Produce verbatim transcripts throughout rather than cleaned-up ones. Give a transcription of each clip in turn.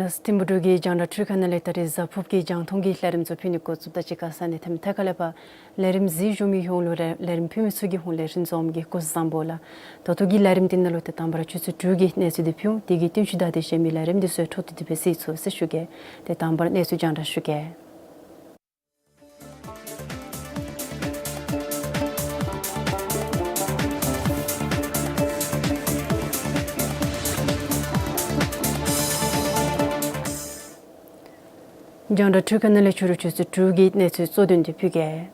ནཱ་ཐིམ་ཕུག་འབྲུག་གི་རྒྱང་བསྒྲགས་འཕྲུལ་ཁང་ནང་ལས་ད་རིས་གཟའ་ཕུརཔ་གི་རྒྱང་མཐོང་གི་ལས་རིམ་ཚུ་ཕུལ་ནི་འགོ་བཙུགསཔ་ད་གཅིག་ཁར་ས་གནས་ཐེམ་ཐ་ཁ་ལས་ཕར་ལས་རིམ་གཟིགས་བཞུགས་མི་ཡོངས་ལུ་ལས་རིམ་ཕུལ་མི་ཚུ་གི་ཧོངས་ལས་རིན་འཛོམས་ཀྱིས་སྐུ་གཟུགས་བཟང་པོ་ལགས། ད་ལྟོ་གི་ལས་རིམ་འདི་ནང་ལུ་ཏེ་དང་པ་ར་ཆུ་ཚོད་དྲུག་གི་གནས་ཚུལ་འདི་ཕུལ། དེ་གི་བསྟུན་ཞུ་དང་དེ་བཞིན་མི་ལས་རིམ་འདི་ཚུ་འཕྲོ་མཐུད་དེ་སྦེ་གཟིགས་ཚུགས་ཟེར་ཞུ་གེ། ཏེ་དང་པ་ར་གནས་ཚུལ་རྒྱང་བསྒྲགས་ཞུ་གེ། རྒྱང་བསྒྲགས་འཕྲུལ་ཁང་ནང་ལས་ཕྱི་རུ་ཆུ་ཚོད་དྲུག་གི་གནས་ཚུལ་གཙོ་དོན་འདི་ཕུལ་གེ།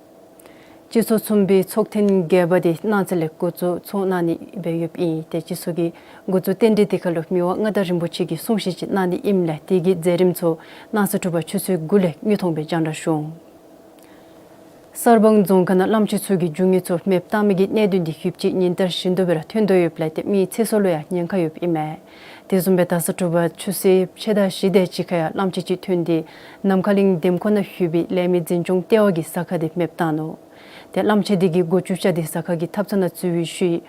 སྤྱི་ཚོགས་ཚོང་པའི་ཚོགས་ཐེངས་བརྒྱད་པ་འདི་གནངས་ཚེ་ལས་འགོ་བཙུགས་ཚོགས་གནང་ནི་སྦེ་ཡོདཔ་ཨིན། ཏེ་སྤྱི་ཚོགས་ཀྱི་འགོ་བཙུགས་རྟེན་འབྲེལ་འདི་ཁར་ལུ་མི་དབང་མངའ་བདག་རིན་པོ་ཆེ་གིས་གསུང་བཤད་ཅིག་གནང་ནི་ཨིནམ་ལས་དེ་གི་མཛད་རིམ་ཚུ་གནངས་ཚེ་དྲོ་པ་ཆུ་ཚོད་དགུ་ལས་དངོས་མཐོང་སྦེ་རྒྱང་བསྒྲགས་ཞུ་འོང་། གསར་སྤང་རྫོང་ཁག་ནང་གླམ་ཆེན་ཚུ་གིས་རྒྱུ་དངོས་ཚུ་མེདཔ་བཏང་མི་གི་གནད་དོན་འདི་ཞིབ་དཔྱད་ཉིན་ལྟར་བཞིན་དུ་སྦེ་ར་ཐོན་དོ་ཡོདཔ་ལས་ཏེ་མི་ཚེ་སྲོག་ལུ་ཡང་ཉེན་ཁ་ཡོདཔ་ཨིན་མས། དེ་བཟུམ་སྦེ་ད་ས་དྲོ་པ་ཆུ་ཚོད་ཕྱེད་དང་བཞི་དེ་ཅིག་ཁར་ཡང་གླམ་ཆེན་ཅིག་ཐོན་ཏེ་ནམ་མཁའ་གླིང་འདེམས་ཁོངས་ནང་ཡོད་པའི་ལས་མི་འཛིན་སྐྱོང་ལྟེ་བ་གི་ཟ་ཁང་འདི་མེདཔ་བཏང་ནུག། ཏེ་གླམ་ཆེན་འདི་གིས་སྒོ་བཅུ་ཆ་འདི་ཟ་ཁང་གི་ཐབ་ཚང་ནང་བཙུགས་པའི་ཤུལ་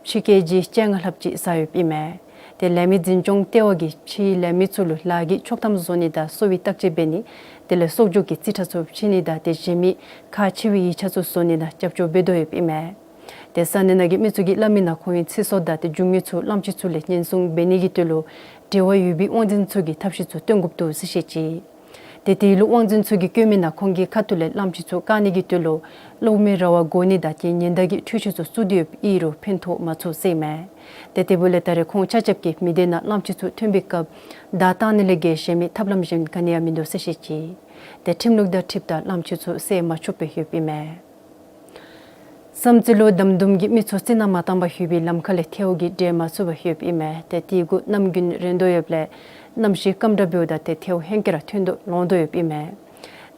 ཕྱི་ཀེ་ཇི་བཅོ་ལྔ་ལྷགཔ་ཅིག་ཟ་ཡོདཔ་ཨིན་མས། ཏེ་ལས་མི་འཛིན་སྐྱོང་ལྟེ་བ་གིས་ཕྱིའི་ལས་མི་ཚུ་ལུ་ལཱ་གི་ཆོག་ཐམ་བཟོ་ནི་དང་གསོ་བའི་བརྟག་དཔྱད་འབད་ནི་དེ་ལས་གསོག་འཇོག་གི་རྩིས་ཁྲ་ཚུ་བྱིན་ནི་དང་དེ་གཞན་མི་ཁག་ཆེ་བའི་ཡིག་ཆ་ཚུ་བཟོ་ནི་ནང་རྒྱབ་སྐྱོར་འབད་དོ་ཡོདཔ་ཨིན་མས། ཏེ་ས་གནས་ནང་གི་མི་ཚུ་གིས་སླབ་མི་ནང་ཁོང་གི་ཚེ་སྲོག་དང་ཏེ་རྒྱུ་དངོས་ཚུ་གླམ་ཆེན་ཚུ་ལས་ཉེན་སྲུང་འབད་ནི་གི་དོན་ལུ་འབྲེལ་བ་ཡོད་པའི་དབང་འཛིན་ཚུ་གིས་ཐབས་ཤེས་ཚུ་སྟོན་དགོཔ་འདུག་ཟེར་བཤད་ཅི། ཏེ་དེ་ལུ་དབང་འཛིན་ཚུ་གིས་བཀོད་མི་ནང་ཁོང་གི་ཁ་ཐུག་ལས་གླམ་ཆེན་ཚུ་བཀག་ནི་གི་དོན་ལུ་གློག་མེའི་ར་བ་བསྒོར་ནི་དང་ཏེ་ཉེན་བརྡ་གི་འཕྲུལ་ཆས་ཚུ་བཙུགས་ཏེ་ཡོདཔ་ཨིན་རུང་ཕན་ཐོགས་མ་ཚུགས་ཟེར་ཨིན་མས། ཏེ་དེ་འབདཝ་ལས་ད་རེས་ཁོང་ཆ་ཁྱབ་ཀྱིས་མི་སྡེ་ནང་གླམ་ཆེན་ཚུ་ཐོན་པའི་སྐབས་བརྡ་བཏང་ནི་ལས་བརྒལ་གཞན་མི་ཐབས་ལམ་གཞན་ག་ནི་ཡང་མིན་འདུག་ཟེར་བཤད་ཅི། ཏེ་ཁྲིམས་ལུགས་དང་འཁྲིལཝ་ད་གླམ་ཆེན་ཚུ་བསད་མ་ཆོགཔ་སྦེ་ཡོདཔ་ཨིན་མས། བསམ་རྩེ་ལུ་དམ་དུམ་གྱིས་མི་ཚུ་རྩི་ནག་མ་བཏང་པར་ཡོད་པའི་ལམ་ཁ་ལས་ཐལཝ་གིས་འདྲེན་མ་ཚུགས་པར་ཡོདཔ་ཨིན་མས། ཏེ་དེ་གུ་གནམ་དགུན་རན་དོ་ཡོདཔ་ལས་གནམ་གཤིས་སྐམ་དྲགས་འབདཝ་ད་ཏེ་ཐལཝ་ཧེང་སྐལ་ར་ཐོན་དོ་ལོང་དོ་ཡོདཔ་ཨིན་མས།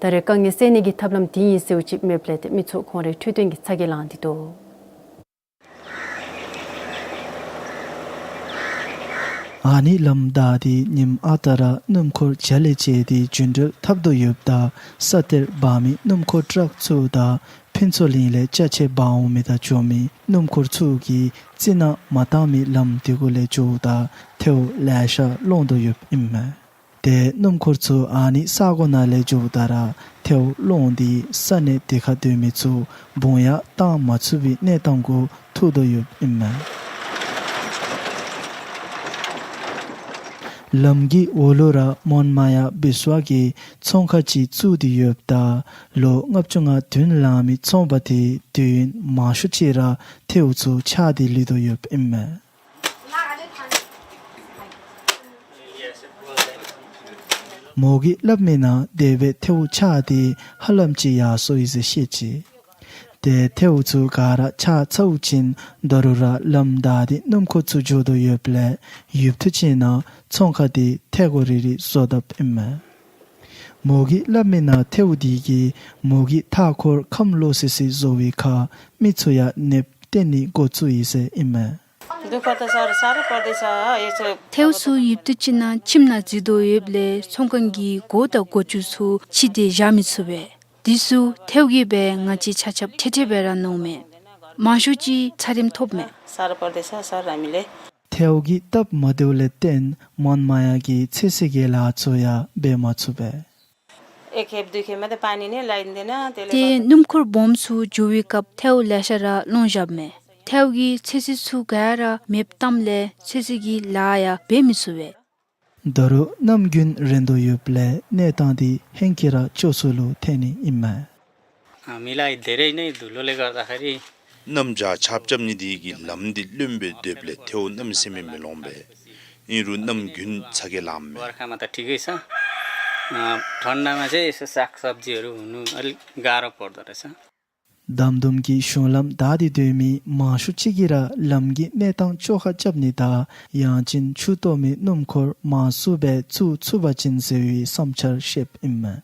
ད་རེས་དཀའ་ངལ་སེལ་ནི་གི་ཐབས་ལམ་དེ་ཨིན་ཟེརཝ་ཅིག་མེདཔ་ལས་ཏེ་མི་ཚུ་ཁོང་རའི་འཕྲོད་བསྟེན་གྱི་ཚ་གྱང་ལངས་ཏེ་འདུག། ཨ་ནི་ལམ་བདའ་སྟེ་ཉིནམ་ཨ་རྟག་ར་སྣུམ་འཁོར་ཇ་ལས་བྱས་ཏེ་རྒྱུན་འགྲུལ་འཐབ་དོ་ཡོདཔ་ད་ས་གཏེར་འབག་མི་སྣུམ་འཁོར་ཊཱག་ཚུ་དང་ཕུན་ཚོགས་གླིང་ལས་ཅ་ཆས་འབག་འོང་མི་དང་འགྱོ་མི་སྣུམ་འཁོར་ཚུ་གིས་རྩི་ནག་མ་བཏང་མི་ལམ་དེ་གུ་ལས་འགྱོཝ་ད་ཐལཝ་ལེ་ཤ་ལོང་དོ་ཡོདཔ་ཨིན་མས། ཏེ་སྣུམ་འཁོར་ཚུ་ཨ་ནི་ས་གོ་ནང་ལས་འགྱོཝ་ད་ར་ཐལཝ་ལོང་སྟེ་ས་གནས་དེ་ཁར་སྡོད་མི་ཚུ་བུང་ཡར་བཏང་མ་ཚུགས་པའི་གནས་སྟངས་གུ་ཐུག་དོ་ཡོདཔ་ཨིན་མས། ལམ་གྱི་འོག་ལུ་ར་མོན་མ་ཡ་བིས་ཝ་གི་ཚོང་ཁང་ཅིག་བཙུགས་ཏེ་ཡོདཔ་ད་ལོ་ལྔ་བཅུ་ང་བདུན་ལང་མི་ཚོང་པ་དེ་དུས་ཡུན་མང་ཤོས་ཅིག་ར་ཐལཝ་ཚུ་ཆག་སྟེ་ལུས་དོ་ཡོདཔ་ཨིན་མས། མོ་གིས་སླབ་མི་ནང་དེ་སྦེ་ཐལཝ་ཆག་སྟེ་ཧ་ལམ་ཅིག་ཡར་སོང་ཡི་ཟེར་བཤད་ཅི། ཏེ་ཐལཝ་ཚུ་ག་ར་ཆག་ཚརཝ་ཅིག་ད་རུང་ར་ལམ་བདའ་སྟེ་སྣུམ་འཁོར་ཚུ་འགྱོ་དོ་ཡོདཔ་ལས་ཡུདཔ་ཐེངས་ཅིག་ནང་ཚོང་ཁང་དེ་ཐད་གོ་རི་རི་བཟོ་དཔ་ཨིན་མས། མོ་གིས་སླབ་མི་ནང་ཐལཝ་དེ་གིས་མོ་གི་མཐའ་འཁོར་ཁམས་ལོག་སི་སི་བཟོ་བའི་ཁར་མི་ཚུ་ཡང་ནདཔ་བསྟེན་ནི་འགོ་བཙུགས་ཡི་ཟེར་ཨིན་མས། दुःख त साह्रो, साह्रो पर्दैछ। यसो ཐལཝ་ཚུ་ཡུདཔ་ཐེངས་གཅིག་ནང་ཁྱིམ་ནང་འཛུལ་དོ་ཡོདཔ་ལས་ཚོང་ཁང་གི་སྒོ་དང་སྒོ་ཅུང་ཚུ་ཕྱེ་སྟེ་བཞག་མི་ཚུགས་པས། དེ་ཚུ་ཐལཝ་གིས་སྦེ་ང་བཅས་ཆ་ཁྱབ་ཁྲེ་ཁྲེ་སྦེ་ར་མནོཝ་མས། མང་ཤོས་ཅིག་ཚད་རིམས་ཐོབ་མས། साह्रो पर्दैछ, साह्रो हामीले ཐལཝ་གིས་སྟབས་མ་བདེཝ་ལས་བརྟེན་མོན་མ་ཡ་གི་ཚོད་བསྲེ་གི་ལཱ་ཚུ་ཡང་འབད་མ་ཚུགས་པས། एक खेप दुई खेप मात्रै पानी नै लगाइदिँदैन, त्यसले ཏེ་गर्दा སྣུམ་འཁོར་སྦོམ་ཚུ་འགྱོ་བའི་སྐབས་ཐལཝ་ལེ་ཤ་ར་སློང་བཞགཔ་མས། ཐལཝ་གིས་ཚོད་བསྲེ་ཚུ་ག་ར་མེདཔ་བཏངམ་ལས་ཚོད་བསྲེ་གི་ལཱ་ཡང་འབད་མི་ཚུགས་པས། ད་རུང་གནམ་དགུན་རན་དོ་ཡོདཔ་ལས་གནས་སྟངས་འདི་ཧེང་སྐལ་ར་སྐྱོ་སུ་ལུ་ཐོན་ནི་ཨིན་མས། हामीलाई धेरै नै धुलोले गर्दाखेरि གནམ་བྱཱར་ཆརཔ་རྐྱབ་ནི་དེ་གིས་ལམ་འདི་རློནམ་སྦེ་སྡོདཔ་ལས་ཐལཝ་གནམ་མེད་ས་མེད་མི་ལོང་པས། ཨིན་རུང་གནམ་དགུན་ཚ་གྱང་ལངམ་མས། बर्खामा त ठिकै छ। अँ, ठन्डामा चाहिँ यसो सागसब्जीहरू हुनु अलिक गाह्रो पर्दो रहेछ। དམ་དུམ་གྱི་གཞུང་ལམ་བདའ་སྟེ་སྡོད་མི་མང་ཤོས་ཅིག་གིས་ར་ལམ་གྱི་གནས་སྟངས་བཅོ་ཁ་རྐྱབ་ནི་དང་ཡང་ཅིན་ཆུ་གཏོར་མི་སྣུམ་འཁོར་མང་སུ་སྦེ་བཙུགས་ཚུགས་པ་ཅིན་ཟེར་བའི་བསམ་འཆར་བཤདཔ་ཨིན་མས།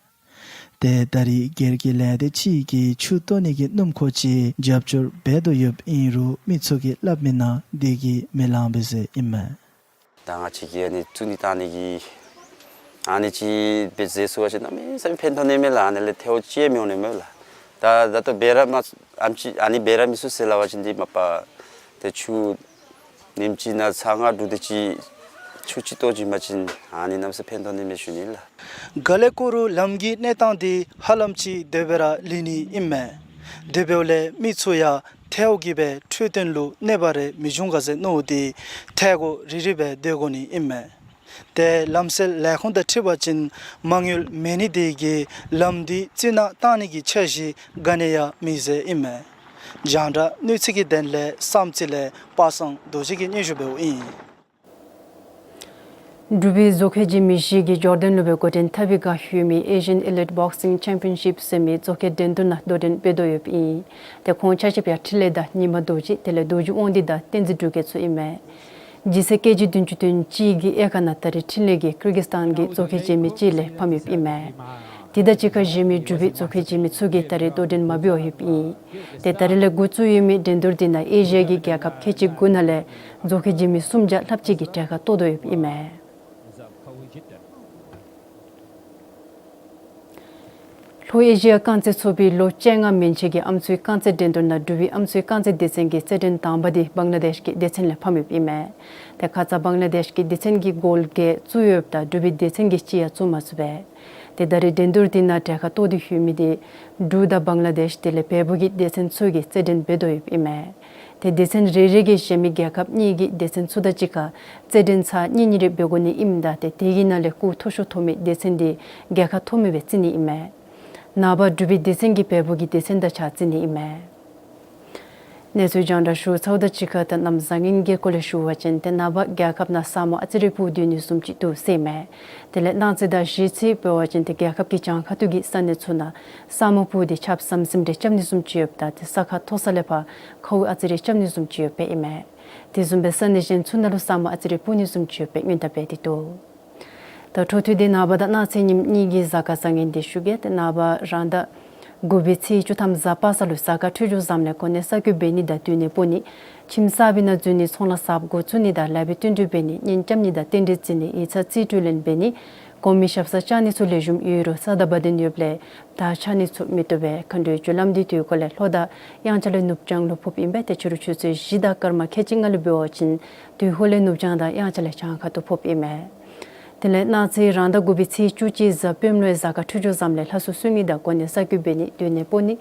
ཏེ་ད་རེས་སྒེར་གྱི་ལས་སྡེ་ཅིག་གིས་ཆུ་གཏོར་ནི་གི་སྣུམ་འཁོར་ཅིག་རྒྱབ་སྐྱོར་འབད་དོ་ཡོདཔ་ཨིན་རུང་མི་ཚུ་གིས་སླབ་མིའི་ནང་དེ་གིས་མི་ལང་པས་ཟེར་ཨིན་མས། ད་ང་བཅས་ཀྱིས་ཨ་ནི་བཙུགས་ནི་བཏང་ནི་གི་ཨ་ནི་ཅིག་འབད་ཟེར་ཚུགས་པ་ཅིན་གནམ་མེད་ས་མེད་ཕན་ཐོགས་ནི་མས་ལགས། ཨ་ནི་ལས་ཐལཝ་ཅིག་མི་འོང་ནི་མས་ལགས། ད་ད་ལྟོ་འབད་ར་མ་ཨམ་ཅིག་ཨ་ནི་འབད་ར་མི་ཚུགས་ཟེར་སླབ་པ་ཅིན་འདི་མ་པ་ཏེ་ཆུ་ཉིནམ་གཅིག་ནང་ཚར་ལྔ་དྲུག་དེ་ཅིག་ཆུ་ཅིག་གཏོར་བྱིན་པ་ཅིན་ཨ་ནི་གནམ་མེད་ས་མེད་ཕན་ཐོགས་ནི་མས་ཞུ་ནི་ལགས། ག་ལེ་ཁོ་རུ་ལམ་གྱི་གནས་སྟངས་འདི་ཧ་ལམ་ཅིག་དེ་སྦེ་ར་ལུས་ནི་ཨིན་མས། དེ་འབདཝ་ལས་མི་ཚུ་ཡང་ཐལཝ་གིས་སྦེ་འཕྲོད་བསྟེན་ལུ་གནོད་པ་རེ་མི་འབྱུང་ག་ཟེར་མནོ་སྟེ་ཐད་ཀོ་རི་རི་སྦེ་སྡོད་དགོ་ནི་ཨིན་མས། ཏེ་ལམ་སེལ་ལས་ཁུངས་དང་འཁྲིལ་བ་ཅིན་མ་དངུལ་མེད་ནི་དེ་གིས་ལམ་འདི་བཙུགས་ནི་བཏང་ནི་གི་འཆར་གཞི་ག་ནི་ཡང་མེད་ཟེར་ཨིན་མས། རྒྱང་བསྒྲགས་གནས་ཚུལ་གྱི་དོན་ལས་བསམ་རྩེ་ལས་པ་སངས་རྡོ་རྗེ་གིས་སྙན་ཞུ་འབདཝ་ཨིན། འབྲུག་པའི་རྫོང་ཁའི་འཇིགས་མེད་བཞི་གིས་འབྱོར་ལྡན་ལུ་སྦེ་འགོ་འདྲེན་འཐབ་པའི་བསྒང་ཡོད་མི་Asian Elite Boxing Championship ཟེར་མི་རྫོང་ཁའི་འགྲན་བསྡུར་ནང་དོ་འགྲན་འབད་དོ་ཡོདཔ་ཨིན། ཏེ་ཁོང་ཆ་ཁྱབ་ཡང་འཕྲིན་ལས་དང་ཉི་མ་རྡོ་རྗེ་དེ་ལས་རྡོ་རྗེ་དབང་འདུས་དང་བསྟན་འཛིན་འབྲུག་རྒྱལ་ཚུ་ཨིན་མས། ལྗིད་ཚད་ཀེ་ཇི་བདུན་ཅུ་དོན་གཅིག་གི་དབྱེ་ཁག་ནང་ད་རེས་འཕྲིན་ལས་ཀྱིས་ཀིར་གིས་སི་ཐཱན་གྱི་རྫོང་ཁའི་འཇིགས་མེད་ཅིག་ལས་ཕམ་ཡོདཔ་ཨིན་མས། དེ་དང་གཅིག་ཁར་གཞན་མི་འབྲུག་པའི་རྫོང་ཁའི་འཇིགས་མེད་ཚུ་གིས་ད་རེས་དོ་འགྲན་མ་འབད་བར་ཡོདཔ་ཨིན། ཏེ་ད་རེས་ལས་འགོ་བཙུགས་ཡོད་མི་འགྲན་བསྡུར་འདི་ནང་ཨེ་ཤི་ཡ་གི་རྒྱལ་ཁབ་ཁལ་གཅིག་དགུ་ནང་ལས་རྫོང་ཁའི་འཇིགས་མེད་གསུམ་བརྒྱ་ལྷགཔ་ཅིག་གིས་གྲལ་ཁར་གཏོགས་དོ་ཡོདཔ་ཨིན་མས། ལྷོ་ཨེ་ཤི་ཡ་རྐང་རྩེད་ཚོགས་པའི་ལོ་བཅོ་ལྔ་མན་ཆད་ཀྱི་ཨམ་སྲུའི་རྐང་རྩེད་འགྲན་བསྡུར་ནང་འབྲུག་པའི་ཨམ་སྲུའི་རྐང་རྩེད་སྡེ་ཚན་གྱི་རྩེད་འགྲན་དང་པ་འདི་བང་ལ་དེཤ་གི་སྡེ་ཚན་ལས་ཕམ་ཡོདཔ་ཨིན་མས། ཏེ་ཁ་ཙ་བང་ལ་དེཤ་གི་སྡེ་ཚན་གྱིས་གོལ་བརྒྱད་བཙུགས་ཡོདཔ་ད་འབྲུག་པའི་སྡེ་ཚན་གྱིས་གཅིག་ཡང་བཙུགས་མ་ཚུགས་པས། ཏེ་ད་རེས་འགྲན་བསྡུར་འདི་ནང་གྲལ་ཁར་གཏོགས་ཏེ་ཡོད་མི་འདི་འབྲུག་དང་བང་ལ་དེཤ་དེ་ལས་བལ་པོ་གི་སྡེ་ཚན་ཚུ་གིས་རྩེད་འགྲན་འབད་དོ་ཡོདཔ་ཨིན་མས། ཏེ་སྡེ་ཚན་རེ་རེ་གིས་གཞན་མི་རྒྱལ་ཁབ་གཉིས་ཀྱི་སྡེ་ཚན་ཚུ་དང་གཅིག་ཁར་རྩེད་འགྲན་ཚར་གཉིས་གཉིས་རེ་འབད་དགོ་ནི་ཨིནམ་ད་ཏེ་དེ་གི་ནང་ལས་སྐུགས་མཐོ་ཤོས་ཐོབ་མི་སྡེ་ཚན་འདི་རྒྱལ་ཁ་ཐོབ་མི་སྦེ་བརྩི་ནི་ཨིན་མས། ནངས་པ་འབྲུག་པའི་སྡེ་ཚན་གྱིས་བལ་པོ་གི་སྡེ་ཚན་དང་ཕྱག་བརྩི་ནི་ཨིན་མས། གནས་ཚུལ་རྒྱང་བསྒྲགས་ཞུ་ཚརཝ་དང་གཅིག་ཁར་ད་གནམ་བཟང་ངན་གྱི་སྐོར་ལས་ཞུ་བ་ཅིན་ཏེ་ནངས་པ་རྒྱལ་ཁབ་ནང་ས་སྨུག་ཨ་ཙི་རེ་སྤུབས་སྡོད་ནི་བཟུམ་ཅིག་འདུག་ཟེར་མས། དེ་ལས་གནངས་ཚེ་དང་གཞེས་ཚེ་འབད་བ་ཅིན་ཏེ་རྒྱལ་ཁབ་ཀྱི་བྱང་ཁ་ཐུག་གི་ས་གནས་ཚུ་ནང་ས་སྨུག་སྤུབས་ཏེ་ཆརཔ་ཟམ་ཟིམ་རེ་རྐྱབ་ནི་བཟུམ་ཅིག་ཡོདཔ་ད་ཏེ་ས་ཁ་མཐོ་ས་ལས་ཕར་ཁཝ་ཨ་ཙི་རེ་རྐྱབ་ནི་བཟུམ་ཅིག་ཡོདཔ་ཨིན་མས། དེ་བཟུམ་སྦེ་ས་གནས་གཞན་ཚུ་ནང་ལུ་ས་སྨུག་ཨ་ཙི་རེ་སྤུབས་ནི་བཟུམ་ཅིག་ཡོདཔ་སྦེ་སྔོན་བརྡ་འབད་དེ་འདུག། ད་འཕྲོ་མཐུད་དེ་ནངས་པ་དང་གནངས་ཚེ་ཉིནམ་གཉིས་ཀྱི་གཟའ་སྐར་བཟང་ངན་འདི་ཞུ་གེ། ཏེ་ནངས་པ་རང་ཟླ་དགུ་པའི་ཚེས་བཅུ་ཐམ་གཟའ་པ་སངས་ལུ་གཟའ་སྐར་འཕྲོད་སྦྱོར་བཟངམ་ལས་གོ་གནས་གསར་བསྐོ་འབད་ནི་དང་སྡོད་གནས་སྤོ་ནི། ཁྱིམ་གསར་པའི་ནང་འཛུལ་ནི་ཚོང་ལཱ་གསརཔ་འགོ་བཙུགས་ནི་དང་ལེགས་པའི་བསྟུན་གྲོས་འབད་ནི་གཉེན་རྐྱབ་ནི་དང་རྟེན་འབྲེལ་བརྩི་ནི་ཡིག་ཚང་རྩིས་སྤྲོད་ལེན་འབད་ནི་གོང་མའི་ཞབས་སར་བཅར་ནི་ཚུ་ལེགས་ཤོམ་ཡོད་རུང་ས་དང་བ་དན་ཡོདཔ་ལས་ད་བཅར་ནི་ཚུ་མི་བཏུབ་པས། མཁའ་འགྲོའི་རྒྱུ་ལམ་འདི་དུས་འཁོར་ལས་ལྷོ་དང་དབྱངས་འཆར་ལས་ནུབ་བྱང་ལུ་ཕོགཔ་ཨིན་པས། ཏེ་ཕྱི་རུ་ཆུ་ཚོད་བཞི་དང་སྐར་མ་ཁལ་གཅིག་ལྔ་ལུ་འབད་བ་ཅིན་དུས་འཁོར་ལས་ནུབ་བྱང་དང་དབྱངས་འཆར་ལས་བྱང་ཁ་ཐུག་ཕོགཔ་ཨིན་མས། དེ་ལས་གནངས་ཚེ་རང་ཟླ་དགུ་པའི་ཚེས་བཅུ་གཅིག་གཟའ་སྤེནམ་ལུ་གཟའ་སྐར་འཕྲོད་སྦྱོར་བཟངམ་ལས་ལྷ་གསོལ་གསོལ་ནི་དང་གོ་གནས་གསར་བསྐོ་འབད་ནི་སྡོད་གནས་སྤོ་ནི་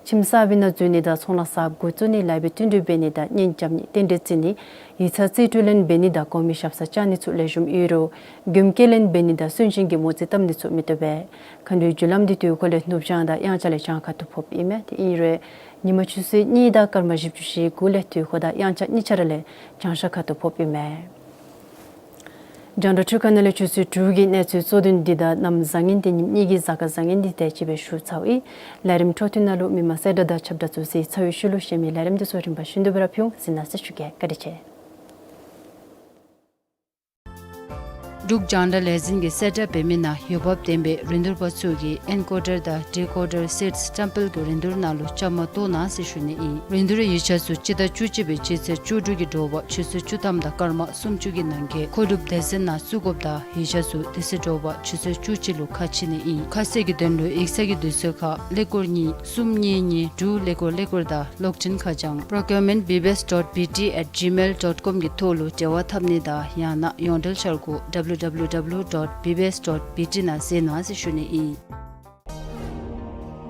ཁྱིམ་གསར་པའི་ནང་འཛུལ་ནི་དང་ཚོང་ལཱ་གསརཔ་འགོ་བཙུགས་ནི་ལེགས་པའི་བསྟུན་གྲོས་འབད་ནི་དང་གཉེན་རྐྱབ་ནི་རྟེན་འབྲེལ་བརྩི་ནི་ཡིག་ཚང་རྩིས་སྤྲོད་ལེན་འབད་ནི་དང་གོང་མའི་ཞབས་སར་བཅར་ནི་ཚུ་ལེགས་ཤོམ་ཡོད་རུང་མགྱོནམ་སྐྱེལ་ལེན་འབད་ནི་དང་གསོན་གཤིན་གྱི་མོ་རྩིས་བཏབ་ནི་ཚུ་མི་བཏུབ་པས། མཁའ་འགྲོའི་རྒྱུ་ལམ་འདི་དུས་འཁོར་ལས་ནུབ་བྱང་དང་དབྱངས་འཆར་ལས་བྱང་ཁ་ཐུག་ཕོགཔ་ཨིན་མས། ཏེ་ཨིན་རུང་ཉིན་མ་ཆུ་ཚོད་གཉིས་དང་སྐར་མ་བཞི་བཅུ་ཞེ་དགུ་ལས་དུས་འཁོར་དང་དབྱངས་འཆར་གཉིས་ཆ་ར་ལས་བྱང་ཤར་ཁ་ཐུག་ཕོགཔ་ཨིན་མས། རྒྱང་བསྒྲགས་འཕྲུལ་ཁང་ནང་ལས་ཆུ་ཚོད་དྲུག་གི་གནས་ཚུལ་གཙོ་དོན་འདི་དང་གནམ་བཟང་ངན་ཏེ་ཉིནམ་གཉིས་ཀྱི་གཟའ་སྐར་བཟང་ངན་འདི་དེ་ཅིག་སྦེ་ཞུ་ཚརཝ་ཨིན། ལས་རིམ་འཕྲོ་མཐུད་ནང་ལུ་མི་མང་གསལ་བསྒྲགས་དང་ཁྱབ་བསྒྲགས་ཚུ་གཟིགས་ཚར་བའི་ཤུལ་ལུ་གཞན་མི་ལས་རིམ་འདི་ཚུ་རིམ་པ་བཞིན་དུ་སྦེ་ར་ཕུལ་འོང་། གཟིགས་གནང་ཟེར་ཞུ་གེ། བཀའ་དྲིན་ཆེ། འབྲུག་རྒྱང་བསྒྲགས་ལས་འཛིན་གྱིས་གསལ་བསྒྲགས་འབད་མི་ནང་འོས་འབབ་ལྡན་པའི་རིན་བསྡུར་པ་ཚུ་གིས་ཨེན་ཀོ་ཌར་དང་ཌི་ཀོ་ཌར་སིཊསི་བཀྲམ་སྤེལ་གྱི་རིན་བསྡུར་ནང་ལུ་བཅའ་མར་གཏོགས་གནང་ཟེར་ཞུ་ནི་ཨིན། རིན་བསྡུར་ཡིག་ཆ་ཚུ་སྤྱི་ཟླ་བཅུ་གཅིག་པའི་སྤྱི་ཚེས་བཅུ་དྲུག་གི་དྲོ་པ་ཆུ་ཚོད་བཅུ་ཐམ་དང་སྐར་མ་སུམ་ཅུ་གི་ནང་འཁོད་མཁོ་སྒྲུབ་སྡེ་ཚན་ནང་བཙུགས་དགོཔ་དང་ཡིག་ཆ་ཚུ་དེ་ཚེ་དྲོ་པ་ཆུ་ཚོད་བཅུ་གཅིག་ལུ་ཁ་ཕྱེ་ནི་ཨིན། ཁ་གསལ་གྱི་དོན་ལུ་ཡིག་ཚང་གི་དུས་ཚོད་ཁར་ཀླད་ཀོར་གཉིས་གསུམ་གཉིས་གཉིས་དྲུག་ཀླད་ཀོར་ཀླད་ཀོར་དང་གློག་འཕྲིན་ཁ་བྱང་procurement B B S dot B T at gmail dot com གི་ཐོག་ལུ་འབྲེལ་བ་འཐབ་ནི་དང་ཡང་ན་ཡོངས་འབྲེལ་འཆར་སྒོ་W W W dot B B S dot B T ནང་གཟིགས་གནང་ཟེར་ཞུ་ནི་ཨིན།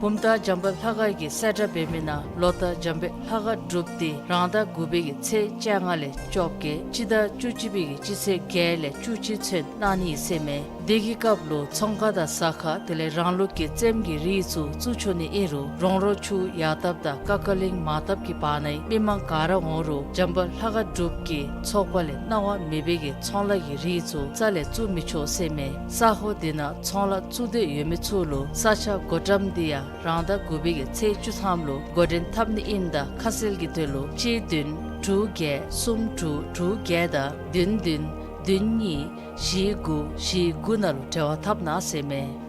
བུམ་ཐང་འཇམ་དཔལ་ལྷ་ཁང་གིས་གསལ་བསྒྲགས་འབད་མི་ནང་ལོ་ལྟར་འཇམ་དཔལ་ལྷ་ཁང་སྒྲུབ་སྡེ་རང་ཟླ་དགུ་པའི་གི་ཚེས་བཅོ་ལྔ་ལས་བཅོ་བརྒྱད་སྤྱི་ཟླ་བཅུ་གཅིག་པའི་གི་སྤྱི་ཚེས་བརྒྱད་ལས་བཅུ་གཅིག་ཚུན་གནང་ནི་ཟེར་མས། དེ་གི་སྐབས་ལུ་ཚོང་ཁང་དང་ཟ་ཁང་དེ་ལས་རང་ལུགས་ཀྱི་རྩེདམོ་གི་རིགས་ཚུ་བཙུགས་ཆོག་ནི་ཨིན་རུང་རོང་རོ་ཆུ་ཡར་འཐབ་དང་ཀ་ཀ་གླིང་མར་འཐབ་ཀྱི་བར་ནའི་མི་མང་ག་ར་འོང་རུང་འཇམ་དཔལ་ལྷ་ཁང་སྒྲུབ་ཀྱི་ཚོགས་པ་ལས་གནང་བ་མེད་པའི་གི་ཚོང་ལཱ་གི་རིགས་ཚུ་རྩ་ལས་བཙུགས་མི་ཆོག་ཟེར་མས། ས་ཁོངས་དེ་ནང་ཚོང་ལཱ་བཙུགས་འདོད་ཡོད་མི་ཚུ་ལུ་ས་ཆ་བགོ་བཀྲམ་དེ་ཡང་རང་ཟླ་དགུ་པའི་གི་ཚེས་བཅུ་ཐམ་ལུ་འགོ་འདྲེན་འཐབ་ནི་ཨིནམ་ད་ཁ་གསལ་གྱི་དོན་ལུ་གཅིག་བདུན་དྲུག་བརྒྱད་གསུམ་དྲུག་དྲུག་བརྒྱད་དང་བདུན་བདུན་བདུན་གཉིས་བཞི་དགུ་བཞི་དགུ་ནང་ལུ་འབྲེལ་བ་འཐབ་གནང་ཟེར་མས།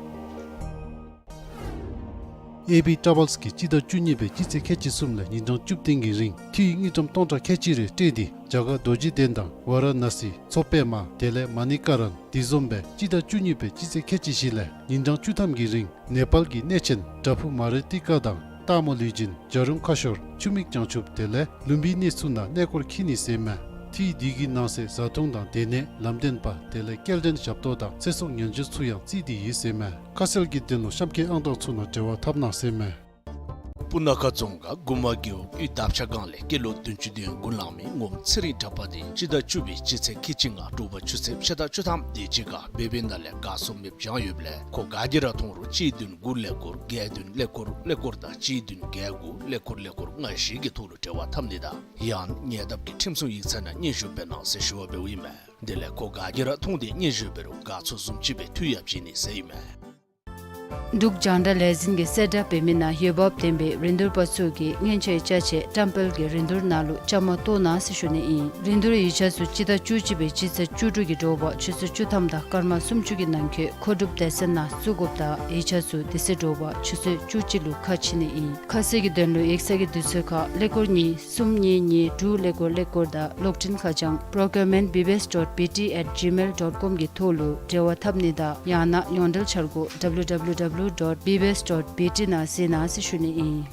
ཨེ་བི་ཊ་རེ་ཝེལསི་གིས་སྤྱི་ཟླ་བཅུ་གཉིས་པའི་སྤྱི་ཚེས་ཁལ་གཅིག་གསུམ་ལས་ཉིན་གྲངས་བཅུ་བདུན་གྱི་རིང་འཐུས་དངུལ་ཀྲམ་སྟོང་ཕྲག་ཁལ་གཅིག་རེ་སྤྲོད་དེ་རྒྱ་གར་རྡོ་རྗེ་གདན་དང་ཝཱ་ར་ཎ་སི་མཚོ་པདྨ་དེ་ལས་མ་ཎི་ཀ་རན་དེ་བཟུམ་སྦེ་སྤྱི་ཟླ་བཅུ་གཉིས་པའི་སྤྱི་ཚེས་ཁལ་གཅིག་བཞི་ལས་ཉིན་གྲངས་བཅུ་ཐམ་གྱི་རིང་ནེ་པཱལ་གྱི་གནས་ཆེན་བྲག་ཕུག་མ་རི་ཏི་ཀ་དང་སྟག་མོ་ལུས་སྦྱིན་བྱ་རུང་ཁ་ཤོར་ཆུ་མིག་བྱང་ཆུབ་དེ་ལས་ལུམ་བི་ནི་ཚུ་ནང་གནས་སྐོར་འཁྱིད་ནི་ཟེར་མས། འཐུས་དེ་གི་ནང་གསེས་བཟའ་འཐུང་དང་སྡོད་གནས་ལམ་སྟོན་པ་དེ་ལས་སྐྱེལ་འདྲེན་ཞབས་ཏོག་དང་ཚེ་སྲོག་ཉེན་བཅོལ་ཚུ་ཡང་བརྩིས་ཏེ་ཡོད་ཟེར་མས། ཁ་གསལ་གྱི་དོན་ལུ་གཤམ་འཁོད་ཨང་གྲངས་ཚུ་ནང་འབྲེལ་བ་འཐབ་གནང་ཟེར་མས། སྤུ་ན་ཁ་རྫོང་ཁག་དགུ་མ་རྒེད་འོག་དབུས་འདབ་ཆགས་སྒང་ལས་སྐྱེས་ལོ་བདུན་ཅུ་དོན་དགུ་ལང་མི་ངོམ་ཚེ་རིང་གྲགས་པ་དེ་སྤྱི་ཟླ་བཅུ་པའི་སྤྱི་ཚེས་ཁལ་གཅིག་ལྔ་དྲོ་པ་ཆུ་ཚོད་ཕྱེད་དང་བཅུ་ཐམ་དེ་ཅིག་ཁར་སྦེ་སྦེ་ནང་ལས་ག་སོང་མེདཔ་བྱུང་ཡོདཔ་ལས་ཁོ་ག་གིས་ར་མཐོང་རུང་གཅིག་བདུན་དགུ་ཀླད་ཀོར་བརྒྱད་བདུན་ཀླད་ཀོར་ཀླད་ཀོར་དང་གཅིག་བདུན་བརྒྱད་དགུ་ཀླད་ཀོར་ཀླད་ཀོར་ལྔ་བཞི་གི་ཐོག་ལུ་འབྲེལ་བ་འཐབ་ནི་དང་ཡང་ཉེ་འདབས་ཀྱི་ཁྲིམས་སྲུང་ཡིག་ཚང་ནང་སྙན་ཞུ་འབད་གནང་ཟེར་ཞུ་བ་འབདཝ་ཨིན་མས། དེ་ལས་ཁོ་ག་གིས་ར་མཐོང་སྟེ་སྙན་ཞུ་འབད་རུང་ག་ཚོད་བཟུམ་ཅིག་སྦེ་འཐུས་ཡང་བྱིན་ནི་ཟེར་ཨིན་མས། འབྲུག་རྒྱང་བསྒྲགས་ལས་འཛིན་གྱིས་གསལ་བསྒྲགས་འབད་མི་ནང་འོས་འབབ་ལྡན་པའི་རིན་བསྡུར་པ་ཚུ་གིས་སྔོན་ཆད་ཅ་ཆས་བཀྲམ་སྤེལ་གྱི་རིན་བསྡུར་ནང་ལུ་བཅའ་མར་གཏོགས་གནང་ཟེར་ཞུ་ནི་ཨིན། རིན་བསྡུར་ཡིག་ཆ་ཚུ་སྤྱི་ཟླ་བཅུ་གཅིག་པའི་སྤྱི་ཚེས་བཅུ་དྲུག་གི་དྲོ་པ་ཆུ་ཚོད་བཅུ་ཐམ་དང་སྐར་མ་སུམ་ཅུ་གི་ནང་འཁོད་མཁོ་སྒྲུབ་སྡེ་ཚན་ནང་བཙུགས་དགོཔ་དང་ཡིག་ཆ་ཚུ་དེ་ཚེ་དྲོ་པ་ཆུ་ཚོད་བཅུ་གཅིག་ལུ་ཁ་ཕྱེ་ནི་ཨིན། ཁ་གསལ་གྱི་དོན་ལུ་ཡིག་ཚང་གི་དུས་ཚོད་ཁར་ཀླད་ཀོར་གཉིས་གསུམ་གཉིས་གཉིས་དྲུག་ཀླད་ཀོར་ཀླད་ཀོར་དང་གློག་འཕྲིན་ཁ་བྱང་procurement B B S dot B T at gmail dot com གི་ཐོག་ལུ་འབྲེལ་བ་འཐབ་ནི་དང་ཡང་ན་ཡོངས་འབྲེལ་འཆར་སྒོ་W W W dot B B S dot B T ནང་གཟིགས་གནང་ཟེར་ཞུ་ནི་ཨིན།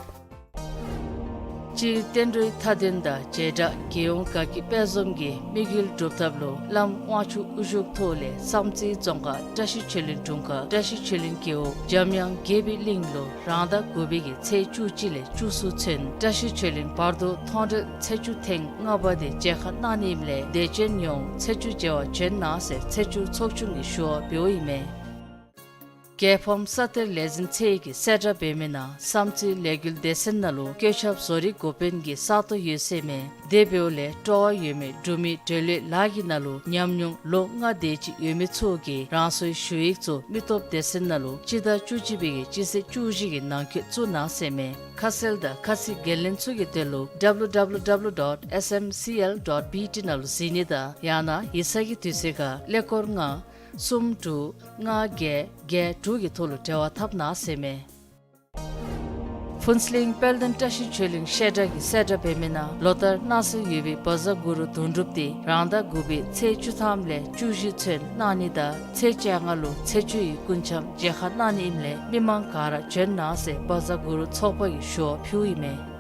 སྤྱིར་བསྟན་འགྲོའི་མཐའ་དོན་དང་བྱེ་བྲག་རྒྱལ་ཡོངས་དགའ་སྐྱིད་དཔལ་འཛོམས་ཀྱི་དམིགས་ཡུལ་སྒྲུབ་ཐབས་ལུ་བླམ་དབང་ཕྱུག་དབུ་བཞུགས་ཐོག་ལས་བསམ་རྩེ་རྫོང་ཁག་བཀྲ་ཤིས་ཆོས་གླིང་དྲུང་ཁག་བཀྲ་ཤིས་ཆོས་གླིང་རྒེད་འོག་འཇམ་དབྱངས་དགྱེས་པའི་གླིང་ལུ་རང་ཟླ་དགུ་པའི་གི་ཚེས་བཅུ་གཅིག་ལས་བཅུ་གསུམ་ཚུན་བཀྲ་ཤིས་ཆོས་གླིང་བར་དོ་མཐོང་གྲོལ་ཚེས་བཅུ་ཐེངས་ལྔ་པ་དེ་མཇལ་ཁ་གནང་ནི་ཨིནམ་ལས་དད་ཅན་ཡོངས་ཚེས་བཅུ་མཇལ་བར་བྱོན་གནང་ཟེར་ཚེས་བཅུ་ཚོགས་ཆུང་གིས་ཞུ་བ་འབདཝ་ཨིན་མས། རྒྱལ་ཕམ་ས་གཏེར་ལས་འཛིན་ཚད་ཀྱིས་གསལ་བསྒྲགས་འབད་མི་ནང་བསམ་རྩེ་ལས་འགུལ་སྡེ་ཚན་ནང་ལུ་བཀོད་ཁྱབ་བཟོ་རིག་འགོ་དཔོན་གྱི་ས་སྟོང་ཡོད་ཟེར་མས། དེ་འབདཝ་ལས་སྤྲོ་བ་ཡོད་མི་འབྲུག་མི་འབྲེལ་ཡོད་ལཱ་གི་ནང་ལུ་ཉམས་མྱོང་ལོ་ལྔ་དེ་ཅིག་ཡོད་མི་ཚུ་གིས་རང་སོའི་ཞུ་ཡིག་ཚུ་མི་སྟོབས་སྡེ་ཚན་ནང་ལུ་སྤྱི་ཟླ་བཅུ་གཅིག་པའི་གི་སྤྱི་ཚེས་བཅུ་བཞི་གི་ནང་འཁོད་བཙུགས་གནང་ཟེར་མས། ཁ་གསལ་དང་ཁ་ཚིག་འགན་ལེན་ཚུ་གི་དོན་ལུ W W W dot S M C L dot B T ནང་ལུ་གཟིགས་ནི་དང་ཡང་ན་ཡིག་ཚང་གི་དུས་ཚོད་ཁར་ཀླད་ཀོར་ལྔ་གསུམ་དྲུག་ལྔ་བརྒྱད་བརྒྱད་དྲུག་གི་ཐོག་ལུ་འབྲེལ་བ་འཐབ་གནང་ཟེར་མས། ཕུན་ཚོགས་གླིང་དཔལ་ལྡན་བཀྲ་ཤིས་ཆོས་གླིང་བཤད་གྲྭ་གིས་གསལ་བསྒྲགས་འབད་མི་ནང་ལོ་ལྟར་གནང་སྲོལ་ཡོད་པའི་བཛྲ་གུ་རུ་དོན་གྲུབ་དེ་རང་ཟླ་དགུ་པའི་ཚེས་བཅུ་ཐམ་ལས་བཅུ་བཞི་ཚུན་གནང་ནི་དང་ཚེས་བཅོ་ལྔ་ལུ་ཚེས་བཅུ་ཡི་སྐུ་འཆམ་མཇལ་ཁ་གནང་ནི་ཨིནམ་ལས་མི་མང་ག་ར་བྱོན་གནང་ཟེར་བཛྲ་གུ་རུ་ཚོགས་པ་གིས་ཞུ་བ་ཕུལཝ་ཨིན་མས།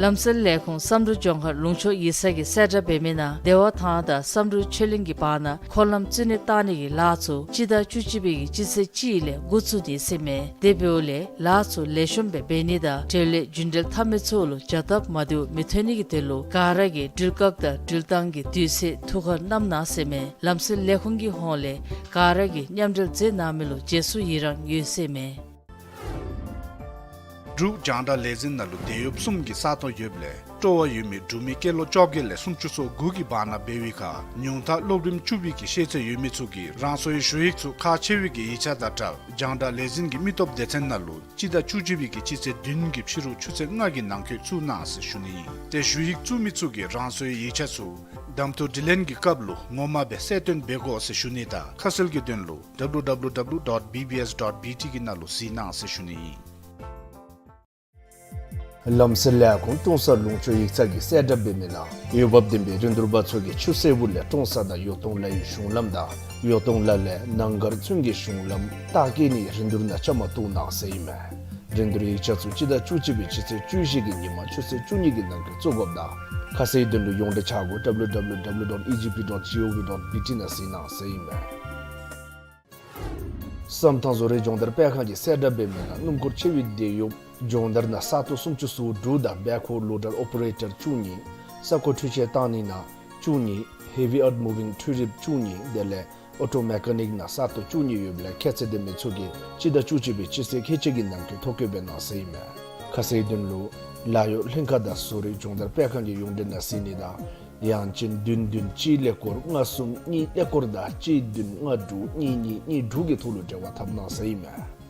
ལམ་སེལ་ལས་ཁུངས་བསམ་གྲུབ་ལྗོངས་མཁར་ལུང་ཕྱོགས་ཡིག་ཚང་གིས་གསལ་བསྒྲགས་འབད་མི་ནང་བདེ་བ་ཐང་དང་བསམ་གྲུབ་ཆོས་གླིང་གི་བར་ན་འཁོར་ལམ་བཙུགས་ནི་བཏང་ནི་གི་ལཱ་ཚུ་སྤྱི་ཟླ་བཅུ་གཅིག་པའི་གི་སྤྱི་ཚེས་གཅིག་ལས་འགོ་བཙུགས་ནི་ཟེར་མས། དེ་འབདཝ་ལས་ལཱ་ཚུ་ལེགས་ཤོམ་སྦེ་འབད་ནི་དང་འབྲེལ་ཡོད་རྒྱུན་འབྲེལ་འཐབ་མི་ཚུ་ལུ་བྱ་སྟབས་མ་བདེཝ་མི་ཐོན་ནི་གི་དོན་ལུ་ག་ར་གིས་འགྲུལ་བཀག་དང་འགྲུལ་བཏང་གི་དུས་ཚོད་ཐུགས་ཁར་བསྣམ་གནང་ཟེར་མས། ལམ་སེལ་ལས་ཁུངས་ཀྱི་ཧོངས་ལས་ག་ར་གིས་མཉམ་འབྲེལ་མཛད་གནང་མི་ལུ་རྗེས་སུ་ཡི་རང་ཡོད་ཟེར་མས། འབྲུག་རྒྱང་བསྒྲགས་ལས་འཛིན་ནང་ལུ་དེད་གཡོགཔ་གསུམ་གྱི་ས་སྟོང་ཡོདཔ་ལས་སྤྲོ་བ་ཡོད་མི་འབྲུག་མི་སྐྱེས་ལོ་བཅོ་བརྒྱད་ལས་སུམ་ཅུ་སོ་དགུ་གི་བར་ན་འབད་བའི་ཁར་ཉུང་མཐའ་སློབ་རིམ་བཅུ་པའི་གི་ཤེས་ཚད་ཡོད་མི་ཚུ་གིས་རང་སོའི་ཞུ་ཡིག་ཚུ་ཁག་ཆེ་བའི་གི་ཡིག་ཆ་དང་སྦྲགས་རྒྱང་བསྒྲགས་ལས་འཛིན་གྱི་མི་སྟོབས་སྡེ་ཚན་ནང་ལུ་སྤྱི་ཟླ་བཅུ་གཅིག་པའི་གི་སྤྱི་ཚེས་བདུན་གྱི་ཕྱི་རུ་ཆུ་ཚོད་ལྔ་གི་ནང་འཁོད་བཙུགས་གནང་ཟེར་ཞུ་ནི་ཨིན། ཏེ་ཞུ་ཡིག་བཙུགས་མི་ཚུ་གིས་རང་སོའི་ཡིག་ཆ་ཚུ་ གདམ་འཐུ་དྲི་ལན་གྱི་སྐབས་ལུ་ངོ་མ་སྦེ་གསལ་སྟོན་འབད་དགོ་ཟེར་ཞུ་ནི་དང་ཁ་གསལ་གྱི་དོན་ལུ་W W W dot B B S dot B T གི་ནང་ལུ་གཟིགས་གནང་ཟེར་ཞུ་ནི་ཨིན། ལམ་སེལ་ལས་ཁུངས་ཀྲོང་གསར་ལུང་ཕྱོགས་ཡིག་ཚང་གིས་གསལ་བསྒྲགས་འབད་མི་ནང་འོས་འབབ་ལྡན་པའི་རིན་བསྡུར་པ་ཚུ་གིས་ཆུ་སེར་པོ་ལས་ཀྲོང་གསར་དང་ཡོ་ཏོང་ལ་ཡི་གཞུང་ལམ་དང་ཡོ་ཏོང་ལ་ལས་ནང་སྒར་ཚུན་གྱི་གཞུང་ལམ་རྟ་བསྐྱལ་ནིའི་རིན་བསྡུར་ནང་བཅའ་མར་གཏོགས་གནང་ཟེར་ཨིན་མས། རིན་བསྡུར་ཡིག་ཆ་ཚུ་སྤྱི་ཟླ་བཅུ་གཅིག་པའི་སྤྱི་ཚེས་བཅུ་བཞི་གི་ཉིན་མ་ཆུ་ཚོད་བཅུ་གཉིས་ཀྱི་ནང་འཁོད་བཙུགས་དགོཔ་དང་ཁ་གསལ་དོན་ལུ་ཡོངས་འབྲེལ་ཆ་སྒོ་W W W dot E G P dot G O V dot B T ནང་གཟིགས་གནང་ཟེར་ཨིན་མས། བསམ་ཐང་བཟོ་རིག་སྦྱོང་བརྡར་སྤེལ་ཁང་གིས་གསལ་བསྒྲགས་འབད་མི་ནང་སྣུམ་འཁོར་ཆེ་བའི་དེད་གཡོགཔ་སྦྱོང་བརྡར་ནང་ས་སྟོང་སུམ་ཅུ་སོ་དྲུག་དང་བེག་ཧོ་ལོ་ཌར་ཨོ་པ་རེ་ཊར་བཅུ་གཉིས། ས་རྐོ་འཕྲུལ་ཆས་བཏང་ནི་ནང་བཅུ་གཉིས། ཧེ་བི་ཨརཐ་མུ་ཝིང་འཕྲུལ་རིགཔ་བཅུ་གཉིས། དེ་ལས་ཨོ་ཊོ་མེ་ཀ་ནིཀ་ནང་ས་སྟོང་བཅུ་གཉིས་ཡོདཔ་ལས་ཁྱད་ཚད་ལྡན་མི་ཚུ་གིས་སྤྱི་ཟླ་བཅུ་གཅིག་པའི་སྤྱི་ཚེས་ཁལ་གཅིག་གི་ནང་འཁོད་ཐོ་བཀོད་འབད་གནང་ཟེར་ཨིན་མས། ཁ་གསལ་དོན་ལུ་ལཱ་གཡོག་ལྷན་ཁག་དང་བཟོ་རིག་སྦྱོང་བརྡར་སྤེལ་ཁང་གི་ཡོངས་འབྲེལ་ནང་གཟིགས་ནི་དང་ཡང་ཅིན་བདུན་བདུན་གཅིག་ཀླད་ཀོར་ལྔ་གསུམ་གཉིས་ཀླད་ཀོར་དང་གཅིག་བདུན་ལྔ་དྲུག་གཉིས་གཉིས་གཉིས་དྲུག་གི་ཐོག་ལུ་འབྲེལ་བ་འཐབ་གནང་ཟེར་ཨིན་མས།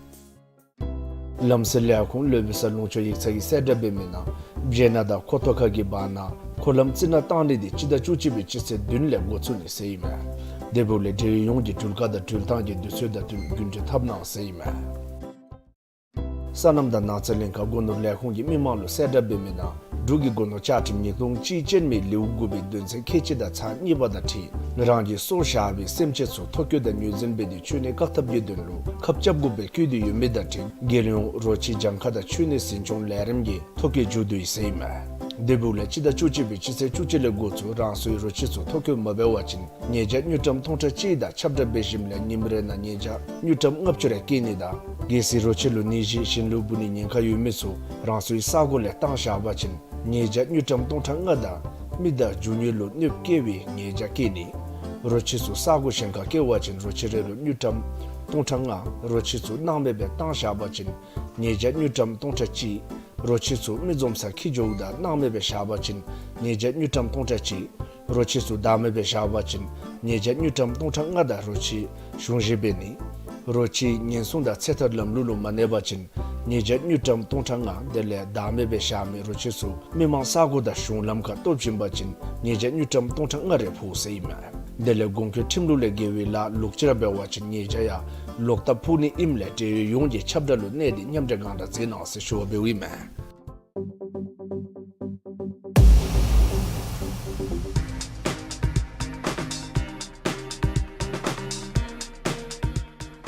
ལམ་སེལ་ལས་ཁུངས་ལོ་བི་ས་ལུང་ཕྱོགས་ཡིག་ཚང་གིས་གསལ་བསྒྲགས་འབད་མི་ནང་བྱེ་ནག་དང་ཁོ་ཐོག་ཁ་གི་བར་ན་འཁོར་ལམ་རྩི་ནག་བཏང་ནི་དེ་སྤྱི་ཟླ་བཅུ་གཅིག་པའི་སྤྱི་ཚེས་བདུན་ལས་འགོ་བཙུགས་ནི་ཟེར་ཨིན་མས། དེ་འབདཝ་ལས་འབྲེལ་ཡོད་ཡོངས་ཀྱིས་འགྲུལ་བཀག་དང་འགྲུལ་བཏང་གི་དུས་ཚོད་དང་བསྟུན་རྒྱུན་འཁྱོངས་འཐབ་གནང་ཟེར་ཨིན་མས། སོ་ནམ་དང་ནགས་ཚལ་གླིང་ཁ་སྒོ་ནོར་ལས་ཁུངས་ཀྱིས་མི་མང་ལུ་གསལ་བསྒྲགས་འབད་མི་ནང་འབྲུག་གི་སྒོ་ནོར་བཅའ་ཁྲིམས་ཉིས་སྟོང་གཅིག་ཅན་མའི་ལེའུ་དགུ་པའི་དོན་ཚན་ཁལ་གཅིག་དང་ཚག་གཉིས་པ་དང་འཁྲིལ་རང་གི་སྲོག་བཞག་པའི་སེམས་ཅན་ཚུ་ཐོ་བཀོད་དང་ངོས་འཛིན་འབད་དེ་འཆོལ་ནད་བཀག་ཐབས་ཀྱི་དོན་ལུ་ཁབ་རྐྱབ་དགོཔ་སྦེ་བཀོད་དེ་ཡོད་མི་དང་འཁྲིལ་རྒྱལ་ཡོངས་རོ་ཁྱི་གྱངས་ཁ་དང་འཆོལ་ནད་འཛིན་སྐྱོང་ལས་རིམ་གྱི་ཐོ་བཀོད་མཇུག་བསྡུ་ཡི་ཟེར་ཨིན་མས། དེ་འབདཝ་ལས་སྤྱི་ཟླ་བཅུ་གཅིག་པའི་སྤྱི་ཚེས་བཅུ་གཅིག་ལས་འགོ་བཙུགས་རང་སོའི་རོ་ཁྱི་ཚུ་ཐོ་བཀོད་མ་འབད་བ་ཅིན་ཉེས་བྱ་དངུལ་ཀྲམ་སྟོང་ཕྲག་གཅིག་དང་ཁྱབ་བསྒྲགས་འབད་ཞིནམ་ལས་ཉིནམ་རེ་ནང་ཉེས་བྱ་དངུལ་ཀྲམ་ལྔ་བཅུ་རེ་བཀལ་ནི་དང་གལ་སྲིད་རོ་ཁྱི་ལུ་ནད་གཞི་གཞན་ལུ་འབུ་ནིའི་ཉེན་ཁ་ཡོད་མི་ཚུ་རང་སོའི་ས་གོ་ལས་བཏང་བཞག་པ་ཅིན་ཉེས་བྱ་དངུལ་ཀྲམ་སྟོང་ཕྲག་ལྔ་དང་མི་དང་རྒྱུ་དངོས་ལུ་གནོདཔ་བཀལ་བའི་ཉེས་བྱ་བཀལ་ནི། རོ་ཁྱི་ཚུ་ས་གོ་གཞན་ཁར་བསྐྱལ་བ་ཅིན་རོ་ཁྱི་རེ་ལུ་དངུལ་ཀྲམ་སྟོང་ཕྲག་ལྔ། རོ་ཁྱི་ཚུ་སྣང་མེད་སྦེ་བཏང་བཞག་པ་ཅིན་ཉེས་བྱ་དངུལ་ཀྲམ་སྟོང་ཕྲག་གཅིག། རོ་ཁྱི་ཚུ་མི་འཛོམས་སར་འཁྱིད་འགྱོཝ་ད་སྣང་མེད་སྦེ་བཞག་པ་ཅིན་ཉེས་བྱ་དངུལ་ཀྲམ་སྟོང་ཕྲག་གཅིག། རོ་ཁྱི་ཚུ་བདག་མེད་སྦེ་བཞག་པ་ཅིན་ཉེས་བྱ་དངུལ་ཀྲམ་སྟོང་ཕྲག་ལྔ་དང་རོ་ཁྱི་གཞུང་བཞེས་འབད་ནི། རོ་ཁྱི་ཉེན་སྲུང་དང་ཚེ་ཐར་ལམ་ལུགས་ལུ་མ་གནས་པ་ཅིན་ཉེས་བྱ་དངུལ་ཀྲམ་སྟོང་ཕྲག་ལྔ། དེ་ལས་བདག་མེད་སྦེ་བཞག་མི་རོ་ཁྱི་ཚུ་མི་མང་ས་གོ་དང་གཞུང་ལམ་ཁར་སྟོབས་བྱིན་པ་ཅིན་ཉེས་བྱ་དངུལ་ཀྲམ་སྟོང་ཕྲག་ལྔ་རེ་ཕོག་ཟེར་ཨིན་མས། དེ་ལས་གོང་འཁོད་ཁྲིམས་ལུགས་ལས་འགལ་བའི་ལཱ་ལོག་ཅི་ར་འབད་བ་ཅིན་ཉེས་བྱ་ཡང་ལོག་ལྟབ་ཕོག་ནི་ཨིནམ་ལས་འབྲེལ་ཡོད་ཡོངས་ཀྱིས་ཁྱབ་བསྒྲགས་ལུ་གནས་ཏེ་མཉམ་འབྲེལ་གང་དྲག་མཛད་གནང་ཟེར་ཞུ་བ་འབདཝ་ཨིན་མས།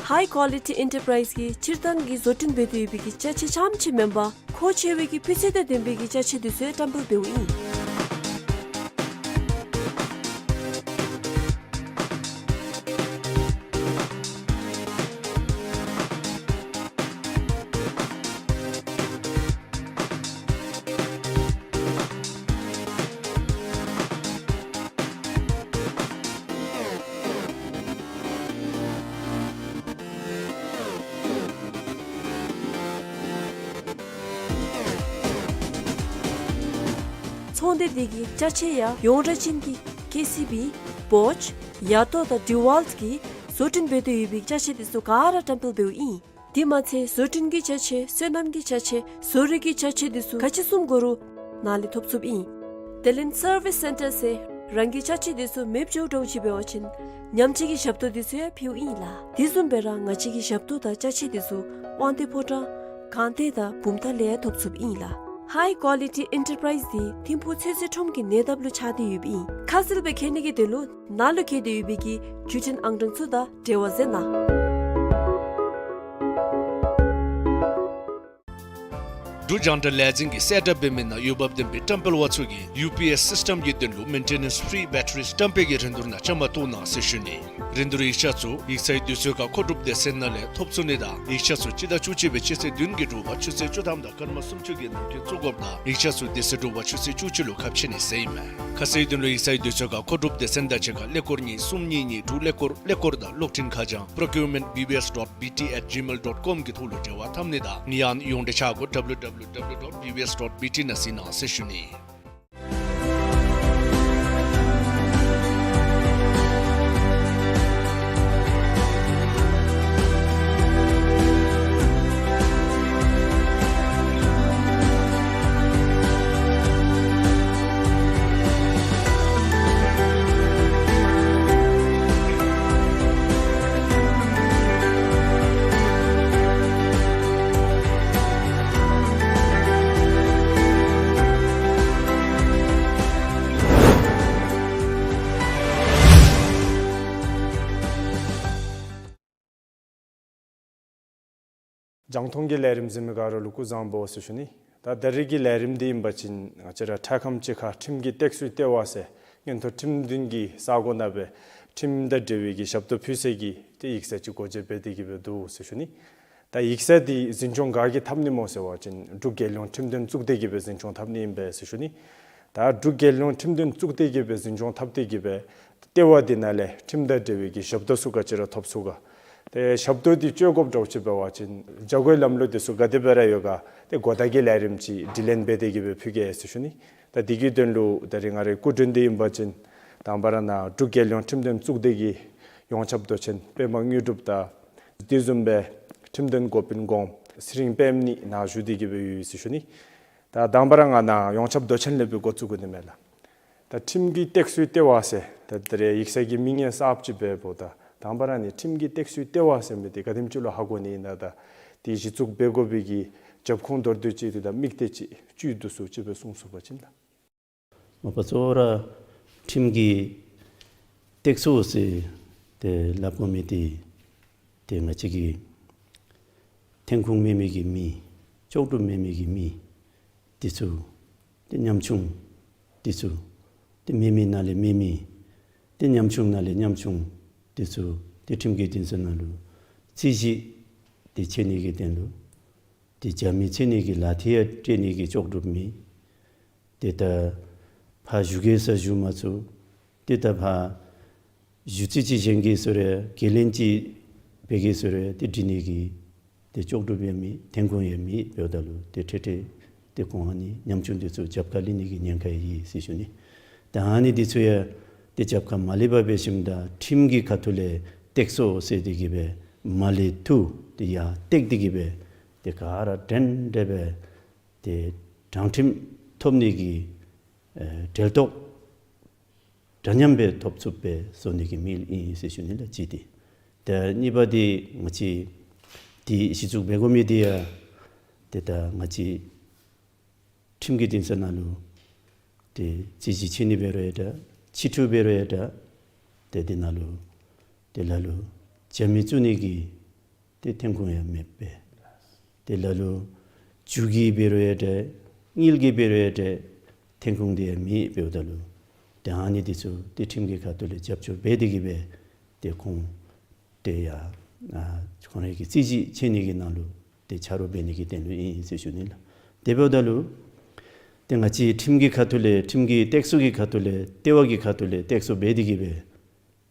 High Quality Enterprise གིས་སྤྱིར་བཏང་གི་བཟོ་སྐྲུན་འབད་དེ་ཡོད་པའི་གི་ཅ་ཆས་ཙམ་ཅིག་མེན་པར་མཁོ་ཆེ་བའི་གི་སྤུས་ཚད་དང་ལྡན་པའི་གི་ཅ་ཆས་འདི་ཚུ་ཡང་བཀྲམ་སྤེལ་འབདཝ་ཨིན། ཚོང་སྡེ་འདི་གི་ཅ་ཆས་ཡང་ཡོངས་གྲགས་ཅན་གྱི་ཀེ་སི་བི། བོཆ། ཡ་ཏོ་དང་ཌི་ཝཱལཊ་གིས་བཟོ་སྐྲུན་འབད་དེ་ཡོད་པའི་ཅ་ཆས་འདི་ཚུ་ག་ར་བཀྲམ་སྤེལ་འབདཝ་ཨིན། དེ་མ་ཚད་བཟོ་སྐྲུན་གྱི་ཅ་ཆས་སོ་ནམ་གྱི་ཅ་ཆས་བཟོ་རིག་གི་ཅ་ཆས་འདི་ཚུ་ག་ཅི་བཟུམ་དགོ་རུང་ནཱ་ལས་ཐོབ་ཚུགསཔ་ཨིན། དེ་ལས་སར་བིས་སེན་ཊར་ཟེར་རང་གི་ཅ་ཆས་འདི་ཚུ་མེདཔ་འགྱོ་འགྱོཝ་ཅིག་འབད་བ་ཅིན་ཉམས་བཅོས་ཀྱི་ཞབས་ཏོག་འདི་ཚུ་ཡང་ཕུལཝ་ཨིན་ལགས། དེ་བཟུམ་སྦེ་ར་ང་བཅས་ཀྱི་ཞབས་ཏོག་དང་ཅ་ཆས་འདི་ཚུ་དབང་འདུས་ཕོ་བྲང་སྒང་སྟེང་དང་བུམ་ཐང་ལས་ཡང་ཐོབ་ཚུགསཔ་ཨིན་ལགས། High Quality Enterprise འདི་ཐིམ་ཕུག་ཚོད་བསྲེ་ཁྲོམ་གྱི་ཉེ་འདབས་ལུ་ཆགས་ཏེ་ཡོདཔ་ཨིན། ཁ་གསལ་སྦེ་མཁྱེན་ནི་གི་དོན་ལུ་ནཱ་ལུ་བཀོད་དེ་ཡོད་པའི་གི་བརྒྱུད་འཕྲིན་ཨང་གྲངས་ཚུ་དང་འབྲེལ་བ་མཛད་གནང་། འབྲུག་རྒྱང་བསྒྲགས་ལས་འཛིན་གྱིས་གསལ་བསྒྲགས་འབད་མི་ནང་འོས་འབབ་ལྡན་པའི་བཀྲམ་སྤེལ་པ་ཚུ་གིས་ཡུ་པི་ཨེསི་སིསི་ཊེམ་གྱི་དོན་ལུ་མེན་ཊེ་ནེནསི་ཕི་རི་བེ་ཊ་རི་བཀྲམ་སྤེལ་གྱི་རིན་བསྡུར་ནང་བཅའ་མར་གཏོགས་གནང་ཟེར་ཞུ་ནི། རིན་བསྡུར་ཡིག་ཆ་ཚུ་ཡིག་ཚང་གི་དུས་ཚོད་ཁར་མཁོ་སྒྲུབ་སྡེ་ཚན་ནང་ལས་ཐོབ་ཚུགས་ནི་དང་ཡིག་ཆ་ཚུ་སྤྱི་ཟླ་བཅུ་གཅིག་པའི་སྤྱི་ཚེས་བདུན་གྱི་དྲོ་པ་ཆུ་ཚོད་བཅུ་ཐམ་དང་སྐར་མ་སུམ་ཅུ་གི་ནང་འཁོད་བཙུགས་དགོཔ་དང་ཡིག་ཆ་ཚུ་དེ་ཚེ་དྲོ་པ་ཆུ་ཚོད་བཅུ་གཅིག་ལུ་ཁ་ཕྱེ་ནི་ཟེར་ཨིན་མས། ཁ་གསལ་དོན་ལུ་ཡིག་ཚང་གི་དུས་ཚོད་ཁར་མཁོ་སྒྲུབ་སྡེ་ཚན་དང་གཅིག་ཁར་ཀླད་ཀོར་གཉིས་གསུམ་གཉིས་གཉིས་དྲུག་ཀླད་ཀོར་ཀླད་ཀོར་དང་གློག་འཕྲིན་ཁ་བྱང་procurement B B S dot B T at gmail dot com གི་ཐོག་ལུ་འབྲེལ་བ་འཐབ་ནི་དང་ཡང་ཡོངས་འབྲེལ་ཆ་སྒོ W W W dot B B S dot B T ནང་གཟིགས་གནང་ཟེར་ཞུ་ནི། རྒྱང་མཐོང་གི་ལས་རིམ་གཟིགས་མི་ག་ར་ལུ་སྐུ་གཟུགས་བཟང་པོ་ཟེར་ཞུ་ནི། ད་ད་རིས་ཀྱི་ལས་རིམ་འདི་ཨིན་པ་ཅིན་ང་བཅས་ར་འཕྲལ་ཁམས་ཅིག་ཁར་ཁྲིམས་ཀྱི་སྟེགས་གསོའི་ལྟེ་བ་ཟེར་མངོན་མཐོ་ཁྲིམས་འདུན་གྱི་ས་གོ་ནང་སྦེ་ཁྲིམས་དང་འབྲེལ་བའི་གི་ཞབས་ཏོག་ཕུལ་སའི་གི་ཏེ་ཡིག་ཚང་ཅིག་སྒོ་འབྱེད་འབད་དེ་གི་སྦེ་འདུག་ཟེར་ཞུ་ནི། ད་ཡིག་ཚང་འདི་འཛིན་སྐྱོང་ག་གིས་འཐབ་ནི་སྨོ་ཟེར་བ་ཅིན་འབྲུག་རྒྱལ་ཡོངས་ཁྲིམས་དོན་གཙུག་སྡེ་གིས་སྦེ་འཛིན་སྐྱོང་འཐབ་ནི་ཨིན་པས་ཟེར་ཞུ་ནི། ད་འབྲུག་རྒྱལ་ཡོངས་ཁྲིམས་དོན་གཙུག་སྡེ་གིས་སྦེ་འཛིན་སྐྱོང་འཐབ་སྟེ་གི་སྦེ་ལྟེ་བ་འདི་ནང་ལས་ཁྲིམས་དང་འབྲེལ་བའི་གི་ཞབས་ཏོག་ཚུ་ག་ཅི་ར་ཐོབ་ཚུགས་ག། ཏེ་ཞབས་ཏོག་འདི་སྤྱོད་དགོཔ་འདྲཝ་ཅིག་འབད་བ་ཅིན་བྱ་སྒོའི་ལམ་ལུགས་འདི་ཚུ་ག་དེ་སྦེ་ར་ཡོད་ག། ཏེ་གོ་བརྡ་གི་ལས་རིམ་ཅིག་དྲི་ལན་འབད་དེ་གི་སྦེ་ཕུལ་གེ་ཟེར་ཞུ་ནི། ད་འདི་གི་དོན་ལུ་ད་རིས་ང་རའི་སྐུ་མགྲོན་འདི་ཨིན་པ་ཅིན་དང་པ་ར་ནཱ་འབྲུག་རྒྱལ་ཡོངས་ཁྲིམས་དོན་གཙུག་སྡེ་གི་ཡོངས་ཁྱབ་མདོ་ཆེན་པདྨ་དངོས་གྲུབ་དང་དེ་བཟུམ་སྦེ་ཁྲིམས་དོན་འགོ་དཔོན་གོང་ཚེ་རིང་པདྨ་གཉིས་ནཱ་བཞུགས་ཏེ་གི་སྦེ་ཡོད་ཟེར་ཞུ་ནི། ད་དང་པ་ར་ང་ནཱ་ཡོངས་ཁྱབ་མདོ་ཆེན་ལས་སྦེ་འགོ་བཙུགས་དགོ་ནི་མས་ལགས། ད་ཁྲིམས་ཀྱི་སྟེགས་གསོའི་ལྟེ་བ་ཟེར་ད་ད་རིས་ཡིག་ཚང་གི་མིང་ཡང་གསརཔ་ཅིག་འབདཝ་ད་དང་པ་ར་ནི་ཁྲིམས་ཀྱི་སྟེགས་གསོའི་ལྟེ་བ་ཟེར་མི་འདི་ག་དེམ་ཅིག་ལུ་ཧ་གོ་ནི་ཨིན་ན། ད་འདི་གཞི་བཙུགས་འབད་དགོ་པའི་གི་རྒྱབ་ཁུངས་མདོར་བསྡུས་ཅིག་དེ་དང་དམིགས་གཏད་ཅིག་བཅུད་བསྡུ་སུ་ཅིག་སྦེ་གསུང་ཚུགས་པ་ཅིན་ལགས། མ་པ་གཙོ་བོ་ར་ཁྲིམས་ཀྱི་སྟེགས་གསོ་ཟེར་ཏེ་སླབ་དགོ་མི་འདི་ཏེ་ང་བཅས་ཀྱི་ཐོན་ཁུངས་མེད་མི་གི་མི་ལྕོགས་གྲུབ་མེད་མི་གི་མི་འདི་ཚུ་ཏེ་ཉམ་ཆུང་འདི་ཚུ་ཏེ་མེད་མི་ནང་ལས་མེད་མི་ཏེ་ཉམ་ཆུང་ནང་ལས་ཉམ་ཆུང་འདི་ཚུ་ཏེ་ཁྲིམས་ཀྱི་འདུན་ས་ནང་ལུ་རྩོད་གཞི་འདི་འབྱེད་ནི་གི་དོན་ལུ་ཏེ་རྒྱབ་མི་འབྱེད་ནི་གི་ལག་ཐིལ་ཡང་སྤྲོད་ནི་གི་ལྕོགས་གྲུབ་མེད། ཏེ་ད་ཕར་བཞུགས་གེ་ཟེར་བཞུགས་མ་ཚུགས། ཏེ་ད་ཕར་བཞུགས་རྩོད་གཞི་བཞེངས་གེ་ཟེར་རུང་གོ་ལེན་ཅིག་འབད་གེ་ཟེར་རུང་ཏེ་འབྲི་ནི་གི་ཏེ་ལྕོགས་གྲུབ་ཡང་མེད། ཐོན་ཁུངས་ཡང་མེད། འབདཝ་ད་ལུ་ཏེ་འཕྲལ་འཕྲལ་ཏེ་ཁོང་ཨ་ནི་ཉམ་ཆུང་འདི་ཚུ་རྒྱབ་ཁར་ལེན་ནི་གི་ཉེན་ཁ་ཡོད་ཟེར་ཞུ་ནི། ད་ཨ་ནི་འདི་ཚུ་ཡང་ཏེ་རྒྱབ་ཁར་མ་ལེན་པར་འབད་ཞིནམ་ད་ཁྲིམས་ཀྱི་ཁ་ཐུག་ལས་སྟེགས་གསོ་ཟེར་ཏེ་གི་སྦེ་མར་ལས་ཐུག་སྟེ་ཡར་བཏེགས་ཏེ་གི་སྦེ་ཏེ་ག་ར་འདྲན་འདྲ་སྦེ་ཏེ་དྲང་ཁྲིམས་ཐོབ་ནི་གི་ཨེ་འབྲེལ་ཐོགས་འདྲ་མཉམ་སྦེ་ཐོབ་ཚུགསཔ་སྦེ་བཟོ་ནི་གི་དམིགས་ཡུལ་ཨིན་ཟེར་ཞུ་ནི་ལགས། གཅིག་འདི། ད་གཉིས་པ་འདི་ང་བཅས་འདི་གཞི་བཙུགས་འབད་དགོ་མི་འདི་ཡང་ཏེ་ད་ང་བཅས་ཁྲིམས་ཀྱི་འདུན་ས་ནང་ལུ་ཏེ་རྩོད་གཞི་འབྱེད་ནི་འབད་རུང་ཡང་འདྲ་སྤྱི་འཐུས་འབད་རུང་ཡང་འདྲ་ཏེ་འདི་ནང་ལུ་ཏེ་ལ་ལུ་རྒྱབ་མི་བཙུགས་ནི་གི་ཏེ་ཐོན་ཁུངས་ཡང་མེདཔ་སྦེ། ཏེ་ལ་ལུ་མཇུག་གི་འབད་རུང་ཡང་འདྲ་དངུལ་གྱི་འབད་རུང་ཡང་འདྲ་ཐོན་ཁུངས་འདི་ཡང་མེདཔ་འབདཝ་ད་ལུ་ཏེ་ཨ་ནི་འདི་ཚུ་ཏེ་ཁྲིམས་ཀྱི་ཁ་ཐུག་ལས་རྒྱབ་སྐྱོར་འབད་དེ་གི་སྦེ་ཏེ་ཁོང་ཏེ་ཡར་ཨ་ཁོང་རའི་གི་རྩོད་གཞི་འབྱེད་ནི་གི་ནང་ལུ་ཏེ་ཆ་རོགས་འབད་ནི་གི་དོན་ལུ་ཨིན་ཟེར་ཞུ་ནི་ལགས། དེ་འབདཝ་ད་ལུ་ཏེ་ང་བཅས་ཁྲིམས་ཀྱི་ཁ་ཐུག་ལས་ཁྲིམས་ཀྱི་སྟེགས་གསོ་གི་ཁ་ཐུག་ལས་ལྟེ་བ་གི་ཁ་ཐུག་ལས་སྟེགས་གསོ་འབད་དེ་གི་སྦེ་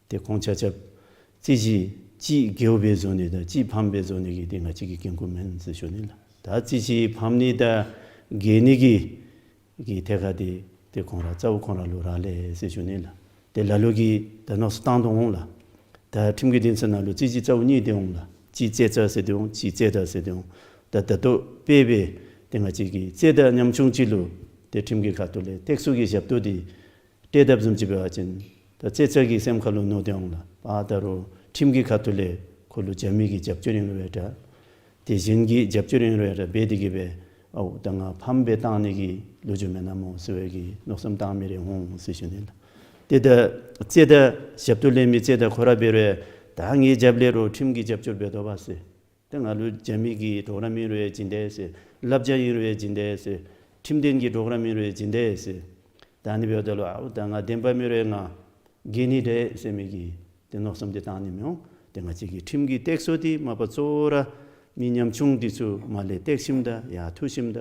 ཏེ་ཁོང་ཆ་ཁྱབ་རྩོད་གཞི་གཅིག་རྒྱལཝ་སྦེ་བཟོ་ནི་དང་གཅིག་ཕམ་སྦེ་བཟོ་ནི་གི་ཏེ་ང་བཅས་ཀྱི་འགན་ཁུར་མེན་ཟེར་ཞུ་ནི་ལགས། ད་རྩོད་གཞི་ཕམ་ནི་དང་རྒྱལ་ནི་གི་གི་ཐད་ཁར་འདི་ཏེ་ཁོང་ར་རྩ་བོ་ཁོང་ར་ལུ་རག་ལས་ཟེར་ཞུ་ནི་ལགས། ཏེ་ལ་ལུ་གིས་ད་མནོ་བསམ་བཏང་དོ་འོང་ལགས། ད་ཁྲིམས་ཀྱི་འདུན་ས་ནང་ལུ་རྩོད་གཞི་རྩ་བོ་གཉིས་ཏེ་འོང་ལགས། གཅིག་རྩོད་ཟླ་ཟེར་ཏེ་འོང་། གཅིག་རྩོད་ཟླ་ཟེར་ཏེ་འོང་། ད་ད་ལྟོ་དཔེ་སྦེ་ཏེ་ང་བཅས་ཀྱི་རྩོད་ཟླ་ཉམ་ཆུང་ཅིག་ལུ་ཏེ་ཁྲིམས་ཀྱི་ཁ་ཐུག་ལས་སྟེགས་གསོ་གི་ཞབས་ཏོག་འདི་སྤྲོད་དཔ་བཟུམ་ཅིག་འབད་བ་ཅིན་ད་རྩོད་ཟླ་གི་སེམས་ཁར་ལུ་མནོ་སྟེ་འོང་ལགས། ཨ་ད་རུང་ཁྲིམས་ཀྱི་ཁ་ཐུག་ལས་ཁོ་ལུ་རྒྱབ་མི་གི་རྒྱབ་སྐྱོར་ཨིན་རུང་ཡང་འདྲ་ཏེ་གཞན་གྱི་རྒྱབ་སྐྱོར་ཨིན་རུང་ཡང་འདྲ་འབད་དེ་གི་སྦེ་ཨའུ་ད་ང་ཕམ་སྦེ་བཏང་ནི་གི་ལོ་རྒྱུས་མེན་ན་སྨོ་ཟེར་བའི་གི་མནོ་བསམ་བཏང་མི་རེ་འོང་ཟེར་ཞུ་ནི་ལགས། ཏེ་ད་རྩོད་ཟླ་ཞབས་ཏོག་ལེན་མི་རྩོད་ཟླ་ཁོ་ར་འབད་རུང་ཡང་ད་ངེའི་རྒྱབ་ལས་རོགས་ཁྲིམས་ཀྱི་རྒྱབ་སྐྱོར་འབད་དོ་བ་ཟེར། ཏེ་ང་ལུ་རྒྱབ་མི་གི་གྲོགས་རམ་ཨིན་རུང་ཡང་བྱིན་དེས་ཟེར། བསླབ་བྱ་ཨིན་རུང་ཡང་བྱིན་དེས་ཟེར། ཁྲིམས་དོན་གྱི་གྲོགས་རམ་ཨིན་རུང་ཡང་བྱིན་དེས་ཟེར། ད་ཨ་ནི་འབདཝ་ད་ལུ་ཨའུ་ད་ང་བདེན་པ་མེད་རུང་ཡང་ང་རྒྱལ་ནི་འདྲས་ཟེར་མི་གི་ཏེ་མནོ་བསམ་འདི་བཏང་ནི་མི་འོང་། ཏེ་ང་བཅས་ཀྱི་ཁྲིམས་ཀྱི་སྟེགས་གསོ་འདི་མ་པ་གཙོ་བོ་ར་མི་ཉམ་ཆུང་འདི་ཚུ་མར་ལས་བཏེགས་ཞིནམ་ད་ཡར་འཐུ་ཞིནམ་ད་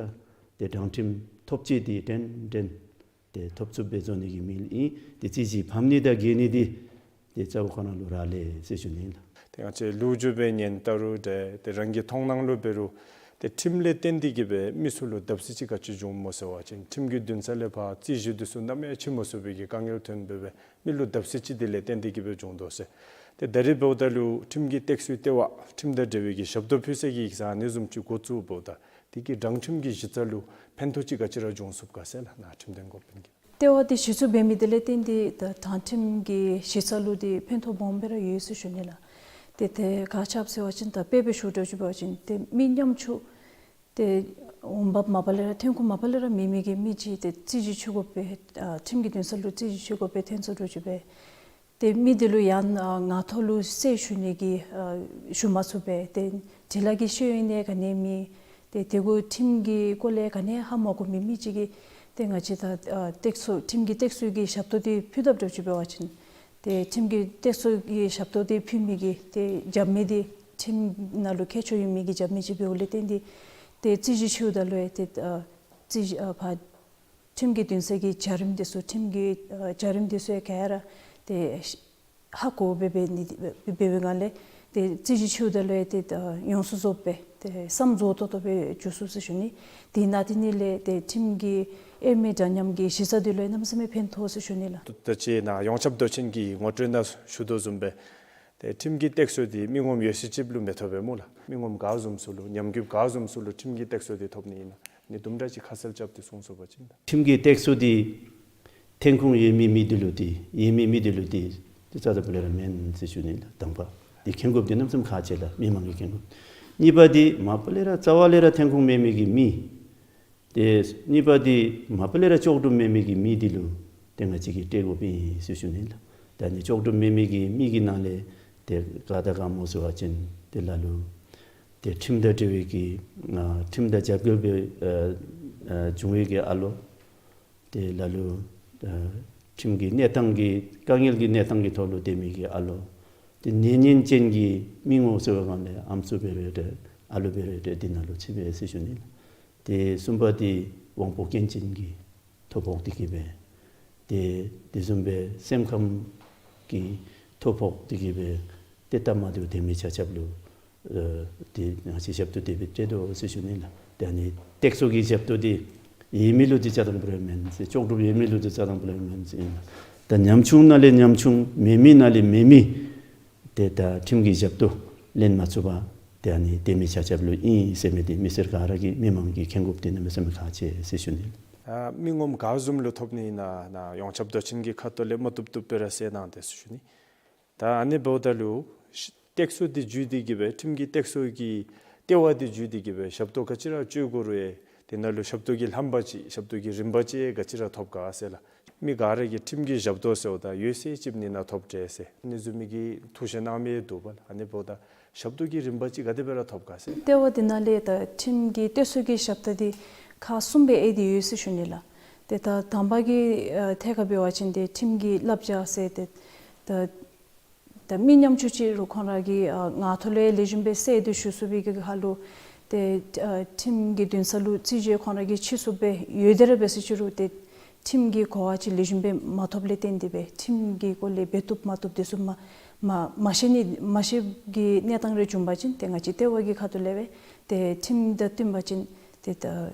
ཏེ་དྲང་ཁྲིམས་ཐོབ་ཅི་འདི་འདྲན་འདྲན་ཏེ་ཐོབ་ཚུགསཔ་སྦེ་བཟོ་ནི་གི་དམིགས་ཡུལ་ཨིན། ཏེ་རྩོད་གཞི་ཕམ་ནི་དང་རྒྱལ་ནི་འདི་ཏེ་རྩ་བོ་ཁོ་ན་ལུ་རག་ལས་ཟེར་ཞུ་ནི་ཨིན་ལགས། ཏེ་ང་བཅས་ལོ་རྒྱུས་སྦེ་ཉན་ད་རུང་ཏེ་ཏེ་རང་གི་མཐོང་སྣང་ལུ་འབད་རུང་ཏེ་ཁྲིམས་ལས་བརྟེན་ཏེ་གི་སྦེ་མི་ཚུ་ལུ་བརྡབ་གསིག་ཅིག་ག་ཅི་འབྱུངམ་སྨོ་ཟེར་བ་ཅིན་ཁྲིམས་ཀྱི་འདུན་ས་ལས་ཕར་རྩོད་གཞི་འདི་ཚུ་གནམ་མེད་ས་མེད་འབྱུང་མ་ཚུགས་པའི་གི་དཀའ་ངལ་ཐོན་སྦེ་སྦེ་མི་ལུ་བརྡབ་གསིག་ཅིག་དེ་ལས་བརྟེན་ཏེ་གི་སྦེ་འབྱུང་དོ་ཟེར། ཏེ་ད་རིས་འབདཝ་ད་ལུ་ཁྲིམས་ཀྱི་སྟེགས་གསོའི་ལྟེ་བ་ཁྲིམས་དང་འབྲེལ་བའི་གི་ཞབས་ཏོག་ཕུལ་སའི་གི་ཡིག་ཚང་ཨ་ནི་བཟུམ་ཅིག་འགོ་བཙུགས་འབདཝ་ད་དེ་གིས་དྲང་ཁྲིམས་ཀྱི་གཞི་རྩ་ལུ་ཕན་ཐོགས་ཅིག་ག་ཅི་ར་འབྱུང་ཚུགས་ག་ཟེར་ལགས། ནཱ་ཁྲིམས་དོན་འགོ་དཔོན་གྱིས། ལྟེ་བ་འདི་གཞི་བཙུགས་འབད་མི་དེ་ལས་བརྟེན་ཏེ་ད་དྲང་ཁྲིམས་ཀྱི་གཞི་རྩ་ལུ་འདི་ཕན་ཐོགས་སྦོམ་སྦེ་ར་ཡོད་ཟེར་ཞུ་ནི་ལགས། ཏེ་དེ་ག་ཅི་སྦེ་ཟེར་བ་ཅིན་ད་དཔེ་སྦེ་ཞུ་འགྱོ་ཅིག་འབད་བ་ཅིན་ཏེ་མི་ཉམ་ཆུང་ཏེ་འོང་འབབ་མ་པ་ལས་ར་ཐོན་ཁུངས་མ་པ་ལས་ར་མེད་མི་གི་མི་ཅིག་ཏེ་རྩོད་གཞི་འབྱེད་དགོ་པའི་ཨ་ཁྲིམས་ཀྱི་འདུན་ས་ལུ་རྩོད་གཞི་འབྱེད་དགོ་པའི་ཐོན་སོ་འདྲཝ་ཅིག་སྦེ་ ཏེ་མི་དེ་ལུ་ཡང་ཨ་ངང་ཐོག་ལུ་གསལ་ཞུ་ནི་གི་ཨ་ཞུ་མ་ཚུགས་པས། ཏེ་འབྲི་ལྷག་གི་ཤེས་ཡོན་ཡང་ག་ནི་མེད། ཏེ་དེ་གུ་ཁྲིམས་ཀྱི་སྐོར་ལས་ག་ནི་ཧ་མ་གོ་མི་མི་ཅིག་གིས་ཏེ་ང་བཅས་ད་ཨ་སྟེགས་གསོ་ཁྲིམས་ཀྱི་སྟེགས་གསོ་གི་ཞབས་ཏོག་དེ་ཕུལ་དཔ་འདྲཝ་ཅིག་འབད་བ་ཅིན་ཏེ་ཁྲིམས་ཀྱི་སྟེགས་གསོ་གི་ཞབས་ཏོག་དེ་ཕུལ་མི་གི་ཏེ་རྒྱབ་མི་དེ་ཁྲིམས་ནང་ལུ་མཁས་མཆོག་ཡོད་མི་གི་རྒྱབ་མི་ཅིག་འབདཝ་ལས་བརྟེན་ཏེ་ཏེ་རྩོད་གཞི་ཞུཝ་ད་ལུ་ཡང་ཏེ་ཨ་རྩོད་གཞི་ཨ་ཕར་ཁྲིམས་ཀྱི་འདུན་ས་གི་བྱ་རིམ་དེ་ཚུ་ཁྲིམས་ཀྱི་ཨ་བྱ་རིམ་དེ་ཚུ་ཡང་ག་ར་ཏེ་ཧ་གོ་སྦེ་འབད་ནི་འབད་བའི་སྒང་ལས་ཏེ་རྩོད་གཞི་ཞུཝ་ད་ལུ་ཡང་ཏེ་ཨ་ཡོངས་སུ་རྫོགས་པའི་ཏེ་བསམ་རྫོགས་ཏོག་ཏོ་སྦེ་འགྱོ་ཚུགས་ཟེར་ཞུ་ནི། དེ་ནང་དེ་ནི་ལས་ཏེ་ཁྲིམས་ཀྱི་དབྱེར་མེད་འདྲ་མཉམ་གྱི་གཞི་རྩ་དེ་ལུ་ཡང་གནམ་མེད་ས་མེད་ཕན་ཐོགས་ཟེར་ཞུ་ནི་ལགས། ད་ཅི་ནཱ་ཡོངས་ཁྱབ་མདོ་ཆེན་གྱི་ངོ་སྤྲོད་ནང་ཞུ་དོ་བཟུམ་སྦེ་ཏེ་ཁྲིམས་ཀྱི་སྟེགས་གསོ་འདི་མི་ངོམ་ཡོད་ཚད་ཅིག་ལུ་མི་ཐོབ་པས་སྨོ་ལགས། མི་ངོམ་ག་བཟུམ་ཚུ་ལུ་ཉམས་རྒུདཔ་ག་བཟུམ་ཚུ་ལུ་ཁྲིམས་ཀྱི་སྟེགས་གསོ་འདི་ཐོབ་ནི་ཨིན་ན་ནི་དུམ་གྲ་ཅིག་ཁ་གསལ་རྐྱབ་སྟེ་གསུང་ཚུགས་པ་ཅིན། ཁྲིམས་ཀྱི་སྟེགས་གསོ་འདི་ཐོན་ཁུངས་ཡོད་མི་མི་འདི་ལུ་འདི་ཡོད་མི་མི་འདི་ལུ་འདི་ཏེ་རྩ་དང་པོ་ལས་ར་མེན་ཟེར་ཞུ་ནི་ལགས། དང་པ་འདི་མཁྱེན་དགོཔ་འདི་གནམ་མེད་ས་མེད་ཁག་ཆེ་ལགས། མི་མང་གི་མཁྱེན་དགོཔ། གཉིས་པ་འདི་མ་པ་ལས་ར་རྩ་བ་ལས་ར་ཐོན་ཁུངས་མེད་མི་གི་མི། ཏེ་གཉིས་པ་འདི་མ་པ་ལས་ར་ལྕོགས་གྲུབ་མེད་མི་གི་མི་འདི་ལུ་ཏེ་ང་བཅས་ཀྱིས་སྤྲོད་དགོཔ་ཨིན་ཟེར་ཞུ་ནི་ལགས། ད་ནི་ལྕོགས་གྲུབ་མེད་མི་གི་མི་གི་ནང་ལས་ཏེ་ག་དང་ག་སྨོ་ཟེར་བ་ཅིན་ཏེ་ལ་ལུ་ཏེ་ཁྲིམས་དང་འབྲེལ་བའི་གི་ཨ་ཁྲིམས་དང་རྒྱབ་འགལ་སྦེ་ཨ་ཨ་བྱུང་བའི་གི་ཨ་ལོ། ཏེ་ལ་ལུ་ཨ་ཁྲིམས་ཀྱི་གནས་སྟངས་ཀྱི་དཀའ་ངལ་གྱི་གནས་སྟངས་ཀྱི་ཐོག་ལུ་སྡོད་མི་གི་ཨ་ལོ། ཏེ་ནད་ཉེན་ཅན་གྱི་མི་ངོམ་ཟེར་བའི་སྒང་ལས་ཨམ་སྲུ་འབད་རུང་འདྲ་ཨ་ལོ་འབད་རུང་འདྲ་འདི་ནང་ལུ་ཚུད་པས་ཟེར་ཞུ་ནི་ལགས། ཏེ་གསུམ་པ་འདི་དབང་པོ་སྐྱོན་ཅན་གྱི་ཐོ་ཕོག་སྟེ་གིས་སྦེ་ཏེ་དེ་བཟུམ་སྦེ་སེམས་ཁམས་ཀྱི་ཐོ་ཕོག་སྟེ་གིས་སྦེ་ཏེ་སྟབས་མ་བདེཝ་སྡོད་མི་ཆ་ཁྱབ་ལུ་ཨ་ཏེ་ང་བཅས་ཞབས་ཏོག་དེ་སྦེ་སྤྲོད་དོ་ཟེར་ཞུ་ནི་ལགས། ཏེ་ཨ་ནི་སྟེགས་གསོ་གི་ཞབས་ཏོག་འདི་ཡོད་མི་ལུ་འདི་རྩ་དང་པོ་ལས་མེན་ཟེར། ལྕོགས་གྲུབ་ཡོད་མི་ལུ་འདི་རྩ་དང་པོ་ལས་མེན་ཟེར་ཨིན་ལགས། ད་ཉམ་ཆུང་ནང་ལས་ཉམ་ཆུང་མེད་མི་ནང་ལས་མེད་མི་ཏེ་ད་ཁྲིམས་ཀྱི་ཞབས་ཏོག་ལེན་མ་ཚུགས་པར་ཏེ་ཨ་ནི་སྡོད་མི་ཆ་ཁྱབ་ལུ་ཨིན་ཟེར་མི་འདི་མི་སེར་ག་ར་གིས་མི་མང་གིས་མཁྱེན་དགོཔ་འདི་གནམ་མེད་ས་མེད་ཁག་ཆེ་ཟེར་ཞུ་ནི། ཨ་མི་ངོམ་ག་བཟུམ་ལུ་ཐོབ་ནི་ཨིན་ན་ནཱ་ཡོངས་ཁྱབ་མདོ་ཆེན་གྱི་ཁ་ཐུག་ལས་མ་བཏུབ་བཏུབ་སྦེ་ར་གསལ་གནང་སྟེ་ཟེར་ཞུ་ནི། ད་ཨ་ནི་འབདཝ་ད་ལུ་སྟེགས་གསོ་འདི་བརྒྱུད་དེ་གིས་སྦེ་ཁྲིམས་ཀྱི་སྟེགས་གསོ་གི་ལྟེ་བ་འདི་བརྒྱུད་དེ་གིས་སྦེ་ཞབས་ཏོག་ག་ཅི་ར་སྤྲོད་དགོ་རུང་ཡང་དེ་ནང་ལུ་ཞབས་ཏོག་གི་ལྷམ་པ་ཅིག་ཞབས་ཏོག་གི་རིམ་པ་ཅིག་ག་ཅི་ར་ཐོབ་ག་ཟེར་ལགས། མི་ག་ར་གིས་ཁྲིམས་ཀྱི་ཞབས་ཏོག་ཟེརཝ་ད་ཡོད་ཚད་ཅིག་ནི་ནཱ་ཐོབ་དེས་ཟེར་ཨ་ནི་བཟུམ་མའི་གི་ཐུགས་བཞེད་གནང་མི་འདུག་པ་ལགས། ཨ་ནི་འབདཝ་ད་ཞབས་ཏོག་གི་རིམ་པ་ཅིག་ག་དེ་སྦེ་ར་ཐོབ་ག་ཟེར། ལྟེ་བ་འདི་ནང་ལས་ད་ཁྲིམས་ཀྱི་སྟེགས་གསོ་གི་ཞབས་ཏོག་འདི་ཁག་གསུམ་སྦེ་དབྱེ་སྟེ་ཡོད་ཟེར་ཞུ་ནི་ལགས། ཏེ་ད་དང་པ་གི་ཨ་ཐད་ཁར་འབད་བ་ཅིན་ཏེ་ཁྲིམས་ཀྱི་བསླབ་བྱ་ཟེར་ཏེ་ད་ད་མི་ཉམ་ཆུང་ཅིག་རུང་ཁོང་ར་གིས་ཨ་ངག་ཐོག་ལས་ལེགས་ཤོམ་སྦེ་གསལ་ཏེ་ཞུ་ཚུགས་པའི་གི་ཁར་ལུ་ཏེ་ཨ་ཁྲིམས་ཀྱི་འདུན་ས་ལུ་རྩོད་གཞི་ཁོང་ར་གིས་ཕྱེ་ཚུགསཔ་སྦེ་ཡོད་དེ་ར་འབད་ཟེར་ཅི་རུང་ཏེ་ཁྲིམས་ཀྱི་གོ་བ་ཅིག་ལེགས་ཤོམ་སྦེ་མ་ཐོབ་ལས་བརྟེན་ཏེ་སྦེ་ཁྲིམས་ཀྱི་སྐོར་ལས་འབད་བཏུབ་མ་བཏུབ་དེ་ཚུ་མ་མ་མ་ཤེས་ནི་མ་ཤེསཔ་གི་གནས་སྟངས་རེ་བྱུང་པ་ཅིན་ཏེ་ང་བཅས་ལྟེ་བ་གི་ཁ་ཐུག་ལས་སྦེ་ཏེ་ཁྲིམས་དང་བསྟུན་པ་ཅིན་ཏེ་ད་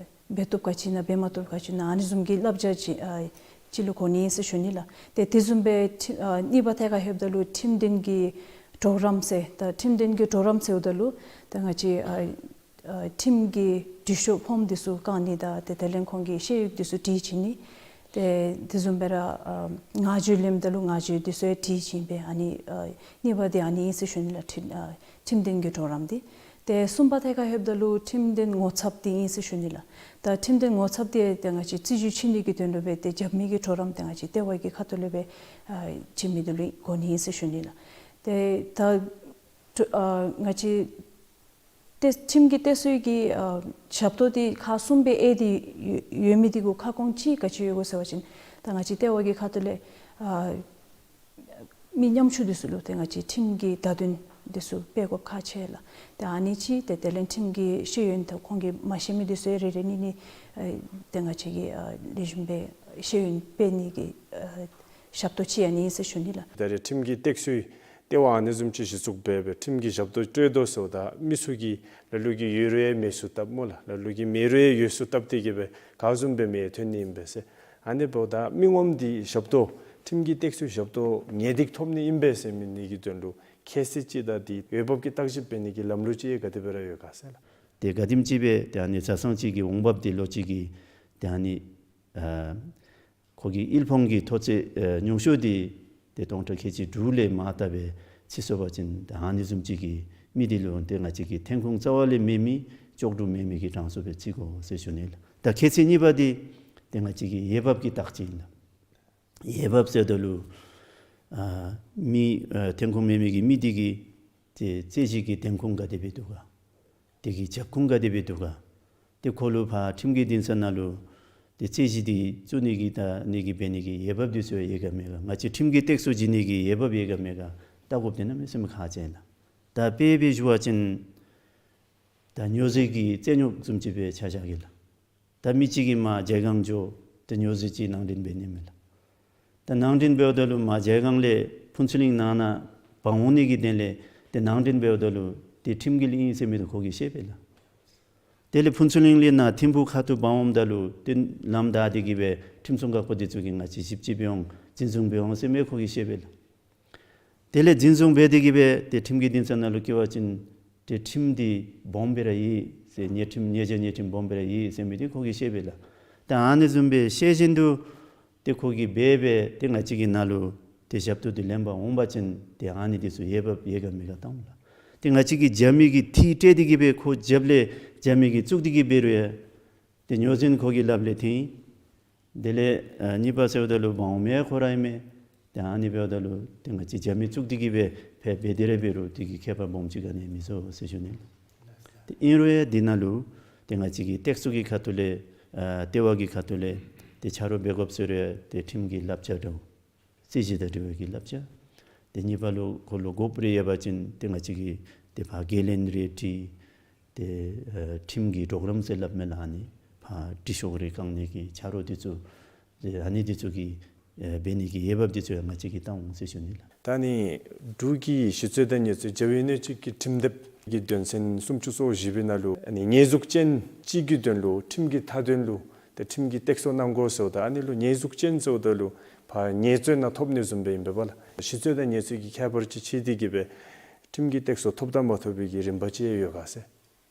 འབད་བཏུབ་ག་ཅི་ཨིན་ན་འབད་མ་བཏུབ་ག་ཅི་ཨིན་ན་ཨ་ནི་བཟུམ་གྱི་བསླབ་བྱ་ཅིག་ཨ་ཅིག་ལུ་གོ་ནི་ཨིན་ཟེར་ཞུ་ནི་ལགས། ཏེ་དེ་བཟུམ་སྦེ་ཁྲི་ཨ་གཉིས་པ་ཐད་ཁར་ལྷོདཔ་ད་ལུ་ཁྲིམས་དོན་གྱི་གྲོགས་རམ་ཟེར་ད་ཁྲིམས་དོན་གྱི་གྲོགས་རམ་ཟེརཝ་ད་ལུ་ད་ང་བཅས་ཨ་ཨ་ཁྲིམས་ཀྱི་འབྲི་ཤོག་ཕོརམ་འདི་ཚུ་བཀང་ནི་དང་ཏེ་དེ་ལས་ཁོང་གི་ཤེས་ཡོན་འདི་ཚུ་བྲིས་བྱིན་ནི། ཏེ་དེ་བཟུམ་སྦེ་ར་ཨ་ངག་བརྗོད་ལེནམ་ད་ལུ་ངག་བརྗོད་འདི་ཚུ་ཡང་བྲིས་བྱིན་སྦེ་ཨ་ནི་ཨ་གཉིས་པ་འདི་ཨ་ནི་ཨིན་ཟེར་ཞུ་ནི་ལགས། ཁྲིམས་ཨ་ཁྲིམས་དོན་གྱི་གྲོགས་རམ་འདི། ཏེ་གསུམ་པ་ཐད་ཁར་ལྷོདཔ་ད་ལུ་ཁྲིམས་དོན་ངོ་ཚབ་འདི་ཨིན་ཟེར་ཞུ་ནི་ལགས། ད་ཁྲིམས་དོན་ངོ་ཚབ་འདི་ཏེ་ང་བཅས་རྩོད་གཞི་ཕྱེ་ནི་གི་དོན་ལུ་སྦེ་ཏེ་རྐྱབ་མི་གི་གྲོགས་རམ་འདི་ང་བཅས་ལྟེ་བ་གི་ཁ་ཐུག་ལས་སྦེ་ཨ་བྱིན་མི་འདི་ལུ་གོ་ནི་ཨིན་ཟེར་ཞུ་ནི་ལགས། ཏེ་ད་ཨ་ང་བཅས་ཏེ་ཁྲིམས་ཀྱི་སྟེགས་གསོའི་གི་ཨ་ཞབས་ཏོག་འདི་ཁག་གསུམ་སྦེ་དབྱེ་སྟེ་ཡོད་ཡོད་མི་འདི་གུ་ཁ་སྐོང་ཅིག་ག་ཅི་ཡོད་གོ་ཟེར་བ་ཅིན་ད་ང་བཅས་ལྟེ་བ་གི་ཁ་ཐུག་ལས་ཨ་མི་ཉམ་ཆུང་འདི་ཚུ་ལུ་ཏེ་ང་བཅས་ཁྲིམས་ཀྱི་བརྡ་དོན་འདི་ཚུ་སྤེལ་དགོཔ་ཁག་ཆེ་ལགས། ཏེ་ཨ་ནི་ཅིག་ཏེ་དེ་ལས་ཁྲིམས་ཀྱི་ཤེས་ཡོན་དང་ཁོང་གིས་མ་ཤེས་མི་འདི་ཚུ་རེ་རེ་གཉིས་གཉིས་ཨ་ཏེ་ང་བཅས་ཀྱིས་ཨ་ལེགས་ཤོམ་སྦེ་ཤེས་ཡོན་སྤེལ་ནི་གི་ཨ་ཞབས་ཏོག་ཅིག་ཨ་ནི་ཨིན་ཟེར་ཞུ་ནི་ལགས། ད་རེས་ཁྲིམས་ཀྱི་སྟེགས་གསོའི་ལྟེ་བ་ཨ་ནི་བཟུམ་ཅིག་གཞི་བཙུགས་འབད་སྦེ་ཁྲིམས་ཀྱི་ཞབས་ཏོག་སྤྲོད་དོ་ཟེརཝ་ད་མི་ཚུ་གིས་ལ་ལུ་གིས་ཡོད་རུང་ཡང་མེད་ཚུགས་བཏབ་སྨོ་ལགས། ལ་ལུ་གིས་མེད་རུང་ཡང་ཡོད་ཚུགས་བཏབ་སྟེ་གིས་སྦེ་ག་བཟུམ་སྦེ་མི་ཐོན་ནི་ཨིན་པས་ཟེར། ཨ་ནི་འབདཝ་ད་མི་ངོམ་འདི་ཞབས་ཏོག་ཁྲིམས་ཀྱི་སྟེགས་གསོའི་ཞབས་ཏོག་ངེས་ཏིག་ཐོབ་ནི་ཨིན་པས་ཟེར་མི་འདི་གི་དོན་ལུ་ཁྱད་ཚད་ཅིག་དང་འདི་འོས་འབབ་ཀྱི་བརྟག་ཞིབ་འབད་ནི་གི་ལམ་ལུགས་ཅིག་ག་དེ་སྦེ་ར་ཡོད་ག་ཟེར་ལགས། ཏེ་ག་དེམ་ཅིག་སྦེ་ཏེ་ཨ་ནི་ཆ་ཚང་ཅིག་གི་འོང་འབབ་འདི་ལོ་གཅིག་གི་ཏེ་ཨ་ནི་ཨ་ཁོ་གི་དབུལ་ཕོངས་ཀྱི་མཐོ་ཚད་ཨ་ཉུང་ཤོས་འདི་ཏེ་སྟོང་ཕྲག་ཁལ་གཅིག་དྲུག་ལས་མར་བཏབ་སྦེ་ཕྱེ་སོང་པ་ཅིན་ད་ཨ་ནི་བཟུམ་ཅིག་གི་མི་འདི་ལུ་ཏེ་ང་བཅས་ཀྱིས་ཐོན་ཁུངས་རྩ་བ་ལས་མེད་མི་ལྕོགས་གྲུབ་མེད་མི་གི་གྲངས་སུ་སྦེ་བརྩི་དགོ་ཟེར་ཞུ་ནི་ལགས། ད་ཁྱད་ཚད་གཉིས་པ་འདི་ཏེ་ང་བཅས་ཀྱི་འོས་འབབ་ཀྱི་བརྟག་དཔྱད་ཨིན་ལགས། འོས་འབབ་ཟེརཝ་ད་ལུ་ ཨ་མི་ཨ་ཐོན་ཁུངས་མེད་མི་གི་མི་དེ་གིས་ཏེ་རྩོད་གཞི་གི་འདེམས་ཁུངས་ག་དེ་སྦེ་འདུག་ག། དེ་གི་རྒྱབ་ཁུངས་ག་དེ་སྦེ་འདུག་ག། ཏེ་ཁོ་ལུ་ཕར་ཁྲིམས་ཀྱི་འདུན་ས་ནང་ལུ་ཏེ་རྩོད་གཞི་དེ་བཙུགས་ནི་གི་ད་ནི་གི་འབད་ནི་གི་འོས་འབབ་དེ་ཚུ་ཡོད་ག་མེད་ག། ང་བཅས་ཁྲིམས་ཀྱི་སྟེགས་གསོ་བྱིན་ནི་གི་འོས་འབབ་ཡོད་ག་མེད་ག་བལྟ་དགོཔ་དེ་གནམ་མེད་ས་མེད་ཁག་ཆེ་ལགས། ད་དཔེ་སྦེ་ཞུ་བ་ཅིན་ད་ཉོ་ཟེར་གྱི་རྩོད་རྙོག་བཟུམ་ཅིག་སྦེ་ཆ་བཞག་གེ་ལགས། ད་མི་གཅིག་གིས་མར་བྱེ་སྒང་འགྱོ་ཏེ་ཉོ་ཟེར་ཅིག་ནང་འདྲེན་འབད་ནི་མས་ལགས། ད་ནང་འདྲེན་འབདཝ་ད་ལུ་མར་བྱེ་སྒང་ལས་ཕུན་ཚོགས་གླིང་ནང་ན་འབག་འོང་ནི་གི་དོན་ལས་ཏེ་ནང་འདྲེན་འབདཝ་ད་ལུ་ཏེ་ཁྲིམས་འགལ་ཨིན་ཟེར་མི་དེ་ཁོ་གིས་ཤེས་པས་ལགས། དེ་ལས་ཕུན་ཚོགས་གླིང་ལས་ནཱ་ཐིམ་ཕུག་ཁ་ཐུག་འབག་འོངམ་ད་ལུ་ཏེ་ལམ་བདའ་སྟེ་གི་སྦེ་ཁྲིམས་སྲུང་འགག་པ་དེ་ཚུ་གིས་ང་བཅས་ཞིབ་དཔྱད་འབད་འོང་འཛིན་བཟུང་འབད་འོང་ཟེར་མི་ཁོ་གིས་ཤེས་པས་ལགས། དེ་ལས་འཛིན་བཟུང་འབད་དེ་གི་སྦེ་ཏེ་ཁྲིམས་ཀྱི་འདུན་ས་ནང་ལུ་བསྐྱལ་བ་ཅིན་ཏེ་ཁྲིམས་འདི་སྦོམ་སྦེ་ར་ཡོད་ཟེར། ཉེས་ཁྲིམས་ཉེས་བྱ་ཉེས་ཁྲིམས་སྦོམ་སྦེ་ར་ཡོད་ཟེར་མི་འདི་ཁོ་གིས་ཤེས་པས་ལགས། ད་ཨ་ནི་བཟུམ་སྦེ་ཤེས་བཞིན་དུ་ཏེ་ཁོ་གིས་འབད་འབད་ཏེ་ང་བཅས་ཀྱི་ནང་ལུ་ཏེ་ཞབས་ཏོག་འདི་ལེན་པར་འོང་པ་ཅིན་ཏེ་ཨ་ནི་འདི་ཚུ་འོས་འབབ་ཡོད་ག་མེད་ག་བལྟ་འོང་ལགས། ཏེ་ང་བཅས་ཀྱིས་རྒྱབ་མི་གི་འཐུས་སྤྲོད་དེ་གི་སྦེ་ཁོ་རྒྱབ་ལས་རྒྱབ་མི་གིས་བཙུགས་ཏེ་གི་འབད་རུང་ཡང་ཏེ་ཉོ་ཟེར་ཁོ་གི་ལགཔ་ལས་ཐོན། དེ་ལས་ཨ་གཉིས་པ་ཟེརཝ་ད་ལུ་འབག་འོང་མི་ཁོ་ར་ཨིན་མས། ཏེ་ཨ་ནི་འབདཝ་ད་ལུ་ཏེ་ང་བཅས་རྒྱབ་མི་བཙུགས་ཏེ་གི་སྦེ་ཕར་འབད་དེ་ར་འབད་རུང་དེ་གིས་ཁྱད་པར་སྦོམ་ཅིག་ག་ནི་མི་བཟོ་ཟེར་ཞུ་ནི། ཏེ་ཨིན་རུང་ཡང་འདི་ནང་ལུ་ཏེ་ང་བཅས་ཀྱི་སྟེགས་གསོ་གི་ཁ་ཐུག་ལས་ཨ་ལྟེ་བ་གི་ཁ་ཐུག་ལས་ཏེ་ཆ་རོགས་འབད་དགོཔ་ཟེར་རུང་ཡང་ཏེ་ཁྲིམས་ཀྱི་བསླབ་བྱ་འདྲཝ་རྩོད་གཞི་དང་འབྲེལ་བའི་གི་བསླབ་བྱ། ཏེ་གཉིས་པ་ལུ་ཁོ་ལུ་དགོཔ་རེ་ཡོད་པ་ཅིན་ཏེ་ང་བཅས་ཀྱིས་ཏེ་ཕར་འགན་ལེན་རེ་འཁྲི། ཏེ་ཨ་ཁྲིམས་ཀྱི་གྲོགས་རམ་ཟེར་སླབ་མས་ལགས། ཨ་ནི་ཕར་དྲི་ཤོག་རེ་བཀང་ནི་གི་ཆ་རོགས་འདི་ཚུ་ཏེ་ཨ་ནི་འདི་ཚུ་གི་ཨེ་འབད་ནི་གི་འོས་འབབ་འདི་ཚུ་ཡང་ང་བཅས་ཀྱིས་བལྟ་འོང་ཟེར་ཞུ་ནི་ལགས། ད་ནི་འབྲུག་གི་ཞི་རྩོད་དང་ཉེས་རྩོད་རྒྱལ་བའི་གནས་བཅས་ཀྱི་ཁྲིམས་དེབ་ཀྱི་དོན་ཚན་སུམ་ཅུ་སོ་བཞི་པའི་ནང་ལུ་ཨ་ནི་ཉེས་འཛུགས་ཅན་གཅིག་གི་དོན་ལུ་ཁྲིམས་ཀྱི་མཐའ་དོན་ལུ་ཏེ་ཁྲིམས་ཀྱི་སྟེགས་གསོ་གནང་དགོ་ཟེརཝ་ད་ཨ་ནི་ལུ་ཉེས་འཛུགས་ཅན་ཟེརཝ་ད་ལུ་ཕར་ཉེས་རྩོད་ནང་ཐོབ་ནི་བཟུམ་སྦེ་ཨིན་པས་ལགས། ཞི་རྩོད་དང་ཉེས་རྩོད་ཀྱི་ཁྱད་པར་ཅིག་ཕྱེ་སྟེ་གི་སྦེ་ཁྲིམས་ཀྱི་སྟེགས་གསོ་ཐོབ་དང་མ་ཐོབ་པའི་གི་རིམ་པ་ཅིག་ཡོད་ག་ཟེར།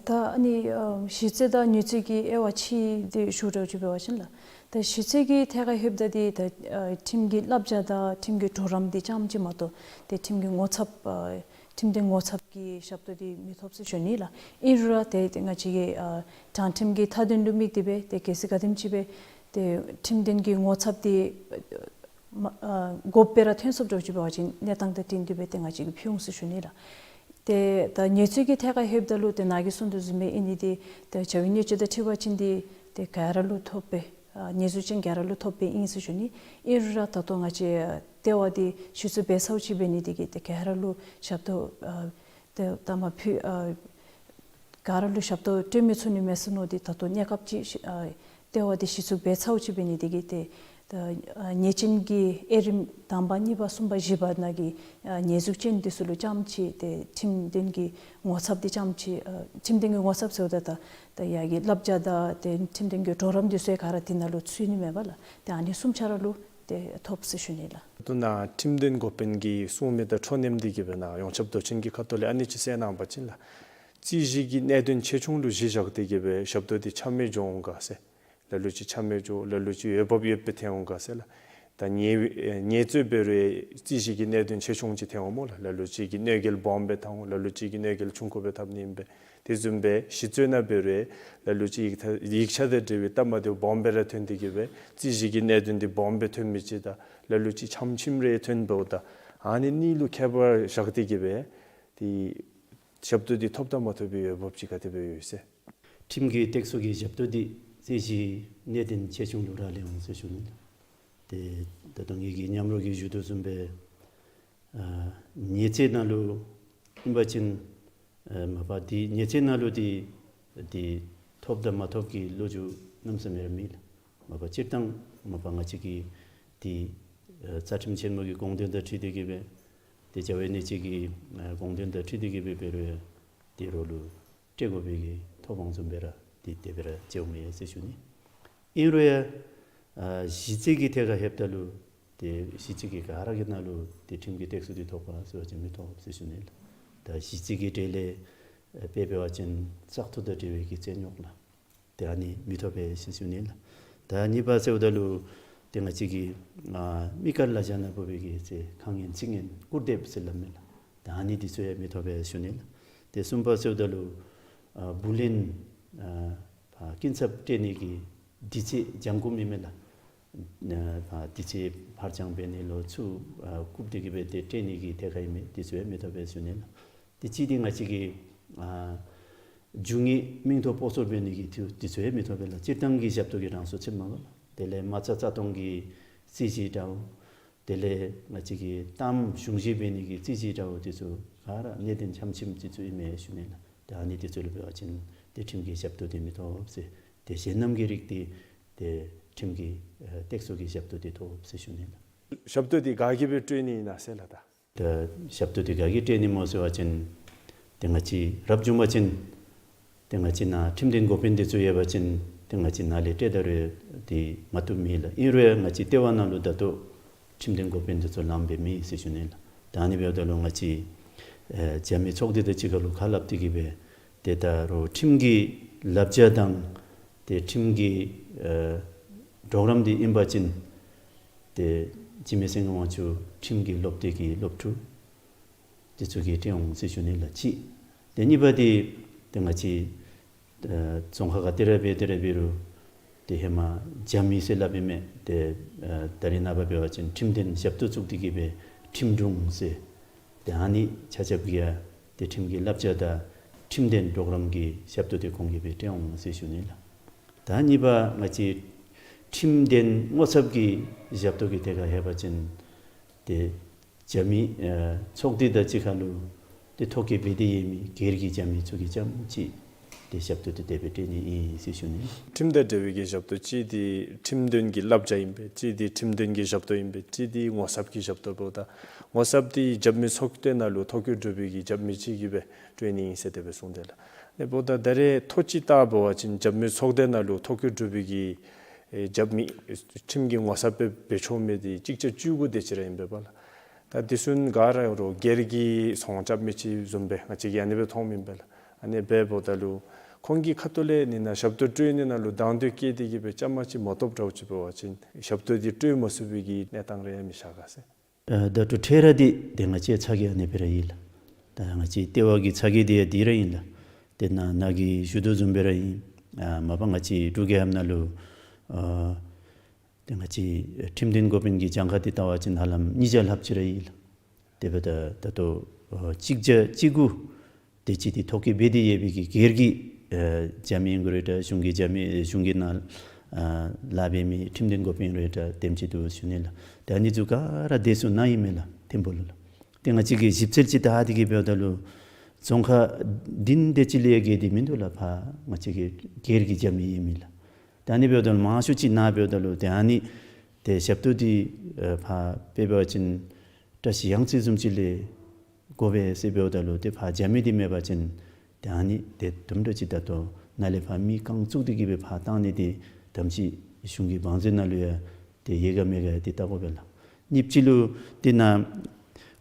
ད་ཨ་ནི་ཨ་ཞི་རྩོད་དང་ཉེས་རྩོད་ཀྱི་དབྱེ་བ་ཕྱེ་སྟེ་ཞུ་དགོཔ་ཅིག་འབད་བ་ཅིན་ལགས། ད་ཞི་རྩོད་ཀྱི་ཐད་ཁར་ལྷོདཔ་ད་འདི་ད་ཨ་ཁྲིམས་ཀྱི་བསླབ་བྱ་དང་ཁྲིམས་ཀྱི་གྲོགས་རམ་འདི་ཙམ་ཅིག་མ་གཏོགས་ཏེ་ཁྲིམས་ཀྱི་ངོ་ཚབ་ཨ་ཁྲིམས་དོན་ངོ་ཚབ་ཀྱི་ཞབས་ཏོག་འདི་མི་ཐོབ་ཟེར་ཞུ་ནི་ལགས། ཨིན་རུང་ར་ཏེ་ཏེ་ང་བཅས་ཀྱི་ཨ་དྲང་ཁྲིམས་ཀྱི་མཐའ་དོན་ལུ་དམིགས་ཏེ་སྦེ་ཏེ་གལ་སྲིད་ག་དེམ་ཅིག་སྦེ་ཏེ་ཁྲིམས་དོན་གྱི་ངོ་ཚབ་འདི་མ་ཨ་དགོཔ་སྦེ་ར་ཐོན་སོངམ་འདྲཝ་ཅིག་འབད་བ་ཅིན་གནས་སྟངས་དང་བསྟུན་ཏེ་སྦེ་ཏེ་ང་བཅས་ཀྱིས་ཕུལ་འོང་ཟེར་ཞུ་ནི་ལགས། ཏེ་ད་ཉེས་རྩོད་ཀྱི་ཐད་ཁར་ལྷོདཔ་ད་ལུ་ཏེ་ནཱ་གིས་གསུངས་དོ་བཟུམ་སྦེ་ཨིན་ནི་འདི་ཏེ་བྱ་བའི་གནོད་བྱེད་དང་འཁྲིལ་བ་ཅིན་འདི་ཏེ་ག་ར་ལུ་ཐོབ་པས། ཨ་ཉེས་འཛུགས་ཅན་ག་ར་ལུ་ཐོབ་པས་ཨིན་ཟེར་ཞུ་ནི། ཨིན་རུང་ར་ད་ལྟོ་ང་བཅས་ཨ་ལྟེ་བ་འདི་གཞི་བཙུགས་འབད་ཚརཝ་ཅིག་འབད་ནི་དེ་གིས་ཏེ་ག་ར་ལུ་ཞབས་ཏོག་ཨ་ཏེ་ད་མ་ཕུལ་ཨ་ག་ར་ལུ་ཞབས་ཏོག་སྤྲོད་མི་ཚུགས་ནི་མས་ཟེར་མནོ་སྟེ་ད་ལྟོ་གནས་སྐབས་ཅིག་ཨ་ལྟེ་བ་འདི་གཞི་བཙུགས་འབད་ཚརཝ་ཅིག་འབད་ནི་དེ་གིས་ཏེ་ད་ཨ་ཉེས་ཅན་གྱི་དབྱེ་རིམ་དང་པ་གཉིས་པ་གསུམ་པ་བཞི་པ་ནང་གི་ཨ་ཉེས་འཛུགས་ཅན་འདི་ཚུ་ལུ་ཙམ་ཅིག་ཏེ་ཁྲིམས་དོན་གྱི་ངོ་ཚབ་འདི་ཙམ་ཅིག་ཨ་ཁྲིམས་དོན་གྱི་ངོ་ཚབ་ཟེརཝ་ད་ད་ད་ཡ་གི་བསླབ་བྱ་དང་ཏེ་ཁྲིམས་དོན་གྱི་གྲོགས་རམ་འདི་ཚུ་ག་ར་འདི་ནང་ལུ་ཚུད་ནི་མས་པ་ལགས། ཏེ་ཨ་ནི་གསུམ་ཆ་ར་ལུ་ཏེ་ཐོབ་ཟེར་ཞུ་ནི་ལགས། ད་ནཱ་ཁྲིམས་དོན་འགོ་དཔོན་གྱིས་གསུངས་མི་དང་འཁྲིལ་ནེམ་འདི་གིས་སྦེ་ནཱ་ཡོངས་ཁྱབ་མདོ་ཆེན་གྱི་ཁ་ཐུག་ལས་ཨ་ནི་ཅིག་གསལ་གནང་པ་ཅིན་ལགས། རྩོད་གཞི་གི་གནད་དོན་ཆེ་ཆུང་ལུ་གཞི་བཞག་སྟེ་གི་སྦེ་ཞབས་ཏོག་འདི་ཆ་མེད་འགྱོ་འོང་ག་ཟེར། ལ་ལུ་ཅིག་ཆ་མེད་འགྱོ། ལ་ལུ་ཅིག་འོས་འབབ་ཡོདཔ་སྦེ་ཐོན་འོང་ག་ཟེར་ལགས། ད་ཉེས་ཨེ་ཉེས་རྩོད་འབད་རུང་རྩོད་གཞི་གི་གནད་དོན་ཆེ་ཆུང་ཅིག་ཐོན་འོང་སྨོ་ལགས། ལ་ལུ་ཅིག་གིས་གནོད་འགེལ་སྦོམ་སྦེ་བཏང་འོང་། ལ་ལུ་ཅིག་གིས་གནོད་འགེལ་ཆུང་ཀུ་སྦེ་བཏངམ་ཨིན་པས། དེ་བཟུམ་སྦེ་ཞི་རྩོད་ནང་འབད་རུང་ལ་ལུ་ཅིག་ཡིག་ཐ་ཡིག་ཆ་དང་འབྲེལ་བའི་སྟབས་མ་བདེཝ་སྦོམ་སྦེ་ར་ཐོན་ཏེ་གི་སྦེ་རྩོད་གཞི་གི་གནད་དོན་འདི་སྦོམ་སྦེ་ཐོན་མི་ཅིག་དང་ལ་ལུ་ཅིག་ཆམ་ཆིམ་རེ་ཐོན་འབདཝ་ད་ཨ་ནི་གཉིས་ལུ་ཁྱད་པར་བཞག་སྟེ་གི་སྦེ་ཏེ་ཞབས་ཏོག་འདི་ཐོབ་དང་མ་ཐོབ་པའི་འོས་འབབ་ཅིག་ག་དེ་སྦེ་ཡོད་ཟེར། ཁྲིམས་ཀྱི་སྟེགས་གསོ་གི་ཞབས་ཏོག་འདི་རྩོད་གཞི་གནད་དོན་ཆེ་ཆུང་ལུ་རག་ལས་འོང་ཟེར་ཞུ་ནི། ཏེ་ད་ལྟོ་ངེ་གི་མཉམ་རོགས་ཀྱིས་ཞུ་དོ་བཟུམ་སྦེ་ཨ་ཉེས་རྩོད་ནང་ལུ་ཨིན་པ་ཅིན་ཨ་མ་པ་འདི་ཉེས་རྩོད་ནང་ལུ་འདི་འདི་ཐོབ་དང་མ་ཐོབ་ཀྱི་ལོ་རྒྱུས་གནམ་མེད་ས་མེད་ར་མེད་ལགས། མ་པ་སྤྱིར་བཏང་མ་པ་ང་བཅས་ཀྱི་འདི་ཨ་རྩ་ཁྲིམས་ཆེན་མོ་གི་དགོངས་དོན་དང་འཁྲིལ་ཏེ་གི་སྦེ་ཏེ་བྱ་བའི་གནོད་བྱེད་ཀྱི་ཨ་དགོངས་དོན་དང་འཁྲིལ་ཏེ་གི་སྦེ་འབད་རུང་ཏེ་རོགས་ལུ་སྤྲོད་དགོ་པའི་གི་ཐོབ་དབང་བཟུམ་སྦེ་ར་ཏེ་དེ་སྦེ་ར་མཇལཝ་མས་ཟེར་ཞུ་ནི། ཨིན་རུང་ཡང་ཨ་ཞི་རྩོད་ཀྱི་ཐད་ཁར་ལྷོདཔ་ད་ལུ་ཏེ་ཞི་རྩོད་ཀྱི་ག་ར་གི་ནང་ལུ་ཏེ་ཁྲིམས་ཀྱི་སྟེགས་གསོ་འདི་ཐོབ་ག་ཟེར་བ་ཅིན་མི་ཐོབ་ཟེར་ཞུ་ནི་ལགས། ད་ཞི་རྩོད་ཀྱི་གྲས་ལས་ཨ་དཔེ་འབད་བ་ཅིན་བཙག་འཐུ་དང་འབྲེལ་བའི་གི་རྩོད་རྙོག་ལགས། ཏེ་ཨ་ནི་མི་ཐོབ་པས་ཟེར་ཞུ་ནི་ལགས། ད་གཉིས་པ་ཟེརཝ་ད་ལུ་ཏེ་ང་བཅས་ཀྱི་ཨ་དམིགས་བཀར་ལ་བཞག་ནི་འབད་བའི་གི་ཟེར་ཁ་ངན་ཚིག་ངན་སྐུར་འདེབས་ཟེར་སླབ་མས་ལགས། ད་ཨ་ནི་འདི་ཚུ་ཡང་མི་ཐོབ་པས་ཟེར་ཞུ་ནི་ལགས། ཏེ་གསུམ་པ་ཟེརཝ་ད་ལུ་ཨ་བུ་ལོན་ཨ་ཕར་སྐྱིན་ཚབ་སྤྲོད་ནི་གི་དུས་ཚོད་འགྱངས་འགྱངསམ་ཨིན་མས་ལགས། ཨ་དེ་ཚེ་ཕར་འགྱངས་འབད་ནི་ལུ་ཚུར་ཨ་བཀུག་སྟེ་གི་སྦེ་ཏེ་སྤྲོད་ནི་གི་ཐད་ཁར་ཨིན་མས། དེ་ཚུ་ཡང་མི་ཐོབ་པས་ཟེར་ཞུ་ནི་ལགས། ཏེ་གཅིག་འདི་ང་བཅས་ཀྱི་ཨ་རྒྱུ་དངོས་མིང་ཐོ་སྤོ་སོར་འབད་ནི་གི་དེ་དེ་ཚུ་ཡང་མི་ཐོབ་པས་ལགས། སྤྱིར་བཏང་གི་ཞབས་ཏོག་གི་གྲངས་སུ་ཚུདཔ་མས་ལགས། དེ་ལས་མ་རྩ་རྩ་སྟོང་གི་རྩིས་གཞི་འདྲཝ། དེ་ལས་ང་བཅས་ཀྱི་གཏམ་གཞུང་བཞེས་འབད་ནི་གི་རྩིས་གཞི་འདྲཝ་དེ་ཚུ་ག་ར་གནད་དོན་ཆམ་ཆིམ་དེ་ཚུ་ཨིན་མས་ཞུ་ནི་ལགས། ཏེ་ཨ་ནི་དེ་ཚུ་ལུ་འབད་བ་ཅིན་ཏེ་ཁྲིམས་ཀྱི་ཞབས་ཏོག་དེ་མི་ཐོབ་ཟེར། ཏེ་གཞན་རྣམས་ཀྱི་རིགས་དེ་ཏེ་ཁྲིམས་ཀྱི་ཨ་སྟེགས་གསོ་གི་ཞབས་ཏོག་དེ་ཐོབ་ཟེར་ཞུ་ནི་ལགས། ཞབས་ཏོག་དེ་ག་གིས་སྦེ་སྤྲོད་ནི་ཨིན་ན་ཟེར་ལགས། ད་ད་ཞབས་ཏོག་དེ་ག་གིས་སྤྲོད་ནི་སྨོ་ཟེར་བ་ཅིན་ཏེ་ང་བཅས་རབ་བྱུང་པ་ཅིན་ཏེ་ང་བཅས་ནཱ་ཁྲིམས་དོན་འགོ་དཔོན་དེ་ཚུ་ཡོད་པ་ཅིན་ཏེ་ང་བཅས་ནཱ་ལས་སྤྲོད་ད་རུང་ཏེ་མ་བཏུབ་མེད་ལགས། ཨིན་རུང་ང་བཅས་ལྟེ་བ་ནང་ལུ་ད་ལྟོ་ཁྲིམས་དོན་འགོ་དཔོན་དེ་ཚུ་ལངམ་སྦེ་མེད་ཟེར་ཞུ་ནི་ལགས། ད་ཨ་ནི་འབདཝ་ད་ལུ་ང་བཅས་ཨེ་རྒྱབ་མི་ཚོགས་སྡེ་དང་གཅིག་ཁར་ལུ་ཁ་སླབ་སྟེ་གི་སྦེ་ཏེ་ད་རུང་ཁྲིམས་ཀྱི་བསླབ་བྱ་དང་ཏེ་ཁྲིམས་ཀྱི་ཨེ་གྲོགས་རམ་འདི་ཨིན་པ་ཅིན་ཏེ་འཇིགས་མེད་སེང་གེ་དབང་ཕྱུག་ཁྲིམས་ཀྱི་སློབ་སྡེ་གི་སློབ་ཕྲུག་དེ་ཚུ་གིས་སྤྲོད་འོང་ཟེར་ཞུ་ནི་ལགས། གཅིག། ཏེ་གཉིས་པ་འདི་ཏེ་ང་བཅས་ཨ་རྫོང་ཁག་ག་ཏེ་ར་འབད་ཏེ་ར་འབད་རུང་ཏེ་ཧེ་མ་རྒྱབ་མི་ཟེར་སླབ་ཨིན་མས། ཏེ་ཨ་ད་རེས་ནངས་པ་འབད་བ་ཅིན་ཁྲིམས་དོན་ཞབས་ཏོག་བཙུགས་ཏེ་གི་སྦེ་ཁྲིམས་དྲུང་ཟེར། ཏེ་ཨ་ནི་ཆ་ཁྱབ་ཀྱིས་ཡང་ཏེ་ཁྲིམས་ཀྱི་བསླབ་བྱ་དང་ཁྲིམས་དོན་གྲོགས་རམ་གྱི་ཞབས་ཏོག་དེ་ཁོང་གིས་སྦེ་སྤྲོད་འོང་ཟེར་ཞུ་ནི་ལགས། ད་གཉིས་པ་ང་བཅས་ཁྲིམས་དོན་ངོ་ཚབ་ཀྱི་ཞབས་ཏོག་གི་ཐད་ཁར་ལྷོད་པ་ཅིན་ཏེ་རྒྱབ་མི་ཨ་ཚོགས་སྡེ་དང་གཅིག་ཁར་ལུ་ཏེ་ཐོ་བཀོད་འབད་དེ་ཡོད་མི་སྒེར་གྱི་རྒྱབ་མི་ཚུ་གིས་རྐྱངམ་ཅིག་ཏེ་ཞབས་ཏོག་དེ་དེ་སྦེ་སྤྲོད་ནི་ཨིན་ཟེར་ཞུ་ནི། ཁྲིམས་དང་འབྲེལ་བའི་གི་ཞབས་ཏོག་གཅིག་འདི་ཁྲིམས་དོན་གྱི་བསླབ་བྱ་ཨིན་པས། གཅིག་འདི་ཁྲིམས་དོན་གྱི་ཞབས་ཏོག་ཨིན་པས། གཅིག་འདི་ངོ་ཚབ་ཀྱི་ཞབས་ཏོག་འབདཝ་ད་ངོ་ཚབ་འདི་རྒྱབ་མི་ཚོགས་སྡེ་ནང་ལུ་ཐོ་བཀོད་གྲུབ་པའི་གི་རྒྱབ་མི་ཅིག་གིས་སྦེ་སྤྲོད་ནི་ཨིན་ཟེར་དེ་སྦེ་གསུངས་ཏེ་ལགས། ཨ་ནི་འབདཝ་ད་ད་རེས་ཐོ་ཅིག་བལྟ་བ་ཅིན་རྒྱབ་མི་ཚོགས་སྡེ་ནང་ལུ་ཐོ་བཀོད་གྲུབ་པའི་གི་ཨེ་རྒྱབ་མི་ཁྲིམས་ཀྱི་ངོ་ཚབ་སྦེ་འབད་ཆོག་མི་འདི་གཅིག་བརྒྱ་བཅུ་དགུ་དེ་ཅིག་ར་ཨིན་པས་པ་ལགས། ད་དེ་ཚུ་ག་ར་རོགས་སྒེར་གྱི་ཚོང་རྐྱབ་མི་ཅིག་བཟུམ་སྦེ་ང་བཅས་ཀྱིས་ཨ་ནི་སྦེ་མཐོངམ་ཨིན་པས་ལགས། ཨ་ནི་འབདཝ་ད་ལུ་ཁོང་གི་ཁ་ཐུག་ལས་ནི་ནཱ་ཞབས་ཏོག་སྤྲོད་ནི་ནང་ལུ་དང་འདོད་བསྐྱེད་དེ་གི་སྦེ་བཅའ་མར་ཅིག་མ་གཏོགསཔ་འདྲཝ་ཅིག་འབད་བ་ཅིན་ཞབས་ཏོག་འདི་སྤྲོད་མ་ཚུགས་པའི་གི་གནས་སྟངས་རེ་ཡང་མི་ཤར་ག་ཟེར། ཨ་ད་ལྟོ་འཕྲལ་ར་འདི་ཏེ་ང་བཅས་ཚ་གྱང་ཨ་ནི་སྦེ་ར་ཡོད་ལགས། ད་ང་བཅས་ལྟེ་བ་གི་ཚ་གྱང་འདི་ཡང་འདི་ར་ཨིན་ལགས། ཏེ་ནཱ་ནཱ་གིས་ཞུ་དོ་བཟུམ་སྦེ་ར་ཨིན། ཨ་མ་པ་ང་བཅས་འབྲུག་རྒྱལ་ཁབ་ནང་ལུ་ཨ་ཏེ་ང་བཅས་ཁྲིམས་དོན་འགོ་དཔོན་གྱི་གྱངས་ཁ་འདི་བལྟ་བ་ཅིན་ཧ་ལམ་ཉིས་བརྒྱ་ལྷགཔ་ཅིག་ར་ཡོད་ལགས། དེ་འབདཝ་ད་ད་ལྟོ་ཨ་གཅིག་བརྒྱ་བཅུ་དགུ་དེ་ཅིག་འདི་ཐོ་བཀོད་འབད་དེ་ཡོད་པའི་གི་སྒེར་གྱི་ཨ་རྒྱབ་མི་གུ་རེ་ད་གཞུང་གི་རྒྱབ་མི་གཞུང་གི་ནང་ཨ་ལཱ་འབད་མི་ཁྲིམས་དོན་འགོ་དཔོན་རེ་ད་དེམ་ཅིག་འདུག་ཞུ་ནི་ལགས། ད་ཨ་ནི་ཚུ་ག་ར་སྡོད་ས་ནཱ་ཨིན་མས་ལགས། ཐིམ་ཕུག་ལུ་ལགས། ཏེ་ང་བཅས་ཀྱིས་ཞིབ་འཚོལ་ཅིག་བལྟ་སྟེ་གི་འབདཝ་ད་ལུ་རྫོང་ཁག་བདུན་དེ་ཅིག་ལས་བརྒལ་ཏེ་མིན་འདུག་ལགས། ཕར་ང་བཅས་ཀྱི་སྒེར་གྱི་རྒྱབ་མི་ཨིན་མས་ལགས། ད་ཨ་ནི་འབདཝ་ད་ལུ་མང་ཤོས་ཅིག་ནཱ་འབདཝ་ད་ལུ་ཏེ་ཨ་ནི་ཏེ་ཞབས་ཏོག་འདི་ཨ་ཕར་འབད་བ་ཅིན་བཀྲ་ཤིས་གཡང་རྩེ་བཟུམ་ཅིག་ལས་དགོ་པས་ཟེར་འབདཝ་ད་ལུ་ཏེ་ཕར་རྒྱབ་མི་འདི་མེད་པ་ཅིན་ཏེ་ཨ་ནི་ཏེ་དུམ་གྲ་ཅིག་ད་ལྟོ་ནཱ་ལས་ཕར་མི་རྐང་བཙུགས་ཏེ་གི་སྦེ་ཕར་བཏང་ནི་འདི་དམ་ཅིག་གཞུང་གི་བང་མཛོད་ནང་ལུ་ཡང་ཏེ་ཡོད་ག་མེད་ག་ཡང་ཏེ་བལྟ་དགོ་པས་ལགས། གཉིས་པ་ཅིག་ལུ་ཏེ་ནཱ་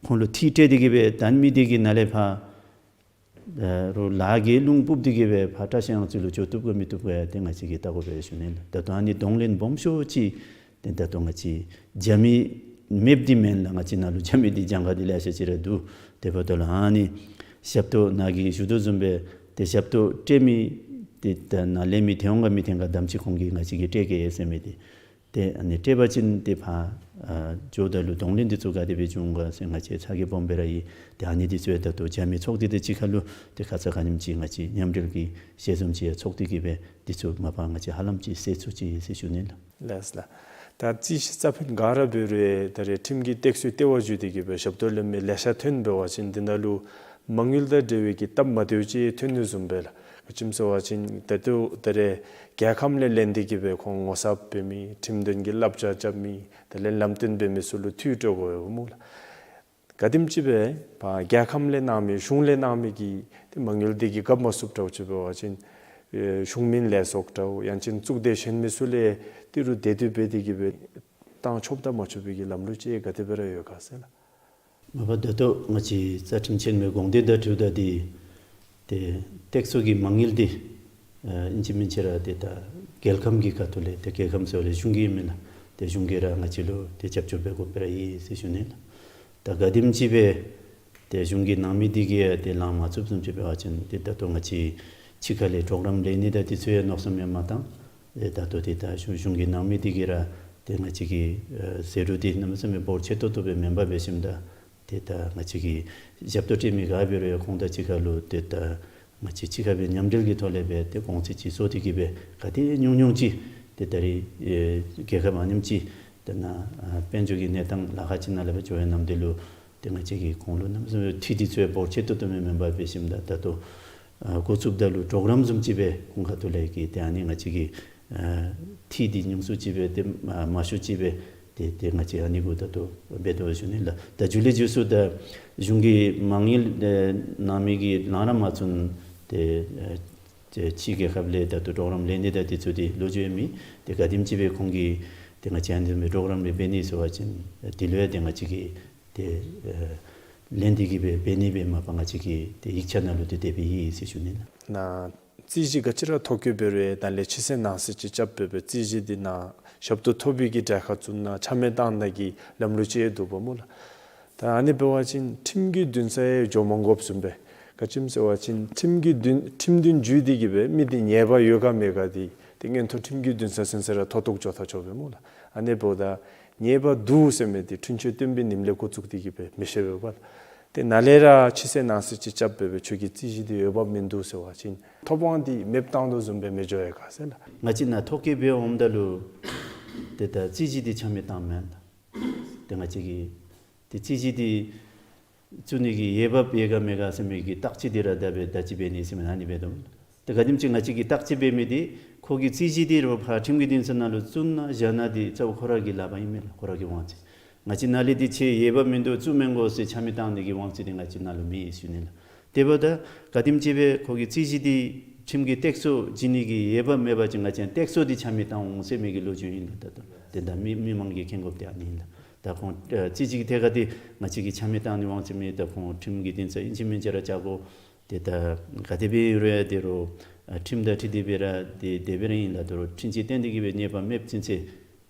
ཁོང་ལུ་འཐུས་སྤྲོད་དེ་གི་སྦེ་བཏང་མི་འདི་གིས་ནཱ་ལས་ཕར་ཨ་རོགས་ལཱ་གི་རླུང་སྤུབས་ཏེ་གི་སྦེ་ཕར་བཀྲ་ཤིས་གཡང་རྩེ་ལུ་འགྱོ་བཏུབ་ག་མི་བཏུབ་ག་ཡང་ཏེ་ང་བཅས་ཀྱིས་བལྟ་དགོ་པས་ཞུ་ནི་ལགས། ད་ལྟོ་ཨ་ནི་གདོང་ལེན་སྦོམ་ཤོས་ཅིག་ཏེ་ད་ལྟོ་ང་བཅས་རྒྱབ་མི་མེདཔ་འདི་མེན་ལགས། ང་བཅས་ནཱ་ལུ་རྒྱབ་མི་འདི་གྱངས་ཁ་འདི་ལེ་ཤ་ཅིག་ར་འདུག། དེ་འབདཝ་ད་ལུ་ཨ་ནི་ཞབས་ཏོག་ནཱ་གིས་ཞུ་དོ་བཟུམ་སྦེ་ཏེ་ཞབས་ཏོག་སྤྲོད་མི་འདི་ད་ནཱ་ལས་མི་ཐོན་འོང་ག་མི་ཐོན་ག་དམ་ཅིག་ཁོང་གིས་ང་བཅས་ཀྱིས་སྤྲོད་གེ་ཟེར་མི་འདི་ཏེ་ཨ་ནི་སྤྲོད་པ་ཅིན་ཏེ་ཕར་ཨ་འགྱོཝ་ད་ལུ་གདོང་ལེན་འདི་ཚུ་ག་དེ་སྦེ་འབྱུང་ག་ཟེར་ང་བཅས་ཚ་གྱང་སྦོམ་སྦེ་ར་ཡོད། ཏེ་ཨ་ནི་འདི་ཚུ་ཡང་ད་ལྟོ་རྒྱབ་མི་ཚོགས་སྡེ་དང་གཅིག་ཁར་ལུ་ཏེ་ཁ་ཙ་ཁ་ཉིནམ་ཅིག་ང་བཅས་མཉམ་འབྲེལ་གྱི་ཞལ་འཛོམས་ཅིག་ཡང་ཚོགས་ཏེ་གི་སྦེ་འདི་ཚུ་མ་པ་ང་བཅས་ཧ་ལམ་ཅིག་སེལ་ཚུགས་ཅི་ཟེར་ཞུ་ནི་ལགས། ལགས་ལགས། ད་རྩིས་གཞི་རྩ་ཕན་ག་ར་འབད་རུང་ད་རེས་ཁྲིམས་ཀྱི་སྟེགས་གསོའི་ལྟེ་བ་བརྒྱུད་དེ་གི་སྦེ་ཞབས་ཏོག་ལེན་མི་ལེ་ཤ་ཐོན་འབད་བ་ཅིན་འདི་ནང་ལུ་མ་དངུལ་དང་འབྲེལ་བའི་གི་སྟབས་མ་བདེཝ་ཅིག་ཐོན་ནི་བཟུམ་སྦེ་ལགས། ག་ཅི་སྨོ་ཟེར་བ་ཅིན་ད་ལྟོ་ད་རེས་རྒྱལ་ཁམས་ལས་ལེན་ཏེ་གི་སྦེ་ཁོང་ངོ་ཚབ་འབད་མི་ཁྲིམས་དོན་གྱི་བསླབ་བྱ་རྐྱབ་མི་དེ་ལས་ལམ་སྟོན་འབད་མི་ཚུ་ལུ་འཐུས་སྤྲོད་དགོ་པས་སྨོ་ལགས། ག་དེམ་ཅིག་སྦེ་ཕར་རྒྱལ་ཁམས་ལས་གནང་མི་གཞུང་ལས་གནང་མི་གི་ཏེ་མ་དངུལ་འདི་གིས་རྐྱབ་མ་ཚུགསཔ་འདྲཝ་ཅིག་འབད་བ་ཅིན་ཨེ་གཞུང་མིན་ལས་ཚོགས་འདྲཝ་ཡང་ཅིན་གཙུག་སྡེ་གཞན་མི་ཚུ་ལས་ཏི་རུ་དེ་དུས་འབད་དེ་གི་སྦེ་བཏང་ཆོགཔ་དང་མ་ཆོག་པའི་གི་ལམ་ལུགས་ཅིག་ག་དེ་སྦེ་ར་ཡོད་ག་ཟེར་ལགས། མ་པ་ད་ལྟོ་ང་བཅས་རྩ་ཁྲིམས་ཆེན་མོའི་དགོངས་དོན་དང་འཁྲིལཝ་ད་འདི་ཏེ་སྟེགས་གསོ་གི་མ་དངུལ་འདི་ཨ་ཨིན་ཅི་མིན་ཅི་ར་ཏེ་ད་རྒྱལ་ཁམས་ཀྱི་ཁ་ཐུག་ལས་ཏེ་རྒྱལ་ཁམས་ཟེར་བ་ལས་གཞུང་གིས་ཨིན་མས་ལགས། ཏེ་གཞུང་གིས་ར་ང་བཅས་ལུ་ཏེ་རྒྱབ་སྐྱོར་འབད་དགོཔ་སྦེ་ར་ཡོད་ཟེར་ཞུ་ནི་ལགས། ད་ག་དེམ་ཅིག་སྦེ་ཏེ་གཞུང་གིས་གནང་མི་འདི་གིས་ཡང་ཏེ་ལང་མ་ཚུགསཔ་བཟུམ་ཅིག་འབད་བ་ཅིན་ཏེ་ད་ལྟོ་ང་བཅས་ཕྱི་ཁ་ལས་གྲོགས་རམ་ལེན་ནི་དང་འདི་ཚུ་ཡང་མནོ་བསམ་ཡང་མ་བཏང་། ཏེ་ད་ལྟོ་ཏེ་ད་གཞུང་གཞུང་གིས་གནང་མི་འདི་གིས་ར་ ཏེ་ང་བཅས་ཀྱི་ཨ་ཟད་འགྲོ་འདི་གནམ་མེད་ས་མེད་འབོར་ཆེ་ཏོག་ཏོ་སྦེ་མེན་པར་འབད་ཞིནམ་ད་ཏེ་ད་ང་བཅས་ཀྱིས་ཞབས་ཏོག་སྤྲོད་མི་ག་འབད་རུང་ཡང་ཁོང་དང་གཅིག་ཁར་ལུ་ཏེ་ད་ང་བཅས་གཅིག་ཁར་སྦེ་མཉམ་འབྲེལ་གྱི་ཐོག་ལས་སྦེ་ཏེ་གོང་ཚད་ཅིག་བཟོ་སྟེ་གི་སྦེ་ག་དེ་ཉུང་ཉུང་ཅིག་ཏེ་ད་རེས་ཨེ་རྒྱལ་ཁབ་ཨ་ནེམ་ཅིག་ཏེ་ནཱ་ཨ་དཔལ་འབྱོར་གྱི་གནས་སྟངས་ལཱ་ཁག་ཅིག་ནང་ལས་སྦེ་འགྱོ་བའི་ནམ་དུས་ལུ་ཏེ་ང་བཅས་ཀྱིས་ཁོང་ལུ་གནམ་མེད་ས་མེད་འཐུས་འདི་ཚུ་ཡང་འབོར་ཆེ་ཏོག་ཏོ་མེན་མེན་པར་འབད་ཞིནམ་ད་ད་ལྟོ་ཨ་འགོ་བཙུགསཔ་ད་ལུ་གྲོགས་རམ་བཟུམ་ཅིག་སྦེ་ཁོང་ཁ་ཐུག་ལས་ཀྱི་ཏེ་ཨ་ནི་ང་བཅས་ཀྱིས་ཨ་འཐུས་འདི་ཉུང་སུ་ཅིག་སྦེ་ཏེ་མ་མ་ཤོར་ཅིག་སྦེ་ཏེ་ཏེ་ང་བཅས་ཨ་ནི་གུ་ད་ལྟོ་འབད་དོ་ཞུ་ནི་ལགས། ད་མཇུག་ལས་མཇུག་སུ་ད་གཞུང་གིས་མ་དངུལ་ཨེ་གནང་མི་གི་ལང་ར་མ་ཚུན་ཏེ་ཨེ་ཏེ་ཕྱི་རྒྱལ་ཁབ་ལས་ད་ལྟོ་གྲོགས་རམ་ལེན་ནི་དང་དེ་ཚུ་འདི་ལོ་རྒྱུས་ཡང་མེད། ཏེ་ག་དེམ་ཅིག་སྦེ་ཁོང་གིས་ཏེ་ང་བཅས་ཨ་ནི་བཟུམ་སྦེ་གྲོགས་རམ་འབད་ནི་ཟེར་བ་ཅིན་དེ་ལུ་ཡང་ཏེ་ང་བཅས་ཀྱིས་ཏེ་ཨེ་ལེན་ཏེ་གི་སྦེ་འབད་ནི་སྦེ་མ་པ་ང་བཅས་ཀྱིས་ཏེ་ཡིག་ཆ་ནང་ལུ་ཏེ་དེ་སྦེ་ཡོད་ཟེར་ཞུ་ནི་ལགས། ནཱ་རྩོད་གཞི་ག་ཅི་ར་ཐོ་བཀོད་འབད་རུང་ཡང་ད་ལས་ཕྱི་སེལ་ནང་སེལ་ཅིག་རྐྱབ་སྦེ་སྦེ་རྩོད་གཞི་འདི་ནང་ཞབས་ཏོག་ཐོབ་པའི་གི་གྲལ་ཁར་བཙུགས་ནང་ཆ་མེད་བཏང་ནི་གི་ལམ་ལུགས་ཅིག་ཡང་འདུག་པ་སྨོ་ལགས། ད་ཨ་ནི་འབད་བ་ཅིན་ཁྲིམས་ཀྱི་འདུན་ས་ཡང་འགྱོ་མ་དགོཔ་བཟུམ་སྦེ་ག་ཅི་སྨོ་ཟེར་བ་ཅིན་ཁྲིམས་ཀྱི་འདུན་ཁྲིམས་འདུན་བརྒྱུད་དེ་གི་སྦེ་མི་འདི་ཉེས་པ་ཡོད་ག་མེད་ག་འདི་ཏེ་མངོན་མཐོ་ཁྲིམས་ཀྱི་འདུན་ས་ཚུན་ཚོད་ར་ཐོ་བཏུག་འགྱོ་ད་ཆོག་པས་སྨོ་ལགས། ཨ་ནི་འབདཝ་ད་ཉེས་པ་འདུག་ཟེར་མི་འདི་འཁྲུན་ཆོད་བཏོན་པའི་ཉིནམ་ལས་འགོ་བཙུགས་ཏེ་གི་སྦེ་མི་ཤེས་པས་པ། ཏེ་ནཱ་ལས་ར་ཕྱི་སེལ་ནང་སེལ་ཅིག་རྐྱབ་སྦེ་སྦེ་ཁྱོད་ཀྱི་རྩོད་གཞི་འདི་འོས་འབབ་མིན་འདུག་ཟེར་བ་ཅིན་ཐོབ་དབང་འདི་མེདཔ་བཏང་དོ་བཟུམ་སྦེ་མི་འགྱོ་ཡི་ག་ཟེར་ལགས། ང་བཅས་ནཱ་ཐོ་བཀོད་འབད་འོངམ་ད་ལུ་ཏེ་ད་རྩོད་གཞི་འདི་ཆ་མེད་བཏངམ་མས་ལགས། ཏེ་ང་བཅས་ཀྱིས་ཏེ་རྩོད་གཞི་འདི་བཙུགས་ནི་གི་འོས་འབབ་ཡོད་ག་མེད་ག་ཟེར་མི་གི་བརྟག་དཔྱད་འདི་ར་ད་འབད་ད་ཅི་འབད་ནི་ཟེར་མི་ཨ་ནི་འབད་དོ། ཏེ་ག་དེམ་ཅིག་ང་བཅས་ཀྱིས་བརྟག་དཔྱད་འབད་མི་འདི་ཁོ་གི་རྩོད་གཞི་འདི་རོགས་ཕར་ཁྲིམས་ཀྱི་འདུན་ས་ནང་ལུ་བཙུགས་ན་བཞག་ན་འདི་གཙོ་བོ་ཁོ་ར་གི་ལག་པར་ཨིན་མས་ལགས། ཁོ་ར་གི་དབང་ཚད། ང་བཅས་ནཱ་ལས་འདི་ཁྱོད་འོས་འབབ་མིན་འདུག་བཙུགས་མི་དགོ་ཟེར་ཆ་མེད་བཏང་ནི་གི་དབང་ཚད་འདི་ང་བཅས་ནཱ་ལུ་མེད་ཟེར་ཞུ་ནི་ལགས། དེ་འབདཝ་ད་ག་དེམ་ཅིག་སྦེ་ཁོ་གི་རྩོད་གཞི་འདི་ཁྲིམས་ཀྱི་སྟེགས་གསོ་བྱིན་ནི་གི་འོས་འབབ་མེད་པ་ཅིན་ང་བཅས་སྟེགས་གསོ་འདི་ཆ་མེད་བཏང་འོང་ཟེར་མི་གི་ལོ་རྒྱུས་ཨིན་ལགས། ད་ལྟོ་དེ་ད་མི་མི་མང་གིས་མཁྱེན་དགོཔ་འདི་ཨ་ནི་ཨིན་ལགས། ད་ཁོང་ཨ་རྩོད་གཞི་གི་ཐད་ཁར་འདི་ང་བཅས་ཀྱིས་ཆ་མེད་བཏང་ནི་དབང་ཚད་མེད། ད་ཁོང་ཁྲིམས་ཀྱི་འདུན་ས་ཨིན་ཅི་མིན་ཅི་ར་བཅར་དགོ། ཏེ་ད་ག་དེ་སྦེ་རུང་ཡང་དེ་རུ་ཨ་ཁྲིམས་དང་འཁྲིལ་ཏེ་སྦེ་ར་དེ་དེ་སྦེ་ར་ཨིན་ལགས། དེ་རུ་འཁྲུན་ཆོད་བཏོན་ཏེ་གི་སྦེ་ཉེས་པ་མེདཔ་ཅིན་ཟེར་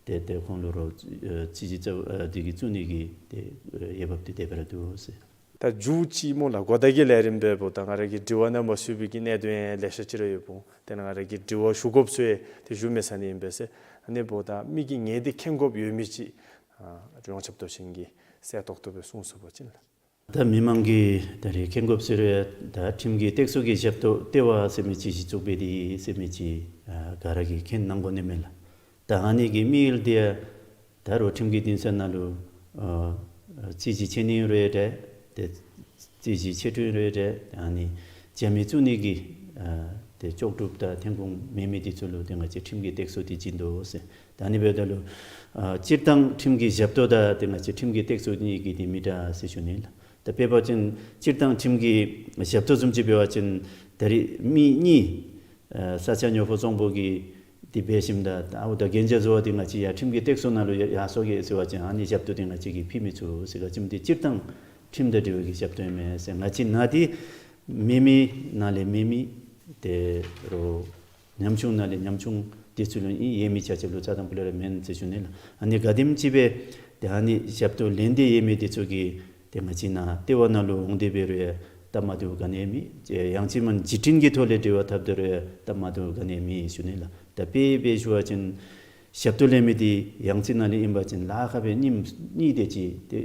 ཏེ་ཏེ་ཁོང་ལུ་རོགས་ཨ་རྩོད་གཞི་རྩ་བ་ཨ་དེ་གི་བཙུགས་ནི་གི་ཏེ་ཨ་འོས་འབབ་འདི་དེ་སྦེ་ར་འདུག་ཟེར། ད་མཇུག་ཅིག་སྨོ་ལགས། གོ་བརྡ་གི་ལས་རིམ་འབདཝ་ད་ང་ར་གི་དྲི་བ་ནང་མ་ཚུད་པའི་གི་གནད་དོན་ཡང་ལེ་ཤ་ཅིག་ར་ཡོདཔ་འོང་། དེ་ནང་ང་ར་གིས་དྲི་བ་ཞུ་དགོཔ་ཚུ་ཡང་ཏེ་ཞུ་མེད་ས་ནི་ཨིན་པས་ཟེར། ཨ་ནི་འབདཝ་ད་མི་གིས་ངེས་ཏེ་མཁྱེན་དགོཔ་ཡོད་མི་ཅིག་ཨ་ཡོངས་ཁྱབ་མདོ་ཆེན་གྱིས་གསལ་ཏོག་ཏོ་སྦེ་གསུངས་ཚུགས་པ་ཅིན་ལགས། ད་མི་མང་གིས་ད་རེས་མཁྱེན་དགོཔ་ཟེར་རུང་ད་ཁྲིམས་ཀྱི་སྟེགས་གསོ་གི་ཞབས་ཏོག་ལྟེ་བ་ཟེར་མི་ཅིག་གཞི་བཙུགས་འབད་དེ་ཟེར་མི་ཅིག་ཨ་ག་ར་གིས་མཁྱེན་གནང་དགོ་ནི་མས་ལགས། ད་ཨ་ནི་གི་དམིགས་ཡུལ་འདི་ཡང་ད་རུང་ཁྲིམས་ཀྱི་འདུན་ས་ནང་ལུ་ཨ་རྩོད་གཞི་ཆེ་ནི་རུང་ཡང་འདྲ། ཏེ་རྩོད་གཞི་ཆེ་འབྲིང་རུང་ཡང་འདྲ། ཨ་ནི་རྒྱ་མི་བཙུགས་ནི་གི་ཨ་ཏེ་ལྕོགས་གྲུབ་དང་ཐོན་ཁུངས་མེད་མི་འདི་ཚུ་ལུ་ཏེ་ང་བཅས་ཁྲིམས་ཀྱི་སྟེགས་གསོ་འདི་བྱིན་དོ་ཟེར། ད་ཨ་ནི་འབདཝ་ད་ལུ་ཨ་སྤྱིར་བཏང་ཁྲིམས་ཀྱི་ཞབས་ཏོག་དང་ཏེ་ང་བཅས་ཁྲིམས་ཀྱི་སྟེགས་གསོ་གཉིས་ཀྱི་འདི་མི་འདྲ་ཟེར་ཞུ་ནི་ལགས། ད་དཔེ་འབད་བ་ཅིན་སྤྱིར་བཏང་ཁྲིམས་ཀྱི་ཞབས་ཏོག་བཟུམ་ཅིག་འབད་བ་ཅིན་ད་རེས་མི་གཉིས་ཨ་ས་སྐྱ་ཉོ་ཕོ་བཙོང་ཕོ་གི་འདི་འབད་ཞིནམ་ད་ཨའུ་ད་གན་རྒྱ་བཟོ་བ་འདི་ང་བཅས་ཡར་ཁྲིམས་ཀྱི་སྟེགས་གསོ་ནང་ལུ་ཡར་ཡར་སོང་གེ་ཟེར་བ་ཅིན་ཨ་ནི་ཞབས་ཏོག་འདི་ང་བཅས་ཀྱིས་ཕུལ་མི་ཚུགས་ཟེར། ག་ཅི་སྨོ་འདི་སྤྱིར་བཏང་ཁྲིམས་དང་འབྲེལ་བའི་གི་ཞབས་ཏོག་ཨིན་མས་ཟེར། ང་བཅས་ནཱ་འདི་མེད་མི་ནང་ལས་མེད་མི་དེ་རུང་ཉམ་ཆུང་ནང་ལས་ཉམ་ཆུང་འདི་ཚུ་ལུ་ཨིན། ཡོད་མི་ཆ་ཁྱབ་ལུ་རྩ་དང་པོ་ལས་ར་མེན་ཟེར་ཞུ་ནི་ལགས། ཨ་ནི་ག་དེམ་ཅིག་སྦེ་ཏེ་ཨ་ནི་ཞབས་ཏོག་ལེན་ཏེ་ཡོད་མི་འདི་ཚུ་གིས་ཏེ་ང་བཅས་ནཱ་ལྟེ་བ་ནང་ལུ་འོང་སྟེ་འབད་རུང་ཡང་སྟབས་མ་བདེཝ་ག་ནི་ཡང་མེད། ཡང་ཅིན་མ་བརྒྱུད་འཕྲིན་གྱི་ཐོག་ལས་འབྲེལ་བ་འཐབ་སྟེ་རུང་ཡང་སྟབས་མ་བདེཝ་ག་ནི་ཡང་མེད་ཞུ་ནི་ལགས། ད་དཔེ་སྦེ་ཞུ་བ་ཅིན་ཞབས་ཏོག་ལེན་མི་འདི་ཡང་ཅིན་ནཱ་ལས་ཨིན་པ་ཅིན་ལཱ་ཁག་སྦེ་ཉིནམ་གཉིས་དེ་ཅིག་ཏེ་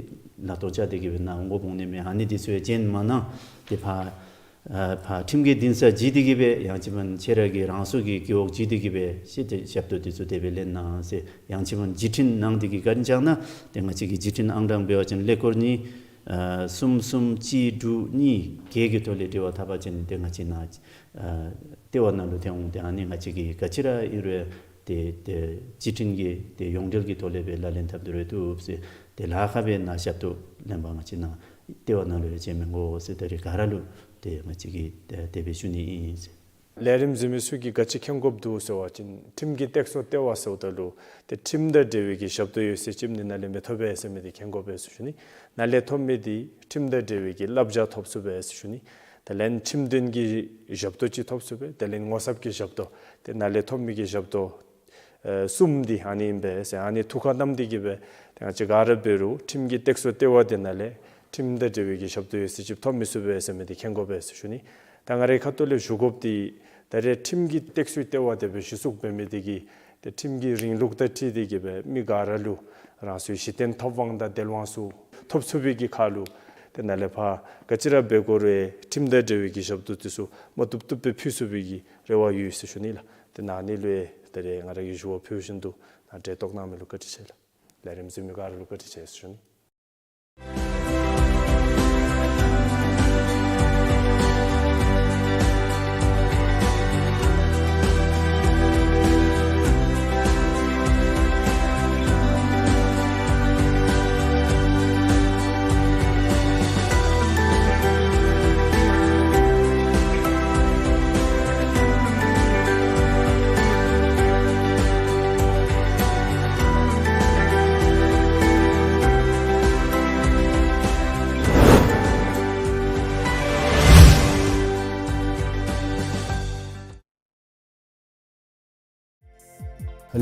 ལཱ་ཐོག་བཅར་ཏེ་གི་སྦེ་ནཱ་འོང་དགོཔ་འོང་ནི་མས། ཨ་ནི་འདི་ཚུ་ཡང་བྱིན་མ་གནང་། ཏེ་ཕར་ཨ་ཕར་ཁྲིམས་ཀྱི་འདུན་ས་བརྒྱུད་དེ་གི་སྦེ་ཡང་ཅིན་མ་ཁྱེད་ར་གི་རང་སོ་གི་རྒེད་འོག་བརྒྱུད་དེ་གི་སྦེ་ཤེས་ཏེ་ཞབས་ཏོག་འདི་ཚུ་དེ་སྦེ་ལེན་གནང་ཟེར། ཡང་ཅིན་མ་བརྒྱུད་འཕྲིན་གནང་སྟེ་གི་ག་ར་བྱིན་ན་ཏེ་ང་བཅས་ཀྱི་བརྒྱུད་འཕྲིན་ཨང་གྲངས་འབད་བ་ཅིན་ཀླད་ཀོར་གཉིས་ཨ་གསུམ་གསུམ་གཅིག་དྲུག་གཉིས་བརྒྱད་ཀྱི་ཐོག་ལས་འབྲེལ་བ་འཐབ་པ་ཅིན་ཏེ་ང་བཅས་ནཱ་ཨ་ལྟེ་བ་ནང་ལུ་ཐོན་འོང་། ཏེ་ཨ་ནི་ང་བཅས་ཀྱིས་ག་ཅི་ར་ཨིན་རུང་ཏེ་ཏེ་བརྒྱུད་འཕྲིན་གྱི་ཏེ་ཡོངས་འབྲེལ་གྱི་ཐོག་ལས་སྦེ་ལག་ལེན་འཐབ་སྟེ་ར་བཏུབ་ཟེར། ཏེ་ལཱ་ཁག་སྦེ་ནཱ་ཞབས་ཏོག་ལེན་པར་ང་བཅས་ནཱ་ལྟེ་བ་ནང་ལུ་ཡང་བྱོན་མི་དགོ་ཟེར་ད་རེས་ག་ར་ལུ་ཏེ་ང་བཅས་ཀྱིས་ཏེ་དེ་སྦེ་ཞུ་ནི་ཨིན་ཟེར། ལས་རིམ་གཟིགས་མི་ཚུ་གིས་ག་ཅི་མཁྱེན་དགོཔ་འདུག་ཟེར་བ་ཅིན་ཁྲིམས་ཀྱི་སྟེགས་གསོ་ལྟེ་བ་ཟེརཝ་ད་ལུ་ཏེ་ཁྲིམས་དང་འབྲེལ་བའི་གི་ཞབས་ཏོག་ཡོད་ཚད་ཅིག་འདི་ནཱ་ལས་མི་ཐོབ་པས་ཟེར་མི་འདི་མཁྱེན་དགོ་པས་ཟེར་ཞུ་ནི། ནཱ་ལས་ཐོབ་མི་འདི་ཁྲིམས་དང་འབྲེལ་བའི་གི་བསླབ་བྱ་ཐོབ་ཚུགས་པས་ཟེར་ཞུ་ནི། དེ་ལས་ཁྲིམས་དོན་གྱི་ཞབས་ཏོག་ཅིག་ཐོབ་ཚུགས་པས། དེ་ལས་ངོ་ཚབ་ཀྱི་ཞབས་ཏོག་ཏེ་ནཱ་ལས་ཐོབ་མི་གི་ཞབས་ཏོག་ཨེ་གསུམ་འདི་ཨ་ནི་ཨིན་པས་ཟེར། ཨ་ནི་ཐུགས་ཁར་བསྣམས་ཏེ་གི་སྦེ་ཏེ་ང་བཅས་ག་ར་འབད་རུང་ཁྲིམས་ཀྱི་སྟེགས་གསོ་ལྟེ་བ་འདི་ནང་ལས་ཁྲིམས་དང་འབྲེལ་བའི་གི་ཞབས་ཏོག་ཡོད་ཚད་ཅིག་ཐོབ་མི་ཚུགས་པས་ཟེར་མི་འདི་མཁྱེན་དགོ་པས་ཟེར་ཞུ་ནི། ད་ང་རའི་ཁ་ཐུག་ལས་ཞུ་དགོཔ་འདི་ད་རེས་ཁྲིམས་ཀྱི་སྟེགས་གསོའི་ལྟེ་བ་དེ་སྦེ་གཞི་བཙུགས་འབད་མི་འདི་གིས་ ཏེ་ཁྲིམས་ཀྱི་རིང་ལུགས་དང་འཁྲིལ་ཏེ་གི་སྦེ་མི་ག་ར་ལུ་རང་སོའི་གཞི་རྟེན་ཐོབ་དབང་དང་དལ་དབང་ཚུ་ཐོབ་ཚུགས་པའི་གི་ཁར་ལུ་ཏེ་ནཱ་ལས་ཕར་ག་ཅི་ར་འབད་དགོ་རུང་ཁྲིམས་དང་འབྲེལ་བའི་གི་ཞབས་ཏོག་འདི་ཚུ་མ་བཏུབ་བཏུབ་སྦེ་ཕུལ་ཚུགས་པའི་གི་རེ་བ་ཡོད་ཟེར་ཞུ་ནི་ལགས། ཏེ་ནཱ་ནི་ལུ་ཡང་ད་རེས་ང་ར་གིས་ཞུ་བ་ཕུལ་བཞིན་དུ་ནཱ་འབྲེལ་གཏོགས་གནང་མི་ལུ་བཀའ་དྲིན་ཆེ་ལགས། ལས་རིམ་གཟིགས་མི་ག་ར་ལུ་བཀའ་དྲིན་ཆེ་ཟེར་ཞུ་ནི།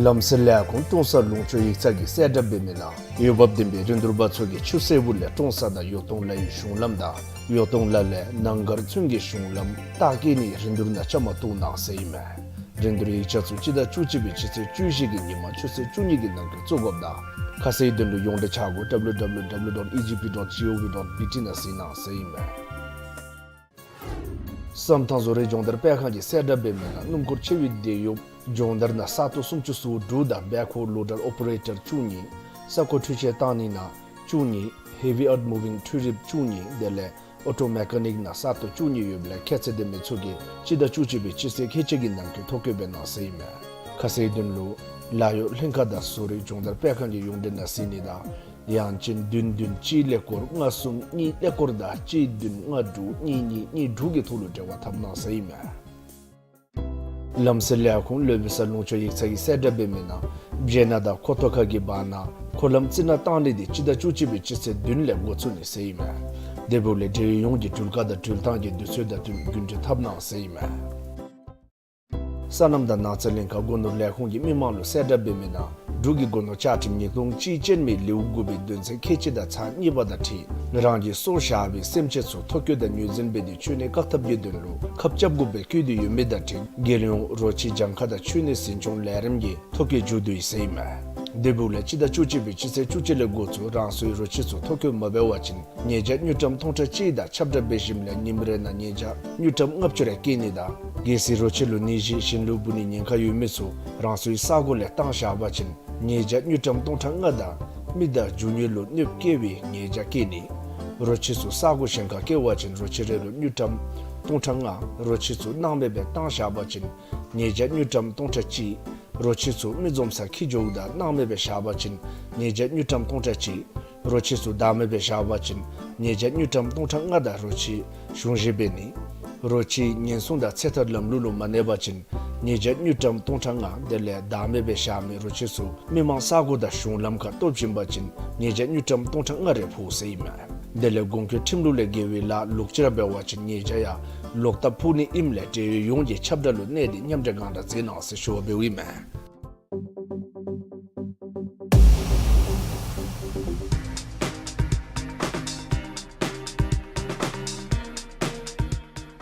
ལམ་སེལ་ལས་ཁུངས་ཀྲོང་གསར་ལུང་ཕྱོགས་ཡིག་ཚང་གིས་གསལ་བསྒྲགས་འབད་མི་ནང་འོས་འབབ་ལྡན་པའི་རིན་བསྡུར་པ་ཚུ་གིས་ཆུ་སེར་པོ་ལས་ཀྲོང་གསར་དང་ཡོ་ཏོང་ལ་ཡི་གཞུང་ལམ་དང་ཡོ་ཏོང་ལ་ལས་ནང་སྒར་ཚུན་གྱི་གཞུང་ལམ་རྟ་བསྐྱལ་ནིའི་རིན་བསྡུར་ནང་བཅའ་མར་གཏོགས་གནང་ཟེར་ཨིན་མས། རིན་བསྡུར་ཡིག་ཆ་ཚུ་སྤྱི་ཟླ་བཅུ་གཅིག་པའི་སྤྱི་ཚེས་བཅུ་བཞི་གི་ཉིན་མ་ཆུ་ཚོད་བཅུ་གཉིས་ཀྱི་ནང་འཁོད་བཙུགས་དགོཔ་དང་ཁ་གསལ་དོན་ལུ་ཡོངས་འབྲེལ་ཆ་སྒོ་www dot egp dot gov dot bt ནང་གཟིགས་གནང་ཟེར་ཨིན་མས། བསམ་ཐང་བཟོ་རིག་སྦྱོང་བརྡར་སྤེལ་ཁང་གིས་གསལ་བསྒྲགས་འབད་མི་ནང་སྣུམ་འཁོར་ཆེ་བའི་དེད་གཡོགཔ་སྦྱོང་བརྡར་ནང་ས་སྟོང་སུམ་ཅུ་སོ་དྲུག་དང་བེག་ཧོ་ལོ་ཌར་ཨོ་པ་རེ་ཊར་བཅུ་གཉིས། ས་རྐོ་འཕྲུལ་ཆས་བཏང་ནི་ནང་བཅུ་གཉིས། ཧེ་བི་ཨརཐ་མུ་ཝིང་འཕྲུལ་རིགཔ་བཅུ་གཉིས། དེ་ལས་ཨོ་ཊོ་མེ་ཀ་ནིཀ་ནང་ས་སྟོང་བཅུ་གཉིས་ཡོདཔ་ལས་ཁྱད་ཚད་ལྡན་མི་ཚུ་གིས་སྤྱི་ཟླ་བཅུ་གཅིག་པའི་སྤྱི་ཚེས་ཁལ་གཅིག་གི་ནང་འཁོད་ཐོ་བཀོད་འབད་གནང་ཟེར་ཨིན་མས། ཁ་གསལ་དོན་ལུ་ལཱ་གཡོག་ལྷན་ཁག་དང་བཟོ་རིག་སྦྱོང་བརྡར་སྤེལ་ཁང་གི་ཡོངས་འབྲེལ་ནང་གཟིགས་ནི་དང་ཡང་ཅིན་བདུན་བདུན་གཅིག་ཀླད་ཀོར་ལྔ་གསུམ་གཉིས་ཀླད་ཀོར་དང་གཅིག་བདུན་ལྔ་དྲུག་གཉིས་གཉིས་གཉིས་དྲུག་གི་ཐོག་ལུ་འབྲེལ་བ་འཐབ་གནང་ཟེར་ཨིན་མས། ལམ་སེལ་ལས་ཁུངས་ལོ་བི་ས་ལུང་ཕྱོགས་ཡིག་ཚང་གིས་གསལ་བསྒྲགས་འབད་མི་ནང་སྦྱེ་ནག་དང་ཁོ་ཐོ་ཁ་གི་བར་ན་འཁོར་ལམ་རྩི་ནག་བཏང་ནི་འདི་སྤྱི་ཟླ་བཅུ་གཅིག་པའི་སྤྱི་ཚེས་བདུན་ལས་འགོ་བཙུགས་ནི་ཟེར་ཨིན་མས། དེ་འབདཝ་ལས་འབྲེལ་ཡོད་ཡོངས་ཀྱིས་འགྲུལ་བཀག་དང་འགྲུལ་བཏང་གི་དུས་ཚོད་དང་བསྟུན་རྒྱུན་འཁྱོངས་འཐབ་གནང་ཟེར་ཨིན་མས། སོ་ནམ་དང་ནགས་ཚལ་གླིང་ཁ་སྒོ་ནོར་ལས་ཁུངས་ཀྱིས་མི་མང་ལུ་གསལ་བསྒྲགས་འབད་མི་ནང་འབྲུག་གི་སྒོ་ནོར་བཅའ་ཁྲིམས་ཉིས་སྟོང་གཅིག་ཅན་མའི་ལེའུ་དགུ་པའི་དོན་ཚན་ཁལ་གཅིག་དང་ཚེག་གཉིས་པ་དང་འཁྲིལ་རང་གིས་སྲོག་བཞག་པའི་སེམས་ཅན་ཚུ་ཐོ་བཀོད་དང་ངོས་འཛིན་འབད་དེ་འཆོལ་ནད་བཀག་ཐབས་ཀྱི་དོན་ལུ་ཁབ་རྐྱབ་དགོཔ་སྦེ་བཀོད་དེ་ཡོད་མི་དང་འཁྲིལ་རྒྱལ་ཡོངས་རོ་ཁྱི་གྱངས་ཁ་དང་འཆོལ་ནད་འཛིན་སྐྱོང་ལས་རིམ་གྱི་ཐོ་བཀོད་མཇུག་བསྡུ་ཡི་ཟེར་ཨིན་མས། དེ་འབདཝ་ལས་སྤྱི་ཟླ་བཅུ་གཅིག་པའི་སྤྱི་ཚེས་བཅུ་གཅིག་ལས་འགོ་བཙུགས་རང་སོའི་རོ་ཁྱི་ཚུ་ཐོ་བཀོད་མ་འབད་བ་ཅིན་ཉེས་བྱ་དངུལ་ཀྲམ་སྟོང་ཕྲག་གཅིག་དང་ཁྱབ་བསྒྲགས་འབད་ཞིནམ་ལས་ཉིནམ་རེ་ནང་ཉེས་བྱ་དངུལ་ཀྲམ་ལྔ་བཅུ་རེ་བཀལ་ནི་དང་གལ་སྲིད་རོ་ཁྱི་ལུ་ནད་གཞི་གཞན་ལུ་འབུ་ནིའི་ཉེན་ཁ་ཡོད་མི་ཚུ་རང་སོའི་ས་གོ་ལས་བཏང་བཞག་པ་ཅིན་ཉེས་བྱ་དངུལ་ཀྲམ་སྟོང་ཕྲག་ལྔ་དང་མི་དང་རྒྱུ་དངོས་ལུ་གནོདཔ་བསྐྱལ་བའི་ཉེས་བྱ་བཀལ་ནི། རོ་ཁྱི་ཚུ་ས་གོ་གཞན་ཁར་བསྐྱལ་བ་ཅིན་རོ་ཁྱི་རེ་ལུ་དངུལ་ཀྲམ་སྟོང་ཕྲག་ལྔ། རོ་ཁྱི་ཚུ་སྣང་མེད་སྦེ་བཏང་བཞག་པ་ཅིན་ཉེས་བྱ་དངུལ་ཀྲམ་སྟོང་ཕྲག་གཅིག། རོ་ཁྱི་ཚུ་མི་འཛོམས་སར་འཁྱིད་འགྱོཝ་ད་སྣང་མེད་སྦེ་བཞག་པ་ཅིན་ཉེས་བྱ་དངུལ་ཀྲམ་སྟོང་ཕྲག་གཅིག། རོ་ཁྱི་ཚུ་བདག་མེད་སྦེ་བཞག་པ་ཅིན་ཉེས་བྱ་དངུལ་ཀྲམ་སྟོང་ཕྲག་ལྔ་དང་རོ་ཁྱི་གཞུང་བཞེས་འབད་ནི། རོ་ཁྱི་ཉེན་སྲུང་དང་ཚེ་ཐར་ལམ་ལུགས་ལུ་མ་གནས་པ་ཅིན་ཉེས་བྱ་དངུལ་ཀྲམ་སྟོང་ཕྲག་ལྔ། དེ་ལས་བདག་མེད་སྦེ་བཞག་མི་རོ་ཁྱི་ཚུ་མི་མང་ས་གོ་དང་གཞུང་ལམ་ཁར་གཏོར་བྱིན་པ་ཅིན་ཉེས་བྱ་དངུལ་ཀྲམ་སྟོང་ཕྲག་ལྔ་རེ་ཕོག་ཟེར་ཨིན་མས། དེ་ལས་གོང་འཁོད་ཁྲིམས་ལུགས་ལས་འགལ་བའི་ལཱ་ལོག་ཅི་ར་འབད་བ་ཅིན་ཉེས་བྱ་ཡང་ལོག་ལྟབ་ཕོག་ནི་ཨིནམ་ལས་འབྲེལ་ཡོད་ཡོངས་ཀྱིས་ཁྱབ་བསྒྲགས་ལུ་གནས་ཏེ་མཉམ་འབྲེལ་གང་དྲག་མཛད་གནང་ཟེར་ཞུ་བ་འབདཝ་ཨིན་མས།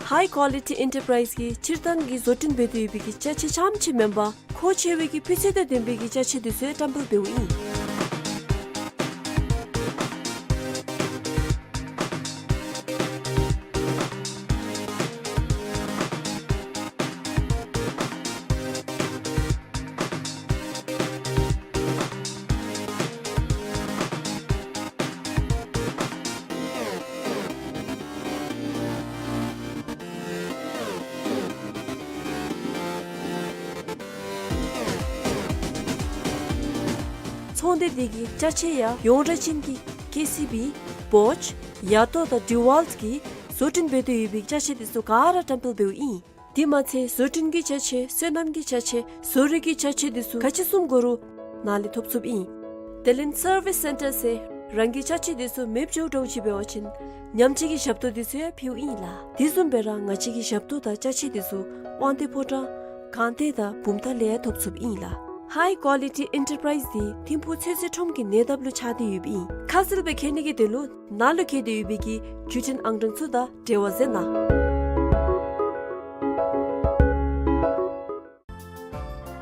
ཧའི་ཀོ་ལི་ཊི་ཨེན་ཊར་པ་རའིཛ་གིས་སྤྱིར་བཏང་གི་བཟོ་སྐྲུན་འབད་དེ་ཡོད་པའི་གི་ཅ་ཆས་རྐྱངམ་ཅིག་མེན་པར་མཁོ་ཆེ་བའི་གི་སྤུས་ཚད་དང་ལྡན་པའི་གི་ཅ་ཆས་འདི་ཚུ་ཡང་བཀྲམ་སྤེལ་འབདཝ་ཨིན། ཚོང་སྡེ་འདི་གི་ཅ་ཆས་ཡང་ཡོངས་གྲགས་ཅན་གྱི་ཀེ་སི་བི། བོཇ། ཡ་ཏོ་དང་ཌི་ཝལཊ་གིས་བཟོ་སྐྲུན་འབད་དེ་ཡོད་པའི་ཅ་ཆས་འདི་ཚུ་ག་ར་བཀྲམ་སྤེལ་འབདཝ་ཨིན། དེ་མ་ཚད་བཟོ་སྐྲུན་གྱི་ཅ་ཆས་སོ་ནམ་གྱི་ཅ་ཆས་བཟོ་རིག་གི་ཅ་ཆས་འདི་ཚུ་ག་ཅི་བཟུམ་དགོ་རུང་ནཱ་ལས་ཐོབ་ཚུགསཔ་ཨིན། དེ་ལས་སར་བིས་སེན་ཊར་ཟེར་རང་གི་ཅ་ཆས་འདི་ཚུ་མེདཔ་འགྱོ་འགྱོཝ་ཅིག་འབད་བ་ཅིན་ཉམས་བཅོས་ཀྱི་ཞབས་ཏོག་འདི་ཚུ་ཡང་ཕུལཝ་ཨིན་ལགས། དེ་བཟུམ་སྦེ་ར་ང་བཅས་ཀྱི་ཞབས་ཏོག་དང་ཅ་ཆས་འདི་ཚུ་དབང་འདུས་ཕོ་བྲང་སྒང་སྟེང་དང་བུམ་ཐང་ལས་ཡང་ཐོབ་ཚུགསཔ་ཨིན་ལགས། ཧའི་ཀོ་ལི་ཊི་ཨེན་ཊར་པ་རའིཛ་འདི་ཐིམ་ཕུག་ཚོད་བསྲེ་ཁྲོམ་གྱི་ཉེ་འདབས་ལུ་ཆགས་ཏེ་ཡོདཔ་ཨིན། ཁ་གསལ་སྦེ་མཁྱེན་ནི་གི་དོན་ལུ་ནཱ་ལུ་བཀོད་དེ་ཡོད་པའི་གི་བརྒྱུད་འཕྲིན་ཨང་གྲངས་ཚུ་དང་འབྲེལ་བ་མཛད་གནང་།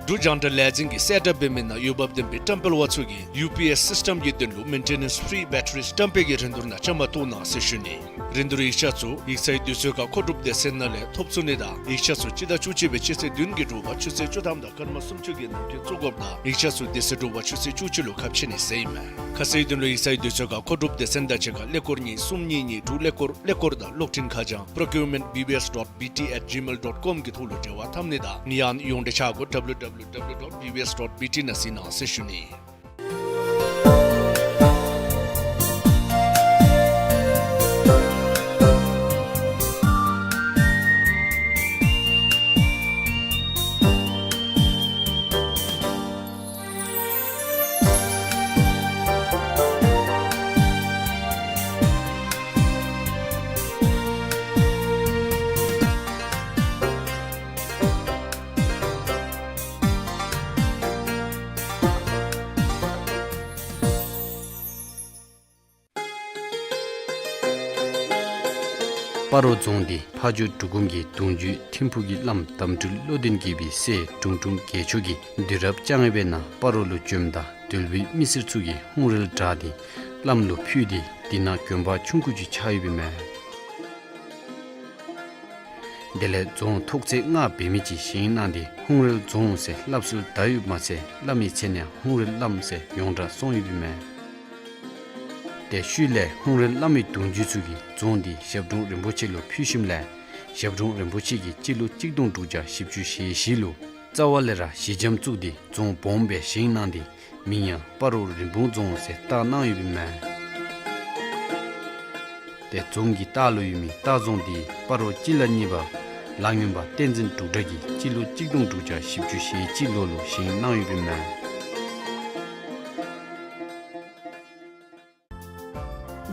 འབྲུག་རྒྱང་བསྒྲགས་ལས་འཛིན་གྱིས་གསལ་བསྒྲགས་འབད་མི་ནང་འོས་འབབ་ལྡན་པའི་བཀྲམ་སྤེལ་པ་ཚུ་གིས་ཡུ་པི་ཨེསི་སིསི་ཊེམ་གྱི་དོན་ལུ་མེན་ཊེ་ནེནསི་ཕི་རི་བེ་ཊ་རི་བཀྲམ་སྤེལ་གྱི་རིན་བསྡུར་ནང་བཅའ་མར་གཏོགས་གནང་ཟེར་ཞུ་ནི། རིན་བསྡུར་ཡིག་ཆ་ཚུ་ཡིག་ཚང་དུས་ཚོད་ཁར་མཁོ་སྒྲུབ་སྡེ་ཚན་ནང་ལས་ཐོབ་ཚུགས་ནི་དང་ཡིག་ཆ་ཚུ་སྤྱི་ཟླ་བཅུ་གཅིག་པའི་སྤྱི་ཚེས་བདུན་གྱི་དྲོ་པ་ཆུ་ཚོད་བཅུ་ཐམ་དང་སྐར་མ་སུམ་ཅུ་གི་ནང་འཁོད་བཙུགས་དགོཔ་དང་ཡིག་ཆ་ཚུ་དེ་ཚེ་དྲོ་པ་ཆུ་ཚོད་བཅུ་གཅིག་ལུ་ཁ་ཕྱེ་ནི་ཟེར་ཨིན་མས། ཁ་གསལ་དོན་ལུ་ཡིག་ཚང་དུས་ཚོད་ཁར་མཁོ་སྒྲུབ་སྡེ་ཚན་དང་གཅིག་ཁར་ཀླད་ཀོར་གཉིས་གསུམ་གཉིས་གཉིས་དྲུག་ཀླད་ཀོར་ཀླད་ཀོར་དང་གློག་འཕྲིན་ཁ་བྱང་procurement B B S dot B T at gmail dot com གི་ཐོག་ལུ་འབྲེལ་བ་འཐབ་ནི་དང་ཡང་ན་ཡོངས་འབྲེལ་ཆ་སྒོ་W W W dot B B S dot B T ནང་གཟིགས་གནང་ཟེར་ཞུ་ནི། སྤ་རོ་རྫོང་འདི་ཕ་ཇོ་འབྲུག་སྒོམ་གྱི་གདུང་བརྒྱུད་ཐིམ་ཕུག་གི་བླམ་དམ་སྤྲུལ་བློ་ལྡན་དགྱེས་པའི་སྲས་དྲུང་དྲུང་རྒྱལ་མཆོག་གིས་དུས་རབས་བཅོ་ལྔ་པའི་ནང་སྤ་རོ་ལུ་བྱོནམ་ད་དོལ་པོའི་མི་སེར་ཚུ་གིས་ཧཱུྃ་རལ་བྲག་འདི་བླམ་ལུ་ཕུལ་ཏེ་འདི་ནང་དགོན་པ་ཆུང་ཀུ་ཅིག་ཆགས་ཡོདཔ་ཨིན་མས། དེ་ལས་རྫོང་ཐོག་ཚད་ལྔ་འབད་མི་ཅིག་བཞེངས་གནང་སྟེ་ཧཱུྃ་རལ་རྫོང་ཟེར་སླབ་སྲོལ་དར་ཡོདཔ་མ་ཚད་བླམ་གྱི་མཚན་ཡང་ཧཱུྃ་རལ་བླམ་ཟེར་ཡོངས་གྲགས་སོང་ཡོདཔ་ཨིན་མས། དེ་ཤུལ་ལས་ཧཱུྃ་རལ་བླམ་གྱི་གདུང་བརྒྱུད་ཚུ་གིས་རྫོང་འདི་ཞབས་དྲུང་རིན་པོ་ཆེ་ལུ་ཕུལ་ཞིནམ་ལས་ཞབས་དྲུང་རིན་པོ་ཆེ་གིས་སྤྱི་ལོ་གཅིག་སྟོང་དྲུག་བརྒྱ་བཞི་བཅུ་ཞེ་བཞི་ལུ་རྩ་བ་ལས་ར་ཞི་འཇམ་བཙུགས་ཏེ་རྫོང་སྦོམ་སྦེ་བཞེངས་གནང་སྟེ་མིང་ཡང་སྤ་རོ་རིན་སྤུངས་རྫོང་ཟེར་བཏགས་གནང་ཡོདཔ་ཨིན་མས། དེ་རྫོང་གི་ལྟག་ལུ་ཡོད་མི་ལྟ་རྫོང་འདི་སྤ་རོ་སྤྱི་བླ་གཉིས་པ་ལ་སྔོན་པ་བསྟན་འཛིན་འབྲུག་གྲགས་ཀྱིས་སྤྱི་ལོ་གཅིག་སྟོང་དྲུག་བརྒྱ་བཞི་བཅུ་ཞེ་གཅིག་ལོ་ལུ་བཞེངས་གནང་ཡོདཔ་ཨིན་མས།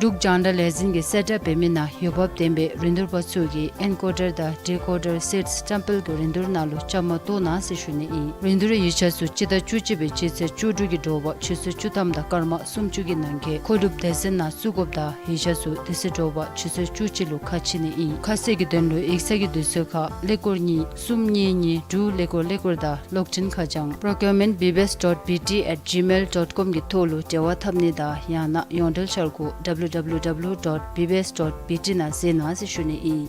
འབྲུག་རྒྱང་བསྒྲགས་ལས་འཛིན་གྱིས་གསལ་བསྒྲགས་འབད་མི་ནང་འོས་འབབ་ལྡན་པའི་རིན་བསྡུར་པ་ཚུ་གིས་ཨེན་ཀོ་ཌར་དང་ཌི་ཀོ་ཌར་སེཊསི་བཀྲམ་སྤེལ་གྱི་རིན་བསྡུར་ནང་ལུ་བཅའ་མར་གཏོགས་གནང་ཟེར་ཞུ་ནི་ཨིན། རིན་བསྡུར་ཡིག་ཆ་ཚུ་སྤྱི་ཟླ་བཅུ་གཅིག་པའི་སྤྱི་ཚེས་བཅུ་དྲུག་གི་དྲོ་པ་ཆུ་ཚོད་བཅུ་ཐམ་དང་སྐར་མ་སུམ་ཅུ་གི་ནང་འཁོད་མཁོ་སྒྲུབ་སྡེ་ཚན་ནང་བཙུགས་དགོཔ་དང་ཡིག་ཆ་ཚུ་དེ་ཚེ་དྲོ་པ་ཆུ་ཚོད་བཅུ་གཅིག་ལུ་ཁ་ཕྱེ་ནི་ཨིན། ཁ་གསལ་གྱི་དོན་ལུ་ཡིག་ཚང་གི་དུས་ཚོད་ཁར་ཀླད་ཀོར་གཉིས་གསུམ་གཉིས་གཉིས་དྲུག་ཀླད་ཀོར་ཀླད་ཀོར་དང་གློག་འཕྲིན་ཁ་བྱང་procurement B B S dot B T at gmail dot com གི་ཐོག་ལུ་འབྲེལ་བ་འཐབ་ནི་དང་ཡང་ན་ཡོངས་འབྲེལ་འཆར་སྒོ་W W W dot B B S dot B T ནང་གཟིགས་གནང་ཟེར་ཞུ་ནི་ཨིན།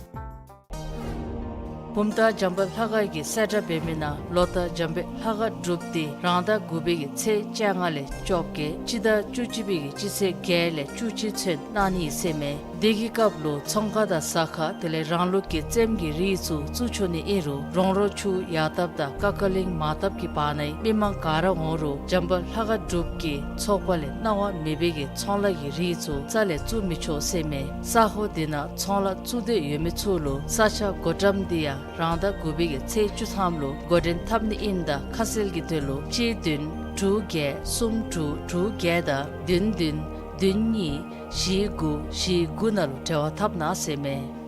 བུམ་ཐང་འཇམ་དཔལ་ལྷ་ཁང་གིས་གསལ་བསྒྲགས་འབད་མི་ནང་ལོ་ལྟར་འཇམ་དཔལ་ལྷ་ཁང་སྒྲུབ་སྡེ་རང་ཟླ་དགུ་པའི་གི་ཚེས་བཅོ་ལྔ་ལས་བཅོ་བརྒྱད་སྤྱི་ཟླ་བཅུ་གཅིག་པའི་གི་སྤྱི་ཚེས་བརྒྱད་ལས་བཅུ་གཅིག་ཚུན་གནང་ནི་ཟེར་མས། དེ་གི་སྐབས་ལུ་ཚོང་ཁང་དང་ཟ་ཁང་དེ་ལས་རང་ལུགས་ཀྱི་རྩེདམོ་གི་རིགས་ཚུ་བཙུགས་ཆོག་ནི་ཨིན་རུང་རོང་རོ་ཆུ་ཡར་བཏབ་དང་ཀ་ཀ་གླིང་མར་བཏབ་ཀྱི་བར་ན་མི་མང་ག་ར་འོང་རུང་འཇམ་དཔལ་ལྷ་ཁང་སྒྲུབ་སྡེ་གི་ཚོགས་པ་ལས་གནང་བ་མེད་པའི་གི་ཚོང་ལཱ་གི་རིགས་ཚུ་རྩ་ལས་བཙུགས་མི་ཆོག་ཟེར་མས། ས་ཁོངས་དེ་ནང་ཚོང་ལཱ་བཙུགས་འདོད་ཡོད་མི་ཚུ་ལུ་ས་ཆ་བགོ་བཀྲམ་འདི་ཡང་རང་ཟླ་དགུ་པའི་གི་ཚེས་བཅུ་ཐམ་ལུ་འགོ་འདྲེན་འཐབ་ནི་ཨིནམ་ད་ཁ་གསལ་གྱི་དོན་ལུ་གཅིག་བདུན་དྲུག་བརྒྱད་གསུམ་དྲུག་དྲུག་བརྒྱད་དང་བདུན་བདུན་བདུན་གཉིས་བཞི་དགུ་བཞི་དགུ་ནང་ལུ་འབྲེལ་བ་འཐབ་གནང་ཟེར་མས།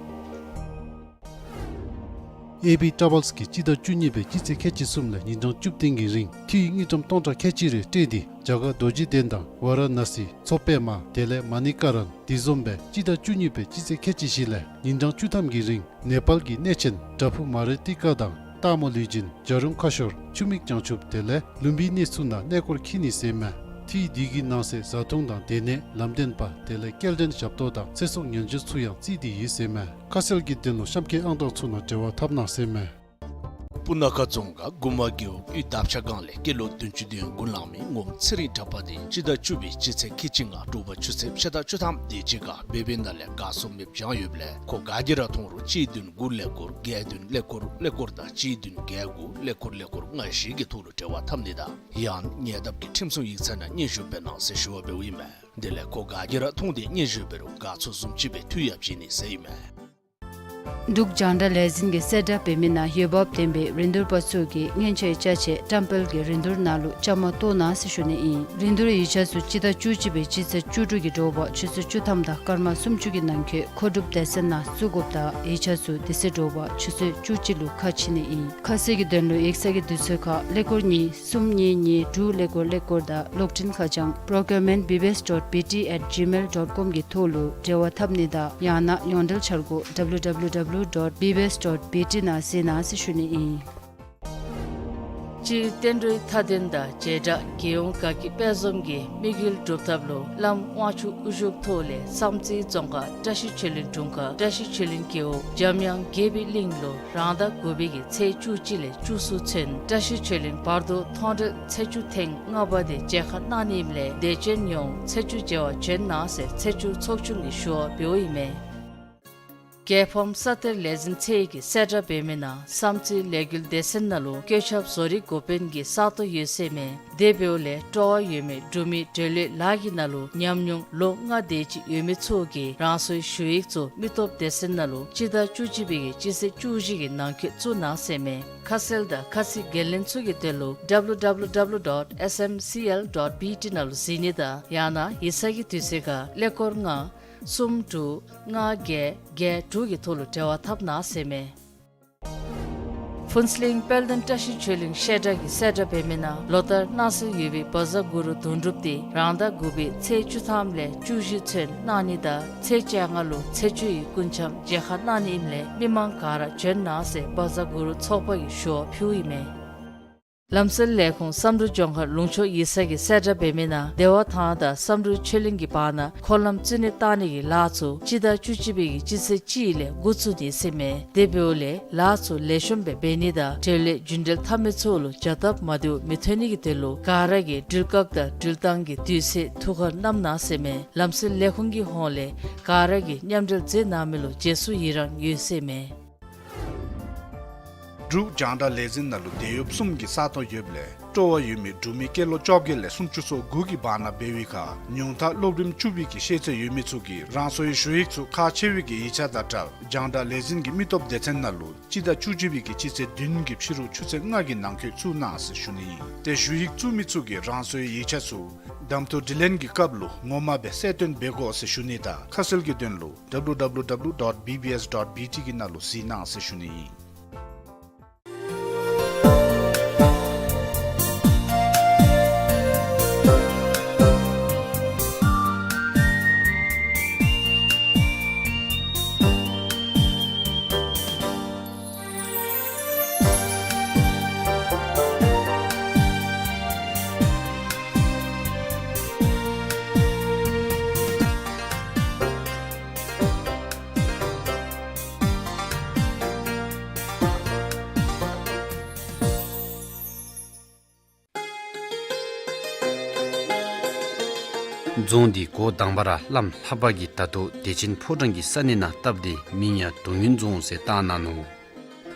ཨེ་བི་ཊ་རེ་ཝེལསི་གིས་སྤྱི་ཟླ་བཅུ་གཉིས་པའི་སྤྱི་ཚེས་ཁལ་གཅིག་གསུམ་ལས་ཉིན་གྲངས་བཅུ་བདུན་གྱི་རིང་འཐུས་དངུལ་ཀྲམ་སྟོང་ཕྲག་ཁལ་གཅིག་རེ་སྤྲོད་དེ་རྒྱ་གར་རྡོ་རྗེ་གདན་དང་ཝཱ་ར་ཎཱ་སི་མཚོ་པདྨ་དེ་ལས་མ་ཎི་ཀ་ར་ཎ་དེ་བཟུམ་སྦེ་སྤྱི་ཟླ་བཅུ་གཉིས་པའི་སྤྱི་ཚེས་ཁལ་གཅིག་བཞི་ལས་ཉིན་གྲངས་བཅུ་ཐམ་གྱི་རིང་ནེ་པཱལ་གྱི་གནས་ཆེན་བྲག་ཕུག་མ་རི་ཏི་ཀ་དང་སྟག་མོ་ལུས་སྦྱིན་བྱ་རུང་ཁ་ཤོར་ཆུ་མིག་བྱང་ཆུབ་དེ་ལས་ལུམ་བི་ནི་ཚུ་ནང་གནས་སྐོར་འཁྱིད་ནི་ཟེར་མས། འཐུས་འདི་གི་ནང་གསེས་བཟའ་འཐུང་དང་སྡོད་གནས་ལམ་སྟོན་པ་དེ་ལས་སྐྱེལ་འདྲེན་ཞབས་ཏོག་དང་ཚེ་སྲོག་ཉེན་བཅོལ་ཚུ་ཡང་བརྩིས་ཏེ་ཡོད་ཟེར་མས། ཁ་གསལ་གྱི་དོན་ལུ་གཤམ་འཁོད་ཨང་གྲངས་ཚུ་ནང་འབྲེལ་བ་འཐབ་གནང་ཟེར་མས། སྤུ་ན་ཁ་རྫོང་ཁག་མགུ་མ་རྒེད་འོག་དབུས་དར་ཕྱར་སྒང་ལས་སྐྱེས་ལོ་བདུན་ཅུ་དོན་དགུ་ལང་མི་ངོམ་ཚེ་རིང་གྲགས་པ་དེ་སྤྱི་ཟླ་བཅུ་པའི་སྤྱི་ཚེས་ཁལ་གཅིག་ལྔ་དྲོ་པ་ཆུ་ཚོད་ཕྱེད་དང་བཅུ་ཐམ་དེ་ཅིག་ཁར་སྦེ་སྦེ་ནང་ལས་གར་སོང་མེདཔ་བྱུང་ཡོདཔ་ལས་ཁོ་ག་གིས་ར་མཐོང་རུང་གཅིག་བདུན་དགུ་ཀླད་ཀོར་བརྒྱད་བདུན་ཀླད་ཀོར་ཀླད་ཀོར་དང་གཅིག་བདུན་བརྒྱད་དགུ་ཀླད་ཀོར་ཀླད་ཀོར་ལྔ་བཞི་གི་ཐོག་ལུ་འབྲེལ་བ་འཐབ་ནི་དང་ཡང་ཉེ་འདབས་ཀྱི་ཁྲིམས་སྲུང་ཡིག་ཚང་ནང་སྙན་ཞུ་འབད་གནང་ཟེར་ཞུ་བ་འབདཝ་ཨིན་མས། དེ་ལས་ཁོ་ག་གིས་ར་མཐོང་སྟེ་སྙན་ཞུ་འབད་རུང་གར་ཚོགས་བཟུམ་ཅིག་སྦེ་འཐུས་ཡང་བྱིན་ནི་ཟེར་ཨིན་མས། འབྲུག་རྒྱང་བསྒྲགས་ལས་འཛིན་གྱིས་གསལ་བསྒྲགས་འབད་མི་ནང་འོས་འབབ་ལྡན་པའི་རིན་བསྡུར་པ་ཚུ་གིས་སྔོན་ཆད་ཅ་ཆས་བཀྲམ་སྤེལ་གྱི་རིན་བསྡུར་ནང་ལུ་བཅའ་མར་གཏོགས་གནང་ཟེར་ཞུ་ནི་ཨིན། རིན་བསྡུར་ཡིག་ཆ་ཚུ་སྤྱི་ཟླ་བཅུ་གཅིག་པའི་སྤྱི་ཚེས་བཅུ་དྲུག་གི་དྲོ་པ་ཆུ་ཚོད་བཅུ་ཐམ་དང་སྐར་མ་སུམ་ཅུ་གི་ནང་འཁོད་མཁོ་སྒྲུབ་སྡེ་ཚན་ནང་བཙུགས་དགོཔ་དང་ཡིག་ཆ་ཚུ་དེ་ཚེ་དྲོ་པ་ཆུ་ཚོད་བཅུ་གཅིག་ལུ་ཁ་ཕྱེ་ནི་ཨིན། ཁ་གསལ་གྱི་དོན་ལུ་ཡིག་ཚང་གི་དུས་ཚོད་ཁར་ཀླད་ཀོར་གཉིས་གསུམ་གཉིས་གཉིས་དྲུག་ཀླད་ཀོར་ཀླད་ཀོར་དང་གློག་འཕྲིན་ཁ་བྱང་procurement B B S dot B T at gmail dot com གི་ཐོག་ལུ་འབྲེལ་བ་འཐབ་ནི་དང་ཡང་ན་ཡོངས་འབྲེལ་འཆར་སྒོ་W W W dot B B S dot B T ནང་གཟིགས་གནང་ཟེར་ཞུ་ནི་ཨིན། སྤྱིར་བསྟན་འགྲོའི་མཐའ་དོན་དང་བྱེ་བྲག་རྒྱལ་ཡོངས་དགའ་སྐྱིད་དཔལ་འཛོམས་ཀྱི་དམིགས་ཡུལ་སྒྲུབ་ཐབས་ལུ་བླམ་དབང་ཕྱུག་དབུ་བཞུགས་ཐོག་ལས་བསམ་རྩེ་རྫོང་ཁག་བཀྲ་ཤིས་ཆོས་གླིང་དྲུང་ཁག་བཀྲ་ཤིས་ཆོས་གླིང་རྒེད་འོག་འཇམ་དབྱངས་དགྱེས་པའི་གླིང་ལུ་རང་ཟླ་དགུ་པའི་གི་ཚེས་བཅུ་གཅིག་ལས་བཅུ་གསུམ་ཚུན་བཀྲ་ཤིས་ཆོས་གླིང་བར་དོ་མཐོང་གྲོལ་ཚེས་བཅུ་ཐེངས་ལྔ་པ་དེ་མཇལ་ཁ་གནང་ནི་ཨིནམ་ལས་དད་ཅན་ཡོངས་ཚེས་བཅུ་མཇལ་བར་བྱོན་གནང་ཟེར་ཚེས་བཅུ་ཚོགས་ཆུང་གིས་ཞུ་བ་འབདཝ་ཨིན་མས། རྒྱལ་ཕམ་ས་གཏེར་ལས་འཛིན་ཚད་ཀྱིས་གསལ་བསྒྲགས་འབད་མི་ནང་བསམ་རྩེ་ལས་འགུལ་སྡེ་ཚན་ནང་ལུ་བཀོད་ཁྱབ་བཟོ་རིག་འགོ་དཔོན་གྱི་ས་སྟོང་ཡོད་ཟེར་མས། དེ་འབདཝ་ལས་སྤྲོ་བ་ཡོད་མི་འབྲུག་མི་འབྲེལ་ཡོད་ལཱ་གི་ནང་ལུ་ཉམས་མྱོང་ལོ་ལྔ་དེ་ཅིག་ཡོད་མི་ཚུ་གིས་རང་སོའི་ཞུ་ཡིག་ཚུ་མི་སྟོབས་སྡེ་ཚན་ནང་ལུ་སྤྱི་ཟླ་བཅུ་གཅིག་པའི་གི་སྤྱི་ཚེས་བཅུ་བཞི་གི་ནང་འཁོད་བཙུགས་གནང་ཟེར་མས། ཁ་གསལ་དང་ཁ་ཚིག་འགན་ལེན་ཚུ་གི་དོན་ལུ་W W W dot S M C L dot B T ནང་ལུ་གཟིགས་ནི་དང་ཡང་ན་ཡིག་ཚང་གི་དུས་ཚོད་ཁར་ཀླད་ཀོར་ལྔ་གསུམ་དྲུག་ལྔ་བརྒྱད་བརྒྱད་དྲུག་གི་ཐོག་ལུ་འབྲེལ་བ་འཐབ་གནང་ཟེར་མས། ཕུན་ཚོགས་གླིང་དཔལ་ལྡན་བཀྲ་ཤིས་ཆོས་གླིང་བཤད་གྲྭ་གིས་གསལ་བསྒྲགས་འབད་མི་ནང་ལོ་ལྟར་གནང་སྲོལ་ཡོད་པའི་བཛྲ་གུ་རུ་དོན་གྲུབ་དེ་རང་ཟླ་དགུ་པའི་ཚེས་བཅུ་ཐམ་ལས་བཅུ་བཞི་ཚུན་གནང་ནི་དང་ཚེས་བཅོ་ལྔ་ལུ་ཚེས་བཅུ་ཡི་སྐུ་འཆམ་མཇལ་ཁ་གནང་ནི་ཨིནམ་ལས་མི་མང་ག་ར་བྱོན་གནང་ཟེར་བཛྲ་གུ་རུ་ཚོགས་པ་གིས་ཞུ་བ་ཕུལཝ་ཨིན་མས། ལམ་སེལ་ལས་ཁུངས་བསམ་གྲུབ་ལྗོངས་མཁར་ལུང་ཕྱོགས་ཡིག་ཚང་གིས་གསལ་བསྒྲགས་འབད་མི་ནང་བདེ་བ་ཐང་དང་བསམ་གྲུབ་ཆོས་གླིང་གི་བར་ན་འཁོར་ལམ་བཙུགས་ནི་བཏང་ནི་གི་ལཱ་ཚུ་སྤྱི་ཟླ་བཅུ་གཅིག་པའི་གི་སྤྱི་ཚེས་གཅིག་ལས་འགོ་བཙུགས་ནི་ཟེར་མས། དེ་འབདཝ་ལས་ལཱ་ཚུ་ལེགས་ཤོམ་སྦེ་འབད་ནི་དང་འབྲེལ་ཡོད་རྒྱུན་འབྲེལ་འཐབ་མི་ཚུ་ལུ་བྱ་སྟབས་མ་བདེཝ་མི་ཐོན་ནི་གི་དོན་ལུ་ག་ར་གིས་འགྲུལ་བཀག་དང་འགྲུལ་བཏང་གི་དུས་ཚོད་ཐུགས་ཁར་བསྣམ་གནང་ཟེར་མས། ལམ་སེལ་ལས་ཁུངས་ཀྱི་ཧོངས་ལས་ག་ར་གིས་མཉམ་འབྲེལ་མཛད་གནང་མི་ལུ་རྗེས་སུ་ཡི་རང་ཡོད་ཟེར་མས། འབྲུག་རྒྱང་བསྒྲགས་ལས་འཛིན་ནང་ལུ་དེད་གཡོགཔ་གསུམ་གྱི་ས་སྟོང་ཡོདཔ་ལས་སྤྲོ་བ་ཡོད་མི་འབྲུག་མི་སྐྱེས་ལོ་བཅོ་བརྒྱད་ལས་སུམ་ཅུ་སོ་དགུ་གི་བར་ན་འབད་བའི་ཁར་ཉུང་མཐའ་སློབ་རིམ་བཅུ་པའི་གི་ཤེས་ཚད་ཡོད་མི་ཚུ་གིས་རང་སོའི་ཞུ་ཡིག་ཚུ་ཁག་ཆེ་བའི་གི་ཡིག་ཆ་དང་སྦྲགས་རྒྱང་བསྒྲགས་ལས་འཛིན་གྱི་མི་སྟོབས་སྡེ་ཚན་ནང་ལུ་སྤྱི་ཟླ་བཅུ་གཅིག་པའི་གི་སྤྱི་ཚེས་བདུན་གྱི་ཕྱི་རུ་ཆུ་ཚོད་ལྔ་གི་ནང་འཁོད་བཙུགས་གནང་ཟེར་ཞུ་ནི་ཨིན། ཏེ་ཞུ་ཡིག་བཙུགས་མི་ཚུ་གིས་རང་སོའི་ཡིག་ཆ་ཚུ་གདམ་འཐུ་དྲི་ལན་གྱི་སྐབས་ལུ་ངོ་མ་སྦེ་གསལ་སྟོན་འབད་དགོ་ཟེར་ཞུ་ནི་དང་ཁ་གསལ་གྱི་དོན་ལུ་W W W dot B B S dot B T གི་ནང་ལུ་གཟིགས་གནང་ཟེར་ཞུ་ནི་ཨིན། རྫོང་འདི་འགོ་དང་པ་ར་བླམ་ལྷ་པ་གིས་ད་ལྟོ་བདེ་ཆེན་ཕོ་བྲང་གི་ས་གནས་ནང་བཏབ་སྟེ་མིང་ཡང་རྡོ་སྔོན་རྫོང་ཟེར་བཏགས་གནང་ནུག།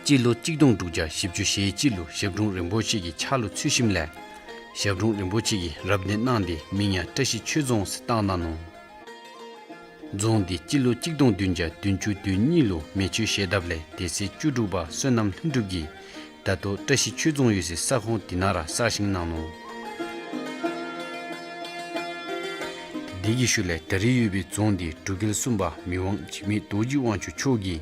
སྤྱི་ལོ་གཅིག་སྟོང་དྲུག་བརྒྱ་བཞི་བཅུ་ཞེ་གཅིག་ལུ་ཞབས་དྲུང་རིན་པོ་ཆེ་གི་ཕྱག་ལུ་ཚུད་ཞིནམ་ལས་ཞབས་དྲུང་རིན་པོ་ཆེ་གིས་རབ་གནས་གནང་སྟེ་མིང་ཡང་བཀྲ་ཤིས་ཆོས་རྫོང་ཟེར་བཏགས་གནང་ནུག། རྫོང་འདི་སྤྱི་ལོ་གཅིག་སྟོང་བདུན་བརྒྱ་བདུན་ཅུ་དོན་གཉིས་ལུ་མེ་མཆོད་ཞལ་བརྡབས་ལས་སྡེ་སྲིད་བཅུ་དྲུག་པ་བསོད་ནམས་ལྷུན་གྲུབ་ཀྱིས་ད་ལྟོ་བཀྲ་ཤིས་ཆོས་རྫོང་ཡོད་སའི་ས་ཁོངས་འདི་ནང་ར་གསར་བཞེངས་གནང་ནུག། དེ་གི་ཤུལ་ལས་ད་རེས་ཡོད་པའི་རྫོང་འདི་འབྲུག་རྒྱལ་གསུམ་པ་མི་དབང་འཇིགས་མེད་རྡོ་རྗེ་དབང་ཕྱུག་མཆོག་གིས་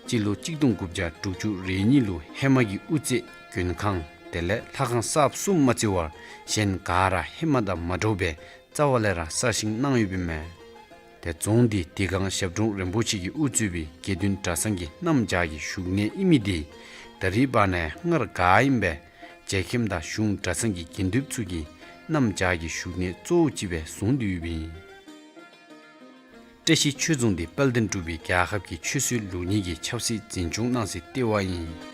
སྤྱི་ལོ་གཅིག་སྟོང་དགུ་བརྒྱ་དྲུག་ཅུ་རེ་གཉིས་ལུ་ཧེ་མ་གི་དབུ་རྩེ་མགོན་ཁང་དེ་ལས་ལྷ་ཁང་གསརཔ་གསུམ་མ་བརྩི་བར་གཞན་ག་ར་ཧེ་མ་དང་མ་འདྲཝ་སྦེ་རྩ་བ་ལས་ར་གསར་བཞེངས་གནང་ཡོདཔ་ཨིན་མས། ཏེ་རྫོང་འདི་དེ་སྒང་ཞབས་དྲུང་རིན་པོ་ཆེ་གིས་དབུ་གཙོས་པའི་དགེ་འདུན་གྲྭ་ཚང་གི་གནམ་བྱཱར་གྱི་བཞུགས་གནས་ཨིན་མི་འདི་ད་རེས་བར་ན་ཡང་སྔར་ག་ཨིནམ་སྦེ་རྗེ་མཁན་དང་གཞུང་གྲྭ་ཚང་གི་དགེ་འདུནཔ་ཚུ་གིས་གནམ་བྱཱར་གྱི་བཞུགས་གནས་གཙོ་བོ་ཅིག་སྦེ་བཟུང་སྟེ་ཡོདཔ་ཨིན། བཀྲ་ཤིས་ཆོས་རྫོང་འདི་དཔལ་ལྡན་འབྲུག་པའི་རྒྱལ་ཁབ་ཀྱི་ཆོས་སྲིད་ལུགས་གཉིས་ཀྱི་ཆབ་སྲིད་འཛིན་སྐྱོང་གནང་སའི་ལྟེ་བ་ཨིན།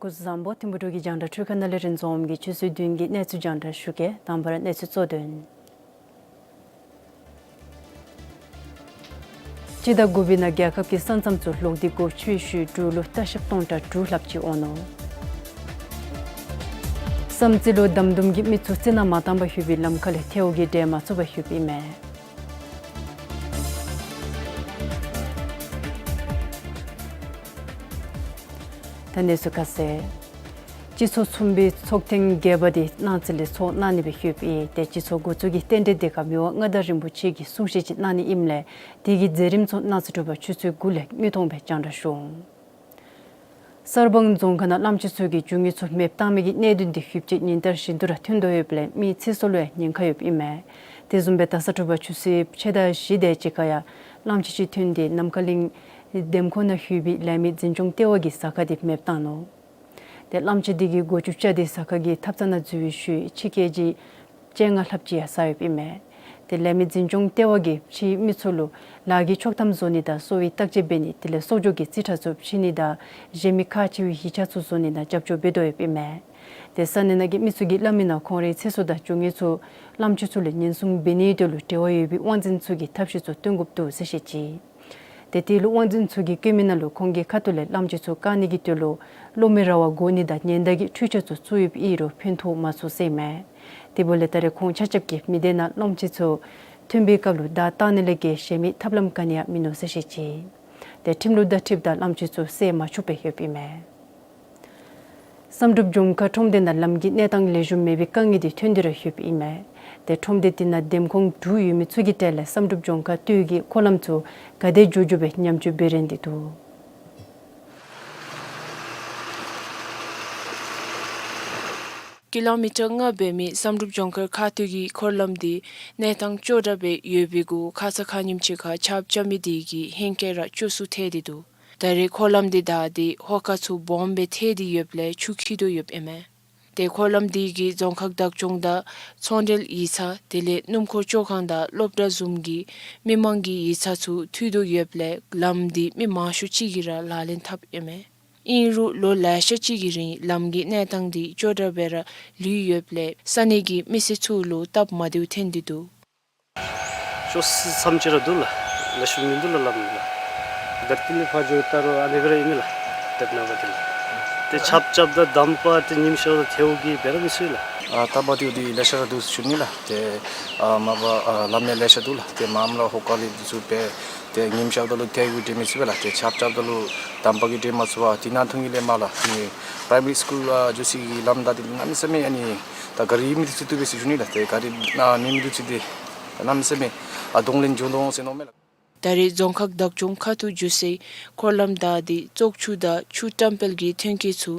སྐུ་གཟུགས་བཟང་པོ། ཐིམ་ཕུ་འབྲུག་གི་རྒྱང་བསྒྲགས་འཕྲུལ་ཁང་ནང་ལས་རིན་འཛོམས་ཀྱིས་ཆུ་ཚོད་བདུན་གྱི་གནས་ཚུལ་རྒྱང་བསྒྲགས་ཞུ་གེ། དང་པ་ར་གནས་ཚུལ་གཙོ་དོན། སྤྱི་ཟླ་དགུ་པའི་ནང་རྒྱལ་ཁབ་ཀྱི་ས་མཚམས་ཚུ་ལོག་སྟེ་སྒོ་ཕྱེ་ཞུ་འབྲུག་ལུ་ལྟ་བཤལཔ་སྟོང་ཕྲག་དྲུག་ལྷགཔ་ཅིག་འོང་ནུག། བསམ་རྩེ་ལུ་དམ་དུམ་གྱི་མི་ཚུ་རྩི་ནག་མ་བཏང་པར་ལྷོད་པའི་ལམ་ཁ་ལས་ཐལཝ་གིས་འདྲེན་མ་ཚུགས་པར་ལྷོདཔ་ཨིན་མས། ད་གནས་ཚུལ་ཁ་གསལ། སྤྱི་ཚོགས་ཚུགས་པའི་ཚོགས་ཐེངས་བརྒྱད་པ་དེ་གནངས་ཚེ་ལས་ཚོགས་གནང་ནི་སྦེ་ཞུ་ཡོདཔ་ཨིན། ཏེ་སྤྱི་ཚོགས་འགོ་བཙུགས་ཀྱི་རྟེན་འབྲེལ་དེ་ཁར་མི་དབང་མངའ་བདག་རིན་པོ་ཆེ་གིས་གསུང་བཤད་ཅིག་གནང་ནི་ཨིནམ་ལས་དེ་གི་མཛད་རིམ་ཚུ་གནངས་ཚེ་དྲོ་པ་ཆུ་ཚོད་དགུ་ལས་དངོས་མཐོང་སྦེ་རྒྱང་བསྒྲགས་ཞུ་འོང་། གསར་སྤང་རྫོང་ཁག་ནང་གླམ་ཆེན་ཚུ་གིས་རྒྱུ་དངོས་ཚུ་མེདཔ་བཏང་མི་གི་གནད་དོན་དེ་ཞིབ་དཔྱད་ཉིན་ལྟར་བཞིན་དུ་ར་ཐོན་དོ་ཡོདཔ་ལས་མི་ཚེ་སྲོག་ལུ་ཡང་ཉེན་ཁ་ཡོདཔ་ཨིན་མས། དེ་བཟུམ་སྦེ་ད་ས་དྲོ་པ་ཆུ་ཚོད་ཕྱེད་དང་བཞི་དེ་ཅིག་ཁར་ཡང་གླམ་ཆེན་ཅིག་ཐོན་ཏེ་ནམ་མཁའ་གླིང་འདེམས་ཁོངས་ནང་ཡོད་པའི་ལས་མི་འཛིན་སྐྱོང་ལྟེ་བ་གི་ཟ་ཁང་དེ་མེདཔ་བཏང་ནུག། ཏེ་གླམ་ཆེན་དེ་གི་སྒོ་ཅུང་བཅག་སྟེ་ཟ་ཁང་གི་ཐབ་ཚང་ནང་འཛུལ་བའི་ཤུལ་ཕྱི་ཀེ་ཇི་བཅོ་ལྔ་ལྷགཔ་ཅིག་ཡང་ཟ་ཡོདཔ་ཨིན་མས། ཏེ་ལས་མི་འཛིན་སྐྱོང་ལྟེ་བ་གིས་ཕྱིའི་མི་ཚུ་ལུ་ལཱ་གི་ཆོག་ཐམ་བཟོ་ནི་དང་གསོ་བའི་བརྟག་དཔྱད་འབད་ནི་དེ་ལས་གསོག་འཇོག་གི་རྩིས་ཁྲ་ཚུ་བྱིན་ནི་དང་གཞན་མི་ཁག་ཆེ་བའི་ཡིག་ཆ་ཚུ་བཟོ་ནི་ནང་རྒྱབ་སྐྱོར་འབད་དོ་ཡོདཔ་ཨིན་མས། ཏེ་ས་གནས་ནང་གི་མི་ཚུ་གིས་སླབ་མི་ནང་ཁོང་རའི་ཚེ་སྲོག་དང་རྒྱུ་དངོས་ཚུ་གླམ་ཆེན་ཚུ་ལས་ཉེན་སྲུང་འབད་ནིའི་དོན་ལུ་འབྲེལ་བ་ཡོད་པའི་དབང་འཛིན་ཚུ་གིས་ཐབས་ཤེས་ཚུ་སྟོན་དགོཔ་འདུག་ཟེར་བཤད་ཅི། ཏེ་དེ་ལུ་དབང་འཛིན་ཚུ་གིས་བཀོད་མི་ནང་ལུ་ཁོང་གི་ཁ་ཐུག་ལས་གླམ་ཆེན་ཚུ་བཀག་ནི་གི་དོན་ལུ་གློག་མེ་ར་བ་བཀོ་ནི་དང་ཉེན་བརྡ་གི་འཕྲུལ་ཆས་ཚུ་བཙུགས་ཡོདཔ་ཨིན་རུང་ཕན་ཐོགས་མ་ཚུགས་ཟེར་ཨིན་མས། དེ་འབདཝ་ལས་ད་རེས་ཁོང་ཆ་ཁྱབ་ཀྱིས་མི་སྡེ་ནང་གླམ་ཆེན་ཚུ་ཐོན་པའི་སྐབས་ལུ་བརྡ་བཏང་ནི་ལས་བརྒལ་གཞན་མི་ཐབས་ལམ་ག་ནི་ཡང་མིན་ནུག་ཟེར་བཤད་ཅི། ཏེ་ཁྲིམས་ལུགས་དང་འཁྲིལཝ་ད་གླམ་ཆེན་ཚུ་བསད་མ་ཆོགཔ་སྦེ་ཡོདཔ་ཨིན་མས། བསམ་གྲུབ་ལྗོངས་མཁར་ཁྲོམ་སྡེ་ནང་ལམ་གྱི་གནས་སྟངས་ལེགས་ཤོམ་མེད་པའི་དཀའ་ངལ་དེ་ཐོན་ཏེ་ར་ཡོདཔ་ཨིན་མས། ཏེ་ཁྲོམ་སྡེ་དེ་ནང་འདེམས་ཁོངས་དྲུག་ཡོད་མི་ཚུ་གི་གྲས་ལས་བསམ་གྲུབ་ལྗོངས་མཁར་སྟོད་ཀྱི་འཁོར་ལམ་ཚུ་ག་དེ་མགྱོགས་མགྱོགས་སྦེ་ཉམས་བཅོས་འབད་རན་ཏེ་འདུག། ཀི་ལོ་མི་ཊར་ལྔ་འབད་མི་བསམ་གྲུབ་ལྗོངས་མཁར་ཁ་སྟོད་ཀྱི་འཁོར་ལམ་དེ་གནས་སྟངས་ཅོག་འཐདཔ་སྦེ་ཡོད་པའི་གུ་ཁ་ཙ་ཁ་ཉིནམ་ཅིག་ཁར་ཆརཔ་རྐྱབ་མི་དེ་གིས་ཧེང་སྐལ་ར་སྐྱོ་སུ་ཐལ་ཏེ་འདུག། ད་རེས་འཁོར་ལམ་དེ་བདའ་སྟེ་ཧོ་ཀ་ཚུ་སྦོམ་སྦེ་ཐལ་ཏེ་ཡོདཔ་ལས་ཆུ་འཁྱིལ་དོ་ཡོདཔ་ཨིན་མས། ཏེ་འཁོར་ལམ་དེ་གིས་རྫོང་ཁག་བདག་སྐྱོང་དང་ཚོང་འབྲེལ་ཡིག་ཚང་དེ་ལས་སྣུམ་འཁོར་བཅོ་ཁང་དང་སློབ་གྲྭ་བཟུམ་གྱི་མི་མང་གི་ཡིག་ཚང་ཚུ་མཐུད་དོ་ཡོདཔ་ལས་ལམ་དེ་མི་མང་ཤོས་ཅིག་གིས་ར་ལག་ལེན་འཐབ་ཨིན་མས། ཨིན་རུང་ལོ་ལེ་ཤ་ཅིག་གི་རིང་ལམ་གྱི་གནས་སྟངས་དེ་ཅོག་འཐདཔ་སྦེ་ར་ལུས་ཡོདཔ་ལས་ས་གནས་ཀྱི་མི་སེར་ཚུ་ལུ་སྟབས་མ་བདེཝ་ཐོན་ཏེ་འདུག། ཤོག་སི་མཚམས་ཅིག་ར་འདུག་ལགས། ལེགས་ཤོམ་མིན་འདུག་ལགས་ལམ་ལགས། སྦིར་ཏི་ལས་ཕར་འགྱོཝ་ད་རུང་ཨ་ནི་སྦེ་ར་ཨིན་མས་ལགས། ཏེ་ནངས་པ་དེ་ལགས། ཏེ་ཆརཔ་རྐྱབ་ད་འདམ་པ་ཏེ་ཉིམ་ཤརཝ་ད་ཐལཝ་གིས་འབད་ར་མི་ཚུགས་ལགས། ཨ་སྟབས་མ་བདེཝ་འདི་ལེ་ཤ་ར་འདུག་ཟེར་ཞུ་ནི་ལགས། ཏེ་ཨ་མ་པ་ཨ་ལམ་ཡང་ལེ་ཤ་འདུག་ལགས། ཏེ་མངམ་ལུ་ཧོ་ཀ་ལས་འདི་ཚུ་འབད་ཏེ་ཉིམ་ཤརཝ་ད་ལུ་ཐལཝ་གིས་འདྲེན་མི་ཚུགས་པས་ལགས། ཏེ་ཆརཔ་རྐྱབ་ད་ལུ་འདམ་པ་གིས་འདྲེན་མ་ཚུགས་པར་དེ་ནང་ཐོན་གྱི་ལས་མར་ལགས་ནི་པ་རའི་མ་རི་སི་ཀུལ་ཨ་འགྱོ་སའི་གི་ལམ་བདའ་སྟེ་གནམ་མེད་ས་མེད་ཨ་ནི་ད་ག་རི་མེད་དེ་ཚུ་བཏུབ་པས་ཟེར་ཞུ་ནི་ལགས། ཏེ་ག་རི་ཨ་མེད་མི་དེ་ཚུ་འདི་གནམ་མེད་ས་མེད་ཨ་གདོང་ལེན་འགྱོ་དོ་འོང་ཟེར་མནོཝ་མས་ལགས། ད་རེས་རྫོང་ཁག་བདག་སྐྱོང་ཁ་ཐུག་འགྱོ་སའི་འཁོར་ལམ་བདའ་སྟེ་བཙོག་ཆུ་དང་ཆུ་བཀྲམ་སྤེལ་གྱི་ཐོན་སྐྱེད་ཚུ་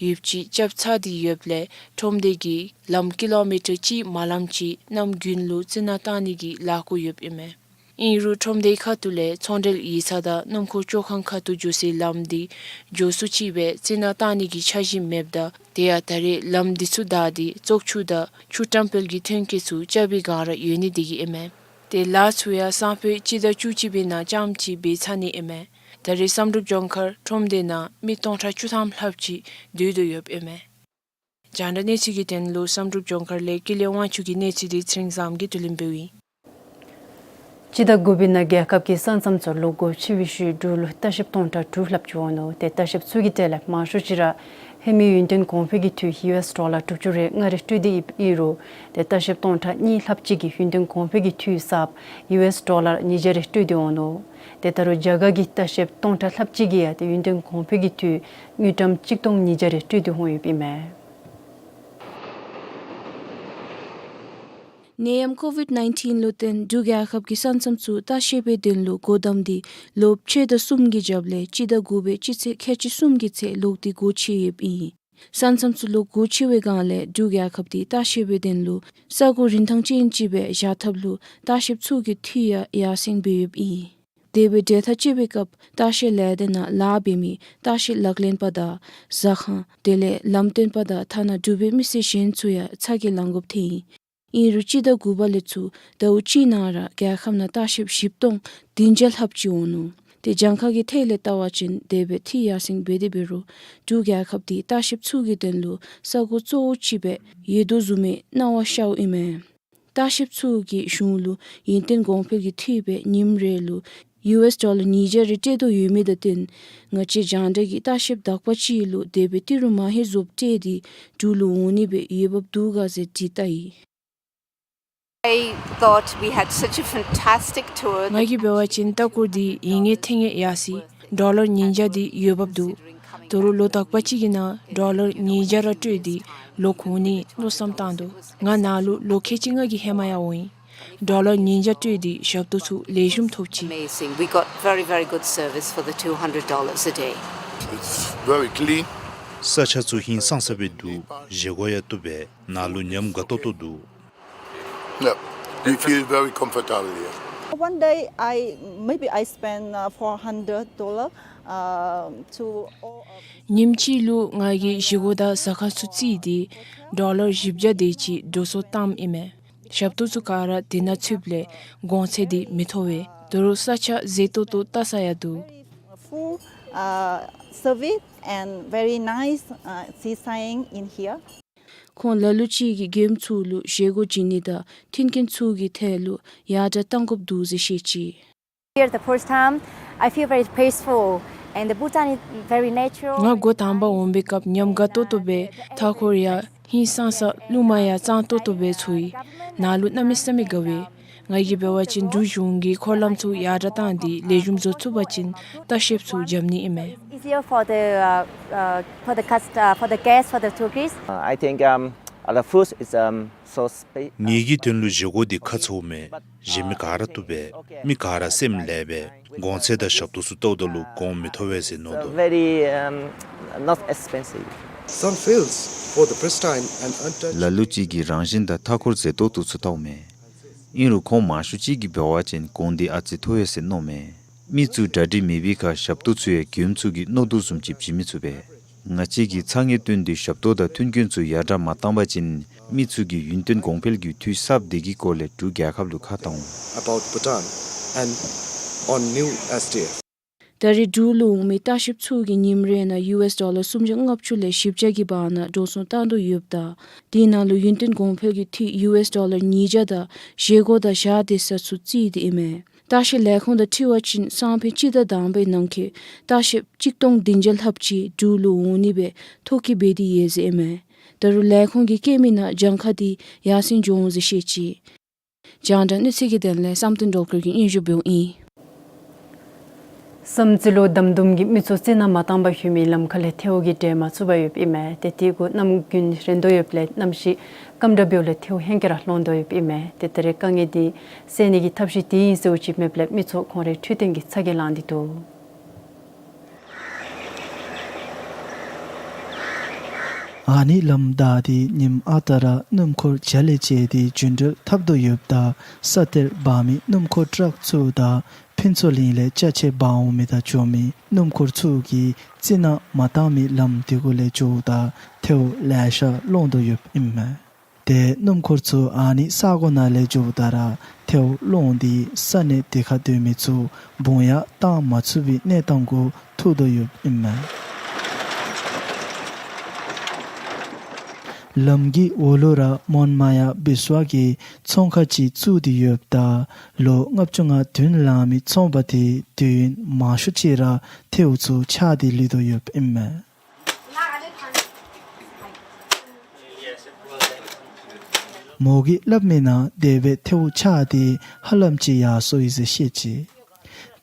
ཡོདཔ་ཅིག་རྐྱབ་ཚར་ཏེ་ཡོདཔ་ལས་ཁྲོམ་སྡེ་གིས་ལམ་ཀི་ལོ་མི་ཊར་གཅིག་མ་ལངམ་ཅིག་གནམ་དགུན་ལུ་རྩི་ནག་བཏང་ནི་གི་ལཱ་འགོ་ཡོདཔ་ཨིན་མས། ཨིན་རུང་ཁྲོམ་སྡེའི་ཁ་ཐུག་ལས་ཚོང་འབྲེལ་ཡིག་ཚང་དང་སྣུམ་འཁོར་བཅོ་ཁང་ཁ་ཐུག་འགྱོ་སའི་ལམ་དེ་མགྱོགས་སུ་ཅིག་སྦེ་རྩི་ནག་བཏང་ནི་གི་འཆར་གཞི་མེདཔ་ད་དེ་ཡང་ད་རེས་ལམ་དེ་ཚུ་བདའ་སྟེ་བཙོག་ཆུ་དང་ཆུ་བཀྲམ་སྤེལ་གྱི་ཐོན་སྐྱེད་ཚུ་རྐྱབ་པའི་བསྒང་ར་ཡོད་ནི་དེ་གིས་ཨིན་མས། ཏེ་ལཱ་ཚུ་ཡང་སང་ཕོད་སྤྱི་ཟླ་བཅུ་གཅིག་པའི་ནང་རྐྱངམ་ཅིག་འབད་ཚར་ནི་ཨིན་མས། ད་རེས་བསམ་གྲུབ་ལྗོངས་མཁར་ཁྲོམ་སྡེ་ནང་མི་སྟོང་ཕྲག་བཅུ་ཐམ་ལྷགཔ་ཅིག་སྡོད་དོ་ཡོདཔ་ཨིན་མས། རྒྱང་བསྒྲགས་གནས་ཚུལ་གྱི་དོན་ལུ་བསམ་གྲུབ་ལྗོངས་མཁར་ལས་ཀུན་ལེགས་དབང་ཕྱུག་གི་གནས་ཚུལ་དེ་ཚེ་རིང་བཟངམོ་གིས་བསྡུ་ལེན་འབདཝ་ཨིན། སྤྱི་ཟླ་དགུ་པའི་ནང་རྒྱལ་ཁབ་ཀྱི་ས་མཚམས་ཚུ་ལོག་སྒོ་ཕྱེ་བའི་ཤུལ་འབྲུག་ལུ་ལྟ་བཤལཔ་སྟོང་ཕྲག་དྲུག་ལྷགཔ་ཅིག་འོང་ནུག། ཏེ་ལྟ་བཤལཔ་ཚུ་གི་གྲས་ལས་མང་ཤོས་ཅིག་ར་ཧེ་མའི་ཡུན་བརྟན་གོང་འཕེལ་གྱི་འཐུས་ཡུ་ཨེས་ཌོ་ལར་དྲུག་ཅུ་རེ་ལྔ་རེ་སྤྲོད་དེ་ཡོདཔ་ཨིན་རུང་ཏེ་ལྟ་བཤལཔ་སྟོང་ཕྲག་གཉིས་ལྷགཔ་ཅིག་གིས་ཡུན་བརྟན་གོང་འཕེལ་གྱི་འཐུས་གསརཔ་ཡུ་ཨེས་ཌོ་ལར་ཉིས་བརྒྱ་རེ་སྤྲོད་དེ་འོང་ནུག། ཏེ་ད་རུང་རྒྱ་གར་གྱི་ལྟ་བཤལཔ་སྟོང་ཕྲག་ལྷགཔ་ཅིག་གིས་ཡང་ཏེ་ཡུན་བརྟན་གོང་འཕེལ་གྱི་འཐུས་དངུལ་ཀྲམ་གཅིག་སྟོང་ཉིས་བརྒྱ་རེ་སྤྲོད་དེ་འོང་ཡོདཔ་ཨིན་མས། ནད་ཡམས་ཀོ་ཝིཌ་ནའིན་ཊིན་ལུ་བརྟེན་འབྲུག་རྒྱལ་ཁབ་ཀྱི་ས་མཚམས་ཚུ་ལྟ་བཤལ་པའི་དོན་ལུ་སྒོ་བསྡམས་ཏེ་ལོ་ཕྱེད་དང་གསུམ་གྱི་རྒྱབ་ལས་སྤྱི་ཟླ་དགུ་པའི་སྤྱི་ཚེས་ཁལ་གཅིག་གསུམ་གྱི་ཚེས་ལོག་སྟེ་སྒོ་ཕྱེ་ཡོདཔ་ཨིན། ས་མཚམས་ཚུ་ལོག་སྒོ་ཕྱེ་བའི་བསྒང་ལས་འབྲུག་རྒྱལ་ཁབ་དེ་ལྟ་བཤལ་པའི་དོན་ལུ་ས་གོ་རིན་ཐང་ཅན་ཅིག་སྦེ་བཞག་ཐབས་ལུ་ལྟ་བཤལཔ་ཚུ་གི་འཐུས་ཡང་ཡར་སེང་འབད་ཡོདཔ་ཨིན། དེ་སྦེ་འབྲེལ་ཐག་བཅད་པའི་སྐབས་ལྟ་བཤལ་ལས་སྡེ་ནང་ལཱ་འབད་མི་ལྟ་བཤལ་ལག་ལེན་པ་དང་ཟ་ཁང་དེ་ལས་ལམ་སྟོན་པ་དང་ཐ་ན་འབྲུག་པའི་མི་སེར་གཞན་ཚུ་ཡང་ཚ་གྱང་ལང་དགོཔ་ཐོན་ཡི། ཨིན་རུང་སྤྱི་ཟླ་དགུ་པ་ལས་ཚུར་ཟླཝ་གཅིག་ནང་ར་རྒྱལ་ཁབ་ནང་ལྟ་བཤལཔ་བཞི་སྟོང་བདུན་བརྒྱ་ལྷགཔ་ཅིག་འོང་ནུག། ཏེ་གྱངས་ཁ་གི་ཐད་ལས་བལྟ་བ་ཅིན་དེ་སྦེ་འཐུས་ཡར་སེང་འབད་དེ་འབད་རུང་འབྲུག་རྒྱལ་ཁབ་དེ་ལྟ་བཤལཔ་ཚུ་གི་དོན་ལུ་ས་གོ་གཙོ་བོ་ཅིག་སྦེ་ཡོད་དོ་བཟུམ་མའི་སྣང་བ་ཤརཝ་ཨིན་མས། ལྟ་བཤལཔ་ཚུ་གིས་གཞུང་ལུ་ཡུན་བརྟན་གོང་འཕེལ་གྱི་འཐུས་སྦེ་ཉིནམ་རེ་ལུ་ཡུ་ཨེས་ཌོ་ལར་ཉིས་བརྒྱ་རེ་སྤྲོད་དོ་ཡོད་མི་དང་བསྟུན་ང་བཅས་རྒྱང་བསྒྲགས་ཀྱིས་ལྟ་བཤལཔ་དག་པ་ཅིག་ལུ་དེ་སྦེ་ཏི་རུ་མ་ཧེ་བཟོཔ་སྤྲོད་དེ་འབྲུག་ལུ་འོང་ནི་སྦེ་འོས་འབབ་འདུག་ག་ཟེར་དྲི་བལྟ་ཡི། I thought we had such a fantastic tour. ང་གིས་འབད་བ་ཅིན་ལྟ་སྐོར་འདི་ཡིན་ངེས་ཐོན་ངེས་ཡར་སོ་ཡི། ཌོ་ལར་ཉིས་བརྒྱ་འདི་འོས་འབབ་འདུག། ད་རུང་ལོ་དག་པ་ཅིག་གི་ནང་ཌོ་ལར་ཉིས་བརྒྱ་ར་སྤྲོད་དེ་ལོག་འོང་ནིའི་མནོ་བསམ་བཏང་འདུག། ང་ནཱ་ལུ་ལོ་ཁལ་གཅིག་ལྔ་གི་ཧེ་མ་ཡང་འོང་ཡི། ཌོ་ལར་ཉིས་བརྒྱ་སྤྲོད་དེ་ཞབས་ཏོག་ཚུ་ལེགས་ཤོམ་ཐོབ་ཅི། Amazing. We got very, very good service for the two hundred dollars a day. It's very clean. ས་ཆ་ཚུ་ཧིང་སངས་ས་སྦེ་འདུག། བཞེས་སྒོ་ཡང་བཏུབ་པས། ནཱ་ལུ་ཉམས་དགའ་ཏོག་ཏོ་འདུག། Yeah, we feel very comfortable here. One day, I, maybe I spend, uh, four hundred dollar, uh, to all of ཉིནམ་གཅིག་ལུ་ང་གིས་བཞེས་སྒོ་དང་ཟ་ཁང་ཚུ་རྩིས་ཏེ་ཌོ་ལར་བཞི་བརྒྱ་དེ་ཅིག་འགྲོ་སོང་བཏངམ་ཨིན་མས། ཞབས་ཏོག་ཚུ་ག་ར་དེ་ནང་ཚུདཔ་ལས་གོང་ཚད་འདི་མི་མཐོ་བས། ད་རུང་ས་ཆ་མཛེས་ཏོག་ཏོ་བལྟ་ས་ཡང་འདུག། Full, uh, service and very nice, uh, seeing in here. ཁོང་ལ་ལུ་ཅིག་གིས་མགྱོནམ་ཚུ་ལུ་བཞེས་སྒོ་བྱིན་ནི་དང་མཐུན་རྐྱེན་ཚུ་གི་ཐད་ལུ་ཡར་དྲག་གཏང་དགོཔ་འདུག་ཟེར་བཤད་ཅི། Here the first time, I feel very peaceful, and the Bhutan is very natural. ང་འགོ་དང་པ་འོང་པའི་སྐབས་ཉམས་དགའ་ཏོག་ཏོ་སྦེ་མཐའ་འཁོར་ཡང་ཧིང་སངས་ས་རླུང་མ་ཡང་གཙང་ཏོག་ཏོ་སྦེ་ཚོར་ཡི། ནཱ་ལུ་གནམ་མེད་ས་མེད་དགའ་བས། ང་གིས་འབད་བ་ཅིན་འབྲུག་གཞུང་གི་འཁོར་ལམ་ཚུ་ཡར་དྲག་བཏང་སྟེ་ལེགས་ཤོམ་བཟོ་ཚུགས་པ་ཅིན་ལྟ་བཤལཔ་ཚུ་འཇམ་ནི་ཨིན་མས། Easier for the, uh, uh, for the cust-, uh, for the guests, for the tourists. Uh, I think, um, uh, the food is, um, so spe- ངེ་གི་དོན་ལུ་བཞེས་སྒོ་འདི་ཁག་ཆེཝ་མས། བཞེས་མི་ག་ར་བཏུབ་པས། མི་ག་ར་སེམས་ལེགས་པས། གོང་ཚད་དང་ཞབས་ཏོག་ཚུ་བལྟཝ་ད་ལུ་གོང་མི་མཐོ་བས་ཟེར་མནོ་དོ། Very, um, not expensive. Some fields for the pristine and untouched. ལ་ལུ་ཅིག་གིས་རང་བཞིན་དང་མཐའ་འཁོར་མཛེས་ཏོག་ཏོ་ཚུ་བལྟཝ་མས། ཨིན་རུང་ཁོང་མང་ཤོས་ཅིག་གིས་འབད་བ་ཅིན་གོང་འདི་ཨ་ཙི་མཐོ་བས་ཟེར་མནོཝ་མས། མི་ཚུ་གྲ་སྒྲིག་མེད་པའི་ཁར་ཞབས་ཏོག་ཚུ་ཡང་མགྱོནམ་ཚུ་གིས་མནོ་དོ་བཟུམ་ཅིག་བྱིན་མི་ཚུགས་པས། ང་བཅས་ཀྱིས་ཚ་ངེས་བཏོན་ཏེ་ཞབས་ཏོག་དང་མཐུན་རྐྱེན་ཚུ་ཡར་དྲག་མ་བཏང་པ་ཅིན་མི་ཚུ་གིས་ཡུན་བརྟན་གོང་འཕེལ་གྱི་འཐུས་གསརཔ་དེ་གི་སྐོར་ལས་འབྲུག་རྒྱལ་ཁབ་ལུ་ཁ་བཏང་འོང་། About Bhutan and on new S D F. ད་རེས་འབྲུག་ལུ་འོང་མི་ལྟ་བཤལཔ་ཚུ་གིས་ཉིནམ་རེ་ནང་ཡུ་ཨེསི་ཌོ་ལར་སུམ་བརྒྱ་ལྔ་བཅུ་ལས་བཞི་བརྒྱ་གི་བར་ན་འགྲོ་སོང་བཏང་དོ་ཡོདཔ་ད་དེ་ནང་ལུ་ཡུན་བརྟན་གོང་འཕེལ་གྱི་འཐུས་ཡུ་ཨེསི་ཌོ་ལར་ཉིས་བརྒྱ་དང་བཞེས་སྒོ་དང་ཞག་སྡོད་ས་ཚུ་རྩིས་ཏེ་ཨིན་མས། ལྟ་བཤལ་ལས་ཁུངས་དང་འཁྲིལ་བ་ཅིན་སང་ཕོད་སྤྱི་ཟླ་དང་པའི་ནང་འཁོད་ལྟ་བཤལཔ་གཅིག་སྟོང་བདུན་བརྒྱ་ལྷགཔ་ཅིག་འབྲུག་ལུ་འོང་ནི་སྦེ་ཐོ་བཀོད་འབད་དེ་ཡོད་ཟེར་ཨིན་མས། ད་རུང་ལས་ཁུངས་ཀྱིས་བཀོད་མི་ནང་གྱངས་ཁ་འདི་ཡར་སེང་འགྱོ་འོང་ཟེར་བཤད་ཅི། རྒྱང་བསྒྲགས་གནས་ཚུལ་གྱི་དོན་ལས་བསམ་གཏན་སྒྲོལ་དཀར་གྱིས་སྙན་ཞུ་འབདཝ་ཨིན། བསམ་རྩེ་ལུ་དམ་དུམ་གྱིས་མི་ཚུ་རྩི་ནག་མ་བཏང་པར་ལྷོད་མི་ལམ་ཁ་ལས་ཐལཝ་གིས་འདྲེན་མ་ཚུགས་པར་ཡོདཔ་ཨིན་མས། ཏེ་དེ་གུ་གནམ་དགུན་རན་དོ་ཡོདཔ་ལས་གནམ་གཤིས་སྐམ་དྲགས་འབདཝ་ལས་ཐལཝ་ཧེང་སྐལ་ར་ལོང་དོ་ཡོདཔ་ཨིན་མས། ཏེ་ད་རེས་དཀའ་ངལ་འདི་སེལ་ནི་གི་ཐབས་ཤེས་དེ་ཨིན་ཟེརཝ་ཅིག་མེདཔ་ལས་མི་ཚུ་ཁོང་རའི་འཕྲོད་བསྟེན་གྱི་ཚ་གྱང་ལང་སྟེ་འདུག། ཨ་ནི་ལམ་བདའ་སྟེ་ཉིནམ་ཨ་རྟག་ར་སྣུམ་འཁོར་ཇ་ལི་བཅད་དེ་རྒྱུན་འགྲུལ་འཐབ་དོ་ཡོདཔ་ད་ས་དེར་འབག་མི་སྣུམ་འཁོར་ཊཱག་ཚུ་དང་ཕུན་ཚོགས་གླིང་ལས་ཅ་ཆས་འབག་འོང་མི་དང་འགྱོ་མི་སྣུམ་འཁོར་ཚུ་གིས་རྩི་ནག་མ་བཏང་མི་ལམ་དེ་གུ་ལས་འགྱོཝ་ད་ཐལཝ་ལེ་ཤ་ལོང་དོ་ཡོདཔ་ཨིན་མས། ཏེ་སྣུམ་འཁོར་ཚུ་ཨ་ནི་ས་གོ་ནང་ལས་འགྱོཝ་ད་ར་ཐལཝ་ལོང་སྟེ་ས་གནས་དེ་ཁར་སྡོད་མི་ཚུ་བུང་ཡང་བཏང་མ་ཚུགས་པའི་གནས་སྟངས་གུ་ཐུག་དོ་ཡོདཔ་ཨིན་མས། ལམ་གྱི་འོག་ལུ་ར་མོན་མ་ཡ་བིས་ཝ་གི་ཚོང་ཁང་ཅིག་བཙུགས་ཏེ་ཡོདཔ་ད་ལོ་ལྔ་བཅུ་ང་བདུན་ལང་མི་ཚོང་པ་དེ་དུས་ཡུན་མང་ཤོས་ཅིག་ར་ཐལཝ་ཚུ་ཆག་སྟེ་ལུས་དོ་ཡོདཔ་ཨིན་མས། མོ་གིས་སླབ་མི་ནང་དེ་སྦེ་ཐལཝ་ཆག་སྟེ་ཧ་ལམ་ཅིག་ཡར་སོ་ཡི་ཟེར་བཤད་ཅི།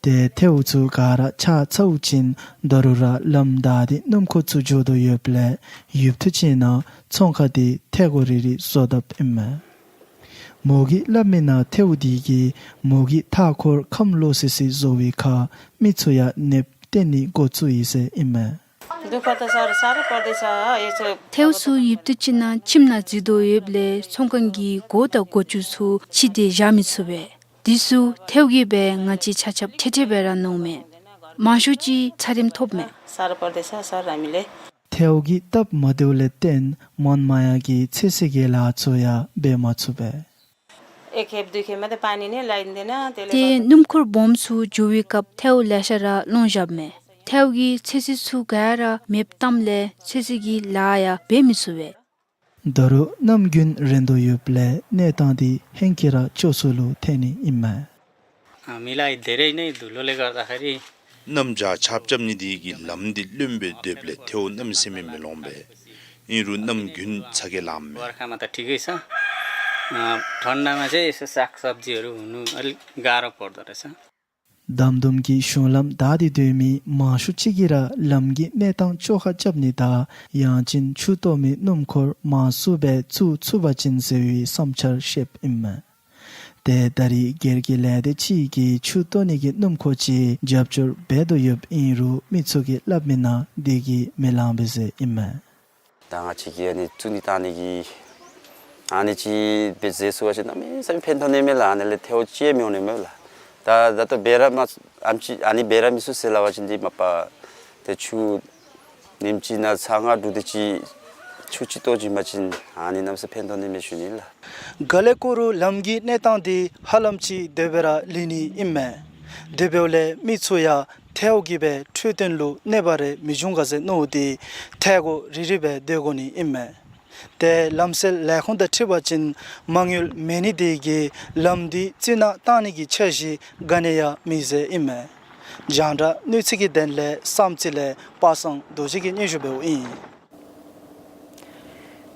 ཏེ་ཐལཝ་ཚུ་ག་ར་ཆག་ཚརཝ་ཅིག་ད་རུང་ར་ལམ་བདའ་སྟེ་སྣུམ་འཁོར་ཚུ་འགྱོ་དོ་ཡོདཔ་ལས་ཡུདཔ་ཐེངས་ཅིག་ནང་ཚོང་ཁང་དེ་ཐད་གོ་རི་རི་བཟོ་དཔ་ཨིན་མས། མོ་གིས་སླབ་མི་ནང་ཐལཝ་དེ་གིས་མོ་གི་མཐའ་འཁོར་ཁམས་ལོག་སི་སི་བཟོ་བའི་ཁར་མི་ཚུ་ཡང་ནདཔ་བསྟེན་ནི་འགོ་བཙུགས་ཡི་ཟེར་ཨིན་མས། ཐལཝ་ཚུ་ཡུདཔ་ཐེངས་ཅིག་ནང་ཁྱིམ་ནང་འཛུལ་དོ་ཡོདཔ་ལས་ཚོང་ཁང་གི་སྒོ་དང་སྒོ་ཅུང་ཚུ་ཕྱེ་སྟེ་བཞག་མི་ཚུགས་པས། དེ་ཚུ་ཐལཝ་གིས་སྦེ་ང་བཅས་ཆ་ཁྱབ་ཁྲེ་ཁྲེ་སྦེ་ར་གནོདཔ་མས། མང་ཤོས་ཅིག་ཚད་རིམས་ཐོབ་མས། ཐལཝ་གིས་སྟབས་མ་བདེཝ་ལས་བརྟེན་མོན་མ་ཡ་གི་ཚོད་བསྲེ་གི་ལཱ་ཚུ་ཡང་འབད་མ་ཚུགས་པས། ཏེ་སྣུམ་འཁོར་སྦོམ་ཚུ་འགྱོ་བའི་སྐབས་ཐལཝ་ལེ་ཤ་ར་ལོང་བཞགཔ་མས། ཐལཝ་གིས་ཚོད་བསྲེ་ཚུ་ག་ར་མེདཔ་བཏངམ་ལས་ཚོད་བསྲེ་གི་ལཱ་ཡང་འབད་མི་ཚུགས་པས། ད་རུང་གནམ་དགུན་རན་དོ་ཡོདཔ་ལས་གནས་སྟངས་འདི་ཧེང་སྐལ་ར་སྐྱོ་སུ་ལུ་ཐོན་ནི་ཨིན་མས། གནམ་བྱཱར་ཆརཔ་རྐྱབ་ནི་དེ་གིས་ལམ་འདི་རློན་པའི་དོད་ལས་ཐལཝ་གནམ་མེད་ས་མེད་མི་ལོང་པས། ཨིན་རུང་གནམ་དགུན་ཚ་གྱང་ལངམ་མས། འདམ་དུམ་གྱི་གཞུང་ལམ་བདའ་སྟེ་སྡོད་མི་མང་ཤོས་ཅིག་གིས་ར་ལམ་གྱི་གནས་སྟངས་བཅོ་ཁ་རྐྱབ་ནི་དང་ཡང་ཅིན་ཆུ་གཏོར་མའི་སྣུམ་འཁོར་མང་སུ་སྦེ་བཙུགས་ཚུགས་པ་ཅིན་ཟེར་བའི་བསམ་འཆར་བཤདཔ་ཨིན་མས། ཏེ་ད་རེས་སྒེར་གྱི་ལས་སྡེ་ཅིག་གིས་ཆུ་གཏོར་ནི་གི་སྣུམ་འཁོར་ཅིག་རྒྱབ་སྐྱོར་འབད་དོ་ཡོདཔ་ཨིན་རུང་མི་ཚུ་གིས་སླབ་མིའི་ནང་འདི་གིས་མི་ལང་པས་ཟེར་ཨིན་མས། ད་ང་བཅས་ཀྱིས་ཨ་ནི་བཙུགས་ནི་བཏང་ནི་གི་ཨ་ནི་ཅིག་འབད་མཛད་ཚུགས་པ་ཅིན་གནམ་མེད་ས་མེད་ཕན་ཐོགས་ནི་མས་ལགས། ཨ་ནི་ལས་ཐལཝ་ཅིག་མི་འོང་ནི་མས་ལགས། ད་ད་ལྟོ་འབད་ར་མ་ཨ་ནི་ཅིག་ཨ་ནི་འབད་ར་མི་ཚུགས་ཟེར་སླབ་པ་ཅིན་འདི་མ་པ་ཏེ་ཆུ་ཉིནམ་གཅིག་ནང་ཚར་ལྔ་དྲུག་དེ་ཅིག་ཆུ་ཅིག་གཏོར་བྱིན་པ་ཅིན་ཨ་ནི་གནམ་མེད་ས་མེད་ཕན་ཐོགས་ནི་མས་ཞུ་ནི་ལགས། ག་ལས་འཁོར་རུང་ལམ་གྱི་གནས་སྟངས་འདི་ཧ་ལམ་ཅིག་དེ་སྦེ་ར་ལུས་ནི་ཨིན་མས། དེ་འབདཝ་ལས་མི་ཚུ་ཡང་ཐལཝ་གིས་སྦེ་འཕྲོད་བསྟེན་ལུ་གནོད་པ་རེ་མི་འབྱུང་ག་ཟེར་མནོ་སྟེ་ཐལ་གོ་རི་རི་སྦེ་སྡོད་དགོ་ནི་ཨིན་མས། ཏེ་ལམ་སེལ་ལས་ཁུངས་དང་འཁྲིལ་བ་ཅིན་མ་དངུལ་མེད་ནི་དེ་གིས་ལམ་འདི་རྩི་ནག་བཏང་ནི་གི་འཆར་གཞི་ག་ནི་ཡང་མེད་ཟེར་ཨིན་མས། རྒྱང་བསྒྲགས་གནས་ཚུལ་གྱི་དོན་ལས་བསམ་རྩེ་ལས་པ་སངས་རྡོ་རྗེ་གིས་སྙན་ཞུ་འབདཝ་ཨིན།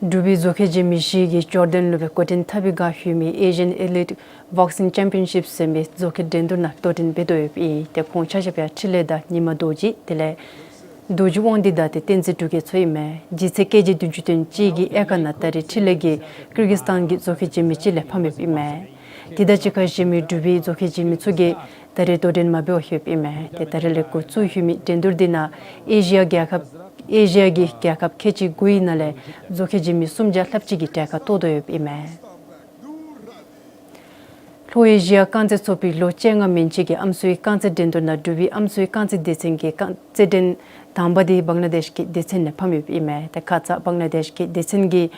འབྲུག་པའི་མཛོད་ཁང་འཇིགས་མེད་བཞི་གིས་ཇོར་ཌན་ལུ་སྦེ་འགོ་འདྲེན་འཐབ་པའི་བསྒང་ལྷོད་མི་ཨེ་ཤི་ཡཱན་ཨེ་ལིཊ་བོག་སིང་ཅེམ་པི་ཡོན་ཤིཔ་ཟེར་མི་མཛོད་ཁང་འགྲན་བསྡུར་ནང་དོ་འགྲན་འབད་དོ་ཡོདཔ་ཨིན། ཏེ་ཁོང་ཆ་ཁྱབ་ཡང་འཕྲིན་ལས་དང་ཉི་མ་རྡོ་རྗེ་དེ་ལས་རྡོ་རྗེ་དབང་འདུས་དང་ཏེ་བསྟན་འཛིན་འབྲུག་རྒྱལ་ཚུ་ཨིན་མས། ལྗིད་ཚད་ཀེ་ཇི་བདུན་ཅུ་དོན་གཅིག་གི་དབྱེ་ཁག་ནང་ད་རེས་འཕྲིན་ལས་ཀྱིས་ཀིར་གི་སི་ཐན་གྱི་མཛོད་ཁང་འཇིགས་མེད་གཅིག་ལས་ཕམ་ཡོདཔ་ཨིན་མས། དེ་དང་གཅིག་ཁར་གཞན་མི་འབྲུག་པའི་མཛོད་ཁང་འཇིགས་མེད་ཚུ་གིས་ད་རེས་དོ་འགྲན་མ་འབད་བར་ལྷོདཔ་ཨིན་མས། ཏེ་ད་རེས་ལས་འགོ་བཙུགས་ལྷོད་མི་འགྲན་བསྡུར་འདི་ནང་ཨེ་ཤི་ཡ་རྒྱལ་ཁབ་ཨེ་ཤི་ཡ་གི་རྒྱལ་ཁབ་ཁལ་གཅིག་དགུའི་ནང་ལས་མཛོད་ཁང་འཇིགས་མེད་སུམ་བརྒྱ་ལྷགཔ་ཅིག་གིས་གྲལ་ཁར་གཏོགས་དོ་ཡོདཔ་ཨིན་མས། ལྷོ་ཨེ་ཤི་ཡ་རྐང་རྩེད་ཚོགས་པའི་ལོ་བཅོ་ལྔ་མན་ཆད་ཀྱི་ཨམ་སྲུའི་རྐང་རྩེད་འགྲན་བསྡུར་ནང་འབྲུག་པའི་ཨམ་སྲུའི་རྐང་རྩེད་སྡེ་ཚན་གྱིས་རྐང་རྩེད་འགྲན་དང་པ་འདི་བང་ལ་དེཤ་གི་སྡེ་ཚན་ལས་ཕམ་ཡོདཔ་ཨིན་མས། ཏེ་ཁ་ཙ་བང་ལ་དེཤ་གི་སྡེ་ཚན་གྱིས་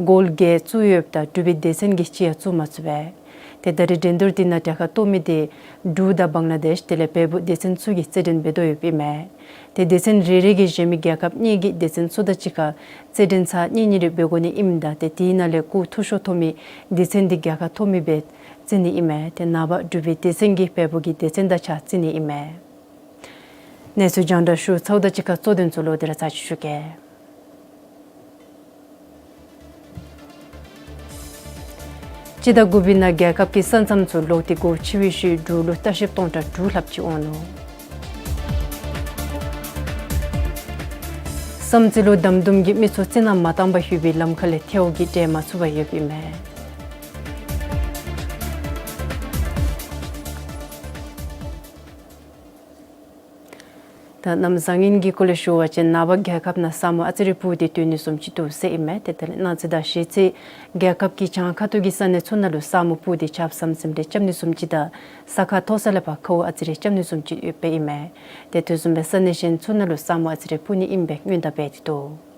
གོལ་བརྒྱད་བཙུགས་ཡོདཔ་ད་འབྲུག་པའི་སྡེ་ཚན་གྱིས་གཅིག་ཡང་བཙུགས་མ་ཚུགས་པས། ཏེ་ད་རེས་འགྲན་བསྡུར་འདི་ནང་གྲལ་ཁར་གཏོགས་མི་འདི་འབྲུག་དང་བང་ལ་དེཤ་དེ་ལས་བལ་པོ་སྡེ་ཚན་ཚུ་གིས་རྩེད་འགྲན་འབད་དོ་ཡོདཔ་ཨིན་མས། ཏེ་སྡེ་ཚན་རེ་རེ་གིས་གཞན་མི་རྒྱལ་ཁབ་གཉིས་ཀྱི་སྡེ་ཚན་ཚུ་དང་གཅིག་ཁར་རྩེད་འགྲན་ཚར་གཉིས་གཉིས་རེ་འབད་དགོ་ནི་ཨིནམ་ད་ཏེ་དེའི་ནང་ལས་སྐུགས་འཐུས་ཤོར་ཐོབ་མི་སྡེ་ཚན་འདི་རྒྱལ་ཁ་ཐོབ་མི་སྦེ་རྩི་ནི་ཨིན་མས། ཏེ་ནངས་པ་འབྲུག་པའི་སྡེ་ཚན་གྱིས་བལ་པོ་གི་སྡེ་ཚན་དང་གཅིག་ཁར་རྩེ་ནི་ཨིན་མས། གནས་ཚུལ་རྒྱང་བསྒྲགས་ཞུ་ཚརཝ་དང་གཅིག་ཁར་གཙོ་དོན་ཚུ་ལོག་སྟེ་ར་ཚར་ཅིག་ཞུ་གེ། སྤྱི་ཟླ་དགུ་པའི་ནང་རྒྱལ་ཁབ་ཀྱི་ས་མཚམས་ཚུ་ལོག་སྟེ་སྒོ་ཕྱེ་བའི་ཤུལ་འབྲུག་ལུ་ལྟ་བཤལཔ་སྟོང་ཕྲག་དྲུག་ལྷགཔ་ཅིག་འོང་ནུག། བསམ་རྩེ་ལུ་འདམ་དུམ་གྱིས་མི་ཚུ་རྩི་ནག་མ་བཏང་པར་ལྷོད་པའི་ལམ་ཁ་ལས་ཐལཝ་གིས་འདྲེན་མ་ཚུགས་པར་ཡོདཔ་ཨིན་མས། ད་གནམ་བཟང་ངན་གྱི་སྐོར་ལས་ཞུ་བ་ཅིན་ནངས་པ་རྒྱལ་ཁབ་ནང་ས་སྨུག་ཨ་ཙི་རེ་སྤུབས་ཏེ་སྡོད་ནི་བཟུམ་ཅིག་འདུག་ཟེར་ཨིན་མས། ཏེ་དེ་ལས་གནངས་ཚེ་དང་གཞེས་ཚེ་རྒྱལ་ཁབ་ཀྱི་བྱང་ཁ་ཐུག་གི་ས་གནས་ཚུ་ནང་ལུ་ས་སྨུག་སྤུབས་ཏེ་ཆརཔ་ཟམ་ཟིམ་རེ་རྐྱབ་ནི་བཟུམ་ཅིག་དང་ས་ཁ་མཐོ་ས་ལས་ཕར་ཁཝ་ཨ་ཙི་རེ་རྐྱབ་ནི་བཟུམ་ཅིག་ཡོདཔ་ཨིན་མས། ཏེ་དེ་བཟུམ་སྦེ་ས་གནས་གཞན་ཚུ་ནང་ལུ་ས་སྨུག་ཨ་ཙི་རེ་སྤུབས་ནི་ཨིནམ་སྦེ་སྔོན་བརྡ་འབད་དེ་འདུག།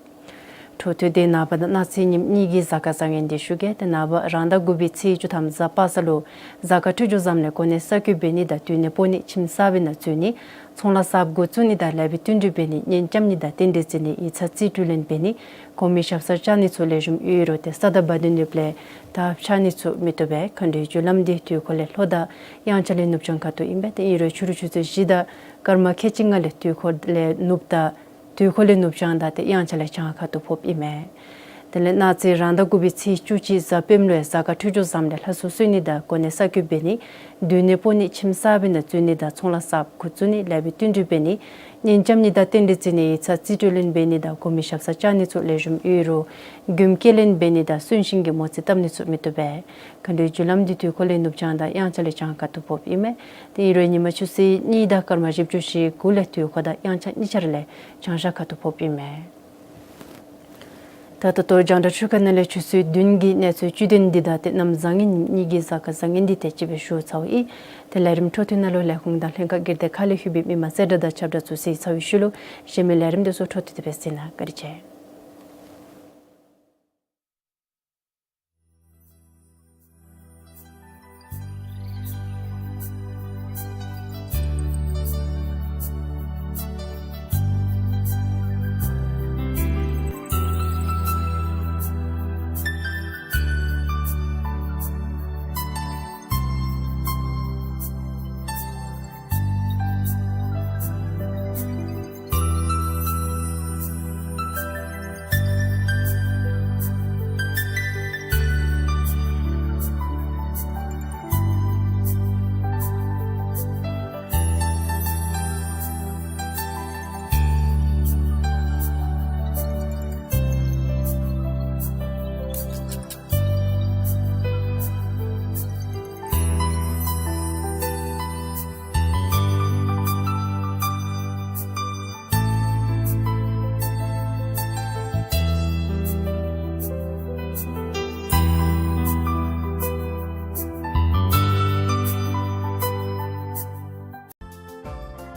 འཕྲོ་མཐུད་དེ་ནངས་པ་དང་གནངས་ཚེ་ཉིནམ་གཉིས་ཀྱི་གཟའ་སྐར་བཟང་ངན་འདི་ཞུ་གེ། ཏེ་ནངས་པ་རང་ཟླ་དགུ་པའི་ཚེས་བཅུ་ཐམ་གཟའ་པ་སངས་ལུ་གཟའ་སྐར་འཕྲོད་སྦྱོར་བཟངམ་ལས་གོ་གནས་གསར་བསྐོ་འབད་ནི་དང་སྡོད་གནས་སྤོ་ནི་ཁྱིམ་གསར་པའི་ནང་འཛུལ་ནི་ཚོང་ལཱ་གསརཔ་འགོ་བཙུགས་ནི་དང་ལེགས་པའི་བསྟུན་གྲོས་འབད་ནི་གཉེན་རྐྱབ་ནི་དང་རྟེན་འབྲེལ་བརྩི་ནི་ཡིག་ཚང་རྩིས་སྤྲོད་ལེན་འབད་ནི་གོང་མའི་ཞབས་སར་བཅར་ནི་ཚུ་ལེགས་ཤོམ་ཡོད་རུང་ཏེ་ས་དང་བ་དན་ཡོདཔ་ལས་ད་བཅར་ནི་ཚུ་མི་བཏུབ་པས། མཁའ་འགྲོའི་རྒྱུ་ལམ་འདི་དུས་འཁོར་ལས་ལྷོ་དང་དབྱངས་འཆར་ལས་ནུབ་བྱང་ཁ་ཐུག་ཨིན་པས། ཏེ་ཨིན་རུང་ཕྱི་རུ་ཆུ་ཚོད་བཞི་དང་སྐར་མ་ཁལ་གཅིག་ལྔ་ལས་དུས་འཁོར་ལས་ནུབ་དང་དུས་འཁོར་ལས་ནུབ་བྱང་དང་ཏེ་དབྱངས་འཆར་ལས་བྱང་ཁ་ཐུག་ཕོགཔ་ཨིན་མས། དེ་ལས་གནངས་ཚེ་རང་ཟླ་དགུ་པའི་ཚེས་བཅུ་གཅིག་གཟའ་སྤེནམ་ལུ་ཡང་གཟའ་སྐར་འཕྲོད་སྦྱོར་བཟངམ་ལས་ལྷ་གསོལ་གསོལ་ནི་དང་གོ་གནས་གསར་བསྐོ་འབད་ནི་སྡོད་གནས་སྤོ་ནི་ཁྱིམ་གསར་པའི་ནང་འཛུལ་ནི་དང་ཚོང་ལཱ་གསརཔ་འགོ་བཙུགས་ནི་ལེགས་པའི་བསྟུན་གྲོས་འབད་ནི་གཉེན་རྐྱབ་ནི་དང་རྟེན་འབྲེལ་བརྩི་ནི་ཡིག་ཚང་རྩིས་སྤྲོད་ལེན་འབད་ནི་དང་གོང་མའི་ཞབས་སར་བཅར་ནི་ཚུ་ལེགས་ཤོམ་ཡོད་རུང་མགྱོནམ་སྐྱེལ་ལེན་འབད་ནི་དང་གསོན་གཤིན་གྱི་མོ་རྩིས་བཏབ་ནི་ཚུ་མི་བཏུབ་པས། མཁའ་འགྲོའི་རྒྱུ་ལམ་འདི་དུས་འཁོར་ལས་ནུབ་བྱང་དང་དབྱངས་འཆར་ལས་བྱང་ཁ་ཐུག་ཕོགཔ་ཨིན་མས། ཏེ་ཨིན་རུང་ཉིན་མ་ཆུ་ཚོད་གཉིས་དང་སྐར་མ་བཞི་བཅུ་ཞེ་དགུ་ལས་དུས་འཁོར་དང་དབྱངས་འཆར་གཉིས་ཆ་ར་ལས་བྱང་ཤར་ཁ་ཐུག་ཕོགཔ་ཨིན་མས། ད་ད་ལྟོ་རྒྱང་བསྒྲགས་ཆུ་ཁ་ནང་ལས་ཆུ་ཚོད་བདུན་གྱི་གནས་ཚུལ་བཅུད་དོན་འདི་དང་ཏེ་གནམ་བཟང་ངན་ཉིནམ་གཉིས་ཀྱི་གཟའ་སྐར་བཟང་ངན་འདི་དེ་ཅིག་སྦེ་ཞུ་ཚརཝ་ཨིན། ཏེ་ལས་རིམ་འཕྲོ་མཐུད་ནང་ལུ་ལས་ཁུངས་དང་ལྷན་ཁག་སྒེར་སྡེ་ཁག་ལས་ལྷོད་པའི་མི་མང་གསལ་བསྒྲགས་དང་ཁྱབ་བསྒྲགས་ཚུ་གཟིགས་ཚར་བའི་ཤུལ་ལུ་གཞན་མི་ལས་རིམ་དེ་ཚུ་འཕྲོ་མཐུད་དེ་སྦེ་གཟིགས་གནང་། བཀའ་དྲིན་ཆེ།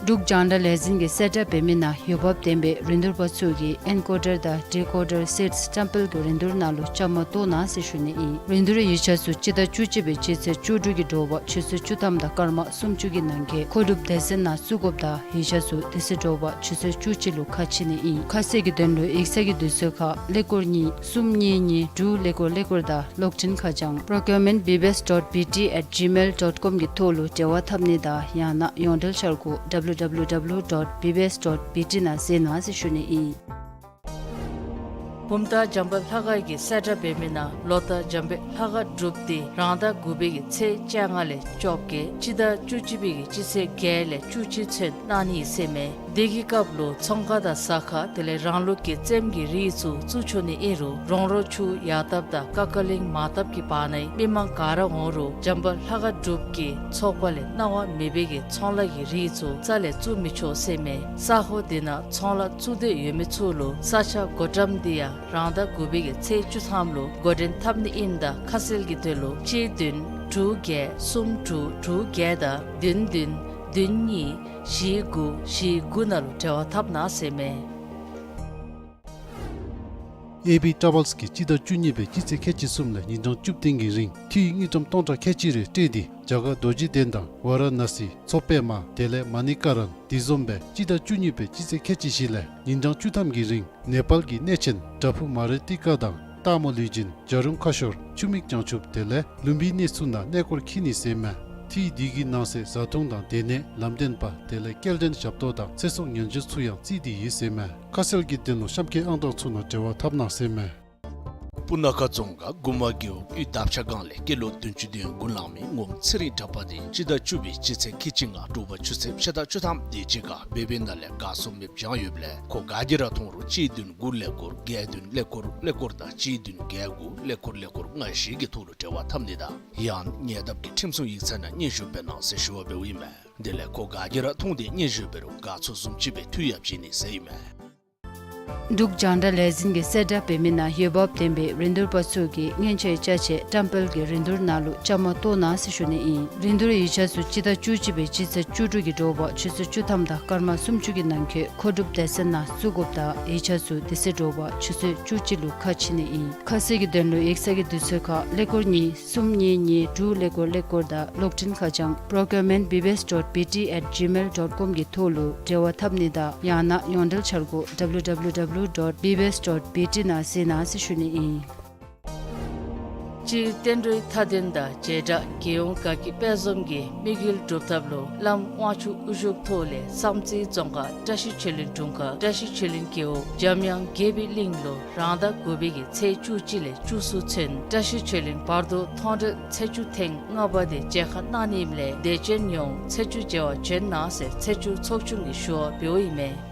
འབྲུག་རྒྱང་བསྒྲགས་ལས་འཛིན་གྱིས་གསལ་བསྒྲགས་འབད་མི་ནང་འོས་འབབ་ལྡན་པའི་རིན་བསྡུར་པ་ཚུ་གིས་ཨེན་ཀོ་ཌར་དང་ཌི་ཀོ་ཌར་སིཊསི་ཊེམ་པལ་གྱི་རིན་བསྡུར་ནང་ལུ་བཅའ་མར་གཏོགས་གནང་ཟེར་ཞུ་ནི་ཨིན། རིན་བསྡུར་ཡིག་ཆ་ཚུ་སྤྱི་ཟླ་བཅུ་གཅིག་པའི་སྤྱི་ཚེས་བཅུ་དྲུག་གི་དྲོ་པ་ཆུ་ཚོད་བཅུ་ཐམ་དང་སྐར་མ་སུམ་ཅུ་གི་ནང་འཁོད་མཁོ་སྒྲུབ་སྡེ་ཚན་ནང་བཙུགས་དགོཔ་དང་ཡིག་ཆ་ཚུ་དེ་ཚེ་དྲོ་པ་ཆུ་ཚོད་བཅུ་གཅིག་ལུ་ཁ་ཕྱེ་ནི་ཨིན། ཁ་གསལ་གྱི་དོན་ལུ་ཡིག་ཚང་གི་དུས་ཚོད་ཁར་ཀླད་ཀོར་གཉིས་གསུམ་གཉིས་གཉིས་དྲུག་ཀླད་ཀོར་ཀླད་ཀོར་དང་གློག་འཕྲིན་ཁ་བྱང་procurement B B S dot B T at gmail dot com གི་ཐོག་ལུ་འབྲེལ་བ་འཐབ་ནི་དང་ཡང་ན་ཡོངས་འབྲེལ་འཆར་སྒོ་W W W dot B B S dot B T ནང་གཟིགས་གནང་ཟེར་ཞུ་ནི་ཨིན། བུམ་ཐང་འཇམ་དཔལ་ལྷ་ཁང་གིས་གསལ་བསྒྲགས་འབད་མི་ནང་ལོ་ལྟར་འཇམ་དཔལ་ལྷ་ཁང་སྒྲུབ་སྡེ་རང་ཟླ་དགུ་པའི་གི་ཚེས་བཅོ་ལྔ་ལས་བཅོ་བརྒྱད་སྤྱི་ཟླ་བཅུ་གཅིག་པའི་གི་སྤྱི་ཚེས་བརྒྱད་ལས་བཅུ་གཅིག་ཚུན་གནང་ནི་ཟེར་མས། དེ་གི་སྐབས་ལུ་ཚོང་ཁང་དང་ཟ་ཁང་དེ་ལས་རང་ལུགས་ཀྱི་རྩེདམོ་གི་རིགས་ཚུ་བཙུགས་ཆོག་ནི་ཨིན་རུང་རོང་རོ་ཆུ་ཡར་འཐབ་དང་ཀ་ཀ་གླིང་མར་འཐབ་ཀྱི་བར་ནའི་མི་མང་ག་ར་འོང་རུང་འཇམ་དཔལ་ལྷ་ཁང་སྒྲུབ་ཀྱི་ཚོགས་པ་ལས་གནང་བ་མེད་པའི་གི་ཚོང་ལཱ་གི་རིགས་ཚུ་རྩ་ལས་བཙུགས་མི་ཆོག་ཟེར་མས། ས་ཁོངས་དེ་ནང་ཚོང་ལཱ་བཙུགས་འདོད་ཡོད་མི་ཚུ་ལུ་ས་ཆ་བགོ་བཀྲམ་དེ་ཡང་རང་ཟླ་དགུ་པའི་གི་ཚེས་བཅུ་ཐམ་ལུ་འགོ་འདྲེན་འཐབ་ནི་ཨིནམ་ད་ཁ་གསལ་གྱི་དོན་ལུ་གཅིག་བདུན་དྲུག་བརྒྱད་གསུམ་དྲུག་དྲུག་བརྒྱད་དང་བདུན་བདུན་བདུན་གཉིས་བཞི་དགུ་བཞི་དགུ་ནང་ལུ་འབྲེལ་བ་འཐབ་གནང་ཟེར་མས། ཨེ་བི་ཊ་རེ་ཝེལསི་གིས་སྤྱི་ཟླ་བཅུ་གཉིས་པའི་སྤྱི་ཚེས་ཁལ་གཅིག་གསུམ་ལས་ཉིན་གྲངས་བཅུ་བདུན་གྱི་རིང་འཐུས་དངུལ་ཀྲམ་སྟོང་ཕྲག་ཁལ་གཅིག་རེ་སྤྲོད་དེ་རྒྱ་གར་རྡོ་རྗེ་གདན་དང་ཝཱ་ར་ཎ་སི་མཚོ་པདྨ་དེ་ལས་མ་ནི་ཀ་རན་དེ་བཟུམ་སྦེ་སྤྱི་ཟླ་བཅུ་གཉིས་པའི་སྤྱི་ཚེས་ཁལ་གཅིག་བཞི་ལས་ཉིན་གྲངས་བཅུ་ཐམ་གྱི་རིང་ནེ་པཱལ་གྱི་གནས་ཆེན་བྲག་ཕུག་མ་རི་ཏི་ཀ་དང་སྟག་མོ་ལུས་སྦྱིན་བྱ་རུང་ཁ་ཤོར་ཆུ་མིག་བྱང་ཆུབ་དེ་ལས་ལུམ་བི་གནས་ཚུ་ནང་གནས་སྐོར་འཁྱིད་ནི་ཟེར་མས། འཐུས་དེ་གི་ནང་གསེས་བཟའ་འཐུང་དང་སྡོད་གནས་ལམ་སྟོན་པ་དེ་ལས་སྐྱེལ་འདྲེན་ཞབས་ཏོག་དང་ཚེ་སྲོག་ཉེན་བཅོལ་ཚུ་ཡང་བརྩིས་ཏེ་ཡོད་ཟེར་མས། ཁ་གསལ་གྱི་དོན་ལུ་གཤམ་འཁོད་ཨང་གྲངས་ཚུ་ནང་འབྲེལ་བ་འཐབ་གནང་ཟེར་མས། སྤུ་ན་ཁ་རྫོང་ཁག་དགུ་མ་རྒེད་འོག་དབུས་འདབ་ཆགས་སྒང་ལས་སྐྱེས་ལོ་བདུན་ཅུ་དོན་དགུ་ལང་མི་ངོམ་ཚེ་རིང་གྲགས་པ་དེ་སྤྱི་ཟླ་བཅུ་པའི་སྤྱི་ཚེས་ཁལ་གཅིག་ལྔ་དྲོ་པ་ཆུ་ཚོད་ཕྱེད་དང་བཅུ་ཐམ་དེ་ཅིག་ཁར་སྦེ་སྦེ་ནང་ལས་ག་སོང་མེདཔ་བྱུང་ཡོདཔ་ལས་ཁོ་ག་གིས་ར་མཐོང་རུང་གཅིག་བདུན་དགུ་ཀླད་ཀོར་བརྒྱད་བདུན་ཀླད་ཀོར་ཀླད་ཀོར་དང་གཅིག་བདུན་བརྒྱད་དགུ་ཀླད་ཀོར་ཀླད་ཀོར་ལྔ་བཞི་གི་ཐོག་ལུ་འབྲེལ་བ་འཐབ་ནི་དང་ཡང་ཉེ་འདབས་ཀྱི་ཁྲིམས་སྲུང་ཡིག་ཚང་ནང་སྙན་ཞུ་འབད་གནང་ཟེར་ཞུ་བ་འབདཝ་ཨིན་མས། དེ་ལས་ཁོ་ག་གིས་ར་མཐོང་སྟེ་སྙན་ཞུ་འབད་རུང་ག་ཚོད་བཟུམ་ཅིག་སྦེ་འཐུས་ཡང་བྱིན་ནི་ཟེར་ཨིན་མས། འབྲུག་རྒྱང་བསྒྲགས་ལས་འཛིན་གྱིས་གསལ་བསྒྲགས་འབད་མི་ནང་འོས་འབབ་ལྡན་པའི་རིན་བསྡུར་པ་ཚུ་གིས་སྔོན་ཆད་ཅ་ཆས་བཀྲམ་སྤེལ་གྱི་རིན་བསྡུར་ནང་ལུ་བཅའ་མར་གཏོགས་གནང་ཟེར་ཞུ་ནི་ཨིན། རིན་བསྡུར་ཡིག་ཆ་ཚུ་སྤྱི་ཟླ་བཅུ་གཅིག་པའི་སྤྱི་ཚེས་བཅུ་དྲུག་གི་དྲོ་པ་ཆུ་ཚོད་བཅུ་ཐམ་དང་སྐར་མ་སུམ་ཅུ་གི་ནང་འཁོད་མཁོ་སྒྲུབ་སྡེ་ཚན་ནང་བཙུགས་དགོཔ་དང་ཡིག་ཆ་ཚུ་དེ་ཚེ་དྲོ་པ་ཆུ་ཚོད་བཅུ་གཅིག་ལུ་ཁ་ཕྱེ་ནི་ཨིན། ཁ་གསལ་གྱི་དོན་ལུ་ཡིག་ཚང་གི་དུས་ཚོད་ཁར་ཀླད་ཀོར་གཉིས་གསུམ་གཉིས་གཉིས་དྲུག་ཀླད་ཀོར་ཀླད་ཀོར་དང་གློག་འཕྲིན་ཁ་བྱང་procurement B B S dot B T at gmail dot com གི་ཐོག་ལུ་འབྲེལ་བ་འཐབ་ནི་དང་ཡང་ན་ཡོངས་འབྲེལ་འཆར་སྒོ་W W W dot B B S dot B T ནང་གཟིགས་གནང་ཟེར་ཞུ་ནི་ཨིན། སྤྱིར་བསྟན་འགྲོའི་མཐའ་དོན་དང་བྱེ་བྲག་རྒྱལ་ཡོངས་དགའ་སྐྱིད་དཔལ་འཛོམས་ཀྱི་དམིགས་ཡུལ་སྒྲུབ་ཐབས་ལུ་བླམ་དབང་ཕྱུག་དབུ་བཞུགས་ཐོག་ལས་བསམ་རྩེ་རྫོང་ཁག་བཀྲ་ཤིས་ཆོས་གླིང་དྲུང་ཁག་བཀྲ་ཤིས་ཆོས་གླིང་རྒེད་འོག་འཇམ་དབྱངས་དགྱེས་པའི་གླིང་ལུ་རང་ཟླ་དགུ་པའི་གི་ཚེས་བཅུ་གཅིག་ལས་བཅུ་གསུམ་ཚུན་བཀྲ་ཤིས་ཆོས་གླིང་བར་དོ་མཐོང་གྲོལ་ཚེས་བཅུ་ཐེངས་ལྔ་པ་དེ་མཇལ་ཁ་གནང་ནི་ཨིནམ་ལས་དད་ཅན་ཡོངས་ཚེས་བཅུ་མཇལ་བར་བྱོན་གནང་ཟེར་ཚེས་བཅུ་ཚོགས་ཆུང་གིས་ཞུ་བ་འབདཝ་ཨིན་མས།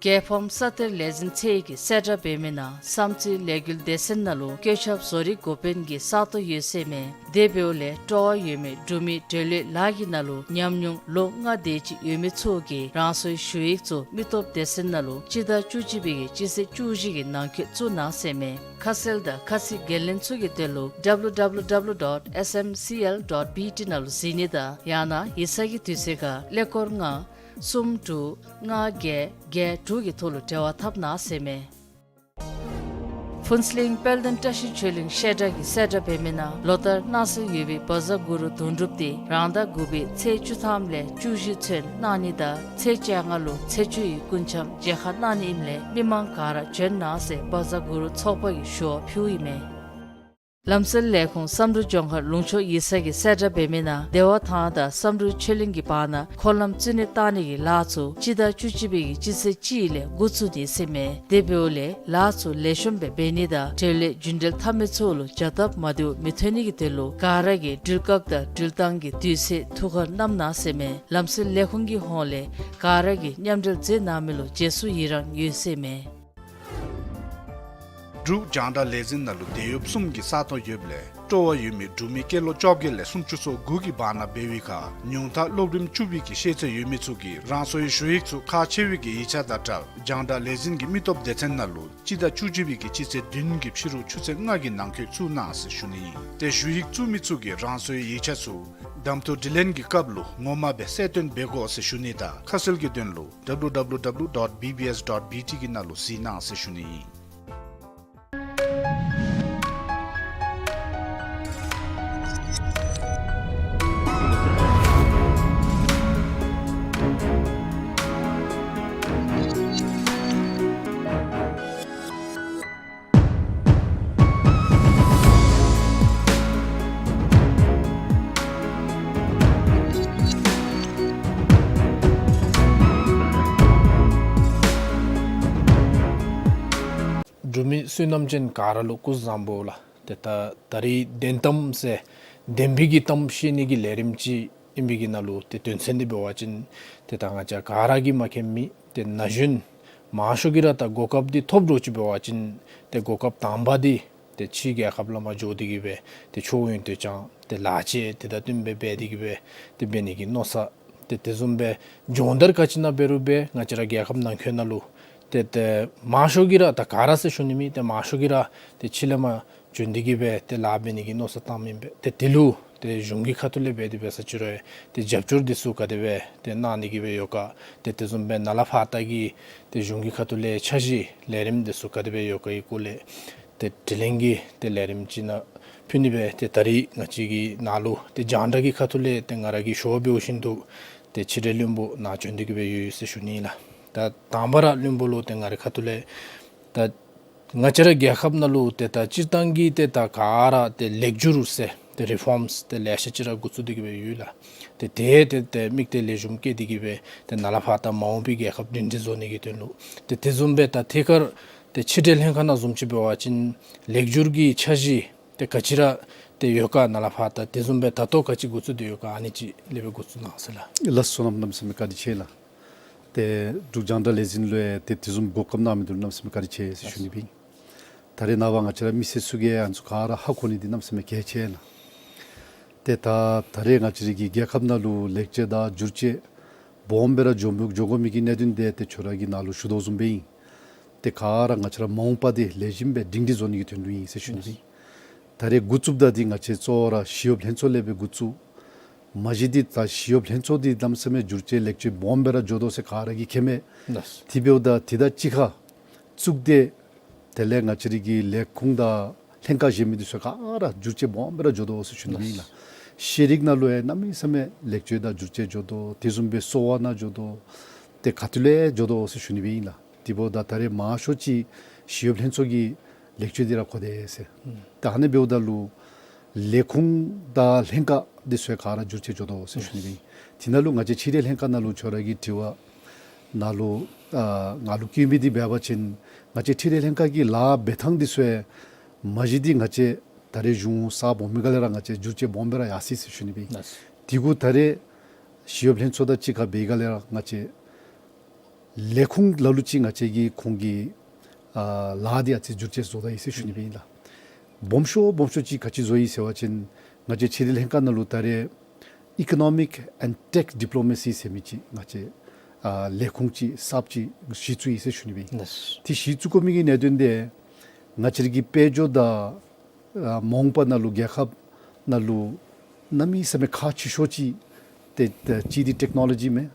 རྒྱལ་ཕམ་ས་གཏེར་ལས་འཛིན་ཚད་ཀྱིས་གསལ་བསྒྲགས་འབད་མི་ནང་བསམ་རྩེ་ལས་འགུལ་སྡེ་ཚན་ནང་ལུ་བཀོད་ཁྱབ་བཟོ་རིག་འགོ་དཔོན་གྱི་ས་སྟོང་ཡོད་ཟེར་མས། དེ་འབདཝ་ལས་སྤྲོ་བ་ཡོད་མི་འབྲུག་མི་འབྲེལ་ཡོད་ལཱ་གི་ནང་ལུ་ཉམས་མྱོང་ལོ་ལྔ་དེ་ཅིག་ཡོད་མི་ཚུ་གིས་རང་སོའི་ཞུ་ཡིག་ཚུ་མི་སྟོབས་སྡེ་ཚན་ནང་ལུ་སྤྱི་ཟླ་བཅུ་གཅིག་པའི་གི་སྤྱི་ཚེས་བཅུ་བཞི་གི་ནང་འཁོད་བཙུགས་གནང་ཟེར་མས། ཁ་གསལ་དང་ཁ་ཚིག་འགན་ལེན་ཚུ་གི་དོན་ལུ W W W dot S M C L dot B T ནང་ལུ་གཟིགས་ནི་དང་ཡང་ན་ཡིག་ཚང་གི་དུས་ཚོད་ཁར་ཀླད་ཀོར་ལྔ་གསུམ་དྲུག་ལྔ་བརྒྱད་བརྒྱད་དྲུག་གི་ཐོག་ལུ་འབྲེལ་བ་འཐབ་གནང་ཟེར་མས། ཕུན་ཚོགས་གླིང་དཔལ་ལྡན་བཀྲ་ཤིས་ཆོས་གླིང་བཤད་གྲྭ་གིས་གསལ་བསྒྲགས་འབད་མི་ནང་ལོ་ལྟར་གནང་སྲོལ་ཡོད་པའི་བཛྲ་གུ་རུ་དོན་གྲུབ་དེ་རང་ཟླ་དགུ་པའི་ཚེས་བཅུ་ཐམ་ལས་བཅུ་བཞི་ཚུན་གནང་ནི་དང་ཚེས་བཅོ་ལྔ་ལུ་ཚེས་བཅུ་ཡི་སྐུ་འཆམ་མཇལ་ཁ་གནང་ནི་ཨིནམ་ལས་མི་མང་ག་ར་བྱོན་གནང་ཟེར་བཛྲ་གུ་རུ་ཚོགས་པ་གིས་ཞུ་བ་ཕུལཝ་ཨིན་མས། ལམ་སྲོལ་ལས་ཁུངས་བསམ་གྲུབ་ལྗོངས་མཁར་ལུང་ཕྱོགས་ཡིག་ཚང་གིས་གསལ་བསྒྲགས་འབད་མི་ནང་བདེ་བ་ཐང་དང་བསམ་གྲུབ་ཆོས་གླིང་གི་བར་ན་འཁོར་ལམ་བཙུགས་ནི་བཏང་ནི་གི་ལཱ་ཚུ་སྤྱི་ཟླ་བཅུ་གཅིག་པའི་གི་སྤྱི་ཚེས་གཅིག་ལས་འགོ་བཙུགས་ནི་ཟེར་མས། དེ་འབདཝ་ལས་ལཱ་ཚུ་ལེགས་ཤོམ་སྦེ་འབད་ནི་དང་འབྲེལ་ཡོད་རྒྱུན་འབྲེལ་འཐབ་མི་ཚུ་ལུ་བྱ་སྟབས་མ་བདེཝ་མི་ཐོན་ནི་གི་དོན་ལུ་ག་ར་གིས་འགྲུལ་སྐབས་དང་འགྲུལ་ཐངས་ཀྱི་དུས་ཚོད་ཐུགས་ཁར་བསྣམ་གནང་ཟེར་མས། ལམ་སྲོལ་ལས་ཁུངས་ཀྱི་ཧོངས་ལས་ག་ར་གིས་མཉམ་འབྲེལ་མཛད་གནང་མི་ལུ་རྗེས་སུ་ཡི་རང་ཡོད་ཟེར་མས། འབྲུག་རྒྱང་བསྒྲགས་ལས་འཛིན་ནང་ལུ་དེད་གཡོགཔ་གསུམ་གྱི་ས་སྟོང་ཡོདཔ་ལས་སྤྲོ་བ་ཡོད་མི་འབྲུག་མི་སྐྱེས་ལོ་བཅོ་བརྒྱད་ལས་སུམ་ཅུ་སོ་དགུ་གི་བར་ན་འབད་བའི་ཁར་ཉུང་མཐའ་སློབ་རིམ་བཅུ་པའི་གི་ཤེས་ཚད་ཡོད་མི་ཚུ་གིས་རང་སོའི་ཞུ་ཡིག་ཚུ་ཁག་ཆེ་བའི་གི་ཡིག་ཆ་དང་སྦྲགས་རྒྱང་བསྒྲགས་ལས་འཛིན་གྱི་མི་སྟོབས་སྡེ་ཚན་ནང་ལུ་སྤྱི་ཟླ་བཅུ་གཅིག་པའི་གི་སྤྱི་ཚེས་བདུན་གྱི་ཕྱི་རུ་ཆུ་ཚོད་ལྔ་གི་ནང་འཁོད་བཙུགས་གནང་ཟེར་ཞུ་ནི་ཨིན། ཏེ་ཞུ་ཡིག་བཙུགས་མི་ཚུ་གིས་རང་སོའི་ཡིག་ཆ་ཚུ་ གདམ་འཐུ་དྲི་ལན་གྱི་སྐབས་ལུ་ངོ་མ་སྦེ་གསལ་སྟོན་འབད་དགོ་ཟེར་ཞུ་ནི་དང་ཁ་གསལ་གྱི་དོན་ལུ་W W W dot B B S dot B T གི་ནང་ལུ་གཟིགས་གནང་ཟེར་ཞུ་ནི་ཨིན། འབྲུག་མི་བསོད་ནམས་ཅན་ག་ར་ལུ་སྐུ་གཟུགས་བཟང་པོ་ལགས། ཏེ་ད་ད་རིས་བདེན་གཏམ་ཟེར་བདེན་པའི་གི་གཏམ་བཤད་ནི་གི་ལས་རིམ་ཅིག་ཨིན་པའི་གི་ནང་ལུ་ཏེ་དོན་ཚན་འདི་འབད་བ་ཅིན་ཏེ་ད་ང་བཅས་ག་ར་གིས་མ་མཁྱེན་མི་ཏེ་ན་གཞོན་མང་ཤོས་ཀྱིས་ར་ད་གོ་སྐབས་འདི་ཐོབ་འགྱོ་ཅི་འབད་བ་ཅིན་ཏེ་གོ་སྐབས་དང་པ་འདི་ཏེ་ཕྱི་རྒྱལ་ཁབ་ལུ་མར་འགྱོ་སྟེ་གི་སྦེ་ཏེ་ཆོས་ཡོན་ཏན་སྦྱང་ཏེ་ལག་ཆས་དེ་དང་བསྟུན་སྦེ་འབད་དེ་གི་སྦེ་ཏེ་འབད་ནི་གི་མནོ་བསམ་ཏེ་དེ་བཟུམ་སྦེ་སྦྱོང་བརྡར་ག་ཅི་ནང་འབད་རུང་སྦེ་ང་བཅས་ར་རྒྱལ་ཁབ་ནང་འཁོད་ནང་ལུ་ཏེ་ཏེ་མང་ཤོས་ཀྱིས་ར་ད་ག་ར་ཟེར་ཞུ་ནི་མེད། ཏེ་མང་ཤོས་ཀྱིས་ར་ཏེ་ཕྱི་ལས་མར་བྱོན་ཏེ་གི་སྦེ་ཏེ་ལཱ་འབད་ནི་གི་མནོ་བསམ་བཏངམ་ཨིན་པས། ཏེ་དེ་ལུ་ཏེ་གཞུང་གི་ཁ་ཐུག་ལས་འབད་དེ་འབད་ས་ཅིག་རུང་ཏེ་རྒྱབ་སྐྱོར་འདི་ཚུ་ག་དེ་སྦེ་ཏེ་གནང་ནི་གི་སྦེ་ཡོད་ག། ཏེ་དེ་བཟུམ་སྦེ་ནཱ་ལས་ཕར་ད་གི་ཏེ་གཞུང་གི་ཁ་ཐུག་ལས་འཆར་གཞི་ལས་རིམ་འདི་ཚུ་ག་དེ་སྦེ་ཡོད་ག་གི་སྐོར་ལས་ཏེ་དྲི་ལན་གྱི་ཏེ་ལས་རིམ་ཅིག་ནང་ཕུལ་ནི་སྦེ་ཏེ་ད་རིས་ང་བཅས་ཀྱི་ནཱ་ལུ་ཏེ་རྒྱང་བསྒྲགས་ཀྱི་ཁ་ཐུག་ལས་ཏེ་ང་ར་གིས་ཞུ་བ་འབད་བ་ཅིན་ཏེ་ཏེ་ཕྱི་འབྲེལ་བློན་པོ་ནཱ་བྱོན་ཏེ་གི་སྦེ་ཡོད་ཟེར་ཞུ་ནི་ལགས། ད་དང་པ་ར་བློན་པོ་ལུ་ཏེ་ང་རའི་ཁ་ཐུག་ལས་ད་ང་བཅས་ར་རྒྱལ་ཁབ་ནང་ལུ་ཏེ་ད་སྤྱིར་བཏང་གི་ཏེ་ད་ག་ར་ཏེ་ལེགས་བསྒྱུར་ཟེར་ཏེ་རི་ཕོརམས་ཏེ་ལེ་ཤ་ཅིག་ར་འགོ་བཙུགས་ཏེ་གི་སྦེ་ཡོད་ལགས། ཏེ་དེ་ཏེ་ཏེ་དམིགས་གཏད་ལེགས་ཤོམ་བསྐྱེད་དེ་གི་སྦེ་ཏེ་ནཱ་ལས་ཕར་ད་མ་འོངས་པའི་རྒྱལ་ཁབ་སྒྲིང་སྒྲི་བཟོ་ནི་གི་དོན་ལུ་ཏེ་དེ་བཟུམ་སྦེ་ད་ཐད་ཀར་ཏེ་ཕྱི་འབྲེལ་ལྷན་ཁག་ནང་བཟུམ་ཅིག་འབད་བ་ཅིན་ལེགས་བསྒྱུར་གྱི་འཆར་གཞི་ཏེ་ག་ཅི་ར་ཏེ་ཡོད་ག། ནཱ་ལས་ཕར་ད་དེ་བཟུམ་སྦེ་ད་ལྟོ་ག་ཅི་འགོ་བཙུགས་ཏེ་ཡོད་ག། ཨ་ནི་ཅིག་ལས་སྦེ་འགོ་བཙུགས་གནང་ཟེར་ལགས། ལགས་སོ། གནམ་མེད་ས་མེད་བཀའ་དྲིན་ཆེ་ལགས། ཏེ་འབྲུག་རྒྱང་བསྒྲགས་ལས་འཛིན་ལུ་ཡང་ཏེ་དེ་བཟུམ་གོ་སྐབས་གནང་མི་འདི་ལུ་གནམ་མེད་ས་མེད་བཀའ་དྲིན་ཆེ་ཟེར་ཞུ་ནི་སྦེ་ཨིན། ད་རེས་ནངས་པ་ང་བཅས་ར་མི་སེར་ཚུ་གིས་ཨ་ནི་ཚུ་ག་ར་ཧ་གོ་ནི་འདི་གནམ་མེད་ས་མེད་གལ་ཆེ་ལགས། ཏེ་ད་ད་རེས་ང་བཅས་རའི་གི་རྒྱལ་ཁབ་ནང་ལུ་ལེགས་བཅོས་དང་བསྒྱུར་བཅོས་སྦོམ་སྦེ་ར་འགྱོ་འགྱོ་དགོ་མི་གི་གནད་དོན་འདི་ཏེ་ཁྱོད་ར་གིས་ནཱ་ལུ་ཞུ་དོ་བཟུམ་སྦེ་ཨིན། ཏེ་ག་ར་ང་བཅས་ར་མ་འོངས་པ་འདི་ལེགས་ཤོམ་སྦེ་སྒྲིང་སྒྲི་བཟོ་ནི་གི་དོན་ལུ་ཨིན་ཟེར་ཞུ་ནི་སྦེ་ཨིན། ད་རེས་འགོ་བཙུགསཔ་ད་འདི་ང་བཅས་གཙོ་བོ་ར་ཞི་གཡོགཔ་ལྷན་ཚོགས་ལས་སྦེ་འགོ་བཙུགས། མ་གཞི་འདི་ད་ཞི་གཡོགཔ་ལྷན་ཚོགས་འདི་གནམ་མེད་ས་མེད་བསྒྱུར་བཅོས་ལེགས་བཅོས་སྦོམ་སྦེ་ར་འགྱོ་དོ་ཟེར་ག་ར་གིས་མཁྱེན་མས། ལགས། དེ་འབདཝ་ད་དེ་དང་གཅིག་ཁར་གཙུག་སྡེ་དེ་ལས་ང་བཅས་རའི་གི་ལས་ཁུངས་དང་ལྷན་ཁག་གཞན་མི་འདི་ཚུ་ག་ར་བསྒྱུར་བཅོས་སྦོམ་སྦེ་ར་འགྱོ་དོ་ཟེར་ཞུ་ནི་སྦེ་ཨིན་ལགས། ཤེས་རིག་ནང་ལུ་ཡང་གནམ་མེད་ས་མེད་ལེགས་བཅོས་དང་བསྒྱུར་བཅོས་འགྱོ་དོ། དེ་བཟུམ་སྦེ་གསོ་བ་ནང་འགྱོ་དོ། ཏེ་ག་ཏེ་ལས་འགྱོ་དོ་ཟེར་ཞུ་ནི་སྦེ་ཨིན་ལགས། དེ་འབདཝ་ད་ད་རེས་མང་ཤོས་ཅིག་ཞི་གཡོགཔ་ལྷན་ཚོགས་ཀྱི་ལེགས་བཅོས་འདི་ར་གོ་དེས་ཟེར། ཨུམ། ད་ཨ་ནི་འབདཝ་ད་ལུ་ལས་ཁུངས་དང་ལྷན་ཁག་འདི་ཚུ་ཡང་ག་ར་བསྒྱུར་བཅོས་འགྱོ་དོ་ཟེར་ཞུ་ནི་སྦེ་ཨིན། དེ་ནང་ལུ་ང་བཅས་ཕྱི་འབྲེལ་ལྷན་ཁག་ནང་ལུ་ཁྱོད་ར་གི་དྲི་བ་ནང་ལུ་ཨ་ང་ལུ་བཀོད་མི་འདི་འབད་བ་ཅིན་ང་བཅས་ཕྱི་འབྲེལ་ལྷན་ཁག་གི་ལཱ་འབད་ཐངས་འདི་ཚུ་ཡང་མ་གཞི་འདི་ང་བཅས་ད་རེས་གཞུང་གསརཔ་འོང་མི་སྒང་ལས་ར་ང་བཅས་བསྒྱུར་བཅོས་སྦོམ་སྦེ་ར་ཡར་སོ་ཡི་ཟེར་ཞུ་ནི་སྦེ་ཨིན། ལགས། དེ་གུ་ད་རེས་ཞི་གཡོགཔ་ལྷན་ཚོགས་དང་གཅིག་ཁར་འབད་བའི་སྒང་ལས་ར་ང་བཅས་ལས་ཁུངས་ལ་ལུ་ཅིག་ང་བཅས་ཀྱིས་ཁོང་གི་ཨ་ལཱ་འདི་ཨ་ཙི་བསྒྱུར་བཅོས་བཟོ་ད་ཡི་ཟེར་ཞུ་ནི་སྦེ་ཨིན་ལགས། སྦོམ་ཤོས་སྦོམ་ཤོས་ཅིག་ག་ཅི་བཟོ་ཡི་ཟེར་བ་ཅིན་ང་བཅས་ཕྱི་འབྲེལ་ལྷན་ཁག་ནང་ལུ་ད་རེས་Economic and Tech Diplomacy ཟེར་མི་ཅིག་ང་བཅས་ཨ་ལས་ཁུངས་ཅིག་གསརཔ་ཅིག་གཞི་བཙུགས་ཡི་ཟེར་ཞུ་ནི་སྦེ་ཨིན། ལགས། དེ་གཞི་བཙུགས་དགོ་མི་གི་གནད་དོན་འདི་ང་བཅས་ར་གི་དཔལ་འབྱོར་དང་ཨ་མ་འོངས་པ་ནང་ལུ་རྒྱལ་ཁབ་ནང་ལུ་གནམ་མེད་ས་མེད་ཁག་ཆེ་ཤོས་ཅིག་ཏེ་ཏེ་གཅིག་འདི་ཊེཀ་ནོ་ལོ་ཇི་མས།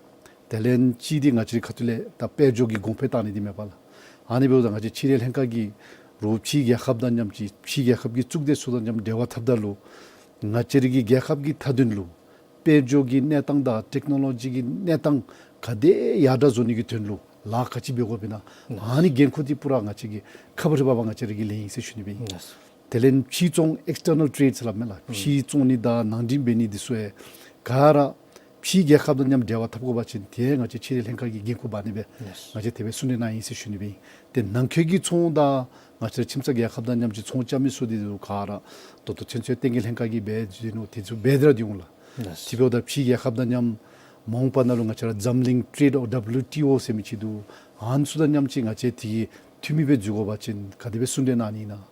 དེ་ལས་གཅིག་འདི་ང་བཅས་རའི་ཁ་ཐུག་ལས་ད་དཔལ་འབྱོར་གྱི་གོང་འཕེལ་བཏང་ནི་འདི་མས་པ་ལགས། ཨ་ནི་འབདཝ་ད་ང་བཅས་ཕྱི་འབྲེལ་ལྷན་ཁག་གིས་རོགས་ཕྱི་རྒྱལ་ཁབ་དང་མཉམ་ཅིག་ཕྱི་རྒྱལ་ཁབ་ཀྱི་གཙུག་སྡེ་ཚུ་དང་མཉམ་འབྲེལ་བ་འཐབ་ད་ལུ་ང་བཅས་ར་གི་རྒྱལ་ཁབ་ཀྱི་མཐའ་དོན་ལུ་དཔལ་འབྱོར་གྱི་གནས་སྟངས་དང་ཊེཀ་ནོ་ལོ་ཇི་གི་གནས་སྟངས་ག་དེ་ཡར་དྲག་བཟོ་ནི་གི་དོན་ལུ་ལཱ་ག་ཅི་འབད་དགོཔ་ཨིན་ན། ཨ་ནི་འགན་ཁུར་འདི་པུ་ར་ང་བཅས་ཀྱིས་ཁ་ཕར་ཕར་ང་བཅས་ར་གིས་ལེན་ཡི་ཟེར་ཞུ་ནི་སྦེ་ཨིན། དེ་ལས་ཕྱི་བཙོང་ཨེགསི་ཊར་ནལ་ཊེ་རེཌ་ཟེར་སླབ་མས་ལགས། ཕྱི་བཙོང་ནི་དང་ནང་འདྲེན་འབད་ནི་འདི་ཚུ་ཡང་ག་ར་ཕྱི་རྒྱལ་ཁབ་དང་མཉམ་འབྲེལ་བ་འཐབ་དགོ་པ་ཅིན་དེ་ང་བཅས་ཕྱི་འབྲེལ་ལྷན་ཁག་གིས་འགན་ཁུར་འབག་ནི་སྦེ་ང་བཅས་དེ་སྦེ་གསུང་གྲོས་གནང་ཡི་ཟེར་ཞུ་ནི་སྦེ་ཨིན། ཏེ་ནང་འཁོད་ཀྱི་ཚོང་དང་ང་བཅས་ཁྱིམ་ཚང་རྒྱལ་ཁབ་དང་མཉམ་གཅིག་ཚོང་རྐྱབ་མི་ཚུ་འདི་ཚུ་ག་ར་ད་ལྟོ་ཚུན་ཚོད་ལྟེང་རྒྱས་ལྷན་ཁག་གིས་འབད་དེ་ནུག། དེ་ཚུ་འབད་དེ་ར་སྡོད་འོང་ལགས། དེ་འབདཝ་ད་ཕྱི་རྒྱལ་ཁབ་དང་མཉམ་མ་འོངས་པ་ནང་ལུ་ང་བཅས་ར་འཛམ་གླིང་ཊེ་རེཌ་འོ་ཌབ་ལུ་ཊི་འོ་ཟེར་མི་ཅིག་འདུག། ཨ་ནི་ཚུ་དང་མཉམ་ཅིག་ང་བཅས་དེ་གི་འཐུས་མི་སྦེ་འཛུལ་དགོ་པ་ཅིན་ག་དེ་སྦེ་གསུང་གྲོས་གནང་ནི་ཨིན་ན།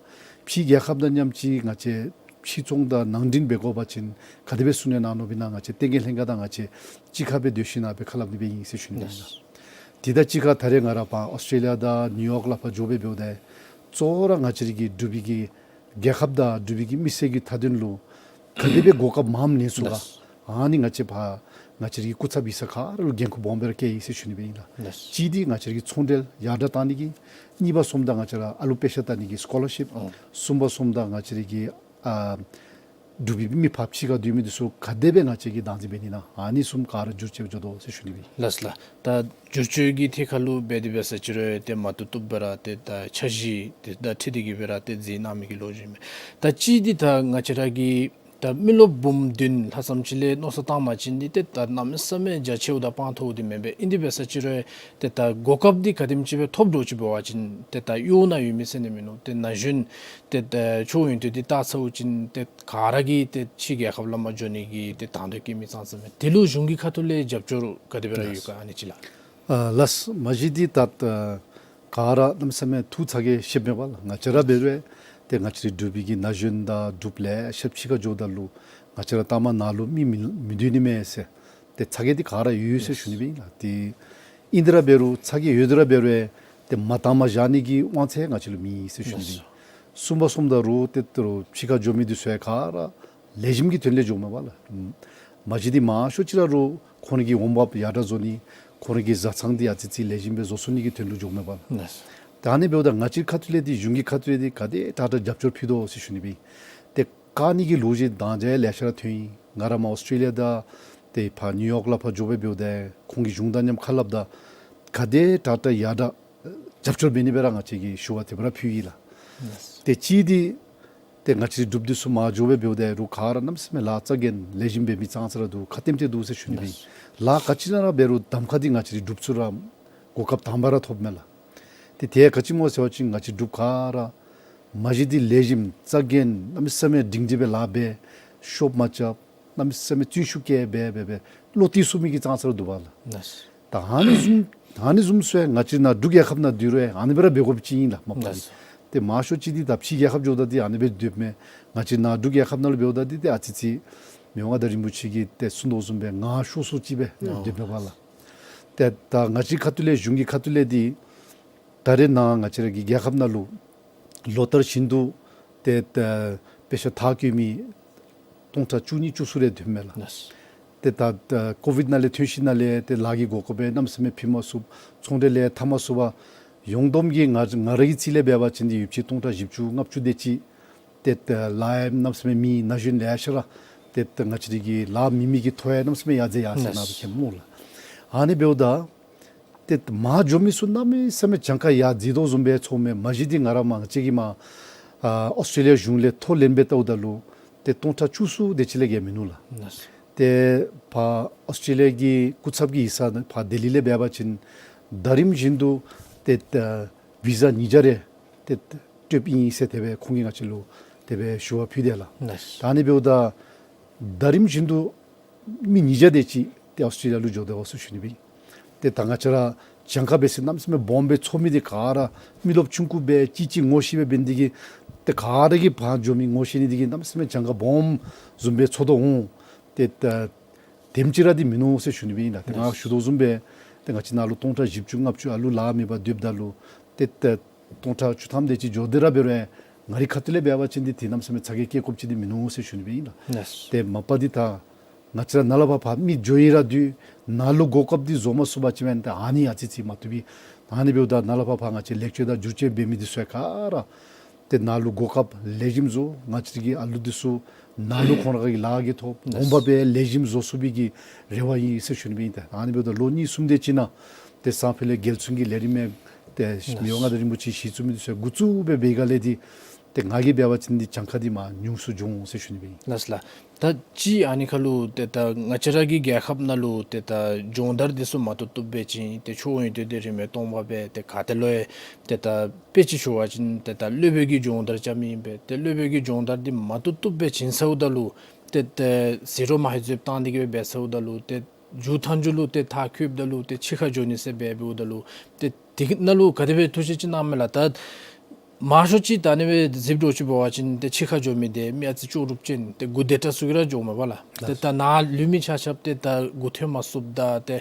ཕྱི་རྒྱལ་ཁབ་དང་མཉམ་ཅིག་ང་བཅས་ཕྱི་བཙོང་དང་ནང་འདྲེན་འབད་དགོ་པ་ཅིན་ག་དེ་སྦེ་གསུང་གྲོས་གནང་ནུག་ཨིན་ན། ང་བཅས་ལྟེང་རྒྱས་ལྷན་ཁག་དང་ང་བཅས་གཅིག་ཁར་སྦེ་སྡོད་ཞིན་ན་སྦེ་ཁ་སླབ་ནི་སྦེ་ཨིན་ཟེར་ཞུ་ནི་ཨིན་ལགས། དེ་དང་གཅིག་ཁར་ད་རེས་ང་ར་ཕར་ཨོསི་ཊྲེ་ལི་ཡ་དང་ནིའུ་ཡོག་ལུ་ཕར་འགྱོ་སྦེ་འབདཝ་ད་གཙོ་བོ་ར་ང་བཅས་ར་གི་འབྲུག་པའི་གི་རྒྱལ་ཁབ་དང་འབྲུག་པའི་གི་མི་སེར་གྱི་མཐའ་དོན་ལུ་ག་དེ་སྦེ་གོ་སྐབས་མངམ་ལེན་ཚུགས་ག། ལགས། ཨ་ནི་ང་བཅས་ཕར་ང་བཅས་རའི་གི་སྐུ་ཚབ་ཡིག་ཚང་ག་ར་ལུ་འགན་ཁུར་སྦོམ་སྦེ་ར་བཀལ་ཡི་ཟེར་ཞུ་ནི་སྦེ་ཨིན་ལགས། ལགས། གཅིག་འདི་ང་བཅས་རའི་གི་ཚོང་འབྲེལ་ཡར་དྲག་གཏང་ནི་གི། གཉིས་པ་སོངམ་ད་ང་བཅས་ར་ཨ་ལུ་དཔེ་ཆ་ལྟ་ནི་གི་སི་ཀོ་ལར་ཤིབ། ཨོ། གསུམ་པ་སོངམ་ད་ང་བཅས་རའི་གི་ཨ་འབྲུག་པའི་མི་ཕར་ཕྱི་ཁར་སྡོད་མི་འདི་ཚུ་ག་དེ་སྦེ་ང་བཅས་ཀྱིས་བདག་འཛིན་འབད་ནི་ཨིན་ན། ཨ་ནི་གསུམ་ག་ར་བསྒྱུར་བཅོས་འགྱོ་དོ་ཟེར་ཞུ་ནི་སྦེ་ཨིན། ལགས་ལགས། ད་བསྒྱུར་བཅོས་ཀྱི་ཐད་ཁར་ལུ་འབད་དེ་འབད་ས་ཅིག་རུང་ཏེ་མ་བཏུབ་བཏུབ་སྦེ་ར་ཏེ་ད་འཆར་གཞི་དེ་དང་འཁྲིལ་ཏེ་གིས་སྦེ་ར་ཏེ་མཛད་གནང་མི་གི་ལོ་རྒྱུས་མས། ད་གཅིག་འདི་ད་ང་བཅས་ར་གི་ད་མི་རློབས་འབུམ་བདུན་ལྷག་ཙམ་ཅིག་ལས་མནོ་བསམ་བཏང་བ་ཅིན་འདི་ཏེ་ད་གནམ་མེད་ས་མེད་རྒྱ་ཆེཝ་དང་སྤང་ཐོབ་འདི་མེན་པས། ཨིན་དེ་འབད་ས་ཅིག་རུང་ཏེ་ད་གོ་སྐབས་འདི་ག་དེམ་ཅིག་སྦེ་ཐོབ་འགྱོ་ཅི་འབད་བ་ཅིན་ཏེ་ད་གཡོག་ནང་ཡོད་མི་ཟེར་ནི་མིན་ནུག། ཏེ་ན་གཞོན་ཏེ་ད་ཆོས་ཡོན་ཏན་འདི་བལྟ་ཚརཝ་ཅིག་ཏེ་ག་ར་གིས་ཏེ་ཕྱི་རྒྱལ་ཁབ་ལུ་མར་འགྱོ་ནི་གི་ཏེ་དང་འདོད་བསྐྱེད་མི་ཙང་ཙང་མས། དེ་ལུ་གཞུང་གི་ཁ་ཐུག་ལས་རྒྱབ་སྐྱོར་ག་དེ་སྦེ་ར་ཡོད་ག་ཨ་ནི་ཅིག་ལགས། ཨ་ལགས། མ་གཞི་འདི་ད་ཨ་ག་ར་གནམ་མེད་ས་མེད་ཐུགས་ཚ་གྱང་བཞེས་མས་པ་ལགས། ང་བཅས་ར་འབད་རུང་ཏེ་ང་བཅས་རའི་འབྲུག་པའི་གི་ན་གཞོན་དང་འབྲུགཔ་ལེ་ཤ་ཕྱི་ཁར་འགྱོཝ་ད་ལུ་ང་བཅས་ར་ལྟ་མ་ནཱ་ལུ་མི་མི་མི་སྡོད་ནི་མས་ཟེར་ཏེ་ཚ་གྱང་འདི་ག་ར་ཡོད་ཡོད་ཟེར་ཞུ་ནི་སྦེ་ཨིན་ལགས། ཏེ་ཨིན་དེ་ར་འབད་རུང་ཚ་གྱང་ཡོད་དེ་ར་འབད་རུང་ཏེ་མ་བཏངམ་བཞག་ནི་གི་དབང་ཚད་ང་བཅས་ལུ་མེད་ཟེར་ཞུ་ནི་སྦེ་ཨིན། གསུམ་པ་སོངམ་ད་རུང་ཏེ་ད་རུང་ཕྱི་ཁར་འགྱོ་མི་འདི་ཚུ་ཡང་ག་ར་ལེགས་ཤོམ་གྱི་དོན་ལས་འགྱོཝ་མས་པ་ལགས། མ་གཞི་འདི་མང་ཤོས་ཅིག་ར་རུང་ཁོང་རའི་གི་འོང་འབབ་ཡར་དྲག་བཟོ་ནི་ཁོང་རའི་གི་བཟའ་ཚང་འདི་ཨ་ཙི་ཙི་ལེགས་ཤོམ་སྦེ་བཟོ་ཚུགས་ནི་གི་དོན་ལུ་འགྱོཝ་མས་པ་ལགས། ལགས། ད་ཨ་ནི་འབདཝ་ད་ང་བཅས་ཁ་ཐུག་ལས་འདི་གཞུང་གི་ཁ་ཐུག་ལས་འདི་ག་དེ་དྲག་དྲག་རྒྱབ་སྐྱོར་ཕུལ་དོ་ཟེར་ཞུ་ནི་སྦེ་ཨིན། ཏེ་བཀག་ནི་གི་ལོ་རྒྱུས་དང་འཇའ་ལེ་ཤ་ར་ཐོན་ཡི། ང་ར་མར་ཨོསི་ཊེ་ལི་ཡ་དང་ཏེ་ཕར་ནིའུ་ཡོག་ལུ་ཕར་འགྱོ་སྦེ་འབདཝ་ད་ཁོང་གི་གཞུང་དང་མཉམ་ཁ་སླབ་ད་ག་དེ་དྲག་དྲག་ཡར་དྲག་རྒྱབ་སྐྱོར་འབད་ནི་སྦེ་ར་ང་བཅས་ཀྱིས་ཞུ་བ་དེ་སྦེ་ར་ཕུལ་ཡི་ལགས། ལགས། ཏེ་གཅིག་འདི་ཏེ་ང་བཅས་རའི་འབྲུགཔ་འདི་ཚུ་མར་འགྱོ་སྦེ་འབདཝ་ད་རུང་ག་ར་གནམ་མེད་ས་མེད་ལཱ་རྩ་འགེངས་ལེགས་ཤོམ་འབད་མི་ཙང་ཙ་ར་འདུག། ཁ་ཏེམ་ཏེ་འདུག་ཟེར་ཞུ་ནི་སྦེ་ཨིན། ལགས། ལཱ་ག་ཅི་ནང་ར་འབད་རུང་གདམ་ཁ་འདི་ང་བཅས་རའི་འབྲུགཔ་ཚུ་ར་གོ་སྐབས་དང་པ་ར་ཐོབ་མས་ལགས། ཏེ་དེ་ག་ཅི་སྨོ་ཟེར་བ་ཅིན་ང་བཅས་འབྲུགཔ་ག་ར་མ་གཞི་འདི་ལེགས་ཤོམ་རྩ་འགེངས་གནམ་མེད་ས་མེད་སྒྲིང་སྒྲི་སྦེ་ལཱ་འབད། ཤོབ་མ་རྐྱབ། གནམ་མེད་ས་མེད་བརྩོན་ཤུགས་བསྐྱེད་འབད་འབད་འབད་བློ་གཏད་ཚུགས་མི་གི་ཙང་ཙ་ར་འདུག་པ་ལགས། ལགས། ད་ཨ་ནི་བཟུམ་ཨ་ནི་བཟུམ་ཚུ་ཡང་ང་བཅས་ནཱ་འབྲུག་རྒྱལ་ཁབ་ནང་སྡོད་རུང་ཨ་ནི་སྦེ་ར་འབད་དགོཔ་ཅིག་ཨིན་ལགས་མ་པ་ལགས། ཏེ་མང་ཤོས་ཅིག་འདི་ད་ཕྱི་རྒྱལ་ཁབ་འགྱོཝ་ད་འདི་ཨ་ནི་སྦེ་སྡོདཔ་མས། ང་བཅས་ནཱ་འབྲུག་རྒྱལ་ཁབ་ནང་ལུ་འབདཝ་ད་འདི་ཏེ་ཨ་ཙི་ཙི་མི་དབང་མངའ་བདག་རིན་པོ་ཆེ་གིས་ཏེ་གསུང་དོ་བཟུམ་སྦེ་ངར་ཤོར་སོར་ཅིག་སྦེ་ཨོ་སྡོདཔ་མས་པ་ལགས། ཏེ་ད་ང་བཅས་ཁ་ཐུག་ལས་གཞུང་གི་ཁ་ཐུག་ལས་འདི་ད་རེས་ནཱ་ང་བཅས་ར་གི་རྒྱལ་ཁབ་ནང་ལུ་ལོ་ལྟར་བཞིན་དུ་ཏེ་ད་དཔེ་ཆ་མཐར་འཁྱོལ་མི་སྟོང་ཕྲག་བཅུ་གཉིས་བཅུ་གསུམ་རེ་སྡོདཔ་མས་ལགས། ལགས། ཏེ་ད་ད་ཀོ་བིཌ་ནང་ལས་ཐོན་ཞིནམ་ལས་ཏེ་ལཱ་གི་གོ་སྐབས་སྦེ་གནམ་མེད་ས་མེད་ཕུལ་མ་ཚུགས། ཚོང་འབྲེལ་ལས་འཐབ་མ་ཚུགས་པར་ཡོངས་བསྡོམས་ཀྱིས་ང་ང་ར་གི་རྩིས་ལས་འབད་བ་ཅིན་འདི་ཡོདཔ་ཅིག་སྟོང་ཕྲག་བཞི་བཅུ་ལྔ་བཅུ་དེ་ཅིག་ཏེ་ད་ལཱ་ཡང་གནམ་མེད་ས་མེད་མེད། ན་གཞོན་ལེ་ཤ་ར་ཏེ་ད་ང་བཅས་ར་གི་ལཱ་མེད་མི་གི་ཐོ་ཡང་གནམ་མེད་ས་མེད་ཡར་འཛེགས་ཡར་སོང་ནཱ་ལུ་མཁྱེན་སྨོ་ལགས། ཨ་ནི་འབདཝ་ད་ཏེ་མར་འགྱོ་མི་ཚུ་གནམ་མེད་ས་མེད་གྱངས་ཁ་ཡར་འཛེགས་དོ་བཟུམ་སྦེ་ཚོརཝ་མས། མ་གཞི་འདི་ང་ར་མ་ང་བཅས་ཀྱིས་མར་ཨ་ཨོསི་ཊེ་ལི་ཡ་གཞུང་ལས་ཐོ་ལེན་སྦེ་བལྟཝ་ད་ལུ་ཏེ་སྟོང་ཕྲག་བཅུ་གསུམ་དེ་ཅིག་ལས་བརྒལ་མིན་ནུག་ལགས། ལགས། ཏེ་ཕར་ཨོསི་ཊེ་ལི་ཡ་གི་སྐུ་ཚབ་ཀྱི་ཡིག་ཚང་ཕར་ལྡི་ལི་ལས་འབད་བ་ཅིན་ཟླ་རིམ་བཞིན་དུ་ཏེ་ད་བི་ཟ་ཉིས་བརྒྱ་རེ་ཏེ་སྤྲོདཔ་ཨིན་ཟེར་དེ་སྦེ་ཁོང་གིས་ང་བཅས་ལུ་དེ་སྦེ་ཞུ་བ་ཕུལ་དེས་ལགས། ལགས། ད་ཨ་ནི་འབདཝ་ད་ཟླ་རིམ་བཞིན་དུ་མི་ཉིས་བརྒྱ་དེ་ཅིག་ཏེ་ཨོསི་ཊེ་ལི་ཡ་ལུ་འགྱོ་དོ་ཟེར་ཞུ་ནི་སྦེ་ཨིན། ཏེ་ད་ང་བཅས་ར་གྱངས་ཁ་འབད་ཟེར་གནམ་མེད་ས་མེད་སྦོམ་སྦེ་ཚོར་མི་འདི་ག་ར་མི་རློབས་ཆུང་ཀུ་སྦེ་ཅིག་ཅིག་ངོ་ཤེས་སྦེ་འབད་ནི་འདི་གིས་ཏེ་ག་ར་གིས་ཕར་འགྱོ་མི་ངོ་ཤེས་ནི་འདི་གིས་གནམ་མེད་ས་མེད་གྱངས་ཁ་སྦོམ་བཟུམ་སྦེ་ཚོར་དོ་འོང་། ཏེ་ད་དེམ་ཅིག་ར་འདི་མིན་ནུག་ཟེར་ཞུ་ནི་སྦེ་ཨིན་ལགས། ཏེ་ང་ཞུ་དོ་བཟུམ་སྦེ་ཏེ་ང་བཅས་ནཱ་ལུ་སྟོང་ཕྲག་བཞི་བཅུ་ལྔ་བཅུ་ཨ་ལུ་ལཱ་མེད་པར་སྡོདཔ་ད་ལུ་ཏེ་ད་སྟོང་ཕྲག་བཅུ་ཐམ་དེ་ཅིག་འགྱོ་སྟེ་ར་འབད་རུང་ང་རའི་ཁ་ཐུག་ལས་འབད་བ་ཅིན་འདི་ཏེ་གནམ་མེད་ས་མེད་ཚ་གྱང་བསྐྱེད་དགོཔ་ཅིག་འདི་མིན་ནུག་ཟེར་ཞུ་ནི་སྦེ་ཨིན་ལགས། ལགས། ཏེ་མ་པ་འདི་ད་ང་བཅས་ར་ནཱ་ལས་ཕར་ཕར་མི་འགྱོ་ཡི་ར་འདུག། ནཱ་ལུ་གོ་སྐབས་འདི་བཟོ་མ་ཚུགས་པ་ཅིན་ད་ཨ་ནི་ཨ་ཙི་ཙི་མ་བཏུབ་པས། ཨ་ནི་འབདཝ་ད་ནཱ་ལས་ཕར་ཕར་ང་བཅས་ལེགས་བཅོས་དང་བསྒྱུར་བཅོས་འབད་མི་འདི་ཚུ་ག་ར་ཏེ་ནཱ་ལུ་གོ་སྐབས་ལེགས་ཤོམ་བཟོ། ང་བཅས་ཀྱི་ཨ་ལུ་འདི་ཚུ་ནཱ་ལུ་ཁོང་ར་གི་ལཱ་གིས་ཐོབ། འོང་འབབ་སྦེ་ལེགས་ཤོམ་བཟོ་ཚུགས་པའི་གི་རེ་བ་ཨིན་ཟེར་ཞུ་ནི་སྦེ་ཨིན། ཏེ་ཨ་ནི་འབདཝ་ད་ལོ་གཉིས་གསུམ་དེ་ཅིག་ནང་ཏེ་སང་ཕོད་ལས་རྒྱལ་བཙུན་གྱི་ལས་རིམ་ཨེ་ཏེ་མི་དབང་མངའ་བདག་རིན་པོ་ཆེ་གཞི་བཙུགས་མི་འདི་ཚུ་འགོ་བཙུགས་སྦེ་འབད་སྒང་ལས་འདི་ཏེ་ང་གིས་འབད་བ་ཅིན་འདི་གྱངས་ཁ་འདི་མར་ཉུང་སུ་འགྱོ་འོང་ཟེར་ཞུ་ནི་སྦེ་ཨིན། ལགས་ལགས། ད་ཅི་ཨ་ནི་ཁར་ལུ་ཏེ་ད་ང་བཅས་ར་གི་རྒྱལ་ཁབ་ནང་ལུ་ཏེ་ད་སྦྱོང་བརྡར་འདི་ཚུ་མ་བཏུབ་བཏུབ་སྦེ་ཅིག་ཏེ་ཆོས་ཡོན་ཏན་འདི་རིན་མེད་སྟོང་པ་སྦེ་ཏེ་ག་ཏེ་ལུ་ཡང་ཏེ་ད་དཔེ་ཅིག་ཞུ་བ་ཅིན་ཏེ་ད་སློབ་དཔོན་གྱི་སྦྱོང་བརྡར་རྐྱབ་མི་ཨིན་པས། ཏེ་སློབ་དཔོན་གྱི་སྦྱོང་བརྡར་འདི་མ་བཏུབ་བཏུབ་སྦེ་བྱིན་ཚརཝ་ད་ལུ་ཏེ་ཏེ་ཟད་འགྲོ་མ་ཧེ་ཟད་བཏང་སྟེ་གིས་སྦེ་འབད་ཚརཝ་ད་ལུ་ཏེ་མཇུག་མཐའ་མཇུག་ལུ་ཏེ་མཐར་འཁྱོལཝ་ད་ལུ་ཏེ་ཕྱི་ཁར་འགྱོ་ནི་ཟེར་སྦེ་འབདཝ་ད་ལུ་ཏེ་དེ་གི་ནང་ལུ་ག་དེ་སྦེ་ཐུགས་བཞེད་ཅིག་གནངམ་མས་ལགས། ད་མང་ཤོས་ཅིག་ད་ཨ་ནི་སྦེ་ཟད་འགྲོ་ཅིག་འབད་བ་ཅིན་ཏེ་ཕྱི་ཁར་འགྱོ་མི་འདི་མི་ཨ་ཙི་ལྕོགས་གྲུབ་ཅན་ཏེ་མགུ་བདེ་དྲགས་ཚུ་གིས་ར་འགྱོཝ་མས་པ་ལགས། ཏེ་ད་ནཱ་ལུས་མི་ཆ་ཁྱབ་ཏེ་ད་མགུ་ཐོན་མ་ཚུགསཔ་ད་ཏེ་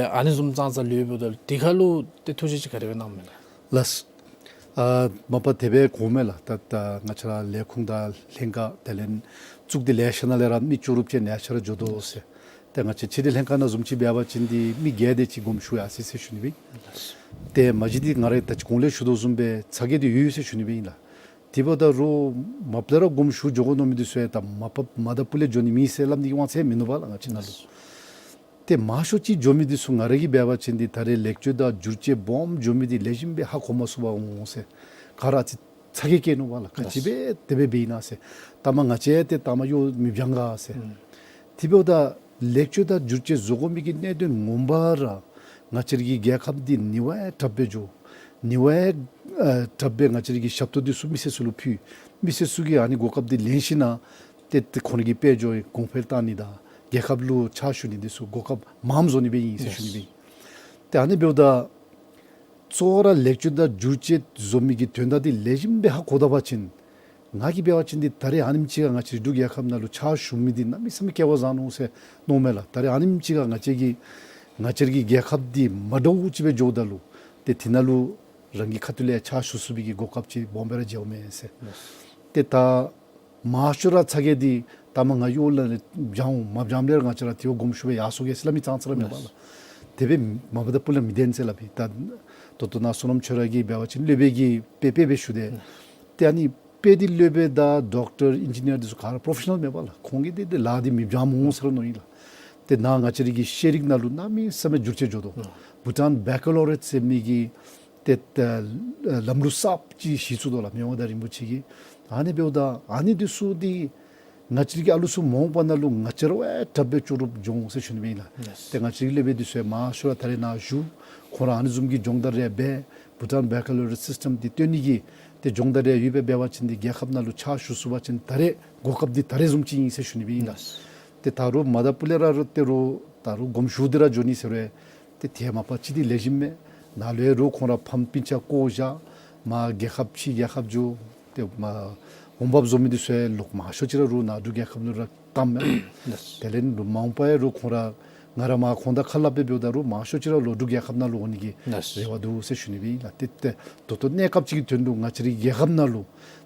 ཨ་ནི་བཟུམ་ཙང་ཙང་ལུས་འབདཝ་ད་དེ་ཁར་ལུ་ཏེ་ཐུགས་བཞེད་ཅིག་ག་དེ་སྦེ་གནངམ་མས་ལགས། ལགས། ཨ་མ་པ་དེ་སྦེ་གོཝ་མས་ལགས། ད་ད་ང་བཅས་ར་ལས་ཁུངས་དང་ལྷན་ཁག་དེ་ལས་ བཙུགས་ཏེ་ལེ་ཤ་ནང་ལས་ར་མི་བཅུ་དྲུག་ཅིག་ནཱ་ལས་ཕྱིར་འགྱོ་དོ་ཟེར། ཏེ་ང་བཅས་ཕྱི་འབྲེལ་ལྷན་ཁག་ནང་བཟུམ་ཅིག་འབད་བ་ཅིན་འདི་མི་བརྒྱད་དེ་ཅིག་དགོངསམ་ཞུ་ཡར་སོ་ཡི་ཟེར་ཞུ་ནི་སྦེ། ཏེ་མ་གཞི་འདི་ང་ར་ད་ཅི་གོང་ལས་ཞུ་དོ་བཟུམ་སྦེ་ཚ་གྱང་འདི་ཡོད་ཡོད་ཟེར་ཞུ་ནི་སྦེ་ཨིན་ལགས། དེ་འབདཝ་ད་རུང་མ་པ་ལས་ར་དགོངསམ་ཞུ་འགྱོ་དགོ་མནོ་མི་འདི་ཚུ་ཡང་ད་མ་པ་མ་དང་པ་ལས་འགྱོ་ནི་མེད་ཟེར་སླབ་ནི་གི་དབང་ཚད་མིན་ནུག་པ་ལགས་ང་བཅས་ནང་ལུ། ཏེ་མང་ཤོས་ཅིག་འགྱོ་མི་འདི་ཚུ་ང་ར་གིས་འབད་བ་ཅིན་འདི་ད་རེས་ལེགས་བཅོས་དང་བསྒྱུར་བཅོས་སྦོམ་འགྱོ་མི་འདི་ལེགས་ཤོམ་སྦེ་ཧ་གོ་མ་ཚུགས་པར་འོང་ཟེར། ག་ར་ཨ་ཙི་ཚ་གྱང་སྐྱེས་ནུག་པ་ལགས། ག་ཅི་སྦེ་དེ་སྦེ་འབད་ཨིན་ན་ཟེར། ད་མ་ང་བཅས་ཏེ་ད་མ་གཡོག་མི་འབྱང་ག་ཟེར། ཨུམ། དེ་འབདཝ་ད་ལེགས་བཅོས་དང་བསྒྱུར་བཅོས་བཟོ་དགོ་མི་གི་གནད་དོན་ངོ་མ་ར་ང་བཅས་ར་གི་རྒྱལ་ཁབ་འདི་ནི་བ་ཡང་དྲགཔ་སྦེ་འགྱོ། ནི་བ་ཡང་ཨ་དྲགཔ་སྦེ་ང་བཅས་ར་གི་ཞབས་ཏོག་འདི་ཚུ་མི་སེར་ཚུ་ལུ་ཕུལ། མི་སེར་ཚུ་གིས་ཨ་ནི་གོ་སྐབས་འདི་ལེན་ཞིན་ན་ཏེ་ཏེ་ཁོང་ར་གི་དཔལ་འབྱོར་གོང་འཕེལ་བཏང་ནི་དང་རྒྱལ་ཁབ་ལུ་ཕྱག་ཞུ་ནི་འདི་ཚུ་གོ་སྐབས་མངམ་བཟོ་ནི་སྦེ་ཨིན་ཟེར་ཞུ་ནི་སྦེ་ཨིན། ཏེ་ཨ་ནི་འབདཝ་ད་གཙོ་བོ་ར་ལེགས་བཅོས་དང་བསྒྱུར་བཅོས་བཟོ་མི་གི་དོན་དག་འདི་ལེགས་ཤོམ་སྦེ་ཧ་གོ་ད་པ་ཅིན་ང་གིས་འབད་བ་ཅིན་འདི་ད་རེས་ཨ་ནེམ་ཅིག་ཁར་ང་བཅས་འབྲུག་རྒྱལ་ཁབ་ནང་ལུ་ཕྱག་ཞུ་མི་འདི་གནམ་མེད་ས་མེད་སྐལ་བ་བཟང་ནུག་ཟེར་མནོཝ་མས་ལགས། ད་རེས་ཨ་ནེམ་ཅིག་ཁར་ང་བཅས་ཀྱི་ང་བཅས་ར་གི་རྒྱལ་ཁབ་འདི་མ་འདྲཝ་ཅིག་སྦེ་འགྱོཝ་ད་ལུ་ཏེ་དེ་ནང་ལུ་རང་གི་ཁ་ཐུག་ལས་ཕྱག་ཞུ་ཚུགས་པའི་གི་གོ་སྐབས་ཅིག་སྦོམ་སྦེ་ར་མཇལཝ་མས་ཟེར། ཏེ་ད་མང་ཤོས་ར་ཚ་གྱང་འདི་ད་མ་ང་གཡོག་ལས་འབྱང་འོང་མ་འབྱངམ་ལས་ར་ང་བཅས་ར་དེ་བ་དགོངསམ་ཞུ་སྦེ་ཡར་སོང་གེ་ཟེར་སླབ་མི་ཙང་ཙ་ར་མེན་པ་ལགས། དེ་སྦེ་མ་པ་དང་པ་ལས་མི་བདེན་ཟེར་སླབ་ཨིན། ད་ད་ལྟོ་ནཱ་བསོད་ནམས་ཁྱོད་ར་གིས་འབད་བ་ཅིན་སློབ་དཔོན་གྱི་དཔེ་དཔེ་སྦེ་ཞུ་སྟེ། ཏེ་ཨ་ནི་དཔེ་འདི་སློབ་དཔོན་དང་ཌོག་ཊར་ཨིན་ཇི་ནི་ཡར་འདི་ཚུ་ག་ར་པོརོ་ཕེ་ཤ་ནཱལ་མེན་པ་ལགས། ཁོང་གིས་འདི་འདི་ལཱ་འདི་མི་འབྱང་མ་འོང་ཟེར་མནོཝ་ཨིན་ལགས། ཏེ་ནཱ་ང་བཅས་ར་གི་ཤེས་རིག་ནང་ལུ་གནམ་མེད་ས་མེད་བསྒྱུར་བཅོས་འགྱོ་དོ། ཨ་བྷུ་ཊཱན་བེ་ཀ་ལོ་རི་ཡཊ་ཟེར་མི་གི་ཏེ་ཏེ་ལམ་ལུགས་གསརཔ་ཅིག་གཞི་བཙུགས་དོ་ལགས། མི་དབང་མངའ་བདག་རིན་པོ་ཆེ་གིས། ཨ་ནི་འབདཝ་ད་ཨ་ནི་འདི་ཚུ་འདི་ང་བཅས་ར་གི་ཨ་ལུ་ཚུ་མ་འོངས་པ་ནང་ལུ་ང་བཅས་ར་བ་དྲགཔ་སྦེ་ལྕོགས་གྲུབ་འབྱུང་འོང་ཟེར་ཞུ་ནི་སྦེ་ཨིན་ལགས། ཡེས། ཏེ་ང་བཅས་ར་གི་སློབ་དཔོན་འདི་ཚུ་ཡང་མང་ཤོས་ར་ད་རེས་ནཱ་བཞུགས། ཁོང་ར་ཨ་ནི་བཟུམ་གྱི་སྦྱོང་བརྡར་རེ་འབད། བྷུ་ཊཱན་བེ་ཀ་ལོ་རི་ཡཊ་སིསི་ཊམ་འདི་བཏོན་ནི་གི་ཏེ་སྦྱོང་བརྡར་རེ་ཡོད་པའི་འབད་བ་ཅིན་འདི་རྒྱལ་ཁབ་ནང་ལུ་ཕྱག་ཞུ་ཚུགས་པ་ཅིན་ད་རེས་གོ་སྐབས་འདི་ད་རེས་བཟུམ་ཅིག་ཨིན་ཟེར་ཞུ་ནི་སྦེ་ཨིན་ལགས། ཡེས། ཏེ་ད་རུང་མ་དང་པ་ལས་ར་རུང་ཏེ་རུང་ད་རུང་དགོངསམ་ཞུ་སྟེ་ར་འགྱོ་ནི་ཟེར་རུང་ཏེ་དེ་མ་པ་ཅིག་འདི་ལེགས་ཤོམ་མས། ནཱ་ལུ་ཡང་རུང་ཁོང་ར་ཕམ་སྤུན་ཆ་བཀོ་བཞག། མར་རྒྱལ་ཁབ་ཕྱི་རྒྱལ་ཁབ་འགྱོ། ཏེ་མར་འོང་འབབ་བཟོ་མི་འདི་ཚུ་ཡང་ལོག་མང་ཤོས་ཅིག་ར་རུང་ནཱ་འབྲུག་རྒྱལ་ཁབ་ནང་ལུ་ར་བཏངམ་མས། ཡེས། དེ་ལས་རུང་མ་འོངས་པ་ཡང་རུང་ཁོང་ར་ང་ར་མར་ཁོང་དང་ཁ་སླབ་སྦེ་འབདཝ་ད་རུང་མང་ཤོས་ཅིག་ར་ལོག་འབྲུག་རྒྱལ་ཁབ་ནང་ལུ་འོང་ནི་གི་ཡེས། རེ་བ་འདུག་ཟེར་ཞུ་ནི་སྦེ་ཨིན་ལགས། ཏེ་ཏེ་ད་ལྟོ་གནས་སྐབས་ཅིག་གི་དོན་ལུ་ང་བཅས་ར་གི་རྒྱལ་ཁབ་ནང་ལུ་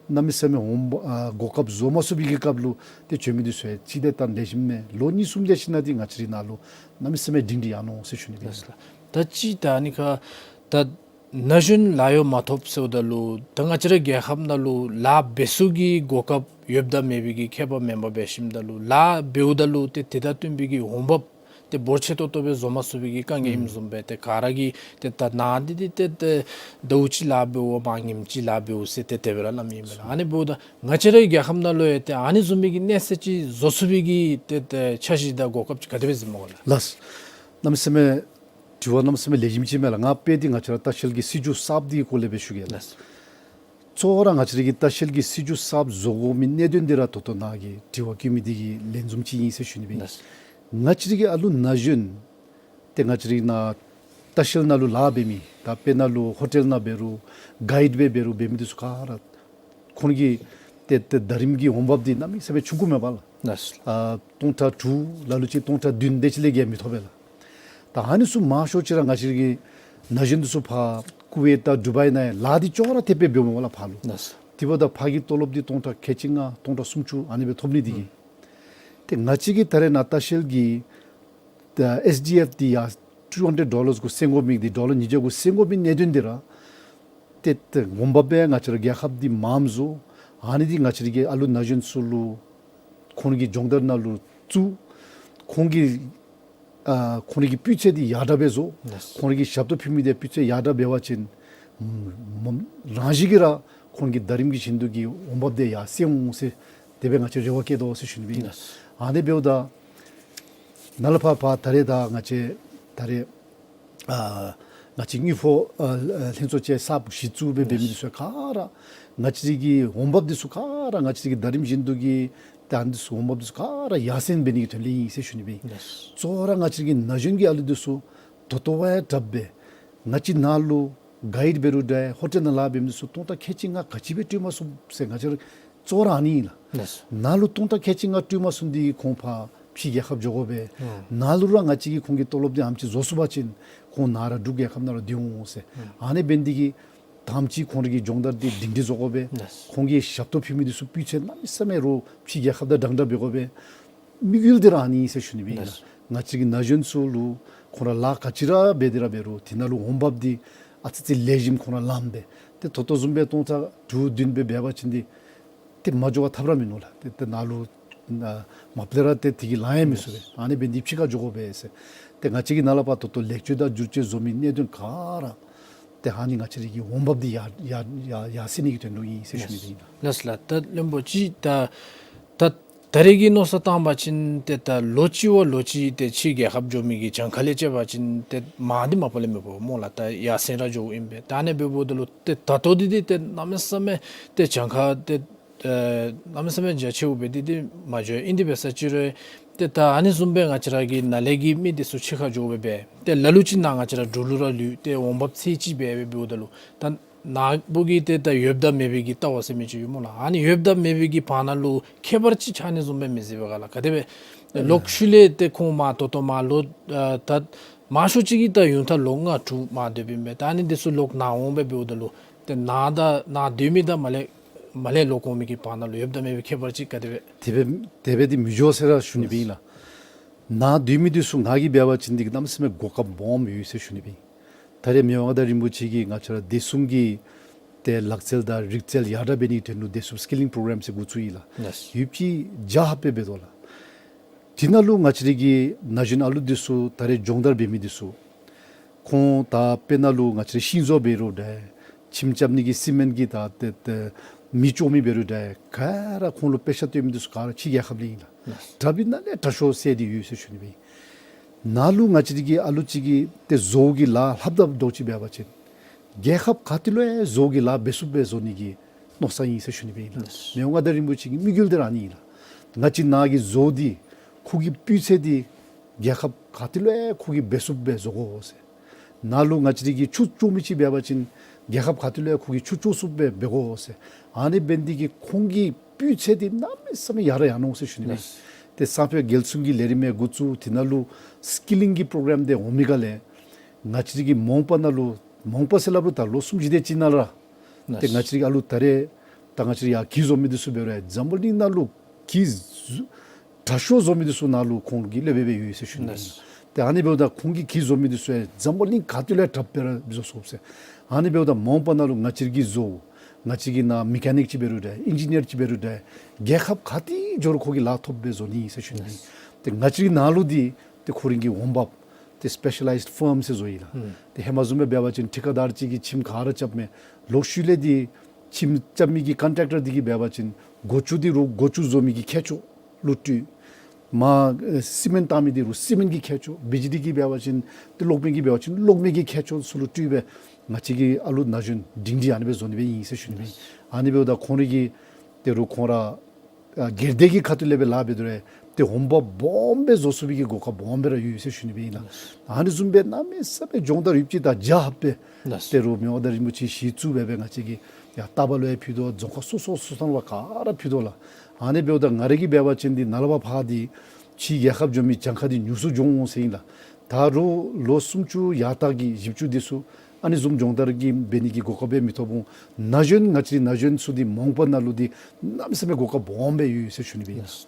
གནམ་མེད་ས་མེད་འོང་འབབ་ཨ་གོ་སྐབས་བཟོ་མ་ཚུགས་པའི་གི་སྐབས་ལུ་ཏེ་འགྱོ་མི་འདི་ཚུ་ཡང་ཅིག་དེ་ད་ལེགས་ཤོམ་མས། ལོ་གཉིས་གསུམ་སྡོད་ཞིན་ན་འདི་ང་བཅས་ར་ནཱ་ལུ་གནམ་མེད་ས་མེད་སྒྲིང་སྒྲི་ཡར་འོང་ཟེར་ཞུ་ནི་སྦེ་ཨིན་ལགས། ད་ཅི་ད་ཨ་ནི་ཁར་ད་ན་གཞོན་ལཱ་གཡོག་མ་ཐོབ་ཟེརཝ་ད་ལུ་ད་ང་བཅས་ར་རྒྱལ་ཁབ་ནང་ལུ་ལཱ་འབད་ཚུགས་ཀྱི་གོ་སྐབས་ཡོདཔ་དང་མེད་པའི་གི་ཁྱད་པར་མེན་པར་འབད་ཞིནམ་ད་ལུ་ལཱ་འབདཝ་ད་ལུ་ཏེ་དེ་དང་བསྟུན་པའི་གི་འོང་འབབ་ཏེ་འབོར་ཆེ་ཏོག་ཏོ་སྦེ་བཟོ་མ་ཚུགས་པའི་གི་དཀའ་ངལ་ཨིནམ་བཟུམ་སྦེ་ཏེ་ག་ར་གིས་ཏེ་ད་ནཱ་འདི་འདི་ཏེ་ཏེ་ཟླཝ་གཅིག་ལཱ་འབདཝ་མར་ཉིནམ་གཅིག་ལཱ་འབདཝ་ཟེར་ཏེ་དེ་སྦེ་ར་སླབ་མི་ཨིན་པས་ལགས། ཨ་ནི་འབདཝ་ད་ང་བཅས་རའི་རྒྱལ་ཁབ་ནང་ལུ་ཡང་ཏེ་ཨ་ནི་བཟུམ་མའི་གི་གནས་ཚད་ཅིག་བཟོ་ཚུགས་པའི་གི་ཏེ་ཏེ་འཆར་གཞི་དང་གོ་སྐབས་ཅིག་ག་དེ་སྦེ་གཟིགསམ་མས་གོ་ལགས། ལགས། གནམ་མེད་ས་མེད་དྲི་བ་གནམ་མེད་ས་མེད་ལེགས་ཤོམ་ཅིག་མས་ལགས། ང་དཔེ་འདི་ང་བཅས་ར་ལྟ་བཤལ་གྱི་སྲིད་བྱུས་གསརཔ་འདི་གི་སྐོར་ལས་སྦེ་ཞུ་གེ་ལགས། ལགས། གཙོ་བོ་ར་ང་བཅས་ར་གི་ལྟ་བཤལ་གྱི་སྲིད་བྱུས་གསརཔ་བཟོ་དགོ་མི་གནད་དོན་འདི་ར་ད་ལྟོ་ནཱ་གིས་དྲི་བ་བཀོད་མི་འདི་གི་ལན་བཟུམ་ཅིག་ཨིན་ཟེར་ཞུ་ནི་སྦེ་ཨིན། ལགས། ང་བཅས་ར་གི་ཨ་ལུ་ན་གཞོན་ཏེ་ང་བཅས་ར་གི་ནཱ་ལྟ་བཤལ་ནང་ལུ་ལཱ་འབད་མི་ད་དཔེར་ན་ལུ་ཧོ་ཊེལ་ནང་འབད་རུང་གའིཌ་སྦེ་འབད་རུང་འབད་མི་འདི་ཚུ་ག་ར་ཁོང་གི་ཏེ་ཏེ་ཟླ་རིམ་གྱི་འོང་འབབ་འདི་གནམ་མེད་ས་མེད་ཆུང་ཀུ་མས་པ་ལགས། ལགས། ཨ་སྟོང་ཕྲག་དྲུག་ལ་ལུ་ཅིག་སྟོང་ཕྲག་བདུན་དེ་ཅིག་ལས་བརྒལ་མི་ཐོབ་པས་ལགས། ད་ཨ་ནི་ཚུ་མང་ཤོས་ཅིག་ར་ང་བཅས་ར་གི་ན་གཞོན་འདི་ཚུ་ཕར་ཀུ་ཝེཊ་དང་ཌུ་བཱའི་ནང་ཡང་ལཱ་འདི་ཅོག་ར་འཐདཔ་སྦེ་འབདཝ་མས་པ་ལགས་ཕར་ལུ། ལགས། དེ་འབདཝ་ད་ཕར་གྱི་ཏོ་ལོབ་འདི་སྟོང་ཕྲག་ཁལ་གཅིག་ལྔ་སྟོང་ཕྲག་སུམ་ཅུ་ཨ་ནི་སྦེ་ཐོབ་ནི་འདི་གིས། ཨུམ། ཏེ་ང་བཅས་ཀྱི་ད་རེས་ནཱ་ལྟ་བཤལ་གྱི་ད་ཨེསི་ཌི་ཨེཕ་འདི་ཡར་ཊུ་ཧན་ཌེཌ་ཌོ་ལར་གུ་སེང་དགོ་མི་འདི་ཌོ་ལར་ཉིས་བརྒྱ་གུ་སེང་དགོ་མི་གནད་དོན་འདི་ར་ཏེ་ཏེ་འོང་འབབ་སྦེ་ང་བཅས་ར་རྒྱལ་ཁབ་འདི་མངམ་བཟོ། ཨ་ནི་འདི་ང་བཅས་ར་གི་ཨ་ལུ་ན་གཞོན་ཚུ་ལུ་ཁོང་གི་སྦྱོང་བརྡར་ནང་ལུ་བཙུགས། ཁོང་གི་ཨ་ཁོང་རའི་གི་སྤུས་ཚད་འདི་ཡར་དྲག་སྦེ་བཟོ། ལགས། ཁོང་རའི་གི་ཞབས་ཏོག་ཕུལ་མི་འདི་སྤུས་ཚད་ཡར་དྲག་འབད་བ་ཅིན་མ་རང་བཞིན་གྱིས་ར་ཁོང་གི་ཟླ་རིམ་གྱི་བཞིན་དུ་གི་འོང་འབབ་འདི་ཡར་སེང་འོང་ཟེར་དེ་སྦེ་ང་བཅས་རེ་བ་བསྐྱེད་དོ་ཟེར་ཞུ་ནི་སྦེ་ཨིན། ལགས། ཨ་ནི་འབདཝ་ད་ནཱ་ལས་ཕར་ཕར་ད་རེས་ད་ང་བཅས་ད་རེས་ཨ་ང་བཅས་དངུལ་ཕོགས་ཨ་ལྷན་ཚོགས་ཅིག་གསརཔ་གཞི་བཙུགས་སྦེ་འབད་མི་འདི་ཚུ་ག་ར་ང་བཅས་ཀྱི་འོང་འབབ་འདི་ཚུ་ག་ར་ང་བཅས་ཀྱི་ཟླ་རིམ་བཞིན་དུ་གི་ཏེ་ཨ་ནི་འདི་ཚུ་འོང་འབབ་འདི་ཚུ་ག་ར་ཡར་སེང་འབད་ནི་གི་དོན་ལས་ཨིན་ཟེར་ཞུ་ནི་སྦེ་ཨིན། ལགས། གཙོ་བོ་ར་ང་བཅས་ཀྱི་ན་གཞོན་གྱི་ཨ་ལུ་འདི་ཚུ་ད་ལྟོ་བ་ཡང་དྲགཔ་སྦེ་ང་བཅས་ནཱ་ལུ་གའིཌ་འབད་རུང་འདྲ་ཧོ་ཊེལ་ནང་ལཱ་འབད་མི་འདི་ཚུ་སྟོང་ཕྲག་ཁལ་གཅིག་ལྔ་ག་ཅི་སྦེ་སྤྲོད་མ་ཚུགས་ཟེར་ང་བཅས་ར་གཙོ་བོ་ར་ཨ་ནི་ཨིན་ལགས། ལགས། ནཱ་ལུ་སྟོང་ཕྲག་ཁལ་གཅིག་ལྔ་སྤྲོད་མ་ཚུགས་འདི་ཁོང་ཕར་ཕྱི་རྒྱལ་ཁབ་འགྱོ་དགོ་པས། ཨོ། ནཱ་ལུ་ར་ང་བཅས་ཀྱིས་ཁོང་གི་ཏོ་ལོབ་འདི་ཨེམ་ཅིག་བཟོ་ཚུགས་པ་ཅིན་ཁོང་ནཱ་ར་འབྲུག་རྒྱལ་ཁབ་ནང་ར་སྡོད་འོང་ཟེར། ཨོ། ཨ་ནི་འབད་ནི་འདི་གིས་ དང་པ་ཅིག་ཁོང་རའི་གི་སྦྱོང་བརྡར་འདི་སྒྲིང་སྒྲི་བཟོ་དགོ་པས། ལགས། ཁོང་གིས་ཞབས་ཏོག་ཕུལ་མི་འདི་ཚུ་སྤུས་ཚད་གནམ་མེད་ས་མེད་རུང་ཕྱིའི་རྒྱལ་ཁབ་དང་འདྲན་འདྲ་འབད་དགོ་པས། དམིགས་ཡུལ་འདི་ར་ཨ་ནི་ཨིན་ཟེར་ཞུ་ནི་སྦེ་ཨིན་ལགས། ལགས། ང་བཅས་ཀྱི་ན་གཞོན་ཚུ་ལུ་ཁོང་ར་ལཱ་ག་ཅི་ར་འབད་དེ་ར་འབད་རུང་དེ་ནང་ལུ་འོང་འབབ་འདི་ཨ་ཙི་ཙི་ལེགས་ཤོམ་ཁོང་ར་ལངམ་སྦེ་ཏེ་ད་ལྟོ་བཟུམ་སྦེ་སྟོང་ཕྲག་དྲུག་བདུན་སྦེ་འབད་བ་ཅིན་འདི་ཏེ་མ་འགྱོ་བར་ཐབས་ར་མིན་ནུག་ལགས། ཏེ་ཏེ་ནཱ་ལུ་ཨ་མ་པ་ལས་ར་ཏེ་དེ་གིས་ལང་ཡང་མི་ཚུགས་པས། ཨ་ནི་འབད་ནི་འདི་ཕྱི་ཁར་འགྱོ་དགོ་པས་ཟེར། ཏེ་ང་བཅས་ཀྱི་ནཱ་ལས་ཕར་ད་ལྟོ་ལེགས་བཅོས་དང་བསྒྱུར་བཅོས་བཟོ་མི་གནད་དོན་ག་ར་ཏེ་ཨ་ནི་ང་བཅས་རའི་གི་འོང་འབབ་འདི་ཡར་ཡར་ཡར་ཡར་སེང་ནི་གི་དོན་ལུ་ཨིན་ཟེར་ཞུ་ནི་སྦེ་ཨིན་ལགས། ལགས་ལགས། ད་བློན་པོ་ཅིག་ད་ད་ད་རེས་ཀྱི་མནོ་བསམ་བཏང་བ་ཅིན་ཏེ་ད་ལོ་གཅིག་བ་ལོ་གཅིག་ཏེ་ཕྱིའི་རྒྱལ་ཁབ་འགྱོ་མི་གི་གྱངས་ཁ་ལས་བཅད་པ་ཅིན་ཏེ་མང་འདི་མ་པ་ལས་མི་འབོ་སྨོ་ལགས། ད་ཡར་སེང་ར་འགྱོཝ་ཨིན་པས། ད་ཨ་ནི་འབདཝ་ད་ལུ་ཏེ་ད་ལྟོ་འདི་འདི་ཏེ་གནམ་མེད་ས་མེད་ཏེ་གྱངས་ཁ་ཏེ་ཨེ་གནམ་མེད་ས་མེད་རྒྱ་ཆེཝ་སྦེ་འདི་འདི་མ་འགྱོ་ཨིན། དེ་འབད་ས་ཅིག་རུང་ཏེ་ད་ཨ་ནི་བཟུམ་སྦེ་ང་བཅས་ར་གི་ནཱ་ལས་ཀྱི་མི་འདི་ཚུ་ཕྱི་ཁར་འགྱོ་སྦེ་འབད་ཏེ་ལ་ལུ་ཅིག་ནཱ་ང་བཅས་ར་འབྲུག་ལུ་ར་ལུས་ཏེ་འོང་འབབ་ཚད་ཅིག་འབད་སྦེ་འབདཝ་ད་ལུ་ད་ནཱ་བུ་གི་ཏེ་ད་ཡོདཔ་དང་མེད་པའི་གི་ལྟ་བ་ཟེར་མི་ཅིག་ཡོད་སྨོ་ལགས། ཨ་ནི་ཡོདཔ་དང་མེད་པའི་གི་བར་ན་ལུ་ཁྱད་པར་ཅིག་ཆགས་ནི་བཟུམ་སྦེ་མི་གཟིགས་པས་ག་ལགས། ག་དེ་སྦེ་ལོག་ཤུལ་ལས་ཏེ་ཁོང་མར་ད་ལྟོ་མར་ལོ་ཨ་ད་མང་ཤོས་ཅིག་གིས་ད་ཡུན་ཐག་ལོ་ལྔ་དྲུག་མར་སྡོདཔ་ཨིན་པས། ད་ཨ་ནི་འདི་ཚུ་ལོག་ནཱ་འོང་སྦེ་འབདཝ་ད་ལུ་ཏེ་ནཱ་ད་ནཱ་སྡོད་མི་དང་མར་ལས་མར་ལས་ལོག་འོང་མི་གི་བར་ན་ལུ་ཡོདཔ་དང་མེད་པའི་ཁྱད་པར་ཅིག་ག་དེ་སྦེ། དེ་སྦེ་དེ་སྦེ་འདི་མི་འགྱོ་ཟེར་ར་ཞུ་ནི་སྦེ་ཨིན་ལགས། ནཱ་སྡོད་མི་འདི་ཚུ་ང་གིས་འབད་བ་ཅིན་འདི་གནམ་མེད་ས་མེད་གོ་སྐབས་སྦོམ་ཡོད་ཟེར་ཞུ་ནི་སྦེ་ཨིན། ད་རེས་མི་དབང་མངའ་བདག་རིན་པོ་ཆེ་གིས་ང་བཅས་ར་བདེ་སྲུང་གི་ཏེ་ལག་རྩལ་དང་རིག་རྩལ་ཡར་དྲག་འབད་ནི་གི་དོན་ལུ་བདེ་སྲུང་སི་ཀི་ལིང་པྲོ་གྲམ་ཟེར་འགོ་བཙུགས་ཡི་ལགས། ལགས། ཡོདཔ་ཅིག་བརྒྱ་ལྷགཔ་སྦེ་འབད་དོ་ལགས། དེ་ནང་ལུ་ང་བཅས་རའི་གི་ན་གཞོན་ཨ་ལུ་འདི་ཚུ་ད་རེས་སྦྱོང་བརྡར་འབད་མི་འདི་ཚུ་ཁོང་ད་དཔེར་ན་ལུ་ང་བཅས་རའི་ཤིང་བཟོ་འབད་རུང་འདྲ། ཁྱིམ་རྐྱབ་ནི་གི་སི་མེནཊ་གི་ད་ཏེ་ཏེ་མེ་བཙོ་མི་འབད་རུང་འདྲ། ག་ར་ཁོང་ལུ་དཔེ་ཆ་སྟོན་མི་འདི་ཚུ་ག་ར་ཕྱིའི་རྒྱལ་ཁབ་ལས་ཨིན་ལགས། དྲག་པའི་ནང་ལས་དྲག་ཤོས་ཟེར་འདི་ཡོད་ཟེར་ཞུ་ནི་སྦེ་ཨིན། ནཱ་ལུ་ང་བཅས་རའི་གི་ཨ་ལུ་ཅིག་གིས་ཏེ་བཟོ་གི་ལཱ་ལྷབ་ད་འདྲཝ་ཅིག་འབད་བ་ཅིན་རྒྱལ་ཁབ་ག་ཏེ་ལུ་ཡང་བཟོ་གི་ལཱ་འབད་ཚུགསཔ་སྦེ་བཟོ་ནི་གི་མནོ་བསམ་ཨིན་ཟེར་ཞུ་ནི་སྦེ་ཨིན་ལགས། མི་དབང་མངའ་བདག་རིན་པོ་ཆེ་གི་དམིགས་ཡུལ་འདི་ར་ཨ་ནི་ཨིན་ལགས། ང་བཅས་ནཱ་གི་བཟོ་འདི་ཁོ་གི་སྤུས་ཚད་འདི་རྒྱལ་ཁབ་ག་ཏེ་ལུ་ཡང་ཁོ་གིས་འབད་ཚུགསཔ་སྦེ་བཟོ་དགོ་ཟེར། ནཱ་ལུ་ང་བཅས་རའི་གི་ཆུ་བཙོ་མི་ཅིག་འབད་བ་ཅིན་རྒྱལ་ཁབ་ག་ཏེ་ལུ་ཡང་ཁོ་གིས་ཆུ་བཙོ་ཚུགསཔ་སྦེ་འབད་དགོ་ཟེར། ཨ་ནི་འབད་ནི་འདི་གིས་ཁོང་གི་སྤུས་ཚད་འདི་གནམ་མེད་ས་མེད་ཡར་ར་ཡར་འོང་ཟེར་ཞུ་ནི་སྦེ་ཨིན། ཏེ་སང་ཕོད་རྒྱལ་སྲུང་གི་ལས་རིམ་ཡང་འགོ་བཙུགས། དེ་ནང་ལུ་སི་ཀི་ལིང་གི་པྲོ་གྲམ་འདི་འོང་མི་ག་ལས་ང་བཅས་རའི་གི་མོང་པ་ནང་ལུ་མོང་པ་ཟེར་སླབ་རུང་ད་ལོ་གསུམ་བཞི་དེ་ཅིག་ནང་ར་ཏེ་ང་བཅས་རའི་ཨ་ལུ་ད་རེས་ད་ང་བཅས་ར་ཡར་གྱི་བཟོ་མི་འདི་ཚུ་འབད་རུང་འཛམ་བུ་གླིང་ནང་ལུ་གྱི་བཟོ་དྲག་ཤོས་བཟོ་མི་འདི་ཚུ་ནང་ལུ་ཁོང་གི་སློབ་དཔོན་སྦེ་ཡོད་ཟེར་ཞུ་ནི་ཨིན། ཏེ་ཨ་ནི་འབདཝ་ད་ཁོང་གི་གྱི་བཟོ་མི་འདི་ཚུ་ཡང་འཛམ་བུ་གླིང་ག་ཏེ་ལུ་ཡང་དྲགཔ་སྦེ་ར་བཟོ་ཚུགས་ཟེར། ཨ་ནི་འབདཝ་ད་མོང་པ་ནང་ལུ་ང་བཅས་ར་གིས་བཟོ་ང་བཅས་ཀྱི་ནཱ་མེ་ཀ་ནིཀ་ཅིག་འབད་རུང་འདྲ་ཨིན་ཇི་ནི་ཡར་ཅིག་འབད་རུང་འདྲ་རྒྱལ་ཁབ་ག་ཏེ་འགྱོ་རུང་ཁོ་གིས་ལཱ་ཐོབ་སྦེ་བཟོ་ནི་ཨིན་ཟེར་ཞུ་ནི་ཨིན། ཏེ་ང་བཅས་ར་གི་ནཱ་ལུ་འདི་ཏེ་ཁོ་རའི་གི་འོང་འབབ་ཏེ་སི་པེ་ཤ་ལའིཛཌ་ཕརམ་ཟེར་བཟོ་ཡི་ལགས། ཏེ་ཧེ་མ་བཟུམ་སྦེ་འབད་བ་ཅིན་ཊི་ཀ་དར་ཅིག་གིས་ཁྱིམ་ག་ར་རྐྱབ་མས། ལོག་ཤུལ་ལས་འདི་ཁྱིམ་རྐྱབ་མི་གི་ཀོན་ཊེཀ་ཊར་འདི་གིས་འབད་བ་ཅིན་སྒོ་ཅུང་འདི་རུང་སྒོ་ཅུང་བཟོ་མི་གི་མཁས་མཆོག་ལུ་སྤྲོད། མར་ཨེ་སི་མེནཊ་བཏང་མི་འདི་རུང་སི་མེནཊ་གི་མཁས་མཆོག། བི་ཇི་ལི་གི་འབད་བ་ཅིན་ཏེ་གློག་མེ་གི་འབད་བ་ཅིན་གློག་མེ་གི་མཁས་མཆོག་ཚུ་ལུ་སྤྲོད་སྦེ་ང་བཅས་ཀྱི་ཨ་ལུ་ན་གཞོན་སྒྲིང་སྒྲི་ཨ་ནི་སྦེ་བཟོ་ནི་སྦེ་ཨིན་ཟེར་ཞུ་ནི་སྦེ་ཨིན། ཨ་ནི་འབདཝ་ད་ཁོང་རའི་གི་ཏེ་རུང་ཁོང་ར་ཨ་སྒེར་སྡེ་གི་ཁ་ཐུག་ལས་སྦེ་ལཱ་འབད་དོ་རུང་ཏེ་འོང་འབབ་སྦོམ་སྦེ་བཟོ་ཚུགས་པའི་གི་གོ་སྐབས་སྦོམ་སྦེ་ར་ཡོད་ཟེར་ཞུ་ནི་སྦེ་ཨིན་ལགས། ཨ་ནི་བཟུམ་སྦེ་གནམ་མེད་ས་མེད་སྦྱོང་བརྡར་ཡོདཔ་ཅིག་ད་བརྒྱ་ལྷགཔ་སྦེ་ཏེ་རུང་མི་དབང་མངའ་བདག་རིན་པོ་ཆེ་གཞི་བཙུགས་སྦེ་སྦེ་ང་བཅས་ཀྱིས་ཡར་རྟ་པ་ལུ་ཡང་ཕུལ་དོ། རྫོང་ཁག་སོ་སོ་སོ་ཐང་ལུ་ག་ར་ཕུལ་དོ་ལགས། ཨ་ནི་འབདཝ་ད་ང་རའི་གིས་འབད་བ་ཅིན་འདི་ནཱ་ལས་ཕར་འདི་ཕྱིའི་རྒྱལ་ཁབ་འགྱོ་མི་གྱངས་ཁ་འདི་ཉུང་སུ་འགྱོ་འོང་ཟེར་ཨིན་ལགས། ད་རུང་ལོ་སུམ་ཅུ་ཡར་ལྟག་གི་བཞི་བཅུ་འདི་ཚུ་ཨ་ནི་བཟུམ་སྦྱོང་བརྡར་གྱི་འབད་ནི་གི་གོ་སྐབས་སྦེ་མི་ཐོབ་འོང་། ན་གཞོན་ང་བཅས་རའི་ན་གཞོན་ཚུ་འདི་མོང་པ་ནང་ལུ་འདི་གནམ་མེད་ས་མེད་གོ་སྐབས་སྦོམ་སྦེ་ཡོད་ཟེར་ཞུ་ནི་སྦེ་ཨིན་ལགས།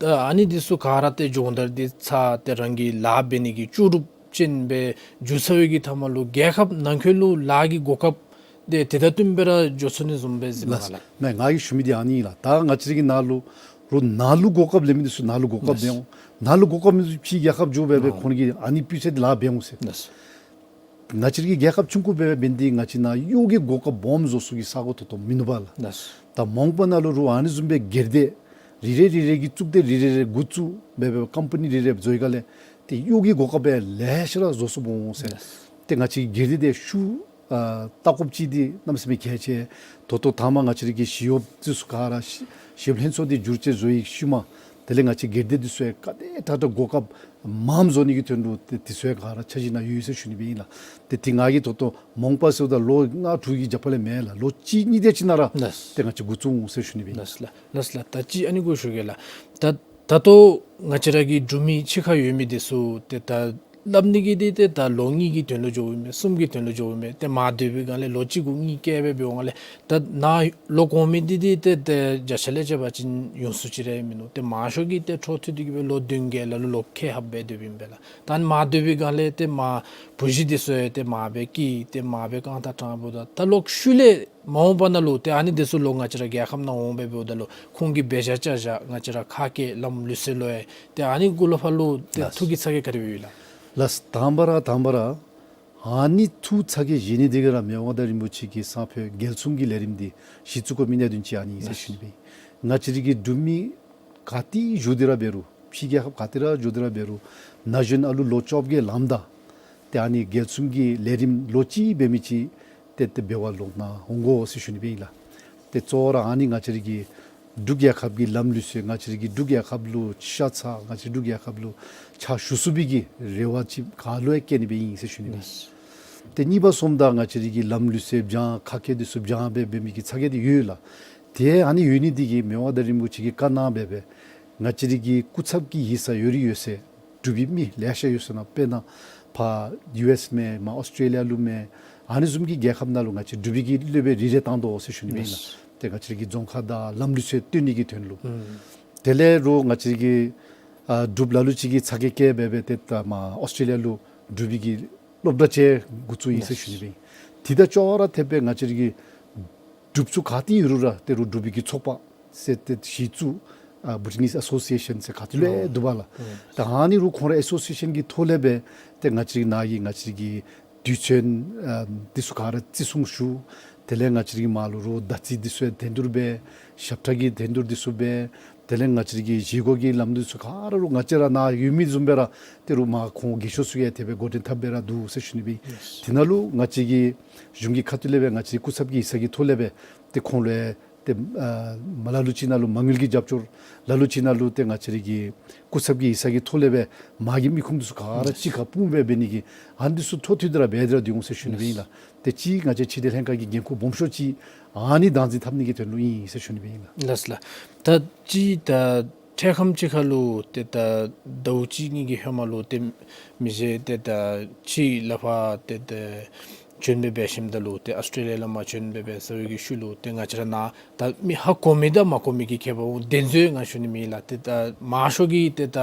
ད་ཨ་ནི་འདི་ཚུ་ག་ར་ཏེ་སྦྱོང་བརྡར་འདི་ཚར་ཏེ་རང་གི་ལཱ་འབད་ནི་གི་ལྕོགས་གྲུབ་ཅན་སྦེ་འགྱོ་ཚར་བའི་གི་མཐའ་མ་ལུ་རྒྱལ་ཁབ་ནང་འཁོད་ལུ་ལཱ་གི་གོ་སྐབས་འདི་དེ་དང་བསྟུན་སྦེ་ར་འགྱོ་ཚུགས་ནི་བཟུམ་སྦེ་གཟིགས་མས་ག་ལགས། མེན་ང་གིས་ཞུ་མི་འདི་ཨ་ནི་ཨིན་ལགས། ད་ང་བཅས་རའི་གི་ནཱ་ལུ་རུང་ནཱ་ལུ་གོ་སྐབས་ལེན་མི་འདི་ཚུ་ནཱ་ལུ་གོ་སྐབས་ལེན་འོང་། ནཱ་ལུ་གོ་སྐབས་མེད་མི་ཚུ་ཕྱིའི་རྒྱལ་ཁབ་འགྱོ་སྦེ་སྦེ་ཁོང་གིས་ཨ་ནི་སྤུས་ཚད་འདི་ལཱ་འབད་འོང་ཟེར། ང་བཅས་རའི་གི་རྒྱལ་ཁབ་ཆུང་ཀུ་སྦེ་འབད་ནི་འདི་ང་བཅས་ནཱ་གཡོག་གི་གོ་སྐབས་སྦོམ་བཟོ་ཚུགས་ཀྱི་ས་གོ་ད་ལྟོ་མིན་ནུག་པ་ལགས། ད་མོང་པ་ནང་ལུ་རུང་ཨ་ནི་བཟུམ་སྦེ་སྒེར་སྡེ་རེ་རེ་རེ་རེ་གིས་གཙུག་སྡེ་རེ་རེ་རེ་འགོ་བཙུགས་སྦེ་སྦེ་ཀམ་པ་ནི་རེ་རེ་བཟོ་ཡི་ག་ལས་ཏེ་གཡོག་གི་གོ་སྐབས་སྦེ་ལེ་ཤ་ར་བཟོ་ཚུགསཔ་འོང་ཟེར། ཏེ་ང་བཅས་ཀྱི་སྒེར་སྡེ་འདི་ཤུགས་ཨ་བཏགས་དགོཔ་ཅིག་འདི་གནམ་མེད་ས་མེད་གལ་ཆེ། ད་ལྟོ་ཐ་མ་ང་བཅས་རའི་གི་ཞི་གཡོགཔ་འདི་ཚུ་ག་ར་ཞི་ཞི་གཡོགཔ་ལྷན་ཚོགས་འདི་བསྒྱུར་བཅོས་བཟོ་ཡི་ཤུལ་མ་དེ་ལས་ང་བཅས་སྒེར་སྡེ་འདི་ཚུ་ཡང་ག་དེ་དྲག་དྲག་གོ་སྐབས་མངམ་བཟོ་ནི་གི་དོན་ལུ་ཏེ་འདི་ཚུ་ཡང་ག་ར་འཆར་གཞི་ནང་ཡོད་ཟེར་ཞུ་ནི་སྦེ་ཨིན་ལགས། ཏེ་འདི་ང་གིས་ད་ལྟོ་མོང་པ་ཟེརཝ་ད་ལོ་ལྔ་དྲུག་གི་རྒྱབ་ཁ་ལས་མེན་ལགས། ལོ་གཅིག་གཉིས་དེ་ཅིག་ནང་ར་ལགས། ཏེ་ང་བཅས་འགོ་བཙུགས་འོང་ཟེར་ཞུ་ནི་སྦེ་ཨིན། ལགས་ལགས་ལགས། ད་ཅི་ཨ་ནི་གུ་ཞུ་གེ་ལགས། ད་ད་ལྟོ་ང་བཅས་ར་གི་འབྲུག་མི་ཕྱི་ཁར་ཡོད་མི་འདི་ཚུ་ཏེ་ད་ སླབ་ནི་གི་འདི་ཏེ་ད་ལོ་གཉིས་ཀྱི་དོན་ལུ་འགྱོཝ་ཨིན་མས། གསུམ་གྱི་དོན་ལུ་འགྱོཝ་ཨིན་མས། ཏེ་མར་སྡོད་པའི་སྒང་ལས་ལོ་གཅིག་དགུ་གཉིས་བསྐྱལ་སྦེ་འབདཝ་ལས་ད་ནཱ་ལོག་འོང་མི་འདི་འདི་ཏེ་ཏེ་བརྒྱ་ཆ་ལས་བརྒྱ་འབད་བ་ཅིན་ཡོང་སུ་ཅིག་ར་མིན་ནུག། ཏེ་མང་ཤོས་ཀྱིས་ཏེ་འཕྲོ་མཐུད་དེ་གི་སྦེ་ལོ་བདུན་བརྒྱད་ལ་ལུ་ལོག་ཁེ་ཧབ་སྦེ་སྡོདཔ་ཨིན་པས་ལགས། ད་ནི་མར་སྡོད་པའི་སྒང་ལས་ཏེ་མར་བུ་གཞི་འདི་ཚུ་ཡང་ཏེ་མར་སྦེ་སྐྱེས་ཏེ་མར་སྦེ་རྐང་ཐང་དྲངས་འབདཝ་ད་ད་ལོག་ཤུལ་ལས་མ་འོངས་པ་ནང་ལུ་ཏེ་ཨ་ནི་འདི་ཚུ་ལོག་ང་བཅས་ར་རྒྱལ་ཁབ་ནང་འོང་སྦེ་འབདཝ་ད་ལུ་ཁོང་གི་འབད་བཞག་བྱ་བཞག་ང་བཅས་ར་ཁ་སྐད་ལམ་ལུགས་སྲོལ་ལུ་ཡང་ཏེ་ཨ་ནི་གུ་ལུ་ཕར་ལུ་ཏེ་ལགས། ཐུགས་ཀྱི་ཚ་གྱང་ག་དེ་སྦེ་ཡོད་ལགས། ལགས། དང་པ་ར་དང་པ་ར་ཨ་ནི་ཐུགས་ཚ་གྱང་བཞེས་ནི་འདི་གིས་ར་མི་དབང་མངའ་བདག་རིན་པོ་ཆེ་གི་སང་ཕོད་རྒྱལ་གསུང་གི་ལས་རིམ་འདི་གཞི་བཙུགས་དགོ་མི་གནད་དོན་ཅིག་ཨ་ནི་ཨིན་ཟེར་ཞུ་ནི་སྦེ་ཨིན། ང་བཅས་ར་གི་འབྲུག་མི་ག་ཏེ་བཞུགས་ཏེ་ར་འབད་རུང་ཕྱི་རྒྱལ་ཁབ་ག་ཏེ་ར་བཞུགས་ཏེ་ར་འབད་རུང་ན་གཞོན་ཨ་ལུ་ལོ་བཅོ་བརྒྱད་ལངམ་ད་ཏེ་ཨ་ནི་རྒྱལ་གསུང་གི་ལས་རིམ་ལོ་གཅིག་འབད་མི་ཅིག་ཏེ་ཏེ་འབད་བར་ལོག་ནཱ་འོང་དགོ་ཟེར་ཞུ་ནི་སྦེ་ཨིན་ལགས། ཏེ་གཙོ་བོ་ར་ཨ་ནི་ང་བཅས་ར་གི་འབྲུག་རྒྱལ་ཁབ་ཀྱི་ལམ་ལུགས་སྲོལ་ང་བཅས་ར་གི་འབྲུག་རྒྱལ་ཁབ་ལུ་ཤ་ཚ་ང་བཅས་འབྲུག་རྒྱལ་ཁབ་ལུ་ཕྱག་ཞུ་ཚུགས་པའི་གི་རེ་བ་ཅིག་ག་ལུ་ཡང་བསྐྱེད་ནི་སྦེ་ཨིན་ཟེར་ཞུ་ནི་སྦེ་ཨིན། ལགས། ཏེ་གཉིས་པ་སོངམ་ད་ང་བཅས་ར་གི་ལམ་ལུགས་སྲོལ་སྦྱང་ཁ་སྐད་འདི་ཚུ་སྦྱང་སྦེ་འབད་མི་གི་ཚ་གྱང་འདི་ཡོད་ལགས། ཏེ་ཨ་ནི་ཡོད་ནི་འདི་གིས་མི་དབང་མངའ་བདག་རིན་པོ་ཆེ་གིས་བཀའ་གནང་སྦེ་སྦེ་ང་བཅས་ར་གི་སྐུ་ཚབ་ཀྱི་ཡིག་ཚང་ཡོད་རིགས་ཡོད་ཚད་འབྲུག་པའི་མི་ལེ་ཤ་ཡོད་ཟེར་ན་དཔེར་ན་ཕར་ཡུ་ཨེསི་མས་མར་ཨོསི་ཊེ་ལི་ཡ་ལུ་མས་ཨ་ནི་བཟུམ་གྱི་རྒྱལ་ཁབ་ནང་ལུ་ང་བཅས་འབྲུག་པའི་གི་སློབ་དཔོན་རེ་རེ་བཏང་དོ་ཟེར་ཞུ་ནི་སྦེ་ཨིན་ལགས། ཏེ་ང་བཅས་ར་གི་རྫོང་ཁ་དང་ལམ་ལུགས་སྲོལ་སྟོན་ནི་གི་དོན་ལུ། ཨུམ། དེ་ལས་རུང་ང་བཅས་ར་གི་ཨ་འབྲུགཔ་ལ་ལུ་ཅིག་གིས་ཚ་གྱང་བསྐྱེད་སྦེ་སྦེ་ཏེ་ད་མར་ཨོསི་ཊེ་ལི་ཡ་ལུ་འབྲུག་པའི་གི་སློབ་གྲྭ་ཅིག་འགོ་བཙུགས་ཡི་ཟེར་ཞུ་ནི་སྦེ་ཨིན། དེ་དང་ཅོག་ར་འཐདཔ་སྦེ་ང་བཅས་ར་གི་འབྲུགཔ་ཚུ་ག་ཏེ་ཡོད་རུང་ར་ཏེ་རུང་འབྲུག་པའི་གི་ཚོགས་པ་ཟེར་ཏེ་གཞི་བཙུགས་ཨ་བྷུ་ཊི་ནིས་ཨེ་སོ་སི་ཨེ་ཤཱན་ཟེར་ག་ཏེ་ལས་འདུག་པ་ལགས། ཨུམ། ད་ཨ་ནི་རུང་ཁོང་ར་ཨེ་སོ་སི་ཨེ་ཤཱན་གྱི་ཐོག་ལས་སྦེ་ཏེ་ང་བཅས་ར་གི་ནཱ་གི་ང་བཅས་ར་གི་དུས་ཚོད་ཨ་འདི་ཚུ་ག་ར་བརྩི་སྲུང་ཞུ། དེ་ལས་ང་བཅས་ར་གི་མར་ལུ་རུང་ཟླ་རྩིས་འདི་ཚུ་ཡང་འཐེན་ཐུར་འབད། ཞབས་ཁྲ་གི་འཐེན་ཐུར་འདི་ཚུ་འབད། དེ་ལས་ང་བཅས་ར་གི་བཞེས་སྒོ་གི་ལམ་འདི་ཚུ་ག་ར་རུང་ང་བཅས་ར་ནཱ་ཡོད་མི་བཟུམ་སྦེ་ར་ཏེ་རུང་མར་ཁོང་རྒས་ཤོས་ཚུ་ཡང་དེ་སྦེ་འགོ་འདྲེན་འཐབ་སྦེ་ར་འདུག་ཟེར་ཞུ་ནི་སྦེ་ཨིན། ལགས། དེ་ནང་ལུ་ང་བཅས་ཀྱི་གཞུང་གི་ཁ་ཐུག་ལས་སྦེ་ང་བཅས་སྐུ་ཚབ་ཀྱི་ཡིག་ཚང་གི་ཐོག་ལས་སྦེ་ཏེ་ཁོང་ལུ་ཡང་ཏེ་ཨ་མ་ལ་ལུ་ཅིག་ནང་ལུ་མ་དངུལ་གྱི་རྒྱབ་སྐྱོར་ལ་ལུ་ཅིག་ནང་ལུ་ཏེ་ང་བཅས་ར་གི་སྐུ་ཚབ་ཀྱི་ཡིག་ཚང་གི་ཐོག་ལས་སྦེ་མར་གྱི་མི་ཁུངས་འདི་ཚུ་ག་ར་གཅིག་ཁར་སྤུངས་སྦེ་འབད་ནི་གི་ཨ་ནི་འདི་ཚུ་འཕྲོ་མཐུད་དེ་ར་འབད་དེ་ར་སྡོད་འོང་ཟེར་ཞུ་ནི་སྦེ་ཨིན་ལགས། ཏེ་གཅིག་ང་བཅས་ཕྱི་འབྲེལ་ལྷན་ཁག་གི་འགན་ཁུར་སྦོམ་ཤོས་ཅིག་ཨ་ནི་བདག་འཛིན་འཐབ་ནི་གི་དོན་ལུ་ཨིན་ཟེར་ཞུ་ནི་སྦེ་ཨིན་ལགས། ལགས་ལགས། ད་ཅི་ད་འཕྲལ་ཁམས་ཅིག་ཁར་ལུ་ཏེ་ད་ཟླཝ་གཅིག་གཉིས་ཀྱི་ཧེ་མ་ལུ་ཏེ་མི་རྗེ་ཏེ་ད་ཕྱི་ལས་ཕར་ཏེ་ད་བྱོན་སྦེ་འབད་ཞིནམ་ད་ལུ་ཏེ་ཨོསི་ཊེ་ལི་ཡ་ལས་མར་བྱོན་སྦེ་འབད་ཚར་བའི་གི་ཤུལ་ལུ་ཏེ་ང་བཅས་ར་ནཱ་ད་མི་ཧ་གོ་མི་དང་མ་གོ་མི་གི་ཁྱད་པར་འདི་ཚུ་ང་ཞུ་ནི་མེན་ལགས། ཏེ་ད་མང་ཤོས་ཀྱིས་ཏེ་ད་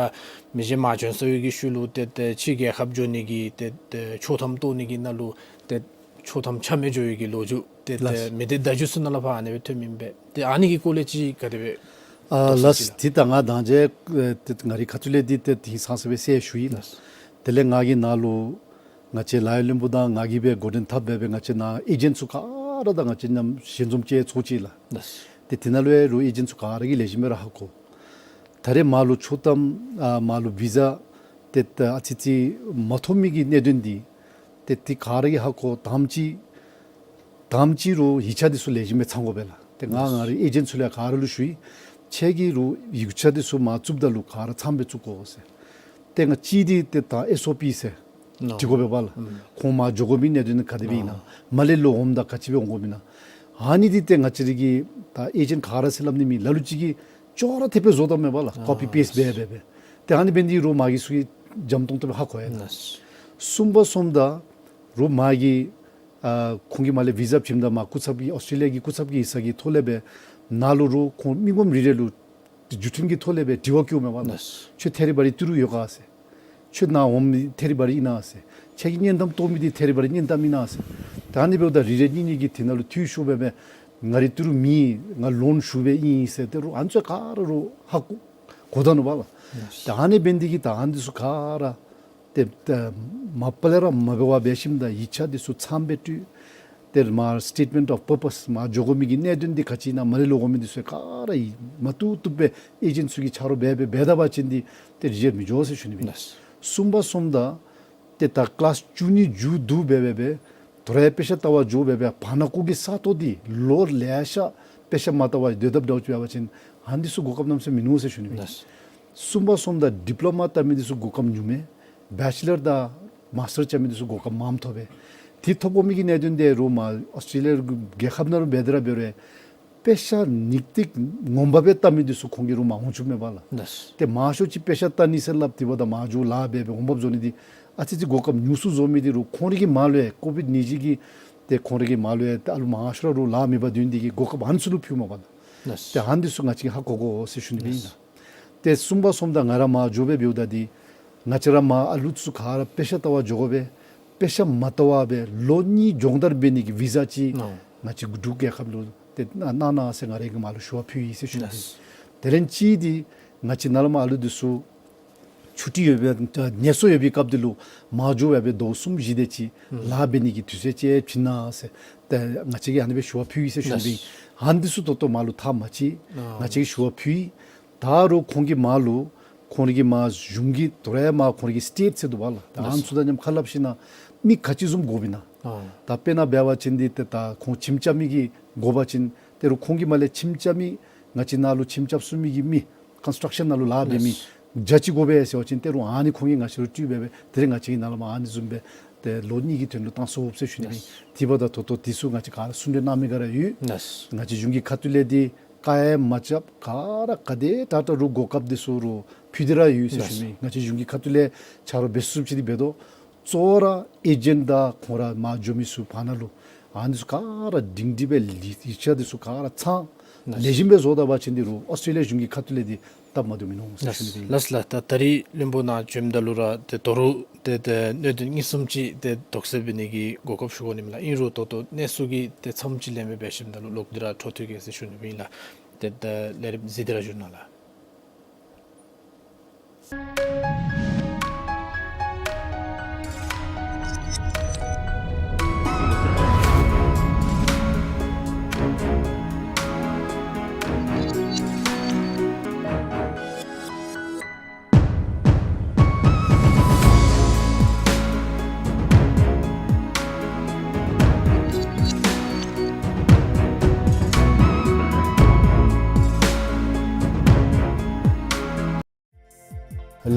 མི་རྗེ་མར་བྱོན་ཚར་བའི་གི་ཤུལ་ལུ་ཏེ་ད་ཕྱི་རྒྱལ་ཁབ་འགྱོ་ནི་གི་ཏེ་ད་ཆོག་ཐམ་བཏོག་ནི་གི་ནང་ལུ་ཏེ་ཆོག་ཐམ་ཆ་མེད་འགྱོ་བའི་གི་ལོ་རྒྱུས་ཏེ་ད་ལགས། མི་སྡེ་བརྡ་བརྒྱུད་ཚུ་ནང་ལས་ཕར་ཨ་ནི་སྦེ་ཐོནམ་ཨིན་པས། ཏེ་ཨ་ནི་གི་སྐོར་ལས་ཅིག་ག་དེ་སྦེ་ཨ་དོགས་ལགས། སེལ་ཅི་ལགས། ཏེ་ད་ང་ད་ཅི་ཨེ་ཏེ་ང་རའི་ཁ་ཐུག་ལས་འདི་ཏེ་དེང་སང་ས་སྦེ་གསལ་ཞུ་ཡི་ལགས། ལགས། དེ་ལས་ང་གིས་ནཱ་ལུ་ང་བཅས་ལའི་བློན་པོ་དང་ང་གིས་སྦེ་འགོ་འདྲེན་འཐབ་སྦེ་སྦེ་ང་བཅས་ནཱ་ཨེ་ཇེནཊ་ཚུ་ག་ར་དང་ང་བཅས་མཉམ་ཞལ་འཛོམས་ཅིག་ཚོགས་ཅི་ལགས། ལགས། ཏེ་དེ་ནང་ལུ་ཡང་རུང་ཨེ་ཇེནཊ་ཚུ་ག་ར་གིས་ལེགས་ཤོམ་སྦེ་ར་ཧ་གོ། ད་རེས་མར་ལུ་ཆོག་ཐམ་ཨ་མར་ལུ་བི་ཟ་ཏེ་ད་ཨ་ཙི་ཙི་མ་ཐོབ་མི་གི་གནད་དོན་འདི་ཏེ་དེ་ག་ར་གིས་ཧ་གོ། དང་པ་ཅིག་དང་པ་ཅིག་རུང་ཡིག་ཆ་འདི་ཚུ་ལེགས་ཤོམ་སྦེ་ཚང་དགོ་པས་ལགས། ཏེ་ང་ང་རའི་ཨེ་ཇེནཊ་ཚུ་ལུ་ཡང་ག་ར་ལུ་ཞུ་ཡི། ཁྱེད་ཀྱིས་རུང་ཡིག་ཆ་འདི་ཚུ་མར་བཙུགསཔ་ད་ལུ་ག་ར་ཚངམ་སྦེ་བཙུགས་དགོ་ཟེར། ཏེ་ང་གཅིག་འདི་ཏེ་ད་ཨེསི་ཨོ་པི་ཟེར་ནོ། འབྲི་དགོ་པས་ལགས། ཨུམ། ཁོང་མར་འགྱོ་དགོ་མི་གནད་དོན་ག་དེ་སྦེ་ཨིན་ན། ནོ། མར་ལས་ལོག་འོངམ་ད་ག་ཅི་སྦེ་འོང་དགོཔ་ཨིན་ན། ཨ་ནི་འདི་ཏེ་ང་བཅས་ར་གི་ད་ཨེ་ཇེནཊ་ག་ར་ཟེར་སླབ་ནི་མེད། ལ་ལུ་ཅིག་གིས་ཅོག་ར་འཐདཔ་སྦེ་བཟོ་བཏངམ་མས་པ་ལགས། ཨ་ཀོ་པི་པེསཊ་འབད་འབད་འབད། ཏེ་ཨ་ནི་འབད་ནི་འདི་རུང་མ་གི་ཚུ་གིས་འཇམ་ཏོང་ཏོ་སྦེ་ཧ་གོ་ཡི་ལགས། ལགས། གསུམ་པ་སོངམ་ད་རུང་མ་གི་ཨ་ཁོང་གིས་མར་ལས་བི་ཟ་བྱིནམ་ད་མར་སྐུ་ཚབ་ཀྱི་ཨོསི་ཊེ་ལི་ཡ་གི་སྐུ་ཚབ་ཀྱི་ཡིག་ཚང་གི་ཐོག་ལས་སྦེ་ནཱ་ལུ་རུང་ཁོང་མི་ངོམ་རེ་རེ་ལུ་ཏེ་བརྒྱུད་འཕྲིན་གྱི་ཐོག་ལས་སྦེ་དྲི་བ་བཀོདཔ་མས་པ་ལགས། ལགས། ཁྱོད་ཐད་རི་བ་རི་ཏི་རུ་ཡོད་ག་ཟེར། ཁྱོད་ནཱ་འོང་མི་ཐད་རི་བ་རི་ཨིན་ན་ཟེར། ཁྱོད་ཀྱིས་སྙན་གཏམ་བཏོག་མི་འདི་ཐད་རི་བ་རི་སྙན་གཏམ་ཨིན་ན་ཟེར། ད་ཨ་ནི་འབདཝ་ད་རེ་རེ་གཉིས་གཉིས་ཀྱིས་དེ་ནང་ལུ་འཐུས་ཤོར་སྦེ་སྦེ་ང་རའི་ཏི་རུ་མེད། ང་ལོན་ཞུ་སྦེ་ཨིན་ཟེར། ཏེ་རུང་ཨ་ནི་ཚུ་ག་ར་རུང་ཧ་གོ་གོ་ད་ནུག་པ་ལགས། ལགས། ད་ཨ་ནི་འབད་ནི་འདི་གིས་ད་ཨ་ནི་འདི་ཚུ་ག་ར་ཏེ་ཏེ་མ་པ་ལས་ར་མ་འབད་བར་འབད་ཞིནམ་ད་ཡིག་ཆ་འདི་ཚུ་ཚངམ་སྦེ་སྤྲོད། ཏེ་མར་སི་ཊེཊ་མེནཊ་ཨོཕ་པར་པོས་མར་འགྱོ་དགོ་མི་གི་གནད་དོན་འདི་ག་ཅི་ཨིན་ན་མར་ལས་ལོག་འོང་མི་འདི་ཚུ་ག་ར་ཡི་མ་བཏུབ་བཏུབ་སྦེ་ཨེ་ཇེནཊ་ཚུ་གིས་ཆ་རོགས་འབད་འབད་འབད་ད་པ་ཅིན་འདི་ཏེ་རི་ཇེཀཊ་མི་འགྱོ་ཟེར་ཞུ་ནི་སྦེ་ཨིན། ལགས། གསུམ་པ་སོངམ་ད་ཏེ་ད་ཀི་ལཱསི་བཅུ་གཉིས་མཇུག་བསྡུ་སྦེ་སྦེ་སྦེ་དོ་རུང་དཔེ་ཆ་ལྟ་བར་འགྱོ་སྦེ་སྦེ་བར་ན་ཁོ་གི་ས་སྟོང་འདི་ལོ་ལེ་ཤ་དཔེ་ཆ་མ་ལྟ་བར་སྡོད་དཔ་འདྲཝ་ཅིག་འབད་བ་ཅིན་ཨ་ནི་འདི་ཚུ་གོ་སྐབས་གནམ་མེད་ས་མེད་མིན་ནུག་ཟེར་ཞུ་ནི་སྦེ་ཨིན། ལགས། གསུམ་པ་སོངམ་ད་ཌིབ་ལོ་མ་བལྟ་མི་འདི་ཚུ་གོ་སྐབས་ཉུང་མས། བེ་ཅི་ལར་དང་མཱསི་ཊར་རྐྱབ་མི་འདི་ཚུ་གོ་སྐབས་མངམ་ཐོབ་པས། དེ་ཐོབ་དགོ་མི་གི་གནད་དོན་འདི་རུང་མར་ཨོསི་ཊེ་ལི་ཡ་རྒྱལ་ཁབ་ནང་རུང་འབད་དེ་ར་འབད་རུང་དཔེ་ཆ་ཉིག་ཏིག་ངོ་མ་སྦེ་བལྟ་མི་འདི་ཚུ་ཁོང་གིས་རུང་མར་འོང་བཅུགཔ་མས་པ་ལགས། ལགས། ཏེ་མང་ཤོས་ཅིག་དཔེ་ཆ་བལྟ་ནི་ཟེར་སླབ་སྟེ་འབདཝ་ད་མར་འགྱོ་ལཱ་འབད་འབད་འོང་འབབ་བཟོ་ནི་འདི་ ཨ་ཙི་ཅིག་གོ་སྐབས་ཉུང་སུ་བཟོ་མི་འདི་རུང་ཁོང་རའི་གི་མར་ལུ་ཡང་ཀོ་བིཌ་ནད་གཞི་གིས་ཏེ་ཁོང་རའི་གི་མར་ལུ་ཡང་ཏེ་ཨ་ལུ་མང་ཤོས་ར་རུང་ལཱ་མེད་པར་སྡོད་ནི་འདི་གིས་གོ་སྐབས་ཧན་སུ་ལུ་ཕུལཝ་མས་པ་ལགས། ལགས། ཏེ་ཧན་འདི་ཚུ་ང་བཅས་ཀྱིས་ཧ་གོ་དགོ་ཟེར་ཞུ་ནི་སྦེ་ཨིན་ལགས། ལགས། ཏེ་གསུམ་པ་སོངམ་ད་ང་ར་མར་འགྱོ་སྦེ་འབདཝ་ད་འདི་ང་བཅས་ར་མར་ཨ་ལུ་ཚུ་ག་ར་དཔེ་ཆ་ལྟ་བར་འགྱོ་དགོ་པས། དཔེ་ཆ་མ་ལྟ་བར་སྦེ་ལོ་གཉིས་སྦྱོང་བརྡར་འབད་ནི་གི་བི་ཟ་ཅིག་ཨོ་ང་བཅས་འབྲུག་རྒྱལ་ཁབ་ལུ་ཏེ་གནང་གནང་ཟེར་ང་རའི་གི་མར་ལུ་ཞུ་བ་ཕུལ་ཡི་ཟེར་ཞུ་ནི་སྦེ་ཨིན། ལགས། དེ་ལས་གཅིག་འདི་ང་བཅས་ནཱ་ལས་མར་ཨ་ལུ་འདི་ཚུ་ཆུ་ཊི་ཡོད་པའི་ངལ་གསོ་ཡོད་པའི་སྐབས་འདི་ལུ་མར་འགྱོ་བར་སྦེ་ཟླཝ་གསུམ་བཞི་དེ་ཅིག་ཨུམ་ལཱ་འབད་ནི་གི་དུས་ཚོད་ཅིག་བྱིན་གནང་ཟེར་ཏེ་ང་བཅས་ཀྱིས་ཨ་ནི་སྦེ་ཞུ་བ་ཕུལ་ཡི་ཟེར་ཞུ་ནི་སྦེ་ཨིན། ལགས། ཧན་འདི་ཚུ་ད་ལྟོ་མར་ལུ་ཐག་མ་བཅད། ཨོ་ང་བཅས་ཀྱིས་ཞུ་བ་ཕུལ་ཡི། ད་རུང་ཁོང་གི་མར་ལུ་ཁོང་རའི་གི་མར་གཞུང་གི་དོ་རུང་ཡང་མར་ཁོང་རའི་གི་སི་ཊེཊ་ཟེར་འདུག་པ་ལགས། ད་ལགས། ཨ་ནི་ཚུ་དང་མཉམ་ཁ་སླབ་ཞིན་ན་མི་ག་ཅི་བཟུམ་དགོཔ་ཨིན་ན། ཨོ་ད་དཔེར་ན་འབད་བ་ཅིན་འདི་ཏེ་ད་ཁོང་ཁྱིམ་རྐྱབ་མི་གི་དགོ་པ་ཅིན་ཏེ་རུང་ཁོང་གི་མར་ལས་ཁྱིམ་རྐྱབ་མི་ང་བཅས་ནཱ་ལུ་ཁྱིམ་རྐྱབ་ཚུགས་མི་གི་མི་ཀོན་སི་ཊརག་ཤཱན་ནང་ལུ་ལཱ་འབད་མི་ལགས། བརྒྱ་ཅིག་དགོ་པས་ཟེར་བ་ཅིན་ཏེ་རུང་ཨ་ནི་ཁོང་གིས་ང་བཅས་ལུ་སྤྲོད་འབད་སྦེ་དེ་ལས་ང་བཅས་ཀྱིས་ནཱ་ལས་མར་ཨ་ནི་བཟུམ་སྦེ་ཏེ་ལོ་གཉིས་ཀྱི་དོན་ལུ་བཏང་ཚུགས་ཟེར་ཞུ་ནི་སྦེ་ཨིན། ལགས། དེ་འབདཝ་ད་ད་ལྟོ་འདི་ཚུ་ང་བཅས་ག་ར་གསུང་གྲོས་གནང་མི་ག་ར་ཡོད། ལགས། ང་བཅས་གཞུང་གི་ཁ་ཐུག་ལས་འདི་བཀག་ཡང་མ་རྐྱབ། ག་ར་ག་དེ་དྲག་དྲག་རུང་གོ་སྐབས་འདི་ཚུ་རུང་ཕུལ་ཏེ་ར་ཡོད་ཟེར་ཞུ་ནི། ལགས། ང་བཅས་གཞུང་གི་ཁ་ཐུག་ལས་ཆ་རོགས་འབད་ཚུགསཔ་ཅིག་འདི་འབད་དོ། གཙོ་བོ་ར་ཨེ་ཇེནཊ་དང་ཁོང་ར་མར་འགྱོ་མི་ཚུ་བར་ན་ལུ་ཨ་ནི་ཚུ་ག་ར་སྒྲིང་སྒྲི་སྦེ་ལི་ཡིག་ཆ་འདི་ཚུ་ག་ར་ཚང་ལགས། ལེགས་ཤོམ་སྦེ་བཟོ་ད་པ་ཅིན་འདི་རུང་ཨོསི་ཊེ་ལི་ཡ་གཞུང་གི་ཁ་ཐུག་ལས་འདི་སྟབས་མ་བདེཝ་མིན་ནུག་ཟེར་ཞུ་ནི་སྦེ་ཨིན། ལགས་ལགས། ད་ད་རིས་བློན་པོ་ནཱ་བྱོནམ་ད་ལུ་ར་ཏེ་ད་རུང་ཏེ་ཏེ་གནད་དོན་གཉིས་གསུམ་ཅིག་ཏེ་དོགས་སེལ་འབད་ནི་གི་གོ་སྐབས་ཞུ་དགོ་ནི་མས་ལགས། ཨིན་རུང་ད་ལྟོ་གནས་ཚུལ་གྱི་ཏེ་མཚམས་ཅིག་ལེན་སྦེ་འབད་ཞིནམ་ད་ལུ་ལོག་སྟེ་ར་འཕྲོ་མཐུད་གེ་ཟེར་ཞུ་ནི་སྦེ་ཨིན་ལགས། ཏེ་ད་ལས་རིམ་གཟིགས་ཏེ་ར་བཞུགས་གནང་ལགས།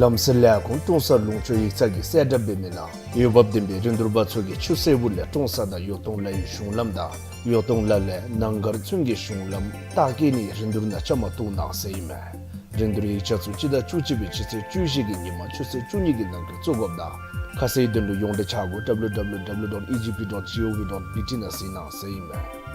ལམ་སེལ་ལས་ཁུངས་ཀྲོང་གསར་ལུང་ཕྱོགས་ཡིག་ཚང་གིས་གསལ་བསྒྲགས་འབད་མི་ནང་འོས་འབབ་ལྡན་པའི་རིན་བསྡུར་པ་ཚུ་གིས་ཆུ་སེར་པོ་ལས་ཀྲོང་གསར་དང་ཡོ་ཏོང་ལ་ཡི་གཞུང་ལམ་དང་ཡོ་ཏོང་ལ་ལས་ནང་སྒར་ཚུན་གྱི་གཞུང་ལམ་རྟ་སྐྱེལ་ནིའི་རིན་བསྡུར་ནང་བཅའ་མར་གཏོགས་གནང་ཟེར་ཨིན་མས། རིན་བསྡུར་ཡིག་ཆ་ཚུ་སྤྱི་ཟླ་བཅུ་གཅིག་པའི་སྤྱི་ཚེས་བཅུ་བཞི་གི་ཉིན་མ་ཆུ་ཚོད་བཅུ་གཉིས་ཀྱི་ནང་འཁོད་བཙུགས་དགོཔ་དང་ཁ་གསལ་དོན་ལུ་ཡོངས་འབྲེལ་ཆ་སྒོ་W W W dot E G P dot G O V dot B T ནང་གཟིགས་གནང་ཟེར་ཨིན་མས།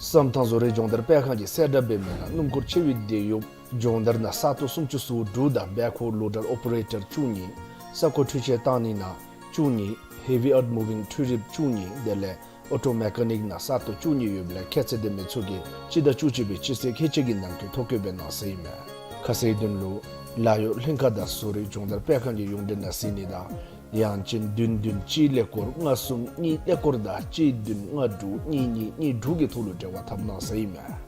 བསམ་ཐང་བཟོ་རིག་སྦྱོང་བརྡར་སྤེལ་ཁང་གིས་གསལ་བསྒྲགས་འབད་མི་ནང་སྣུམ་འཁོར་ཆེ་བའི་འདེད་གཡོགཔ་སྦྱོང་བརྡར་ནང་ས་སྟོང་སུམ་ཅུ་སོ་དྲུག་དང་བེག་ཧོ་ལོ་ཌར་ཨོ་པ་རེ་ཊར་བཅུ་གཉིས། ས་རྐོ་འཕྲུལ་ཆས་བཏང་ནི་ནང་བཅུ་གཉིས། ཧེ་བི་ཨརཐ་མུ་ཝིང་འཕྲུལ་རིགཔ་བཅུ་གཉིས། དེ་ལས་ཨོ་ཊོ་མེ་ཀ་ནིཀ་ནང་ས་སྟོང་བཅུ་གཉིས་ཡོདཔ་ལས་ཁྱད་ཚད་ལྡན་མི་ཚུ་གིས་སྤྱི་ཟླ་བཅུ་གཅིག་པའི་སྤྱི་ཚེས་ཁལ་གཅིག་གི་ནང་འཁོད་ཐོ་བཀོད་འབད་གནང་ཟེར་ཨིན་མས། ཁ་གསལ་དོན་ལུ་ལཱ་གཡོག་ལྷན་ཁག་དང་བཟོ་རིག་སྦྱོང་བརྡར་སྤེལ་ཁང་གི་ཡོངས་འབྲེལ་ནང་གཟིགས་ནི་དང་ཡང་ཅིན་བདུན་བདུན་གཅིག་ཀླད་ཀོར་ལྔ་གསུམ་གཉིས་ཀླད་ཀོར་དང་གཅིག་བདུན་ལྔ་དྲུག་གཉིས་གཉིས་གཉིས་དྲུག་གི་ཐོག་ལུ་འབྲེལ་བ་འཐབ་གནང་ཟེར་ཨིན་མས།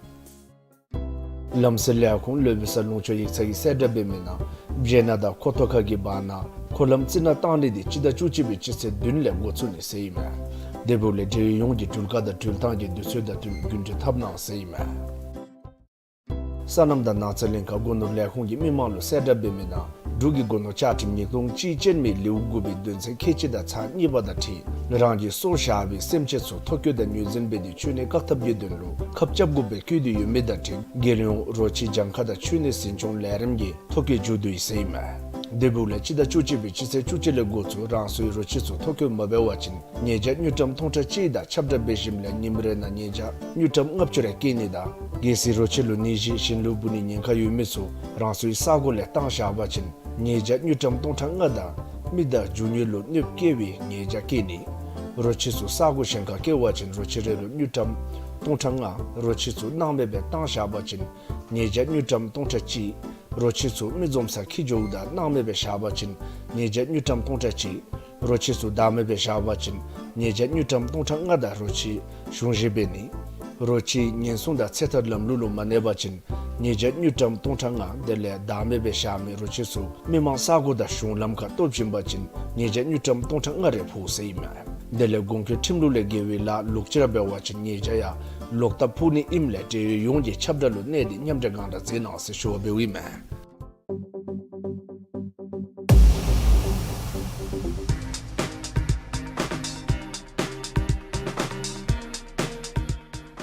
ལམ་སེལ་ལས་ཁུངས་ལོ་བི་ས་ལུང་ཕྱོགས་ཡིག་ཚང་གིས་གསལ་བསྒྲགས་འབད་མི་ནང་སྦྱེ་ན་དང་ཁོ་ཐོ་ཁ་གི་བར་ན་འཁོར་ལམ་རྩི་ནག་བཏང་ནི་འདི་སྤྱི་ཟླ་བཅུ་གཅིག་པའི་སྤྱི་ཚེས་བདུན་ལས་འགོ་བཙུགས་ནི་ཟེར་ཨིན་མས། དེ་འབདཝ་ལས་འབྲེལ་ཡོད་ཡོངས་ཀྱིས་འགྲུལ་བཀག་དང་འགྲུལ་ཐང་གི་དུས་ཚོད་དང་བསྟུན་རྒྱུན་འགྲུལ་འཐབ་གནང་ཟེར་ཨིན་མས། སོ་ནམ་དང་ནགས་ཚལ་གླིང་ཁ་སྒོ་ནོར་ལས་ཁུངས་ཀྱིས་མི་མང་ལུ་གསལ་བསྒྲགས་འབད་མི་ནང་འབྲུག་གི་སྒོ་ནོར་བཅའ་ཁྲིམས་ཉིས་སྟོང་གཅིག་ཅན་མའི་ལེའུ་དགུ་པའི་དོན་ཚན་ཁལ་གཅིག་དང་ཚག་གཉིས་པ་དང་འཁྲིལ་རང་གིས་སྲོག་བཞག་པའི་སེམས་ཅན་ཚུ་ཐོ་བཀོད་དང་ངོས་འཛིན་འབད་དེ་འཁྱུད་ནད་བཀག་ཐབས་ཀྱི་དོན་ལུ་ཁབ་རྐྱབ་དགོ་པའི་བཀོད་དེ་ཡོད་མི་དང་འཁྲིལ་རྒྱལ་ཡོངས་རོ་ཁྱི་གྱངས་ཁ་དང་འཁྱུད་ནད་ཟིན་སྐྱོང་ལས་རིམ་གྱི་ཐོ་བཀོད་མཇུག་བསྡུ་ཡི་ཟེར་ཨིན་མས། དེ་འབདཝ་ལས་སྤྱི་ཟླ་བཅུ་གཅིག་པའི་སྤྱི་ཚེས་བཅུ་གཅིག་ལས་འགོ་བཙུགས་རང་སོའི་རོ་ཁྱི་ཚུ་ཐོ་བཀོད་མ་འབད་བ་ཅིན་ཉེས་བྱ་དངུལ་ཀྲམ་སྟོང་ཕྲག་གཅིག་དང་ཁྱབ་བསྒྲགས་འབད་ཞིནམ་ལས་ཉིནམ་རེ་ནང་ཉེས་བྱ་དངུལ་ཀྲམ་ལྔ་བཅུ་རེ་བཀལ་ནི་དང་གལ་སྲིད་རོ་ཁྱི་ལུ་ནད་གཞི་གཞན་ལུ་འབུ་ནིའི་ཉེན་ཁ་ཡོད་མི་ཚུ་རང་སོའི་ས་གོ་ལས་བཏང་བཞག་པ་ཅིན་ཉེས་བྱ་དངུལ་ཀྲམ་སྟོང་ཕྲག་ལྔ་དང་མི་དང་རྒྱུ་དངོས་ལུ་གནོདཔ་བསྐྱལ་བའི་ཉེས་བྱ་བཀལ་ནི། རོ་ཁྱི་ཚུ་ས་གོ་གཞན་ཁར་བསྐྱལ་བ་ཅིན་རོ་ཁྱི་རེ་ལུ་དངུལ་ཀྲམ་སྟོང་ཕྲག་ལྔ། རོ་ཁྱི་ཚུ་སྣང་མེད་སྦེ་བཏང་བཞག་པ་ཅིན་ཉེས་བྱ་དངུལ་ཀྲམ་སྟོང་ཕྲག་གཅིག། རོ་ཁྱི་ཚུ་མི་འཛོམས་སར་འཁྱིད་འགྱོཝ་ད་སྣང་མེད་སྦེ་བཞག་པ་ཅིན་ཉེས་བྱ་དངུལ་ཀྲམ་སྟོང་ཕྲག་གཅིག། རོ་ཁྱི་ཚུ་བདག་མེད་སྦེ་བཞག་པ་ཅིན་ཉེས་བྱ་དངུལ་ཀྲམ་སྟོང་ཕྲག་ལྔ་དང་རོ་ཁྱི་གཞུང་བཞེས་འབད་ནི། རོ་ཁྱི་ཉེན་སྲུང་དང་ཚེ་ཐར་ལམ་ལུགས་ལུ་མ་གནས་པ་ཅིན་ཉེས་བྱ་དངུལ་ཀྲམ་སྟོང་ཕྲག་ལྔ། དེ་ལས་བདག་མེད་སྦེ་བཞག་མི་རོ་ཁྱི་ཚུ་མི་མང་ས་གོ་དང་གཞུང་ལམ་ཁར་གཏོར་བྱིན་པ་ཅིན་ཉེས་བྱ་དངུལ་ཀྲམ་སྟོང་ཕྲག་ལྔ་རེ་ཕོག་ཟེར་ཨིན་མས། དེ་ལས་གོང་འཁོད་ཁྲིམས་ལུགས་ལས་འགལ་བའི་ལཱ་ལོག་ཅི་ར་འབད་བ་ཅིན་ཉེས་བྱ་ཡང་ལོག་ལྟབ་ཕོག་ནི་ཨིནམ་ལས་འབྲེལ་ཡོད་ཡོངས་ཀྱིས་ཁྱབ་བསྒྲགས་ལུ་གནས་ཏེ་མཉམ་འབྲེལ་གང་དྲག་མཛད་གནང་ཟེར་ཞུ་བ་འབདཝ་ཨིན་མས།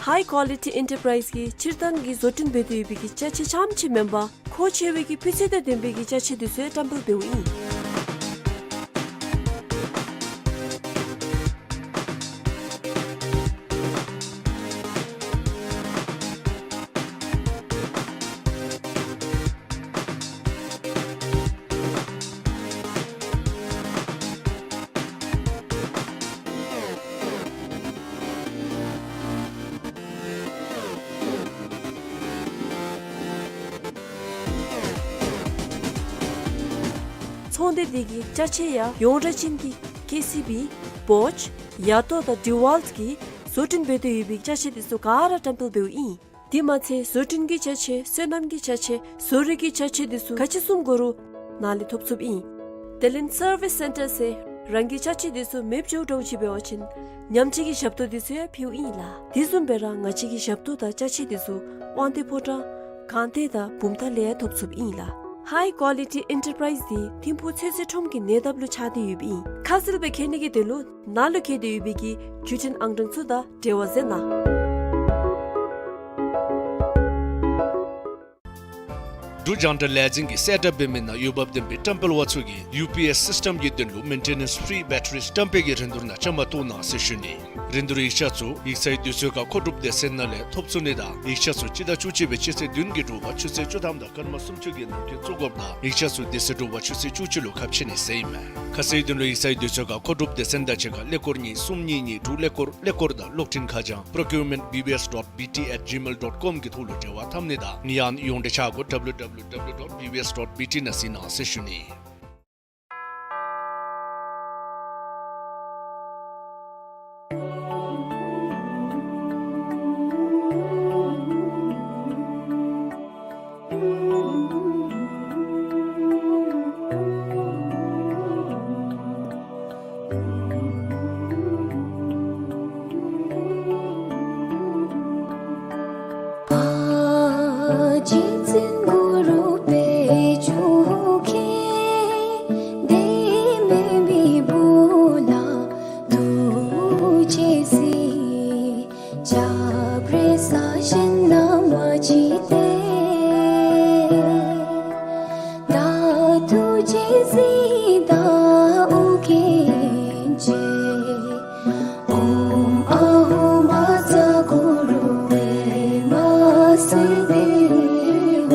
ཧའི་ཀོ་ལི་ཊི་ཨེན་ཊར་པ་རའིཛ་གིས་སྤྱིར་བཏང་གི་བཟོ་སྐྲུན་འབད་དེ་ཡོད་པའི་གི་ཅ་ཆས་རྐྱངམ་ཅིག་མེན་པར་མཁོ་ཆེ་བའི་གི་སྤུས་ཚད་དང་ལྡན་པའི་གི་ཅ་ཆས་འདི་ཚུ་བཀྲམ་སྤེལ་འབདཝ་ཨིན། ཚོང་སྡེ་དེ་གི་ཅ་ཆས་ཡང་ཡོངས་གྲགས་ཅན་གྱི་ཀེ་སི་བི་བོཆ་ཡ་ཏོ་དང་ཌི་ཝཱལཊ་གིས་བཟོ་སྐྲུན་འབད་དེ་ཡོད་པའི་ཅ་ཆས་དེ་ཚུ་ག་ར་བཀྲམ་སྤེལ་འབདཝ་ཨིན། དེ་མ་ཚད་བཟོ་སྐྲུན་གྱི་ཅ་ཆས་སོ་ནམ་གྱི་ཅ་ཆས་བཟོ་རིག་གི་ཅ་ཆས་དེ་ཚུ་ག་ཅི་བཟུམ་དགོ་རུང་ནཱ་ལས་ཐོབ་ཚུགསཔ་ཨིན། དེ་ལས་སར་བིས་སེན་ཊར་ཟེར་རང་གི་ཅ་ཆས་དེ་ཚུ་མེདཔ་འགྱོ་འགྱོཝ་ཅིག་འབད་བ་ཅིན་ཉམས་བཅོས་ཀྱི་ཞབས་ཏོག་དེ་ཚུ་ཡང་ཕུལཝ་ཨིན་ལགས། དེ་བཟུམ་སྦེ་ར་ང་བཅས་ཀྱི་ཞབས་ཏོག་དང་ཅ་ཆས་དེ་ཚུ་དབང་འདུས་ཕོ་བྲང་སྒང་སྟེང་དང་བུམ་ཐང་ལས་ཡང་ཐོབ་ཚུགསཔ་ཨིན་ལགས། ཧའི་ཀོ་ལི་ཊི་ཨེན་ཊར་པ་རའིཛ་དེ་ཐིམ་ཕུག་ཚོད་བསྲེ་ཁྲོམ་གྱི་ཉེ་འདབས་ལུ་ཆགས་ཏེ་ཡོདཔ་ཨིན། ཁ་གསལ་སྦེ་མཁྱེན་ནི་གི་དོན་ལུ་ནཱ་ལུ་བཀོད་དེ་ཡོད་པའི་གི་བརྒྱུད་འཕྲིན་ཨང་གྲངས་ཚུ་དང་འབྲེལ་བ་མཛད་གནང་། འབྲུག་རྒྱང་བསྒྲགས་ལས་འཛིན་གྱིས་གསལ་བསྒྲགས་འབད་མི་ནང་འོས་འབབ་ལྡན་པའི་བཀྲམ་སྤེལ་པ་ཚུ་གིས་ཡུ་པི་ཨེསི་སིསི་ཊམ་གྱི་དོན་ལུ་མེན་ཊེ་ནེནསི་ཕི་རི་བེ་ཊ་རི་བཀྲམ་སྤེལ་གྱི་རིན་བསྡུར་ནང་བཅའ་མར་གཏོགས་གནང་ཟེར་ཞུ་ནི། རིན་བསྡུར་ཡིག་ཆ་ཚུ་ཡིག་ཚང་གི་དུས་ཚོད་ཁར་མཁོ་སྒྲུབ་སྡེ་ཚན་ནང་ལས་ཐོབ་ཚུགས་ནི་དང་ཡིག་ཆ་ཚུ་སྤྱི་ཟླ་བཅུ་གཅིག་པའི་སྤྱི་ཚེས་བདུན་གྱི་དྲོ་པ་ཆུ་ཚོད་བཅུ་ཐམ་དང་སྐར་མ་སུམ་ཅུ་གི་ནང་འཁོད་བཙུགས་དགོཔ་དང་ཡིག་ཆ་ཚུ་དེ་ཚེ་དྲོ་པ་ཆུ་ཚོད་བཅུ་གཅིག་ལུ་ཁ་ཕྱེ་ནི་ཟེར་ཨིན་མས། ཁ་གསལ་དོན་ལུ་ཡིག་ཚང་གི་དུས་ཚོད་ཁར་མཁོ་སྒྲུབ་སྡེ་ཚན་དང་གཅིག་ཁར་ཀླད་ཀོར་གཉིས་གསུམ་གཉིས་གཉིས་དྲུག་ཀླད་ཀོར་ཀླད་ཀོར་དང་གློག་འཕྲིན་ཁ་བྱང་procurement B B S dot B T at gmail dot com གི་ཐོག་ལུ་འབྲེལ་བ་འཐབ་ནི་དང་ནི་ཡང་ཡོངས་འབྲེལ་ཆ་སྒོ་W W W dot B B S dot B T ནང་གཟིགས་གནང་ཟེར་ཞུ་ནི། རྗེ་བཙུན་གུ་རུ་པདྨ་འབྱུང་གནས་ལྡན་མོས་པའི་བུ་ལ་ཐུགས་རྗེས་གཟིགས། སྐྱབས་རེ་ས་གཞན་ན་མ་མཆིས་ཏེ། བདག་ཐུགས་རྗེས་གཟིགས་དང་ཨོ་རྒྱན་རྗེ། ཨོཾ་ཨཱཿཧཱུྃ་བཛྲ་གུ་རུ་པདྨ་སིདྡྷི་ཧཱུྃ།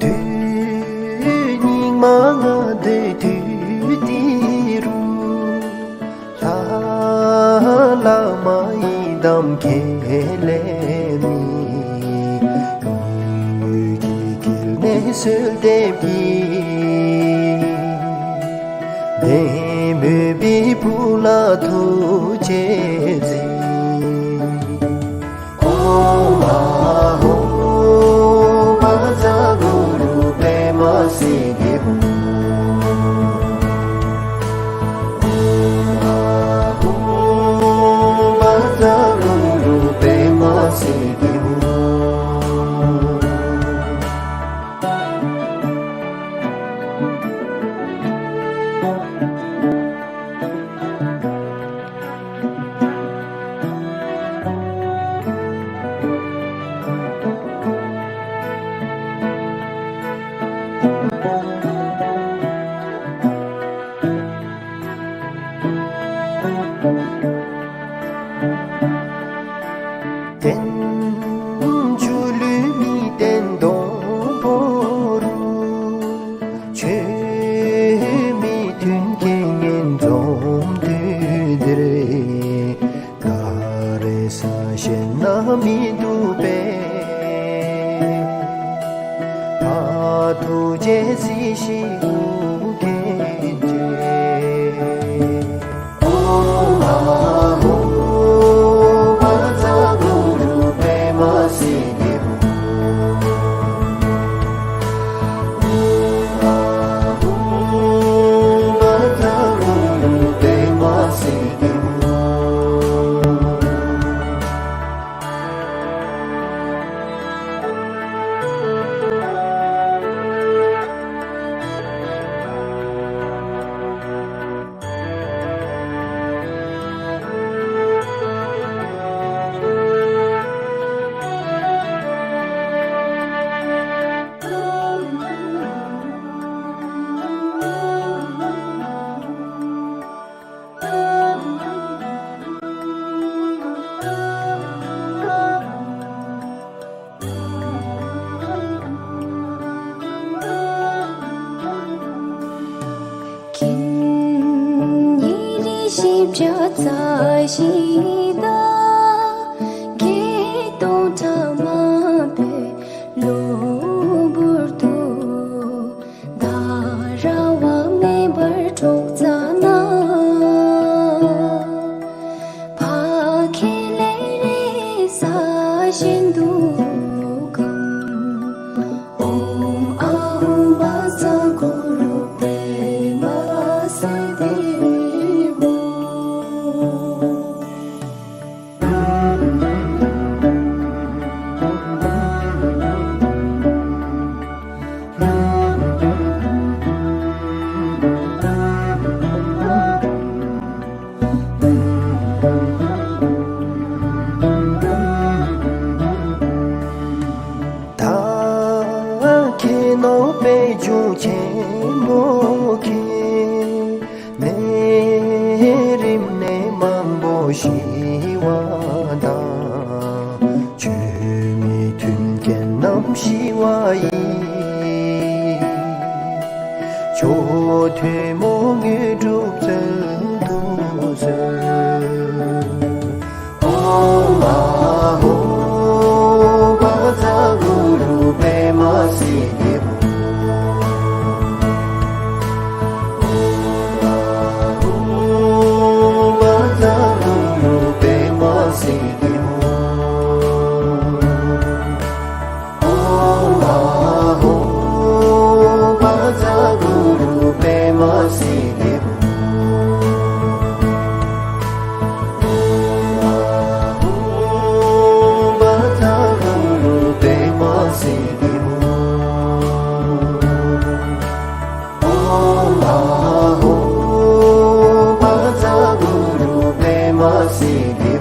དུས་སྙིགས་མ་ལྔ་བདོའི་དུས་འདི་རུ། ལྷ་བླ་མ་ཡི་དམ་ཁྱེད་ལས་མི་ཡུལ་གྱི་དཀྱིལ་ནས་གསོལ་འདེབས་ཀྱི། ལྡན་མོས་པའི་བུ་ལ་ཐུགས་རྗེས་གཟིགས། ཨོཾ་ཨཱཿཧཱུྃ་བཛྲ་གུ་རུ་པདྨ་སིདྡྷི་ཧཱུྃ། ཨོཾ་ཨཱཿཧཱུྃ་བཛྲ་གུ་རུ་པདྨ་སིདྡྷི་ཧཱུྃ། རྟེན་མཆོག་ལུས་ནི་སྟན་སྡོང་པོ་རུ། ཆོས་མི་མཐུན་རྐྱེན་ངན་འཛོམས་དུས་འདིར། ག་རེ་ས་གཞན་ན་མི་འདུག་པས། བདག་ཐུགས་རྗེས་གཟིགས་ཤིག་ཨོ་རྒྱན་རྗེ། ཨོཾ་ཨཱཿཧཱུྃ་བཛྲ་གུ་རུ་པདྨ་སིདྡྷི་ཧཱུྃ། ཨོཾ་ཨཱཿཧཱུྃ་བཛྲ་གུ་རུ་པདྨ་སིདྡྷི་ཧཱུྃ། ས་གཞི་དང་བརྒྱད་སྟོང་ཕྲག་མང་པོའི་གློ་བུར་དུ་ད་ར་བ་མེད་པར་འགྲོགས་ཙ་ན། ཕ་ཁེ་ལེ་རེ་ས་གཞན་དུ་གང་། ཨོཾ་ཨཱཿཧཱུྃ་བཛྲ་གུ་རུ་པདྨ་སིདྡྷི་ཧཱུྃ། ད་ཁྱེད་ནོ་པད་འབྱུང་ཆེན་པོ་ཁྱེད། ནད་རིམས་ནད་མང་པོ་ཞི་བ་དང་། ཆོས་མི་མཐུན་རྐྱེན་རྣམས་ཞི་བ་ཡིས། མཆོག་ཐུན་མོང་དངོས་གྲུབ་སྩོལ་དུ་གསོལ། ཨོཾ་ཨཱཿཧཱུྃ་བཛྲ་གུ་རུ་པདྨ་སིདྡྷི་ཧཱུྃ། ཨོཾ་ཨཱཿཧཱུྃ་བཛྲ་གུ་རུ་པདྨ་སིདྡྷི་ཧཱུྃ། ཨོཾ་ཨཱཿཧཱུྃ་བཛྲ་གུ་རུ་པདྨ་སིདྡྷི་ཧཱུྃ། ཨོཾ་ཨཱཿཧཱུྃ་བཛྲ་གུ་རུ་པདྨ་སིདྡྷི་ཧཱུྃ། ཨོཾ་ཨཱཿཧཱུྃ་བཛྲ་གུ་རུ་པདྨ་སིདྡྷི་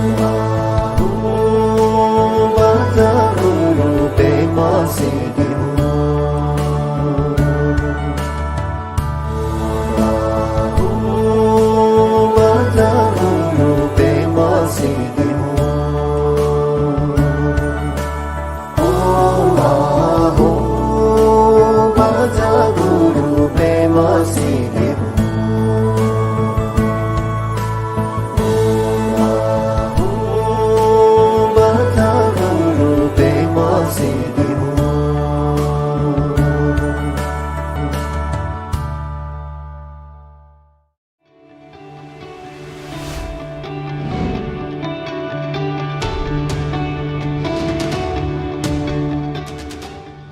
ཧཱུྃ། ཨོཾ་ཨཱཿཧཱུྃ་བཛྲ་གུ་རུ་པདྨ་སིདྡྷི་ཧཱུྃ། ཨོཾ་ཨཱཿཧཱུྃ་བཛྲ་གུ་རུ་པདྨ་སིདྡྷི་ཧཱུྃ། ཨོཾ་ཨཱཿཧཱུྃ་བཛྲ་གུ་རུ་པདྨ་སིདྡྷི་ཧཱུྃ། ཨོཾ་ཨཱཿཧཱུྃ་བཛྲ་གུ་རུ་པདྨ་སིདྡྷི་ཧཱུྃ།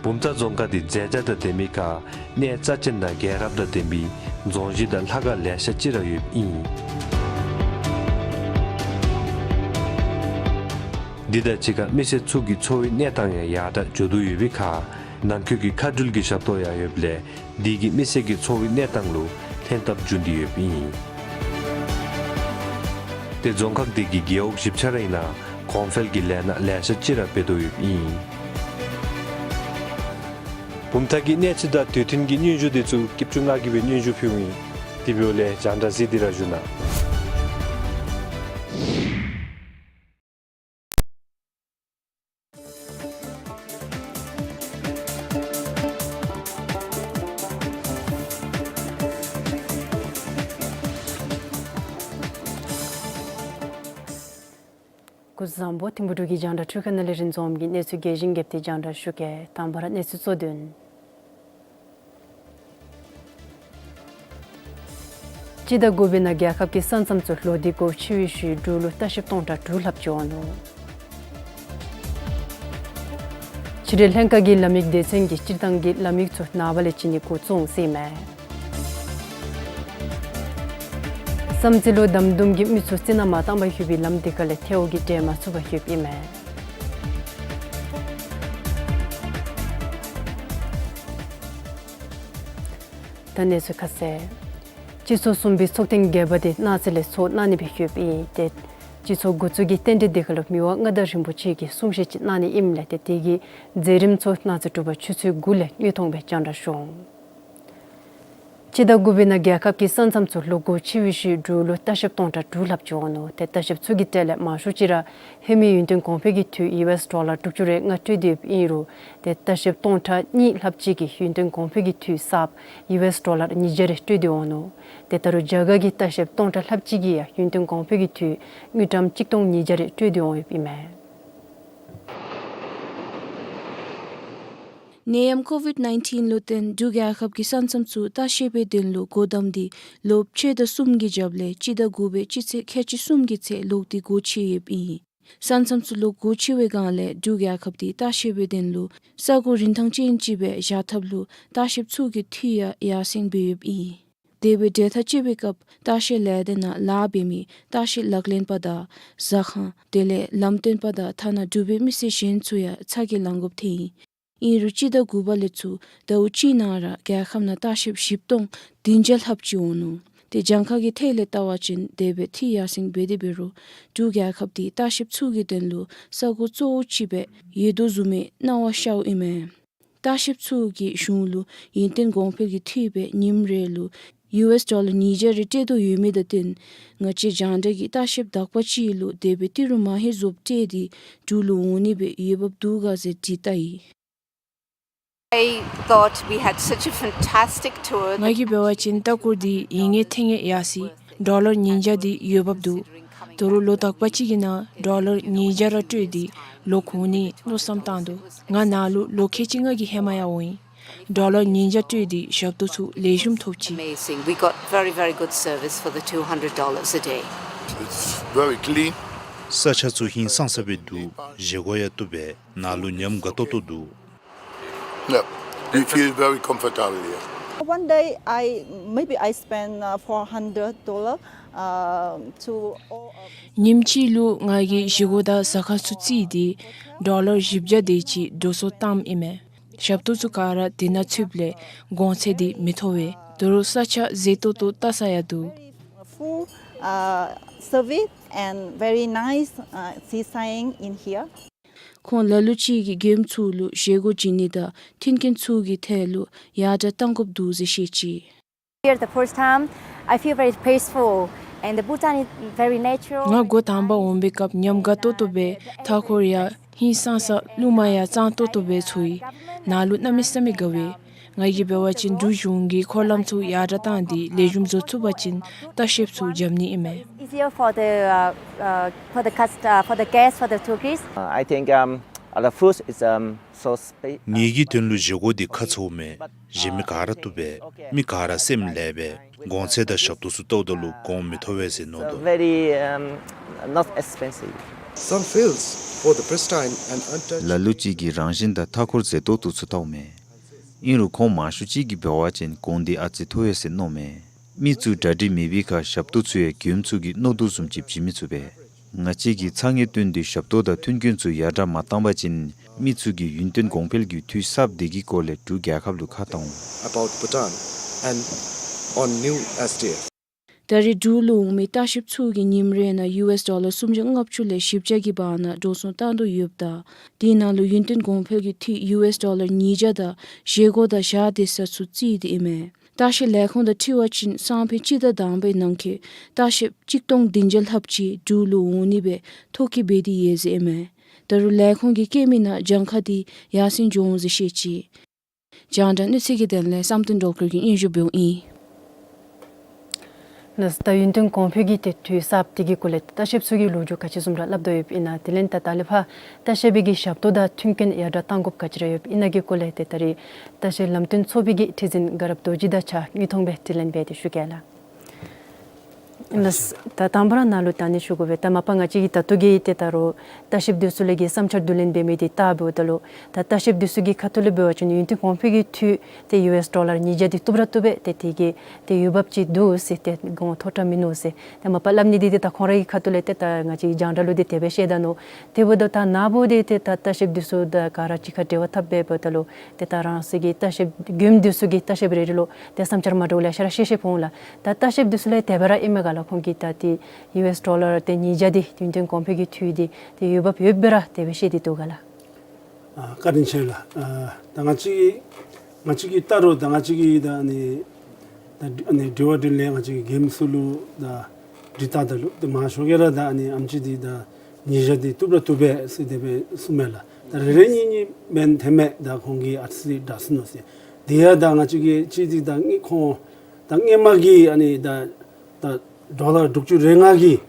བུམ་ཐང་རྫོང་ཁག་འདི་མཛེས་ཆ་དང་ལྡན་མི་ཁར་གནས་རྩ་ཅན་དང་རྒྱལ་རབས་དང་ལྡན་པའི་རྫོང་གཞི་དང་ལྷ་ཁང་ལེ་ཤ་ཅིག་ར་ཡོདཔ་ཨིན། འདི་དང་གཅིག་ཁར་མི་སེར་ཚུ་གི་འཚོ་བའི་གནས་སྟངས་ཡང་ཡར་དྲག་འགྱོ་དོ་ཡོད་པའི་ཁར་ནང་འཁོད་ཀྱི་མཁའ་འགྲུལ་གྱི་ཞབས་ཏོག་ཡང་ཡོདཔ་ལས་འདི་གིས་མི་སེར་གྱི་འཚོ་བའི་གནས་སྟངས་ལུ་ལྷན་ཐབས་འབྱུང་སྟེ་ཡོདཔ་ཨིན། ཏེ་རྫོང་ཁག་འདི་གི་རྒེད་འོག་བཞི་ཆ་ར་ཨིན་ན་གོང་འཕེལ་གྱི་ལས་སྣ་ལེ་ཤ་ཅིག་ར་འབད་དོ་ཡོདཔ་ཨིན། བུམ་ཐང་གི་གནས་ཚུལ་དང་དུས་མཐུན་གྱི་སྙན་ཞུ་འདི་ཚུ་སྐྱིད་ཆུ་ང་གིས་སྦེ་སྙན་ཞུ་ཕུལཝ་ཨིན། དེ་འབདཝ་ལས་རྒྱང་བསྒྲགས་གཟིགས་ཏེ་ར་བཞུགས་གནང་། སྐུ་གཟུགས་བཟང་པོ། ཐིམ་ཕུ་འབྲུག་གི་རྒྱང་བསྒྲགས་འཕྲུལ་ཁང་ནང་ལས་རིན་འཛོམས་ཀྱིས་གནས་ཚུལ་རྒྱས་ཤིང་རྒྱསཔ་སྦེ་རྒྱང་བསྒྲགས་ཞུ་གེ། དང་པ་ར་གནས་ཚུལ་གཙོ་དོན། སྤྱི་ཟླ་དགུ་པའི་ནང་རྒྱལ་ཁབ་ཀྱི་ས་མཚམས་ཚུ་ལོ་འདི་འགོ་འཁྱིད་པའི་ཤུལ་འབྲུག་ལུ་ལྟ་བཤལཔ་སྟོང་ཕྲག་དྲུག་ལྷགཔ་འབྱོན་ནུག། ཕྱི་འབྲེལ་ལྷན་ཁག་གི་ལམ་ཡིག་སྡེ་ཚན་གྱིས་སྤྱིར་བཏང་གི་ལམ་ཡིག་ཚུ་ནངས་པ་ལས་བྱིན་ནི་འགོ་བཙུགས་ཟེར་ཨིན་མས། བསམ་རྩེ་ལུ་དམ་དུམ་གྱི་མི་ཚུ་རྩི་ནག་མ་བཏང་པར་ལྷོད་པའི་ལམ་དེ་ཁ་ལས་ཐལཝ་གིས་འདྲེན་མ་ཚུགས་པར་ལྷོདཔ་ཨིན་མས། ད་གནས་ཚུལ་ཁ་གསལ། སྤྱི་ཚོགས་གསུམ་པའི་ཚོགས་ཐེངས་བརྒྱད་པ་དེ་གནངས་ཚེ་ལས་ཚོགས་གནང་ནི་སྦེ་ལྷོདཔ་ཨིན། ཏེ་སྤྱི་ཚོགས་འགོ་བཙུགས་ཀྱི་རྟེན་འབྲེལ་དེ་ཁ་ལུ་མི་དབང་མངའ་བདག་རིན་པོ་ཆེ་གིས་གསུང་བཤད་ཅིག་གནང་ནི་ཨིནམ་ལས་ཏེ་དེ་གི་མཛད་རིམ་ཚུ་གནངས་ཚེ་དྲོ་པ་ཆུ་ཚོད་དགུ་ལས་དངོས་མཐོང་སྦེ་རྒྱང་བསྒྲགས་ཞུ་འོང་། སྤྱི་ཟླ་དགུ་པའི་ནང་རྒྱལ་ཁབ་ཀྱི་ས་མཚམས་ཚུ་ལོག་སྒོ་ཕྱེ་བའི་ཤུལ་འབྲུག་ལུ་ལྟ་བཤལཔ་སྟོང་ཕྲག་དྲུག་ལྷགཔ་ཅིག་འོང་ནུག། ཏེ་ལྟ་བཤལཔ་ཚུ་གི་གྲས་ལས་མང་ཤོས་ཅིག་ར་ཧེ་མའི་ཡུན་བརྟན་གོང་འཕེལ་གྱི་འཐུས་ཡུ་ཨེས་ཌོ་ལར་དྲུག་ཅུ་རེ་ལྔ་སྤྲོད་དེ་ཡོདཔ་ཨིན་རུང་ཏེ་ལྟ་བཤལཔ་སྟོང་ཕྲག་གཉིས་ལྷགཔ་ཅིག་གིས་ཡུན་བརྟན་གོང་འཕེལ་གྱི་འཐུས་གསརཔ་ཡུ་ཨེས་ཌོ་ལར་ཉིས་བརྒྱ་རེ་སྤྲོད་དེ་འོང་ནུག། ཏེ་ད་རུང་རྒྱ་གར་གྱི་ལྟ་བཤལཔ་སྟོང་ཕྲག་ལྷགཔ་ཅིག་གིས་ཡང་ཡུན་བརྟན་གོང་འཕེལ་གྱི་འཐུས་དངུལ་ཀྲམ་གཅིག་སྟོང་ཉིས་བརྒྱ་རེ་སྤྲོད་དེ་འོང་ཡོདཔ་ཨིན་མས། ནད་ཡམས་ཀོ་ཝིཌ་ནའིན་ཊིན་ལུ་བརྟེན་འབྲུག་རྒྱལ་ཁབ་ཀྱི་ས་མཚམས་ཚུ་ལྟ་བཤལ་པའི་དོན་ལུ་སྒོ་བསྡམས་ཏེ་ལོ་ཕྱེད་དང་གསུམ་གྱི་རྒྱབ་ལས་སྤྱི་ཟླ་དགུ་པའི་སྤྱི་ཚེས་ཁལ་གཅིག་གསུམ་གྱི་ཚེ་ལོག་སྟེ་སྒོ་ཕྱེ་ཡོདཔ་ཨིན། ས་མཚམས་ཚུ་ལོག་སྒོ་ཕྱེ་བའི་སྒང་ལས་འབྲུག་རྒྱལ་ཁབ་འདི་ལྟ་བཤལ་པའི་དོན་ལུ་ས་གོ་རིན་ཐང་ཅན་ཅིག་སྦེ་བཞག་ཐབས་ལུ་ལྟ་བཤལཔ་ཚུ་གི་འཐུས་ཡང་ཡར་སེང་འབད་ཡོདཔ་ཨིན། དེ་སྦེ་འབྲེལ་ཐག་བཅད་པའི་སྐབས་ལྟ་བཤལ་ལས་སྡེ་ནང་ལཱ་འབད་མི་ལྟ་བཤལ་ལག་ལེན་པ་དང་ཟ་ཁང་དེ་ལས་ལམ་སྟོན་པ་དང་ཐ་ན་འབྲུག་པའི་མི་སེར་གཞན་ཚུ་ཡང་ཚ་གྱང་ལང་དགོཔ་ཐོན་ཡི། ཨིན་རུང་སྤྱི་ཟླ་དགུ་པ་ལས་ཚུར་ཟླཝ་གཅིག་ནང་ར་རྒྱལ་ཁབ་ནང་ལྟ་བཤལཔ་བཞི་སྟོང་བདུན་བརྒྱ་ལྷགཔ་ཅིག་འོང་ནུག། ཏེ་གྱངས་ཁ་གི་ཐད་ལས་བལྟ་བ་ཅིན་དེ་སྦེ་འཐུས་ཡར་སེང་འབད་དེ་འབད་རུང་འབྲུག་རྒྱལ་ཁབ་འདི་ལྟ་བཤལཔ་ཚུ་གི་དོན་ལུ་ས་གོ་གཙོ་བོ་ཅིག་སྦེ་ཡོད་དོ་བཟུམ་མའི་སྣང་བ་ཤརཝ་ཨིན་མས། ལྟ་བཤལཔ་ཚུ་གིས་གཞུང་ལུ་ཡུན་བརྟན་གོང་འཕེལ་གྱི་འཐུས་སྦེ་ཉིནམ་རེ་ལུ་ཡུ་ཨེས་ཌོ་ལར་ཉིས་བརྒྱ་རེ་སྤྲོད་དོ་ཡོད་མི་དང་བསྟུན་ང་བཅས་རྒྱང་བསྒྲགས་ཀྱི་ལྟ་བཤལཔ་དག་པ་ཅིག་ལུ་དེ་སྦེ་ཏི་རུ་མ་ཧེ་བཟོ་སྤྲོད་དེ་འབྲུག་ལུ་འོང་ནི་སྦེ་འོས་འབབ་འདུག་ག་ཟེར་དྲི་བལྟ་ཡི། I thought we had such a fantastic tour. ང་གིས་འབད་བ་ཅིན་ལྟ་སྐོར་འདི་ཡིན་ངེས་ཐོན་ངེས་ཡར་སོ་ཡི། ཌོ་ལར་ཉིས་བརྒྱ་འདི་འོས་འབབ་འདུག། ད་རུང་ལོ་དག་པ་ཅིག་གི་ནང་ཌོ་ལར་ཉིས་བརྒྱ་ར་སྤྲོད་དེ་ལོག་འོང་ནི་མནོ་བསམ་བཏང་འདུག། ང་ནཱ་ལུ་ལོ་ཁལ་གཅིག་ལྔ་གི་ཧེ་མ་ཡང་འོང་ཡི། ཌོ་ལར་ཉིས་བརྒྱ་སྤྲོད་དེ་ཞབས་ཏོག་ཚུ་ལེགས་ཤོམ་ཐོབ་ཅི། Amazing. We got very, very good service for the two hundred dollars a day. It's very clean. ས་ཆ་ཚུ་ཧིང་སངས་ས་སྦེ་འདུག། བཞེས་སྒོ་ཡང་བཏུབ་པས་ནཱ་ལུ་ཉམས་དགའ་ཏོག་ཏོ་འདུག། Yeah, we feel very comfortable here. One day I, maybe I spend, uh, four hundred dollar, uh, to all of ཉིནམ་གཅིག་ལུ་ང་གིས་བཞེས་སྒོ་དང་ཟ་ཁང་ཚུ་བརྩིས་ཏེ་ཌོ་ལར་བཞི་བརྒྱ་དེ་ཅིག་འགྲོ་སོང་བཏངམ་ཨིན་མས། ཞབས་ཏོག་ཚུ་ག་ར་དེ་ནང་ཚུདཔ་ལས་གོང་ཚད་འདི་མི་མཐོ་བས། ད་རུང་ས་ཆ་མཛེས་ཏོག་ཏོ་བལྟ་ས་ཡང་འདུག། Full, uh, service and very nice, uh, seeing in here. ཁོང་ལ་ལུ་ཅིག་གིས་མགྱོནམ་ཚུ་ལུ་བཞེས་སྒོ་བྱིན་ནི་དང་མཐུན་རྐྱེན་ཚུ་གི་ཐད་ལུ་ཡར་དྲག་གཏང་དགོཔ་འདུག་ཟེར་བཤད་ཅི། Here the first time, I feel very peaceful and the Bhutan is very natural. ང་འགོ་དང་པ་འོང་པའི་སྐབས་ཉམས་དགའ་ཏོག་ཏོ་སྦེ་མཐའ་འཁོར་ཡང་ཧིང་སངས་ས་རླུང་མ་ཡང་གཙང་ཏོག་ཏོ་སྦེ་ཚོར་ཡི། ནཱ་ལུ་གནམ་མེད་ས་མེད་དགའ་བས། ང་གིས་འབད་བ་ཅིན་འབྲུག་གཞུང་གིས་འཁོར་ལམ་ཚུ་ཡར་དྲག་བཏང་སྟེ་ལེགས་ཤོམ་བཟོ་ཚུགས་པ་ཅིན་ལྟ་བཤལཔ་ཚུ་འཇམ་ནི་ཨིན་མས། Easier for the, uh, uh, for the cust-, uh, for the guests, for the tourists. Uh, I think, um, uh, the food is, um, so spe- ངེ་གི་དོན་ལུ་བཞེས་སྒོ་འདི་ཁག་ཆེཝ་མས། བཞེས་མི་ག་ར་བཏུབ་པས། མི་ག་ར་སེམས་ལེགས་པས། གོང་ཚད་དང་ཞབས་ཏོག་ཚུ་བལྟཝ་ད་ལུ་གོང་མི་མཐོ་བས་ཟེར་མནོ་དོ། Very, um, not expensive. Some fields for the pristine and untouched. ལ་ལུ་ཅིག་གིས་རང་བཞིན་དང་མཐའ་འཁོར་མཛེས་ཏོག་ཏོ་ཚུ་བལྟཝ་མས། ཨིན་རུང་ཁོང་མང་ཤོས་ཅིག་གིས་འབད་བ་ཅིན་གོང་འདི་ཨ་ཙི་མཐོ་བས་ཟེར་མནོཝ་མས། མི་ཚུ་གྲ་སྒྲིག་མེད་པའི་ཁར་ཞབས་ཏོག་ཚུ་ཡང་མགྱོནམ་ཚུ་གིས་མནོ་དོ་བཟུམ་ཅིག་བྱིན་མི་ཚུགས་པས། ང་བཅས་ཀྱིས་ཚ་ངེས་བཏོན་ཏེ་ཞབས་ཏོག་དང་མཐུན་རྐྱེན་ཚུ་ཡར་དྲག་མ་བཏང་པ་ཅིན་མི་ཚུ་གིས་ཡུན་བརྟན་གོང་འཕེལ་གྱི་འཐུས་གསརཔ་དེ་གི་སྐོར་ལས་འབྲུག་རྒྱལ་ཁབ་ལུ་ཁ་བཏང་འོང་། About Bhutan and on new S D F. ད་རེས་འབྲུག་ལུ་འོང་མི་ལྟ་བཤལཔ་ཚུ་གིས་ཉིནམ་རེ་ནང་ཡུ་ཨེས་ཌོ་ལར་སུམ་བརྒྱ་ལྔ་བཅུ་ལས་བཞི་བརྒྱ་གི་བར་ན་འགྲོ་སོང་བཏང་དོ་ཡོདཔ་ད་དེ་ནང་ལུ་ཡུན་བརྟན་གོང་འཕེལ་གྱི་འཐུས་ཡུ་ཨེས་ཌོ་ལར་ཉིས་བརྒྱ་དང་བཞེས་སྒོ་དང་ཞག་སྡོད་ས་ཚུ་བརྩིས་ཏེ་ཨིན་མས། ལྟ་བཤལ་ལས་ཁུངས་དང་འཁྲིལ་བ་ཅིན་སང་ཕོད་སྤྱི་ཟླ་དང་པའི་ནང་འཁོད་ལྟ་བཤལཔ་གཅིག་སྟོང་བདུན་བརྒྱ་ལྷགཔ་ཅིག་འབྲུག་ལུ་འོང་ནི་སྦེ་ཐོ་བཀོད་འབད་དེ་ཡོད་ཟེར་ཨིན་མས། ད་རུང་ལས་ཁུངས་ཀྱིས་བཀོད་མི་ནང་གྱངས་ཁ་འདི་ཡར་སེང་འགྱོ་འོང་ཟེར་བཤད་ཅི། རྒྱང་བསྒྲགས་གནས་ཚུལ་གྱི་དོན་ལས་བསམ་གཏན་སྒྲོལ་དཀར་གྱིས་སྙན་ཞུ་འབདཝ་ཨིན། ལགས་སོ། ད་ཡུན་བརྟན་གོང་འཕེལ་གྱི་ཏེ་འཐུས་གསརཔ་དེ་གི་སྐོར་ལས་ལྟ་བཤལཔ་ཚུ་གིས་ལོ་རྒྱུས་ག་ཅི་བཟུམ་ར་སླབ་དོ་ཡོདཔ་ཨིན་ན། དེ་ལས་ད་ད་ལས་ཕར་ལྟ་བཤལ་པའི་གི་ཞབས་ཏོག་དང་མཐུན་རྐྱེན་ཡར་དྲག་བཏང་དགོཔ་ག་ཅི་ར་ཡོདཔ་ཨིན་ན་གི་སྐོར་ལས་ཏེ་ད་རེས་ལྟ་བཤལ་ལམ་སྟོན་ཚོགས་པའི་གི་ཁྲི་འཛིན་དགའ་རབ་རྡོ་རྗེ་དང་གཅིག་ཁར་དངོས་མཐོང་སྦེ་དྲི་ལན་འབད་དེ་ཞུ་གེ་ལགས། ལགས། ད་དང་པ་ར་ནཱ་ལུ་ད་ནི་ཞུ་དགོ་པས། ད་མ་པ་ང་བཅས་ཀྱིས་ད་ལྟོ་གི་ཏེ་ད་རུང་ལྟ་བཤལཔ་འདི་ཚུ་ལས་ཀྱི་བསམ་འཆར་བསྡུ་ལེན་འབད་མི་འདི་བལྟཝ་ད་ལུ་ད་ལྟ་བཤལཔ་འདི་ཚུ་གི་ཁ་ཐུག་ལས་འབད་བ་ཅིན་ཡུན་བརྟན་གོང་འཕེལ་གྱི་འཐུས་ཏེ་ཡུ་ཨེས་ཌོ་ལར་ཉིས་བརྒྱ་འདི་བཏུབ་ར་བཏུབ་པས། ཏེ་དེ་གི་ཏེ་འོས་འབབ་ཅིག་འདུག་ཟེར་ཏེ་གོང་མཐོ་དྲགས་མིན་ནུག་ཟེར་ཏེ་མ་པ་སླབ་ནི་འདི་ཏེ་ད་ཁོང་ར་གི་ཁ་ཐུག་ལས་ཏེ་ད་ང་བཅས་རྒྱང་བསྒྲགས་ལུ་འདི་དེ་སྦེ་བཤད་ད་ནུག། དེ་འབདཝ་ད་ད་ནཱ་བུ་འདི་ཏེ་ད་ལྟ་བཤལཔ་འདི་ཚུ་དང་ག་ར་གཅིག་ཁར་འབྲེལ་བ་འཐབ་འབདཝ་ད་ལུ་ཏེ་ད་རང་སོ་གི་ལྟ་བཤལཔ་མགྱོནམ་འདི་ཚུ་གིས་ལྟ་བཤལཔ་རེ་རེ་ལུ་ཏེ་བསམ་འཆར་མ་འདྲཝ་ལེ་ཤ་ར་བཤད་བཤདཔ་འོང་ལགས། ད་ལྟ་བཤལཔ་འདི་ཚུ་ལས་དེ་སྦེ་ར་ཨིན་མས་ག་ལགས། ཁོང་གིས་ད་ཏེ་ཡུ་ཨེས་ཌོ་ལར་ཏེ་ཉིས་བརྒྱ་འདི་ཡུན་བརྟན་གོང་འཕེལ་གྱི་འཐུས་འདི་ཏེ་འོས་འབབ་ཡོདཔ་སྦེ་ར་དེ་སྦེ་བཤད་དེ་འདུག་ག་ལགས། ཨ་བཀའ་དྲིན་ཆེ་ལགས། ཨ་ད་ང་བཅས་ང་བཅས་ཀྱིས་བལྟ་རུང་ད་ང་བཅས་ཀྱིས་ད་ནི་ ད་ཨ་ནི་དྲི་བ་དྲིས་ལན་ང་བཅས་ཀྱིས་གེམ་ཚུ་ལུ་ད་དྲི་བལྟཝ་ད་ལུ་ཏེ་མང་ཤོས་ཀྱིས་ར་ད་ཨ་ནི་ཨེམ་ཆི་འདི་ད་ཉེས་བྱ་འདི་བཏུབ་ར་བཏུབ་པས་ཟེར་དེ་སྦེ་གསུངམ་མས་ལགས། ད་རེ་རེ་གཉིས་གཉིས་མེན་ཐེམ་མེད་ད་ཁོང་གིས་ཨ་ཙི་དྲག་སོང་ནུག་ཟེར། དེ་ཡང་ད་ང་བཅས་ཀྱིས་ཅིག་འདི་ད་ཁོང་ད་སྔོན་མ་གི་ཨ་ནི་ད་ད་ཌོ་ལར་དྲུག་ཅུ་རེ་ལྔ་གི་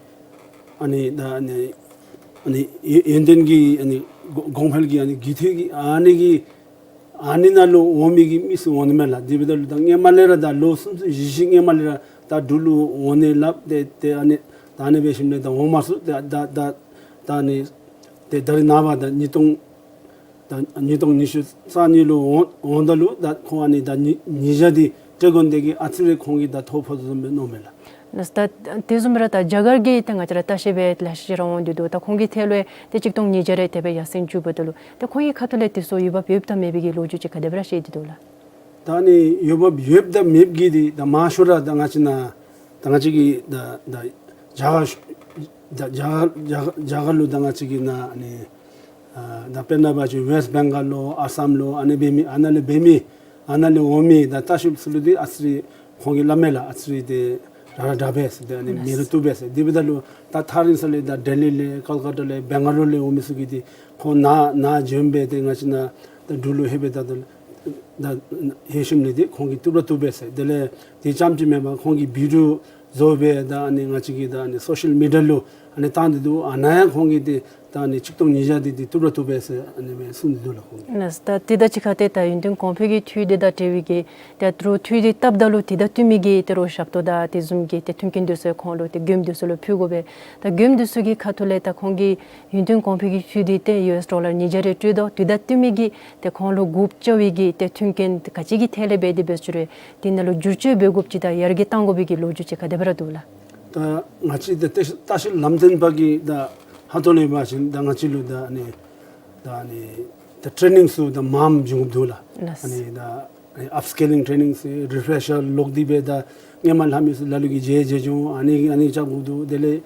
ཨ་ནི་ད་ཨ་ནི་ཨ་ནི་ཡོན་ཡོན་ཏན་གྱི་ཨ་ནི་གོང་གོང་འཕེལ་གྱི་ཨ་ནི་རྒུད་འཐུས་ཀྱི་ཨ་ནི་གི་ཨ་ནི་ནང་ལུ་འོང་མི་གི་མི་ཚུ་འོང་ནི་མས་ལགས། དེ་འབདཝ་ད་ལུ་ད་སྔོན་མ་ལས་ར་ད་ལོ་གསུམ་ཚུན་བཞི་བཞི་སྔོན་མ་ལས་ར་ད་འབྲུག་ལུ་འོང་ནི་སླབ་སྟེ་ཏེ་ཨ་ནི་ད་ཨ་ནི་འབད་ཞིནམ་ལས་ད་འོང་མ་ཚུགས། ཏེ་ད་ད་ད་ཨ་ནི་ཏེ་ད་རིས་ནངས་པ་ད་ཉིས་སྟོང་ད་ཉིས་སྟོང་ཉི་ཤུ་རྩ་གཉིས་ལུ་འོང་འོངམ་ད་ལུ་ད་ཁོང་ཨ་ནི་ད་ཉེས་ཉེས་བྱ་འདི་སྤྲོད་དགོ་ནི་དེ་གིས་ཨ་ཙི་རེ་ཁོང་གིས་ད་ཐོ་ཕོག་དོ་བཟུམ་སྦེ་མནོཝ་མས་ལགས། ལགས་སོ། ད་དེ་བཟུམ་ར་ད་རྒྱ་གར་གྱི་ད་ང་བཅས་ར་ལྟ་བཤལ་པ་ལེ་ཤ་ཅིག་ར་འོང་སྟེ་འདུག། ད་ཁོང་གི་ཐད་ལུ་ཡང་ཏེ་ཆིག་སྟོང་ཉིས་བརྒྱ་རེ་དེ་སྦེ་ཡར་སེང་བཅུགཔ་ད་ལུ་ད་ཁོང་གི་ཁ་ཐུག་ལས་དེ་ཚུ་འོས་འབབ་ཡོདཔ་དང་མེདཔ་གི་ལོ་རྒྱུས་ཅིག་ག་དེ་སྦེ་ར་བཤད་དེ་འདུག་ལགས། ད་ཨ་ནི་འོས་འབབ་ཡོདཔ་དང་མེདཔ་གི་འདི་ད་མང་ཤོས་ར་ད་ང་བཅས་ནཱ་ད་ང་བཅས་ཀྱི་ད་ད་རྒྱ་གར་ད་རྒྱ་གར་རྒྱ་གར་རྒྱ་གར་ལུ་ད་ང་བཅས་ཀྱི་ནཱ་ཨ་ནི་ཨ་ད་དཔེར་ན་འབད་བ་ཅིན་ཝེསཊ་བེང་གཱལ་ལུ་ཨ་སམ་ལུ་ཨ་ནི་འབད་མི་ཨ་ནཱ་ལས་འབད་མི་ཨ་ནཱ་ལས་འོང་མི་ད་ལྟ་བཤལཔ་ཚུ་ལུ་འདི་ཨ་ཙི་རེ་ཁོང་གིས་སླབ་མས་ལགས། ཨ་ཙི་རེ་འདི་ར་ར་དྲག་པས་ཟེར། ཏེ་ཨ་ནི་མེད་རུང་བཏུབ་པས་ཟེར། དེ་འབདཝ་ད་ལུ་ད་ཐག་རིང་ས་ལས་ད་ལྡི་ལི་ལས་ཀལ་ཀ་ཏ་ལས་བེང་ག་ལོར་ལས་འོང་མི་ཚུ་གིས་འདི་ཁོང་ནཱ་ནཱ་བྱོན་སྦེ་ཏེ་ང་བཅས་ནཱ་ད་འབྲུག་ལུ་ལྷོད་སྦེ་ད་ད་ད་ལྷོད་ཞིནམ་ལས་འདི་ཁོང་གིས་བཏུབ་ར་བཏུབ་པས་ཟེར། དེ་ལས་དེ་རྐྱངམ་ཅིག་མེན་པར་ཁོང་གིས་བི་ཌིའོ་བཟོ་སྦེ་ད་ཨ་ནི་ང་བཅས་ཀྱི་ད་ཨ་ནི་སོ་ཤལ་མི་ཌི་ཡ་ལུ་ཨ་ནི་བཏང་སྟེ་འདུག། ཨ་ནཱ་ཡང་ཁོང་གིས་ཏེ་ད་ཨ་ནི་ཆིག་སྟོང་ཉིས་བརྒྱ་འདི་འདི་བཏུབ་ར་བཏུབ་པས་ཟེར་ཨ་ནི་སྦེ་གསུངས་ཏེ་འདུག་ལགས་ཁོང་གིས། ལགས་སོ། ད་དེ་དང་གཅིག་ཁར་ཏེ་ད་ཡུན་བརྟན་གོང་འཕེལ་གྱི་འཐུས་འདི་དང་འབྲེལ་བའི་གི་ཏེ་ད་རུང་འཐུས་འདི་བཏབ་ད་ལུ་དེ་དང་བསྟུན་མི་གི་ཏེ་རོགས་ཞབས་ཏོག་དང་དེ་བཟུམ་གྱི་ཏེ་མཐུན་རྐྱེན་འདི་ཚུ་ཁོང་ལུ་ཏེ་མགྱོནམ་འདི་ཚུ་ལུ་ཕུལ་དགོ་པས། ད་མགྱོནམ་འདི་ཚུ་གི་ཁ་ཐུག་ལས་ད་ཁོང་གིས་ཡུན་བརྟན་གོང་འཕེལ་གྱི་འཐུས་འདི་ཏེ་ཡུ་ཨེསི་ཌོ་ལར་ཉིས་བརྒྱ་རེ་སྤྲོད་དོ། དེ་དང་བསྟུན་མི་གི་ཏེ་ཁོང་ལུ་དགོཔ་ཅ་བའི་གི་ཏེ་མཐུན་རྐྱེན་ཏེ་ག་ཅི་གི་ཐད་ལས་འབད་དེ་འབད་ཚུགས་རུང་དེ་ནང་ལུ་བསྒྱུར་བཅོས་འབད་དགོཔ་ཅིག་དང་ཡར་རྒྱས་གཏང་དགོ་པའི་གི་ལོ་རྒྱུས་ཅིག་ག་དེ་སྦེ་ར་འདུག་ལགས། ད་ང་བཅས་ད་ལྟ་ལྟ་བཤལ་ལམ་སྟོན་པ་གི་ད་ཁ་ཐུག་ལས་འབད་བ་ཅིན་ད་ང་བཅས་ལུ་ད་ཨ་ནི་ད་ཨ་ནི་ད་ཊེ་ནིང་ཚུ་ད་མངམ་བྱིན་དགོཔ་འདུག་ལགས། ལགས། ཨ་ནི་ད་ཨ་ནི་ཨཔ་སི་ཀི་ལིང་ཊེ་ནིང་ཟེར་རི་ཕེ་རེ་ཤར་ལོག་སྟེ་སྦེ་ད་སྔོན་མ་ལྷབ་མི་ཚུ་ལ་ལུ་གིས་མཇལ་མཇལ་བྱུང་། ཨ་ནི་ཨ་ནི་རྐྱབ་དགོཔ་འདུག། དེ་ལས་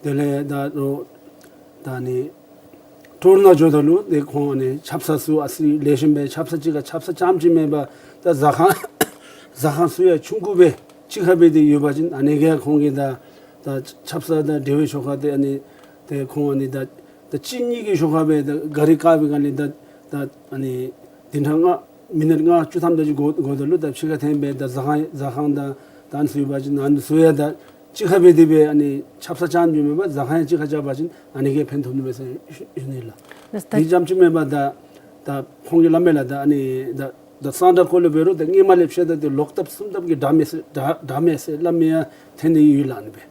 དེ་ལས་ད་རུང་ད་ཨ་ནི་ཊུར་ནང་འགྱོཝ་ད་ལུ་ཏེ་ཁོང་ཨ་ནི་ཆབ་གསང་ཚུ་ཨ་ཙི་ལེགས་ཤོམ་སྦེ་ཆབ་གསང་ཅིག་ཁར་ཆབ་གསང་རྐྱངམ་ཅིག་མེན་པར་ད་ཟ་ཁང་ཟ་ཁང་ཚུ་ཡང་ཆུང་ཀུ་སྦེ་གཅིག་ཁར་སྦེ་ཏེ་ཡོད་པ་ཅིན་ཨ་ནི་གིས་ཁོང་གིས་ད་ད་ཆབ་གསང་དང་འབྲེལ་བའི་ཤུལ་ཁར་ཏེ་ཨ་ནི་ཏེ་ཁོང་ཨ་ནི་ད་ད་གཅིག་གཉིས་ཀྱི་ཤུལ་ཁར་སྦེ་ད་གཱ་རི་བཀག་པའི་སྒང་ལས་ད་ད་ཨ་ནི་བདུན་ཕྲག་ལྔ་མི་ནཊ་ལྔ་བཅུ་ཐམ་དེ་ཅིག་འགོར་འགོརཝ་ད་ལུ་ད་ཕྱི་ཁར་འཐོན་སྦེ་ད་ཟ་ཁང་ཟ་ཁང་དང་ད་ཨ་ནི་ཚུ་ཡོད་པ་ཅིན་ཨ་ནི་ཚུ་ཡང་ད་གཅིག་ཁར་སྦེ་དེ་སྦེ་ཨ་ནི་ཆབ་གསང་རྐྱངམ་ཅིག་མེན་པར་ཟ་ཁང་ཡང་གཅིག་ཁར་རྐྱབ་པ་ཅིན་ཨ་ནི་གིས་ཕན་ཐོགས་ནི་མས་ཟེར་ཞུ་ནི་ལགས། ལགས་སོ། ད་དེ་རྐྱངམ་ཅིག་མེན་པར་ད་ད་ཁོང་གིས་སླབ་མས་ལགས། ད་ཨ་ནི་ད་ད་གསང་གྲགས་སྐོར་ལས་འབད་རུང་ད་སྔོན་མ་ལས་བཤད་ད་ཏེ་ལོག་ཐབས་སྲུང་ཐབས་ཀྱི་དྲག་མེད་ཟེར་དྲག་དྲག་མེད་ཟེར་སླབ་མི་ཡང་ཐོན་ནི་ཡོད་ལགས། ཨ་ནི་སྦེ།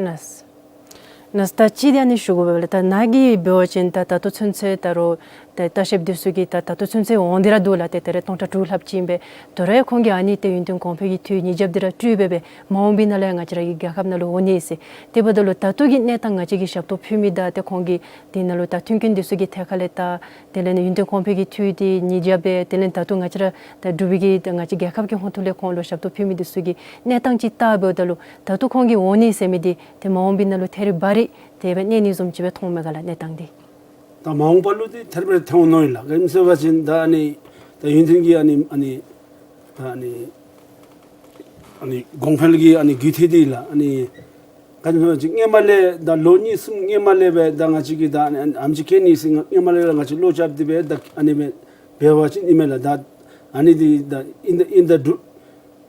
ལགས་སོ། ལགས་སོ། ད་ཅི་དེ་ཨ་ནི་ཞུ་དགོ་པས་ལགས། ད་ནཱ་གིས་འབད་བ་ཅིན་ད་ད་ལྟོ་ཚུན་ཚོད་ད་རུང་ད་ལྟ་བཤལཔ་འདི་ཚུ་གིས་ད་ད་ལྟོ་ཚུན་ཚོད་འོང་སྟེ་ར་འདུག་ལགས། ཏེ་ད་རེས་སྟོང་ཕྲག་དྲུག་ལྷགཔ་ཅིག་ཨིན་པས། དོ་རུང་ཡང་ཁོང་གིས་ཨ་ནི་ཏེ་ཡུན་བརྟན་གོང་འཕེལ་གྱི་འཐུས་ཉིས་བརྒྱཔོ་འདི་ར་སྤྲོད་སྦེ་སྦེ་མ་འོངས་པའི་ནང་ལུ་ཡང་ང་བཅས་ར་གི་རྒྱལ་ཁབ་ནང་ལུ་འོང་ནི་ཟེར། དེ་འབདཝ་ད་ལུ་ད་ལྟོ་གི་གནས་སྟངས་ང་བཅས་ཀྱིས་ཞབས་ཏོག་ཕུལ་མི་དང་ཏེ་ཁོང་གིས་དེ་ནང་ལུ་ད་མཐུན་རྐྱེན་འདི་ཚུ་གི་ཐད་ཁར་ལས་ད་དེ་ལས་ནི་ཡུན་བརྟན་གོང་འཕེལ་གྱི་འཐུས་འདི་ཉིས་བརྒྱ་སྦེ་དེ་ལས་ད་ལྟོ་ང་བཅས་ར་ད་འབྲུག་པའི་གི་ད་ང་བཅས་རྒྱལ་ཁབ་ཀྱི་ཧོངས་ཐོག་ལས་ཁོང་ལུ་ཞབས་ཏོག་ཕུལ་མི་འདི་ཚུ་གི་གནས་སྟངས་ཅིག་བལྟཝ་ད་ལུ་ད་ལྟོ་ཁོང་གིས་འོང་ནི་ཟེར་མི་འདི་ཏེ་མ་འོངས་པའི་ནང་ལུ་ཐད་རི་བ་རི་དེ་སྦེ་གནས་ནི་བཟུམ་ཅིག་སྦེ་མཐོངམ་མས་ག་ལགས་གནས་སྟངས་འདི། ད་མ་འོངས་པ་ལུ་འདི་ཐད་རི་བ་རི་ཐོན་འོང་ནི་ཨིན་ལགས། ག་ཅི་སྨོ་ཟེར་བ་ཅིན་ད་ཨ་ནི་ད་ཡུན་བརྟན་གྱི་ཨ་ནི་ཨ་ནི་ད་ཨ་ནི་ཨ་ནི་གོང་འཕེལ་གྱི་ཨ་ནི་རྒུད་འཐུས་འདི་ལགས། ཨ་ནི་ག་ཅི་སྨོ་ཟེར་བ་ཅིན་སྔོན་མ་ལས་ད་ལོ་གཉིས་གསུམ་སྔོན་མ་ལས་སྦེ་ད་ང་བཅས་ཀྱིས་ད་ཨ་ནི་ཨེམ་ཆི་བཀལ་ནི་ཟེར་སྔོན་མ་ལས་ར་ང་བཅས་བློ་རྐྱབ་སྟེ་སྦེ་ད་ཨ་ནི་སྦེ་འབད་བ་ཅིན་ཨིན་མས་ལགས། ད་ཨ་ནི་འདི་ད་ཨིན་ད་ཨིན་ད་འབྲུག་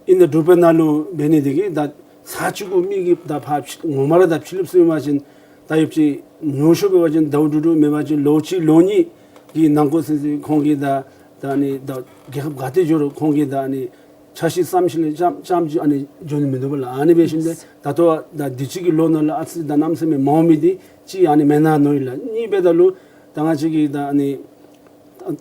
ཨིན་ད་འབྲུག་པའི་ནང་ལུ་འབད་ནི་འདི་གིས་ད་ས་གཅིག་གུ་མི་གིས་ད་ཕར་ཕྱི་ངོ་མ་ར་ད་ཕྱི་གླིངཔ་ཚུ་ཨིན་པ་ཅིན་ད་ཡོདཔ་ཅིག་ཉུང་ཤོས་འབད་བ་ཅིན་ཟླཝ་དྲུག་དྲུག་མེན་པ་ཅིན་ལོ་གཅིག་ལོ་གཉིས་ཀྱི་ནང་འཁོད་ཟེར་ཟེར་ཁོང་གིས་ད་ད་ཨ་ནི་ད་རྒྱལ་ཁབ་ག་ཏེ་འགྱོ་རུང་ཁོང་གིས་ད་ཨ་ནི་འཆར་གཞི་བརྩམས་ཞིནམ་ལས་རྐྱངམ་རྐྱངམ་ཅིག་ཨ་ནི་འགྱོ་ནི་མིན་འདུག་པ་ལགས། ཨ་ནི་འབད་ཞིནམ་ལས་ད་ལྟོ་ད་དུས་ཅི་གི་ལོ་ནང་ལུ་ཨ་ཙི་ད་གནམ་མེད་ས་མེད་མ་འོང་མི་འདི་གཅིག་ཨ་ནི་མེན་ན་མནོཝ་ཨིན་ལགས། གཉིས་འབདཝ་ད་ལུ་ད་ང་བཅས་ཀྱི་ད་ཨ་ནི་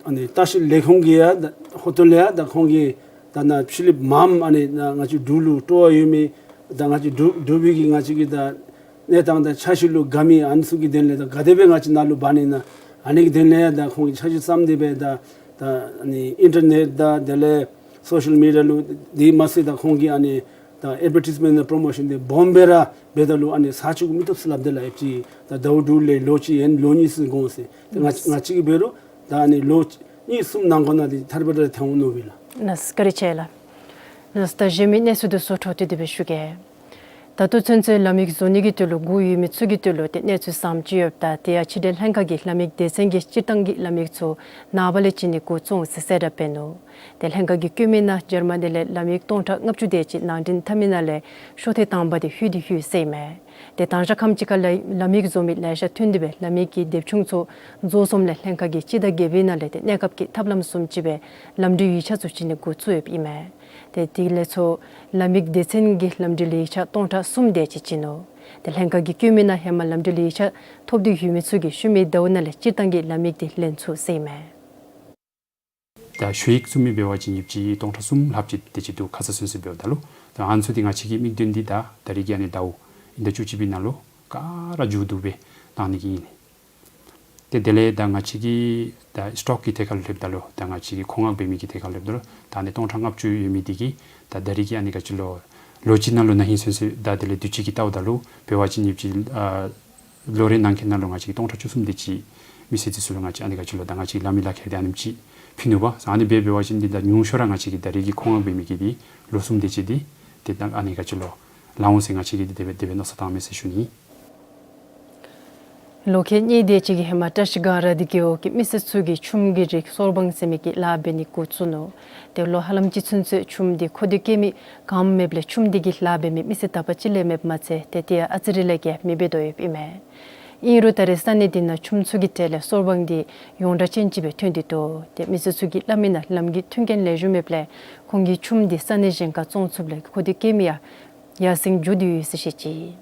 ཨ་ནི་ལྟ་བཤལ་ལས་ཁུངས་ཀྱི་ཡང་ད་ཧོ་ཏོ་ལས་ཡང་ད་ཁོང་གིས་ད་ནཱ་ཕྱི་གླིངཔ་མངམ་ཨ་ནི་ད་ང་བཅས་འབྲུག་ལུ་སྤྲོ་བ་ཡོད་མི་ད་ང་བཅས་འབྲུག་འབྲུག་པའི་གི་ང་བཅས་ཀྱི་ད་གནས་སྟངས་དང་འཆར་གཞི་ལུ་དགའ་མི་ཨ་ནི་ཚུ་གི་དོན་ལས་ད་ག་དེ་སྦེ་ང་བཅས་ནཱ་ལུ་འབག་ནི་ཨིན་ན་ཨ་ནི་གི་དོན་ལས་ཡང་ད་ཁོང་གིས་འཆར་གཞི་བརྩམས་ཏེ་སྦེ་ད་ད་ཨ་ནི་ཨིན་ཊར་ནེཊ་དང་དེ་ལས་སོ་ཤལ་མི་ཌི་ཡ་ལུ་དེ་མ་ཚད་ད་ཁོང་གིས་ཨ་ནི་ད་ཨེཌ་ཝར་ཊའིཛ་མེནཊ་དང་པྲོ་མོ་ཤཱན་འདི་སྦོམ་སྦེ་ར་འབདཝ་ད་ལུ་ཨ་ནི་ས་གཅིག་གུ་མི་བཏུབ་ཟེར་སླབ་དེས་ལགས། ཨེབ་ཅི་ད་ཟླཝ་དྲུག་ལས་ལོ་གཅིག་ཡན་ལོ་གཉིས་ཟེར་དགོ་ཟེར། ཏེ་ང་ང་བཅས་ཀྱིས་འབད་རུང་ད་ཨ་ནི་ལོ་གཉིས་གསུམ་ནང་འཁོད་ནང་འདི་ཐད་རི་བ་རི་ཐོན་འོང་མནོཝ་ཨིན་ལགས། ལགས་སོ་བཀའ་དྲིན་ཆེ་ལགས། ནཱ་ལྟ་གཞན་མི་གནས་ཚུལ་འདི་ཚུ་འཕྲོ་མཐུད་དེ་སྦེ་ཞུ་གེ། ད་ལྟོ་ཚུན་ཚོད་ལམ་ཡིག་བཟོ་ནི་གི་དོན་ལུ་བསྒུགས་ཡོད་མི་ཚུ་གི་དོན་ལུ་ཏེ་གནས་ཚུལ་བཟང་ཅིག་ཡོདཔ་ད་དེ་ཡང་ཕྱི་འབྲེལ་ལྷན་ཁག་གིས་ལམ་ཡིག་སྡེ་ཚན་གྱི་སྤྱིར་བཏང་གི་ལམ་ཡིག་ཚུ་ནངས་པ་ལས་བྱིན་ནི་འགོ་བཙུགས་འོང་ཟེར་གསལ་བསྒྲགས་འབད་ནུག། ཏེ་ལྷན་ཁག་གིས་བཀོད་མི་ནང་འཇར་མ་ནི་ལས་ལམ་ཡིག་སྟོང་ཕྲག་ལྔ་བཅུ་དེ་ཅིག་ནང་འདྲེན་འཐབ་མི་ནང་ལས་ཤོག་ཐེངས་དང་པ་དེ་ལྷོད་དེ་ལྷོད་ཟེར་ཨིན་མས། ཏེ་དང་ཞག་ཁམས་ཅིག་ཁར་ལས་ལམ་ཡིག་བཟོ་མི་ལེ་ཤ་ཐོན་ཏེ་སྦེ་ལམ་ཡིག་གི་དེབ་ཆུང་ཚུ་བཟོ་ཚུགསཔ་ལས་ལྷན་ཁག་གིས་སྤྱི་ཟླ་བརྒྱད་པའི་ནང་ལས་ཏེ་གནས་སྐབས་ཀྱི་ཐབས་ལམ་བཟུམ་ཅིག་སྦེ་ལམ་འགྲུལ་ཡིག་ཆ་ཚུ་བྱིན་ནི་འགོ་བཙུགས་ཡོདཔ་ཨིན་མས། ཏེ་དེ་ལས་ཚུར་ལམ་ཡིག་སྡེ་ཚན་གྱིས་ལམ་འགྲུལ་ཡིག་ཆ་སྟོང་ཕྲག་གསུམ་དེ་ཅིག་བྱིན་ནུག། ཏེ་ལྷན་ཁག་གིས་བཀོད་མི་ནང་ཧེ་མ་ལམ་འགྲུལ་ཡིག་ཆ་ཐོབ་སྟེ་ཡོད་མི་ཚུ་གིས་ཤུལ་མའི་ཟླཝ་ནང་ལས་སྤྱིར་བཏང་གི་ལམ་ཡིག་དེ་ལེན་ཚུགས་ཟེར་ཨིན་མས། ད་ཞུ་ཡིག་བཙུགས་མི་འབད་བ་ཅིན་ཡོདཔ་ཅིག་སྟོང་ཕྲག་གསུམ་ལྷགཔ་ཅིག་དེ་ཅིག་འདུག། ཁ་ཙ་ཚུན་ཚོད་འབདཝ་ད་ལུ། ད་ཨ་ནི་ཚུ་འདི་ང་བཅས་ཀྱི་དམིགས་དོན་འདི་ད་ད་རིས་ཀྱི་ཨ་ནི་ཟླཝ་ཨིན་ཟླ་བཅུ་གཅིག་པའི་ནང་ལུ་ག་ར་མཇུག་བསྡུ་སྦེ་གནང་ནི་གི་ཨིན། ཏེ་དེ་ལས་ད་ང་བཅས་ཀྱི་ད་སི་ཊོག་གི་ཐད་ཁར་སླབ་ད་ལུ་ད་ང་བཅས་ཀྱི་མཁོ་མངགས་འབད་མི་གི་ཐད་ཁར་སླབ་ད་ལུ་ད་ཨ་ནི་སྟོང་ཕྲག་ལྔ་བཅུ་ཡོད་མི་འདི་གིས་ད་ད་རིས་ཀྱི་ཨ་ནི་ག་ཅི་ལོ་ལོ་གཅིག་ནང་ལུ་ན་ཧིང་ཚུན་ཚོད་ད་དེ་ལས་དུས་ཅི་གི་ལྟཝ་ད་ལུ་འབད་བ་ཅིན་ཡོདཔ་ཅིག་ཨ་ལོ་རེ་ནང་འཁོད་ནང་ལུ་ང་བཅས་ཀྱིས་སྟོང་ཕྲག་བཅུ་གསུམ་དེ་ཅིག་མི་སེར་འདི་ཚུ་ལུ་ང་བཅས་ཨ་ནི་ག་ཅི་ལོ་ད་ང་བཅས་ཀྱིས་ལག་མི་ལག་ཁྱེར་འདི་ཨ་ནེམ་ཅིག་ཕུལ་ནུག་པ། ཨ་ནི་སྦེ་འབད་བ་ཅིན་འདི་ད་ཉུང་ཤོས་ར་ང་བཅས་ཀྱིས་ད་རིས་ཀྱི་མཁོ་མངགས་འབད་མི་གི་འདི་ལོ་གསུམ་དེ་ཅིག་འདི་ཏེ་ད་ཨ་ནི་ག་ཅི་ལོ་ལང་འོང་ཟེར་ང་བཅས་ཀྱིས་འདི་དེ་སྦེ་དེ་སྦེ་མནོ་བསམ་བཏངམ་མས་ཟེར་ཞུ་ནི། ལོ་ཁལ་གཉིས་དེ་ཅིག་གི་ཧེ་མ་བཀྲ་ཤིས་སྒང་ར་དྷི་རྒེད་འོག་གི་མི་སེར་ཚུ་གིས་ཆུམ་གྱི་རིགས་སོར་སྦང་ཟེར་མི་གི་ལཱ་འབད་ནི་འགོ་བཙུགས་ནུག། ཏེ་ལོ་ཧ་ལམ་ཅིག་ཚུན་ཚོད་ཆུམ་འདི་མཁོ་འདོད་བསྐྱེད་མི་ག་ཡང་མེདཔ་ལས་ཆུམ་འདི་གི་ལཱ་འབད་མི་མི་སེར་དག་པ་ཅིག་ལས་མེདཔ་མ་ཚད་ཏེ་དེ་ཡང་ཨ་ཙི་རེ་ལས་ཀྱང་མི་འབད་དོ་ཡོདཔ་ཨིན་མས། ཨིན་རུང་ད་རེས་ས་གནས་འདི་ནང་ཆུམ་ཚུ་གི་གྲས་ལས་སོར་སྦང་འདི་ཡོངས་གྲགས་ཅན་ཅིག་སྦེ་ཐོན་ཏེ་འདུག། ཏེ་མི་སེར་ཚུ་གིས་སླབ་མི་ནང་ལམ་གྱི་མཐུན་རྐྱེན་ལེགས་ཤོམ་མེདཔ་ལས་ཁོང་གིས་ཆུམ་འདི་ས་གནས་གཞན་ཁར་བཙོང་ཚུགསཔ་ལས་མཁོ་འདོད་བསྐྱེད་མི་ཡང་ཡར་སེང་འགྱོ་དོ་ཡོད་ཟེར་བཤད་ཅི།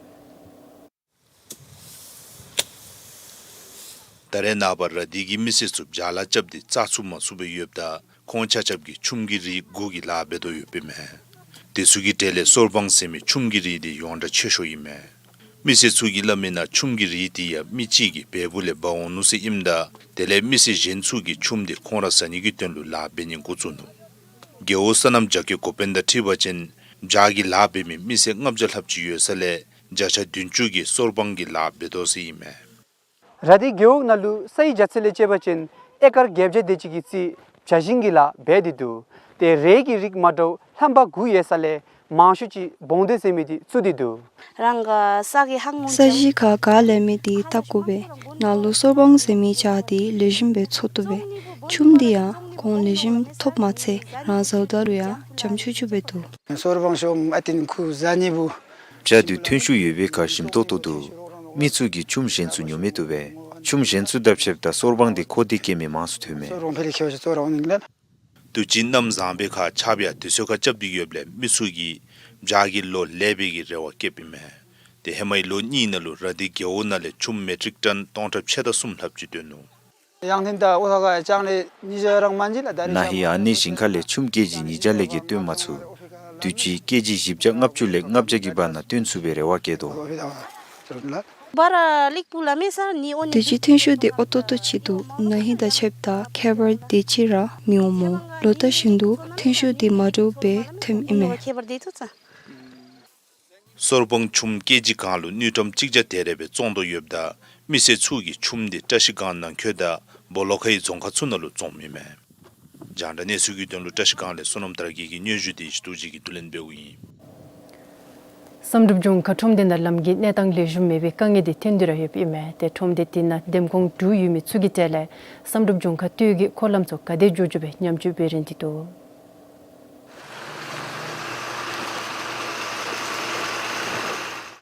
ད་རེས་ནངས་པ་ར་དྷི་གི་མི་སེར་ཚུ་བྱཱ་ལཱ་རྐྱབ་སྟེ་བཙག་ཚུགས་མ་ཚུགས་སྦེ་ཡོདཔ་ད་ཁོང་ཆ་ཁྱབ་ཀྱིས་ཆུམ་གྱི་རིགས་དགུ་གི་ལཱ་འབད་དོ་ཡོདཔ་ཨིན་མས། དེ་ཚུ་གི་གྲས་ལས་སོར་སྦང་ཟེར་མི་ཆུམ་གྱི་རིགས་འདི་ཡོངས་གྲགས་ཆེ་ཤོས་ཨིན་མས། མི་སེར་ཚུ་གིས་སླབ་མི་ནང་ཆུམ་གྱི་རིགས་འདི་ཡང་མི་གཅིག་གིས་བལ་པོ་ལས་འབག་འོང་ནུག་ཟེར་ཨིནམ་ད་དེ་ལས་མི་སེར་གཞན་ཚུ་གིས་ཆུམ་འདི་ཁོང་ར་ཟ་ནི་གི་དོན་ལུ་ལཱ་འབད་ནི་འགོ་བཙུགས་ནུག། རྒེད་འོག་སོ་ནམ་རྒྱ་སྐྱེད་འགོ་དཔོན་དང་འཁྲིལ་བ་ཅིན་བྱཱ་གི་ལཱ་འབད་མི་མི་སེར་ལྔ་བརྒྱ་ལྷགཔ་ཅིག་ཡོད་ས་ལས་བརྒྱ་ཆ་བདུན་ཅུ་གིས་སོར་སྦང་གི་ལཱ་འབད་དོ་ཟེར་ཨིན་མས། ར་དྷི་རྒེད་འོག་ནང་ལུ་ས་ཡི་རྒྱ་ཚད་ལས་དཔྱད་པ་ཅིན་ཨེ་ཀར་བརྒྱད་བརྒྱ་དེ་ཅིག་གི་རྩིས་བྱཱ་ཞིང་གི་ལཱ་འབད་དེ་འདུག། ཏེ་རས་ཀྱི་རིགས་མ་འདྲཝ་ལྷམ་པ་དགུ་ཡོད་ས་ལས་མང་ཤོས་ཅིག་བོང་སྡེ་ཟེར་མི་འདི་བཙུགས་ཏེ་འདུག། རང་གི་ས་གི་ཧང་ངོ་ས་གཞི་ཁར་ག་ལས་མི་འདི་བཏབ་དགོ་པས། ནཱ་ལུ་སོར་སྦང་ཟེར་མི་བྱཱ་འདི་ལེགས་ཤོམ་སྦེ་འཚོ་བཏུབ་པས། ཆུམ་འདི་ཡང་གོང་ལེགས་ཤོམ་ཐོབ་མ་ཚད་རང་ཟཝ་ད་ལུ་ཡང་འཇམ་ཅུག་ཅུ་སྦེ་འདུག། སོར་སྦང་ཤོང་ཨ་ཏིན་ཁུ་ཟ་ནི་བུ། བྱཱ་འདི་ཐོན་ཤུགས་ཡོད་པའི་ཁར་ཞིམ་ཏོག་ཏོ་འདུག། མི་ཚུ་གིས་ཆུམ་གཞན་ཚུ་ཉོ་མི་བཏུབ་པས། ཆུམ་གཞན་ཚུ་དང་ཕྱདཔ་ད་སོར་སྦང་འདི་མཁོ་འདོད་བསྐྱེད་མི་མང་སུ་ཐོན་མས། སོར་སྦང་ཕལ་ལེ་ཁྱོད་ཤ་སོར་སྦང་ནི་ལ། དུས་ཅི་གནམ་བཟང་པའི་ཁར་ཆརཔ་ཡང་དུས་ཚོད་ཁར་རྐྱབ་སྟེ་ཡོདཔ་ལས་མི་ཚུ་གིས་བྱཱ་གི་ལོ་ལེགས་པའི་གི་རེ་བ་བསྐྱེདཔ་ཨིན་མས། ཏེ་ཧེ་མའི་ལོ་གཉིས་ནང་ལུ་ར་དྷི་རྒེད་འོག་ནང་ལས་ཆུམ་མེ་ཊིག་ཊོན་སྟོང་ཕྲག་ཕྱེད་དང་གསུམ་ལྷགཔ་ཅིག་བཏོན་ནུག། ན་ཧིང་ཨ་ནི་ཞིང་ཁ་ལས་ཆུམ་ཀེ་ཇི་ཉིས་བརྒྱ་ལས་བརྒལ་བཏོན་མ་ཚུགས། དུས་ཅི་ཀེ་ཇི་བཞི་བརྒྱ་ལྔ་བཅུ་ལས་ལྔ་བརྒྱ་གི་བར་ན་བཏོན་ཚུགས་པའི་རེ་བ་བསྐྱེད་དོ། དུས་ཅི་ཐོན་ཤུགས་འདི་ཨོ་ཏོ་ཏོ་ཅིག་འདུག། ན་ཧིང་དང་ཕྱདཔ་ད་ཁྱད་པར་དེ་ཅིག་ར་མི་འོང་སྨོ། ལོ་ལྟར་བཞིན་དུ་ཐོན་ཤུགས་འདི་མ་འདྲཝ་སྦེ་ཐོནམ་ཨིན་མས། སོར་སྦང་ཆུམ་ཀེ་ཇི་གང་ལུ་དངུལ་ཀྲམ་གཅིག་བརྒྱ་དེ་རེ་སྦེ་བཙོང་དོ་ཡོདཔ་ད་མི་སེར་ཚུ་གིས་ཆུམ་འདི་བཀྲ་ཤིས་སྒང་ནང་འཁོད་དང་སྦོ་ལོགས་ཁའི་རྫོང་ཁག་ཚུ་ནང་ལུ་བཙོངམ་ཨིན་མས། རྒྱང་བསྒྲགས་གནས་ཚུལ་གྱི་དོན་ལུ་བཀྲ་ཤིས་སྒང་ལས་བསོད་ནམས་དར་རྒྱས་ཀྱི་སྙན་ཞུ་དེ་ཞུ་དོ་ཅིག་གིས་བསྡུ་ལེན་འབདཝ་ཨིན། བསམ་གྲུབ་ལྗོངས་མཁར་ཁྲོམ་སྡེ་ནང་ལམ་གྱི་གནས་སྟངས་ལེགས་ཤོམ་མེད་པའི་དཀའ་ངལ་དེ་ཐོན་ཏེ་ར་ཡོདཔ་ཨིན་མས། ཏེ་ཁྲོམ་སྡེ་དེ་ནང་འདེམས་ཁོངས་དྲུག་ཡོད་མི་ཚུ་གི་གྲས་ལས་བསམ་གྲུབ་ལྗོངས་མཁར་སྟོད་ཀྱི་འཁོར་ལམ་ཚུ་ག་དེ་མགྱོགས་མགྱོགས་སྦེ་ཉམས་བཅོས་འབད་རན་ཏེ་འདུག།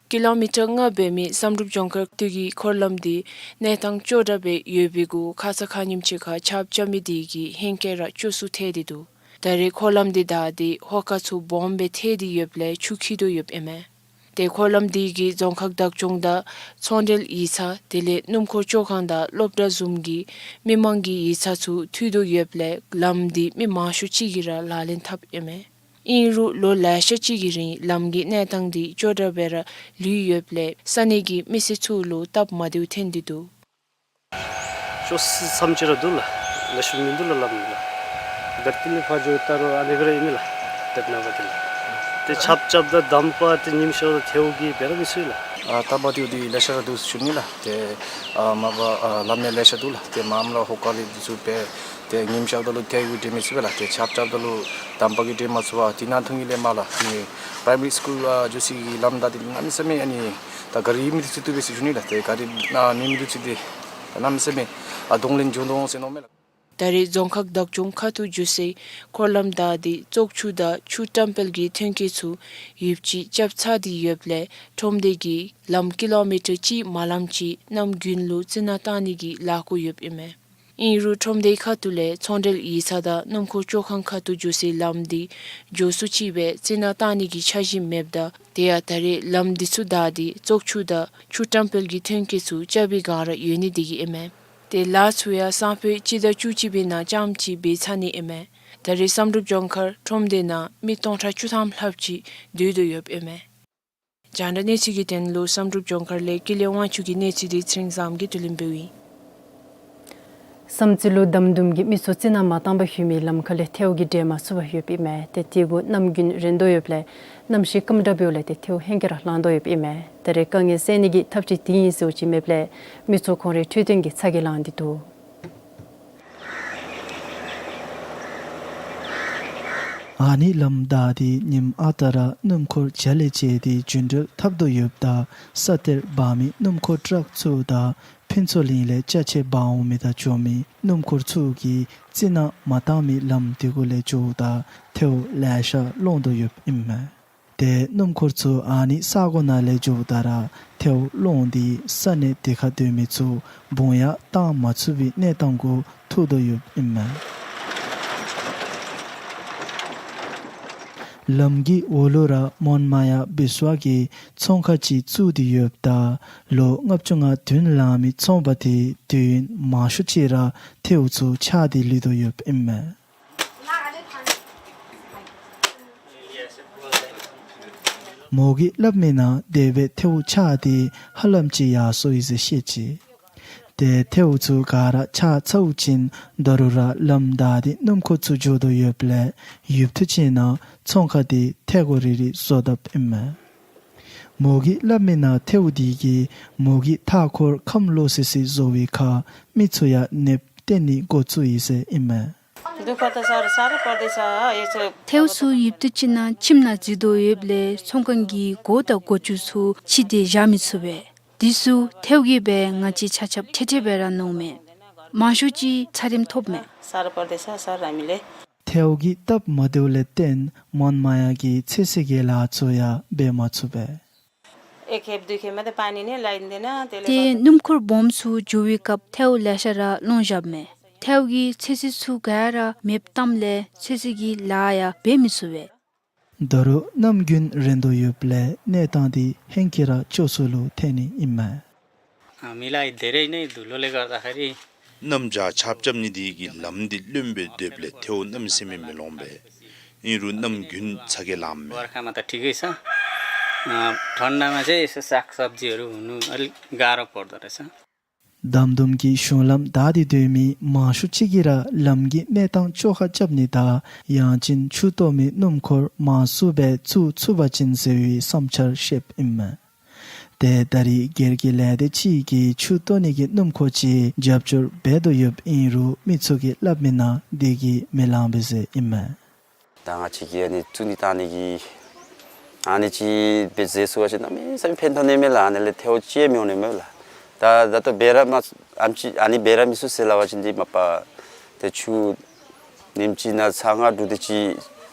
ཀི་ལོ་མི་ཊར་ལྔ་འབད་མི་བསམ་གྲུབ་ལྗོངས་མཁར་སྟོད་ཀྱི་འཁོར་ལམ་འདི་གནས་སྟངས་སྐྱོ་དྲགས་སྦེ་ཡོད་པའི་གུ་ཁ་ཙ་ཁ་ཉིནམ་ཅིག་ཁར་ཆརཔ་རྐྱབ་མི་དེ་གིས་ཧེང་སྐལ་ར་སྐྱོ་སུ་ཐལ་ཏེ་འདུག། ད་རེས་འཁོར་ལམ་འདི་བདའ་སྟེ་ཧོ་ཀ་ཚུ་སྦོམ་སྦེ་ཐལ་ཏེ་ཡོདཔ་ལས་ཆུ་འཁྱིལ་དོ་ཡོདཔ་ཨིན་མས། ཏེ་འཁོར་ལམ་འདི་གིས་རྫོང་ཁག་བདག་སྐྱོང་དང་ཚོང་འབྲེལ་ཡིག་ཚང་དེ་ལས་སྣུམ་འཁོར་བཅོ་ཁང་དང་སློབ་གྲྭ་བཟུམ་གྱི་མི་མང་གི་ཡིག་ཚང་ཚུ་མཐུད་དོ་ཡོདཔ་ལས་ལམ་འདི་མི་མང་ཤོས་ཅིག་གིས་ར་ལག་ལེན་འཐབ་ཨིན་མས། ཨིན་རུང་ལོ་ལེ་ཤ་ཅིག་གི་རིང་ལམ་གྱི་གནས་སྟངས་འདི་སྐྱོ་དྲགས་སྦེ་ར་ལུས་ཡོདཔ་ལས་ས་གནས་ཀྱི་མི་སེར་ཚུ་ལུ་སྟབས་མ་བདེཝ་ཐོན་ཏེ་འདུག། ཤོག་སི་མཚམས་ཅིག་ར་འདུག་ལགས། ལེགས་ཤོམ་མིན་འདུག་ལགས་ལམ་ལགས། བེར་ཏི་ལི་ཕར་འགྱོ་ད་རུང་ཨ་ནི་སྦེ་ར་ཨིན་ལགས། དེ་ནང་པ་དེ་ལགས། ཏེ་ཆརཔ་རྐྱབ་ད་འདམ་པ་ཏེ་ཉིམ་ཤོར་ཐལཝ་གིས་འབད་ར་མི་ཚུགས་ལགས། ཨ་ད་འབདཝ་ད་འདི་ལེ་ཤ་ར་འདུག་ཟེར་ཞུ་ནི་ལགས། ཏེ་ཨ་མ་པ་ཨ་སླབ་ནི་ལེ་ཤ་འདུག་ལགས། ཏེ་མངམ་ར་ཧོ་ཀ་ལས་འདི་ཚུ་འབད་ཏེ་ཉིམ་རྐྱབ་ད་ལུ་ཐལཝ་གི་འདྲེས་མི་ཚུ་འབད་ལགས། ཏེ་ཆརཔ་རྐྱབ་ད་ལུ་དམ་པ་གིས་འདྲེན་མ་ཚུགས་པར་དེ་ནང་ཐུང་ངུ་ལས་མར་ལགས་ཨ་ནི་པ་རའི་མ་རི་སི་ཀུལ་ཨ་འགྱོ་སའི་གི་ལམ་བདའ་སྟེ་གནམ་མེད་ས་མེད་ཨ་ནི་ད་ག་རི་མེད་དེ་ཚུ་བཏུབ་པས་ཟེར་ཞུ་ནི་ལགས། ཏེ་ག་རི་ཨ་མེད་མི་དེ་ཚུ་ཏེ་གནམ་མེད་ས་མེད་ཨ་གདོང་ལེན་འགྱོ་དོ་འོང་ཟེར་མནོཝ་མས་ལགས། ད་རེས་རྫོང་ཁག་བདག་སྐྱོང་ཁ་ཐུག་འགྱོ་སའི་འཁོར་ལམ་བདའ་སྟེ་བཙོག་ཆུ་དང་ཆུ་བཀྲམ་སྤེལ་གྱི་ཐོན་སྐྱེད་ཚུ་ཡུདཔ་ཅིག་རྐྱབ་ཚར་ཏེ་ཡོདཔ་ལས་ཁྲོམ་སྡེ་གིས་ལམ་ཀི་ལོ་མི་ཊར་གཅིག་མ་ལམ་ཅིག་གནམ་དགུན་ལུ་རྩི་ནག་བཏང་ནི་གི་ལཱ་འགོ་ཡོདཔ་ཨིན་མས། ཨིན་རུང་ཁྲོམ་སྡེ་ཁ་ཐུག་ལས་ཚོང་འབྲེལ་ཡིག་ཚང་དང་སྣུམ་འཁོར་བཅོ་ཁང་ཁ་ཐུག་འགྱོ་སའི་ལམ་འདི་མགྱོགས་སུ་ཅིག་སྦེ་རྩི་ནག་བཏང་ནི་གི་འཆར་གཞི་མེདཔ་ད་དེ་ཡང་ད་རེས་ལམ་འདི་ཚུ་བདའ་སྟེ་བཙོག་ཆུ་དང་ཆུ་བཀྲམ་སྤེལ་གྱི་ཐོན་སྐྱེད་ཚུ་རྐྱབ་པའི་བསྒང་ར་ཡོད་ནི་དེ་གིས་ཨིན་མས། ཏེ་ལཱ་ཚུ་ཡང་སང་ཕོད་སྤྱི་ཟླ་བཅུ་གཅིག་པའི་ནང་རྐྱངམ་ཅིག་འབད་ཚར་ནི་ཨིན་མས། ད་རེས་བསམ་གྲུབ་ལྗོངས་མཁར་ཁྲོམ་སྡེ་ནང་མི་སྟོང་ཕྲག་བཅུ་ཐམ་ལྷགཔ་ཅིག་སྡོད་དོ་ཡོདཔ་ཨིན་མས། རྒྱང་བསྒྲགས་གནས་ཚུལ་གྱི་དོན་ལུ་བསམ་གྲུབ་ལྗོངས་མཁར་ལས་ཀུན་ལེགས་དབང་ཕྱུག་གི་གནས་ཚུལ་འདི་ཚེ་རིང་བཟངམོ་གིས་བསྡུ་ལེན་འབདཝ་ཨིན། བསམ་རྩེ་ལུ་དམ་དུམ་གྱིས་མི་ཚུ་རྩི་ནག་མ་བཏང་པར་ལྷོད་མི་ལམ་ཁ་ལས་ཐལཝ་གིས་འདྲེན་མ་ཚུགས་པར་ཡོདཔ་ཨིན་མས། ཏེ་དེ་གུ་གནམ་དགུན་རན་དོ་ཡོདཔ་ལས་གནམ་གཤིས་སྐམ་དྲགས་འབདཝ་ལས་ཏེ་ཐལཝ་ཧེང་སྐལ་ར་ལང་དོ་ཡོདཔ་ཨིན་མས། ད་རེས་དཀའ་ངལ་སེལ་ནི་གི་ཐབས་ཅིག་དེ་ཨིན་ཟེརཝ་ཅིག་མེདཔ་ལས་མི་ཚུ་ཁོང་རའི་འཕྲོད་བསྟེན་གྱི་ཚ་གྱང་ལང་སྟེ་འདུག། ཨ་ནི་ལམ་བདའ་སྟེ་ཉིནམ་ཨ་རྟག་ར་སྣུམ་འཁོར་བརྒྱ་ལས་བཅད་དེ་རྒྱུན་འགྲུལ་འཐབ་དོ་ཡོདཔ་ད་ས་གཏེར་འབག་མི་སྣུམ་འཁོར་ཊཱག་ཚུ་དང་ཕུན་ཚོགས་གླིང་ལས་ཅ་ཆས་འབག་འོང་མི་དང་འགྱོ་མི་སྣུམ་འཁོར་ཚུ་གིས་རྩི་ནག་མ་བཏང་མི་ལམ་དེ་གུ་ལས་འགྱོཝ་ད་ཐལཝ་ལེ་ཤ་སློང་དོ་ཡོདཔ་ཨིན་མས། ཏེ་སྣུམ་འཁོར་ཚུ་ཨ་ནི་ས་གོ་ནང་ལས་འགྱོཝ་ད་ར་ཐལཝ་སློང་སྟེ་ས་གནས་དེ་ཁར་སྡོད་མི་ཚུ་བུང་ཡང་བཏང་མ་ཚུགས་པའི་གནས་སྟངས་གུ་ཐུག་དོ་ཡོདཔ་ཨིན་མས། ལམ་གྱི་འོག་ལུ་ར་མོན་མ་ཡ་བིས་ཝ་གི་ཚོང་ཁང་ཅིག་བཙུགས་ཏེ་ཡོདཔ་ད་ལོ་ལྔ་བཅུ་ང་བདུན་ལང་མི་ཚོང་པ་དེ་དུས་ཡུན་མང་ཤོས་ཅིག་ར་ཐལཝ་ཚུ་ཆག་སྟེ་ལུས་དོ་ཡོདཔ་ཨིན་མས། མོ་གིས་སླབ་མི་ནང་དེ་སྦེ་ཐལཝ་ཆག་སྟེ་ཧ་ལམ་ཅིག་ཡར་སོང་ཡི་ཟེར་བཤད་ཅི། ཏེ་ཐལཝ་ཚུ་ག་ར་ཆག་ཚརཝ་ཅིག་ད་རུང་ར་ལམ་བདའ་སྟེ་སྣུམ་འཁོར་ཚུ་འགྱོ་དོ་ཡོདཔ་ལས་ཡུདཔ་ཐེངས་ཅིག་ནང་ཚོང་ཁང་དེ་ཐད་གོ་རི་རི་བཟོ་དཔ་ཨིན་མས། མོ་གིས་སླབ་མི་ནང་ཐལཝ་དེ་གིས་མོ་གི་མཐའ་འཁོར་ཁམས་ལོག་སི་སི་བཟོ་བའི་ཁར་མི་ཚུ་ཡང་ནདཔ་བསྟེན་ནི་འགོ་བཙུགས་ཡི་ཟེར་ཨིན་མས། दुःख त साह्रै, साह्रै पर्दैछ। यसो ཐལཝ་ཚུ་ཡུདཔ་ཐེངས་ཅིག་ནང་ཁྱིམ་ནང་འཛུལ་དོ་ཡོདཔ་ལས་ཚོང་ཁང་གི་སྒོ་དང་སྒོ་ཅུང་ཚུ་ཕྱེ་སྟེ་བཞག་མི་ཚུགས་པས། དེ་ཚུ་ཐལཝ་གིས་སྦེ་ང་བཅས་ཆ་ཁྱབ་ཁྲེ་ཁྲེ་སྦེ་ར་མནོཝ་མས། མང་ཤོས་ཅིག་ཚད་རིམས་ཐོབ་མས། साह्रै पर्दैछ सर, हामीले। ཐལཝ་གིས་སྟབས་མ་བདེཝ་ལས་བརྟེན་མོན་མ་ཡ་གིས་ཚོད་བསྲེ་གི་ལཱ་ཚུ་ཡང་འབད་མ་ཚུགས་པས། एक खेप दुई खेपमा त पानी नै लगाइदिँदैन, त्यसले ཏེ་སྣུམ་འཁོར་སྦོམ་ཚུ་འགྱོ་བའི་སྐབས་ཐལཝ་ལེ་ཤ་ར་སློང་བཞགཔ་མས། ཐལཝ་གིས་ཚོད་བསྲེ་ཚུ་ག་ར་མེདཔ་བཏངམ་ལས་ཚོད་བསྲེ་གི་ལཱ་ཡང་འབད་མི་ཚུགས་པས། ད་རུང་གནམ་དགུན་རན་དོ་ཡོདཔ་ལས་གནས་སྟངས་དེ་ཧེང་སྐལ་ར་སྐྱོ་སུ་ལུ་ཐོན་ནི་ཨིན་མས། अ, हामीलाई धेरै नै धुलोले गर्दाखेरि གནམ་བྱཱར་ཆརཔ་རྐྱབ་ནི་དེ་གིས་ལམ་འདི་རློནམ་སྦེ་སྡོདཔ་ལས་ཐལཝ་གནམ་མེད་ས་མེད་མི་སློང་པས། ཨིན་རུང་གནམ་དགུན་ཚ་གྱང་ལངམ་མས། बर्खामा त ठिकै छ। अ, ठन्डामा चाहिँ यसो सागसब्जीहरू हुनु अलिक गाह्रो पर्दो रहेछ। དམ་དུམ་གྱི་གཞུང་ལམ་བདའ་སྟེ་སྡོད་མི་མང་ཤོས་ཅིག་གིས་ར་ལམ་གྱི་གནས་སྟངས་བཅོ་ཁ་རྐྱབ་ནི་དང་ཡང་ཅིན་ཆུ་གཏོར་མི་སྣུམ་འཁོར་མང་སུ་སྦེ་བཙུགས་ཚུགས་པ་ཅིན་ཟེར་བའི་བསམ་འཆར་བཤདཔ་ཨིན་མས། ཏེ་ད་རེས་སྒེར་གྱི་ལས་སྡེ་ཅིག་གིས་ཆུ་གཏོར་ནི་གི་སྣུམ་འཁོར་ཅིག་རྒྱབ་སྐྱོར་འབད་དོ་ཡོདཔ་ཨིན་རུང་མི་ཚུ་གིས་སླབ་མི་ནང་དེ་གིས་མི་ལང་པས་ཟེར་ཨིན་མས། ད་ང་བཅས་ཀྱིས་ཨ་ནི་བཙུགས་ནི་བཏང་ནི་གི་ཨ་ནི་ཅིག་འབད་ཟེར་ཞུ་བ་ཅིན་གནམ་མེད་ས་མེད་ཕན་ཐོགས་ནི་མས་ལགས། ཨ་ནི་ལས་ཐལཝ་ཅིག་མི་འོང་ནི་མས་ལགས། ད་ད་ལྟོ་འབད་ར་མ་ཨམ་ཅིག་ཨ་ནི་འབད་ར་མི་ཚུགས་ཟེར་སླབ་པ་ཅིན་འདི་མ་པ་ཏེ་ཆུ་ཉིནམ་གཅིག་ནང་ཚར་ལྔ་དྲུག་དེ་ཅིག་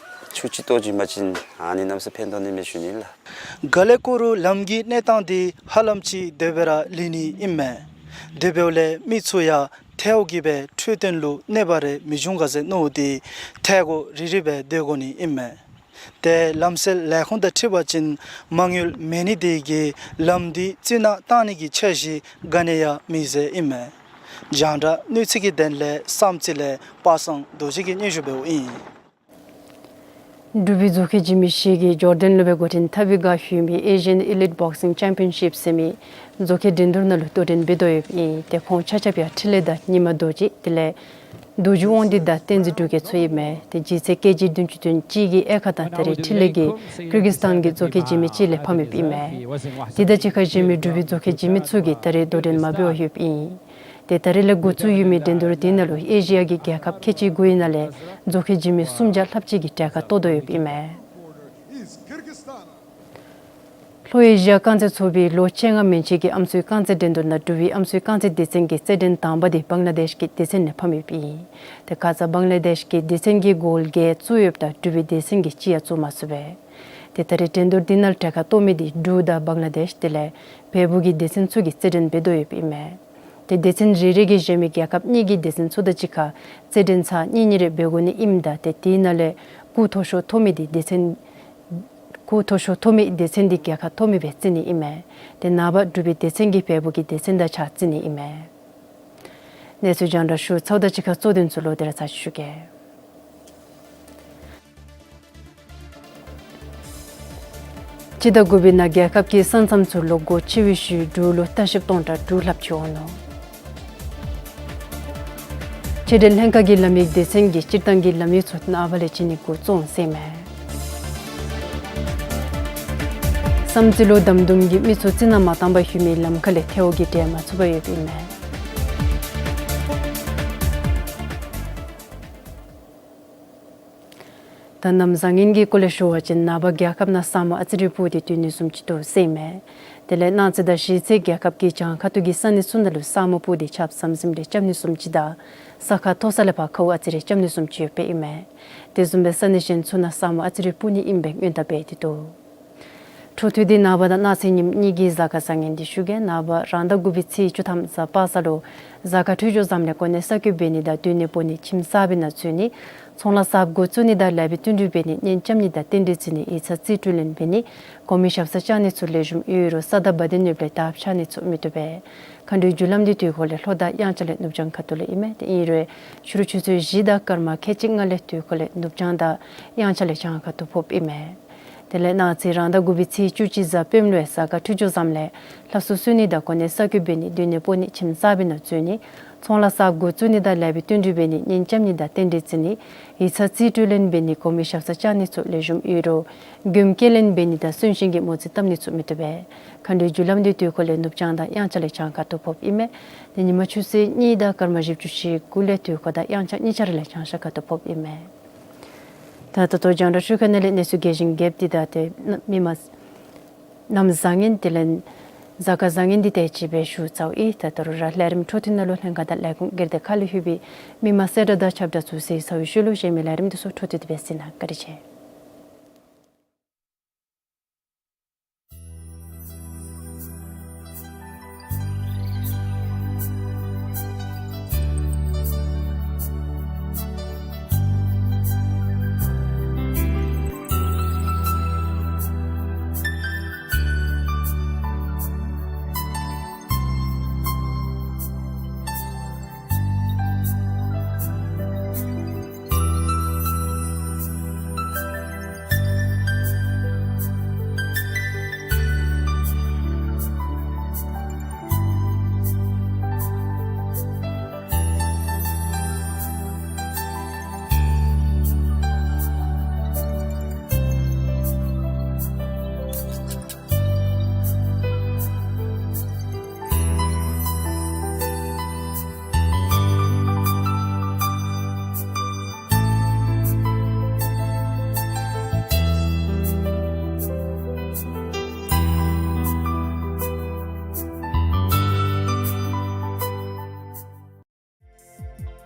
ཆུ་ཅིག་གཏོར་བྱིན་པ་ཅིན་ཨ་ནི་གནམ་མེད་ས་མེད་ཕན་ཐོགས་ནི་མས་ཞུ་ནི་ལགས། ག་ལས་འཁོར་རུང་ལམ་གྱི་གནས་སྟངས་འདི་ཧ་ལམ་ཅིག་དེ་སྦེ་ར་ལུས་ནི་ཨིན་མས། དེ་འབདཝ་ལས་མི་ཚུ་ཡང་ཐལཝ་གིས་སྦེ་འཕྲོད་བསྟེན་ལུ་གནོད་པ་རེ་མི་འབྱུང་ག་ཟེར་མནོ་སྟེ་ཐད་གོ་རི་རི་སྦེ་སྡོད་དགོ་ནི་ཨིན་མས། ཏེ་ལམ་སེལ་ལས་ཁུངས་དང་འཁྲིལ་བ་ཅིན་མ་དངུལ་མེད་ནི་དེ་གིས་ལམ་འདི་རྩི་ནག་བཏང་ནི་གི་འཆར་གཞི་ག་ནི་ཡང་མེད་ཟེར་ཨིན་མས། རྒྱང་བསྒྲགས་གནས་ཚུལ་གྱི་དོན་ལས་བསམ་རྩེ་ལས་པ་སངས་རྡོ་རྗེ་གིས་སྙན་ཞུ་འབདཝ་ཨིན། འབྲུག་པའི་མཛོད་དགེ་འཇིགས་མེད་བཞི་གིས་ཇོར་ཌན་ལུ་སྦེ་འགོ་འདྲེན་འཐབ་པའི་བསྒང་ལྷོད་མི་ཨེ་ཤི་ཡན་ཨི་ལིཊ་བོག་སིང་ཅེམ་པི་ཡན་ཤིཔ་ཟེར་མི་མཛོད་དགེ་འགྲན་བསྡུར་ནང་ལུ་གཏོགས་འདྲེན་འབད་དོ་ཡོདཔ་ཨིན། ཏེ་ཁོང་ཆ་ཁྱབ་ཡང་འཕྲིན་ལས་དང་ཉི་མ་རྡོ་རྗེ་དེ་ལས་ རྡོ་རྗེ་དབང་འདུས་དང་བསྟན་འཛིན་འབྲུག་རྒྱས་ཚུ་ཨིན་མས། ཏེ་ལྗིད་ཚད་ཀེ་ཇི་བདུན་ཅུ་དོན་གཅིག་གི་ཨེ་ཁ་དང་ད་རེས་འཕྲིན་ལས་ཀྱིས་ཀིར་གིས་སི་ཐན་གྱི་མཛོག་ཁའི་འཇིགས་མེད་ཅིག་ལས་ཕམ་ཡོདཔ་ཨིན་མས། དེ་དང་གཅིག་ཁར་གཞན་མི་འབྲུག་པའི་མཛོག་ཁའི་འཇིགས་མེད་ཚུ་གིས་ད་རེས་དོ་འགྲན་མ་འབད་བར་ཡོདཔ་ཨིན། ཏེ་ད་རེས་ལས་འགོ་བཙུགས་ཡོད་མི་འགྲན་བསྡུར་དེ་ནང་ལུ་ཨེ་ཤི་ཡ་གི་རྒྱལ་ཁབ་ཁལ་གཅིག་དགུའི་ནང་ལས་མཛོག་ཁའི་འཇིགས་མེད་སུམ་བརྒྱ་ལྷགཔ་ཅིག་གིས་གྲལ་ཁར་གཏོགས་དོ་ཡོདཔ་ཨིན་མས། ལྷོ་ཨེ་ཤི་ཡ་རྐང་རྩེད་ཚོགས་པའི་ལོ་བཅོ་ལྔ་མན་ཆད་ཀྱི་ཨམ་སྲུའི་རྐང་རྩེད་འགྲན་བསྡུར་ནང་འབྲུག་པའི་ཨམ་སྲུའི་རྐང་རྩེད་སྡེ་ཚན་གྱི་རྩེད་འགྲན་དང་པ་དེ་བང་ལ་དེཤ་གི་སྡེ་ཚན་ལས་ཕམ་ཡོདཔ་ཨིན། ཏེ་ཁ་ཙ་བང་ལ་དེཤ་གི་སྡེ་ཚན་གྱིས་གོལ་བརྒྱད་བཙུགས་ཡོདཔ་ད་འབྲུག་པའི་སྡེ་ཚན་གྱིས་གཅིག་ཡང་བཙུགས་མ་ཚུགས་པས། ཏེ་ད་རེས་འགྲན་བསྡུར་དེ་ནང་གྲལ་ཁར་གཏོགས་མི་དེ་འབྲུག་དང་བང་ལ་དེཤ་དེ་ལས་བལ་པོ་གི་སྡེ་ཚན་ཚུ་གིས་རྩེད་འགྲན་འབད་དོ་ཡོདཔ་ཨིན་མས། ཏེ་སྡེ་ཚན་རེ་རེ་གིས་གཞན་མི་རྒྱལ་ཁབ་གཉིས་ཀྱི་སྡེ་ཚན་ཚུ་དང་གཅིག་ཁར་རྩེད་འགྲན་ཚར་གཉིས་གཉིས་རེ་འབད་དགོ་ནི་ཨིནམ་ད་ཏེ་དེ་ནང་ལས་སྐུགས་མཐོ་ཤོས་ཐོབ་མི་དེ་སྡེ་ཚན་སྐུགས་མཐོ་ཤོས་ཐོབ་མི་སྡེ་ཚན་དེ་རྒྱལ་ཁ་ཐོབ་མི་སྦེ་བརྩི་ནི་ཨིན་མས། ཏེ་ནངས་པ་འབྲུག་པའི་སྡེ་ཚན་གྱིས་བལ་པོ་གི་སྡེ་ཚན་དང་ཕྱག་བརྩི་ནི་ཨིན་མས། གནས་ཚུལ་རྒྱང་བསྒྲགས་ཞུ་ཚརཝ་དང་གཅིག་ཁར་གཙོ་དོན་ཚུ་ལོག་སྟེ་ར་ཚར་ཅིག་ཞུ་གེ། སྤྱི་ཟླ་དགུ་པའི་ནང་རྒྱལ་ཁབ་ཀྱི་ས་མཚམས་ཚུ་ལོག་སྒོ་ཕྱེ་བའི་ཤུལ་འབྲུག་ལུ་ལྟ་བཤལཔ་སྟོང་ཕྲག་དྲུག་ལྷགཔ་ཅིག་འོང་ནུག། ཕྱི་འབྲེལ་ལྷན་ཁག་གི་ལམ་ཡིག་སྡེ་ཚན་གྱིས་སྤྱིར་བཏང་གི་ལམ་ཡིག་ཚུ་ནངས་པ་ལས་བྱིན་ནི་འགོ་བཙུགས་ཟེར་ཨིན་མས། བསམ་རྩེ་ལུ་དམ་དུམ་གྱིས་མི་ཚུ་རྩི་ནག་མ་བཏང་པར་ལྷོད་མི་ལམ་ཁ་ལས་ཐལཝ་གིས་འདྲེན་མ་ཚུགས་པར་ཡོདཔ་ཨིན་མས། ད་གནམ་བཟང་ངན་གྱི་སྐོར་ལས་ཞུ་བ་ཅིན་ནངས་པ་རྒྱལ་ཁབ་ནང་ས་སྨུག་ཨ་ཙི་རེ་སྤུབས་ཏེ་སྡོད་ནི་བཟུམ་ཅིག་འདུག་ཟེར་ཨིན་མས། དེ་ལས་གནངས་ཚེ་དང་གཞེས་ཚེ་རྒྱལ་ཁབ་ཀྱི་བྱང་ཁ་ཐུག་གི་ས་གནས་ཚུ་ནང་ལུ་ས་སྨུག་སྤུབས་ཏེ་ཆརཔ་ཟམ་ཟིམ་རེ་རྐྱབ་ནི་བཟུམ་ཅིག་དང་ས་ཁ་མཐོ་ས་ལས་ཕར་ཁཝ་ཨ་ཙི་རེ་རྐྱབ་ནི་བཟུམ་ཅིག་ཡོདཔ་ཨིན་མས། དེ་བཟུམ་སྦེ་ས་གནས་གཞན་ཚུ་ནང་ས་སྨུག་ཨ་ཙི་རེ་སྤུབས་ནི་ཨིནམ་སྦེ་སྔོན་བརྡ་འབད་དེ་འདུག། འཕྲོ་མཐུད་དེ་ནངས་པ་དང་གནངས་ཚེ་ཉིནམ་གཉིས་ཀྱི་གཟའ་སྐར་བཟང་ངན་འདི་ཞུ་གེ། ནངས་པ་རང་ཟླ་དགུ་པའི་ཚེས་བཅུ་ཐམ་གཟའ་པ་སངས་ལུ་གཟའ་སྐར་འཕྲོད་སྦྱོར་བཟངམ་ལས་གོ་གནས་གསར་བསྐོ་འབད་ནི་དང་སྡོད་གནས་སྤོ་ནི་ཁྱིམ་གསར་པའི་ནང་འཛུལ་ནི་ཚོང་ལཱ་གསརཔ་འགོ་བཙུགས་ནི་དང་ལེགས་པའི་བསྟུན་གྲོས་འབད་ནི་གཉེན་རྐྱབ་ནི་དང་རྟེན་འབྲེལ་བརྩི་ནི་ཡིག་ཚང་རྩིས་སྤྲོད་ལེན་འབད་ནི་གོང་མའི་ཞབས་སར་བཅར་ནི་ཚུ་ལེགས་ཤོམ་ཡོད་རུང་ས་བདག་བ་དན་ཡོདཔ་ལས་དར་འཕྱར་ནི་ཚུ་མི་བཏུབ་པས། མཁའ་འགྲོའི་རྒྱུ་ལམ་འདི་དུས་འཁོར་ལས་ལྷོ་དང་དབྱངས་འཆར་ལས་ནུབ་བྱང་ཁ་ཐུག་ལུ་ཨིན་མས། དེ་ཨིན་རུང་ཕྱི་རུ་ཆུ་ཚོད་བཞི་དང་སྐར་མ་ཁལ་གཅིག་ལྔ་ལས་དུས་འཁོར་ལས་ནུབ་བྱང་དང་དབྱངས་འཆར་ལས་བྱང་ཁ་ཐུག་ཕོགཔ་ཨིན་མས། དེ་ལས་གནངས་ཚེ་རང་ཟླ་དགུ་པའི་ཚེས་བཅུ་གཅིག་གཟའ་སྤེནམ་ལུ་ཡང་གཟའ་སྐར་འཕྲོད་སྦྱོར་བཟངམ་ལས་ལྷ་གསོལ་གསོལ་ནི་དང་གོ་གནས་གསར་བསྐོ་འབད་ནི་སྡོད་གནས་སྤོ་ནི་ཁྱིམ་གསར་པའི་ནང་འཛུལ་ནི་ཚོང་ལཱ་གསརཔ་འགོ་བཙུགས་ནི་དང་ལེགས་པའི་བསྟུན་གྲོས་འབད་ནི་གཉེན་རྐྱབ་ནི་དང་རྟེན་འབྲེལ་བརྩི་ནི་ཡིག་ཚང་རྩིས་སྤྲོད་ལེན་འབད་ནི་གོང་མའི་ཞབས་སར་བཅར་ནི་ཚུ་ལེགས་ཤོམ་ཡོད་རུང་མགྱོནམ་སྐྱེལ་ལེན་འབད་ནི་དང་གསོན་གཤིན་གྱི་མོ་རྩིས་བཏབ་ནི་ཚུ་མི་བཏུབ་པས། མཁའ་འགྲོའི་རྒྱུ་ལམ་འདི་དུས་འཁོར་ལས་ནུབ་བྱང་དང་དབྱངས་འཆར་ལས་བྱང་ཁ་ཐུག་ཕོགཔ་ཨིན་མས། དེ་ཉིན་མ་ཆུ་ཚོད་གཉིས་དང་སྐར་མ་བཞི་བཅུ་ཞེ་དགུ་ལས་དུས་འཁོར་དང་དབྱངས་འཆར་གཉིས་ཆ་ར་ལས་བྱང་ཤར་ཁ་ཐུག་ཕོགཔ་ཨིན་མས། ད་ད་ལྟོ་རྒྱང་བསྒྲགས་ཞུ་ཁ་ནང་ལས་གནས་ཚུལ་རྒྱས་ཤིང་རྒྱསཔ་འདི་དང་ཏེ་མི་མང་གནམ་བཟང་ངན་དེ་ལས་གཟའ་སྐར་བཟང་ངན་འདི་དེ་ཅིག་སྦེ་ཞུ་ཚརཝ་ཨིན། ད་ད་རུང་ར་ལས་རིམ་འཕྲོ་མཐུད་ནང་ལུ་ལྷན་ཁག་དང་ལས་ཁུངས་སྒེར་སྡེ་ཁག་ལས་ལྷོད་པའི་མི་མང་གསལ་བསྒྲགས་དང་ཁྱབ་བསྒྲགས་ཚུ་གསན་ཚར་བའི་ཤུལ་ལུ་གཞན་མི་ལས་རིམ་འདི་ཚུ་འཕྲོ་མཐུད་དེ་སྦེ་གཟིགས་གནང་། བཀའ་དྲིན་ཆེ།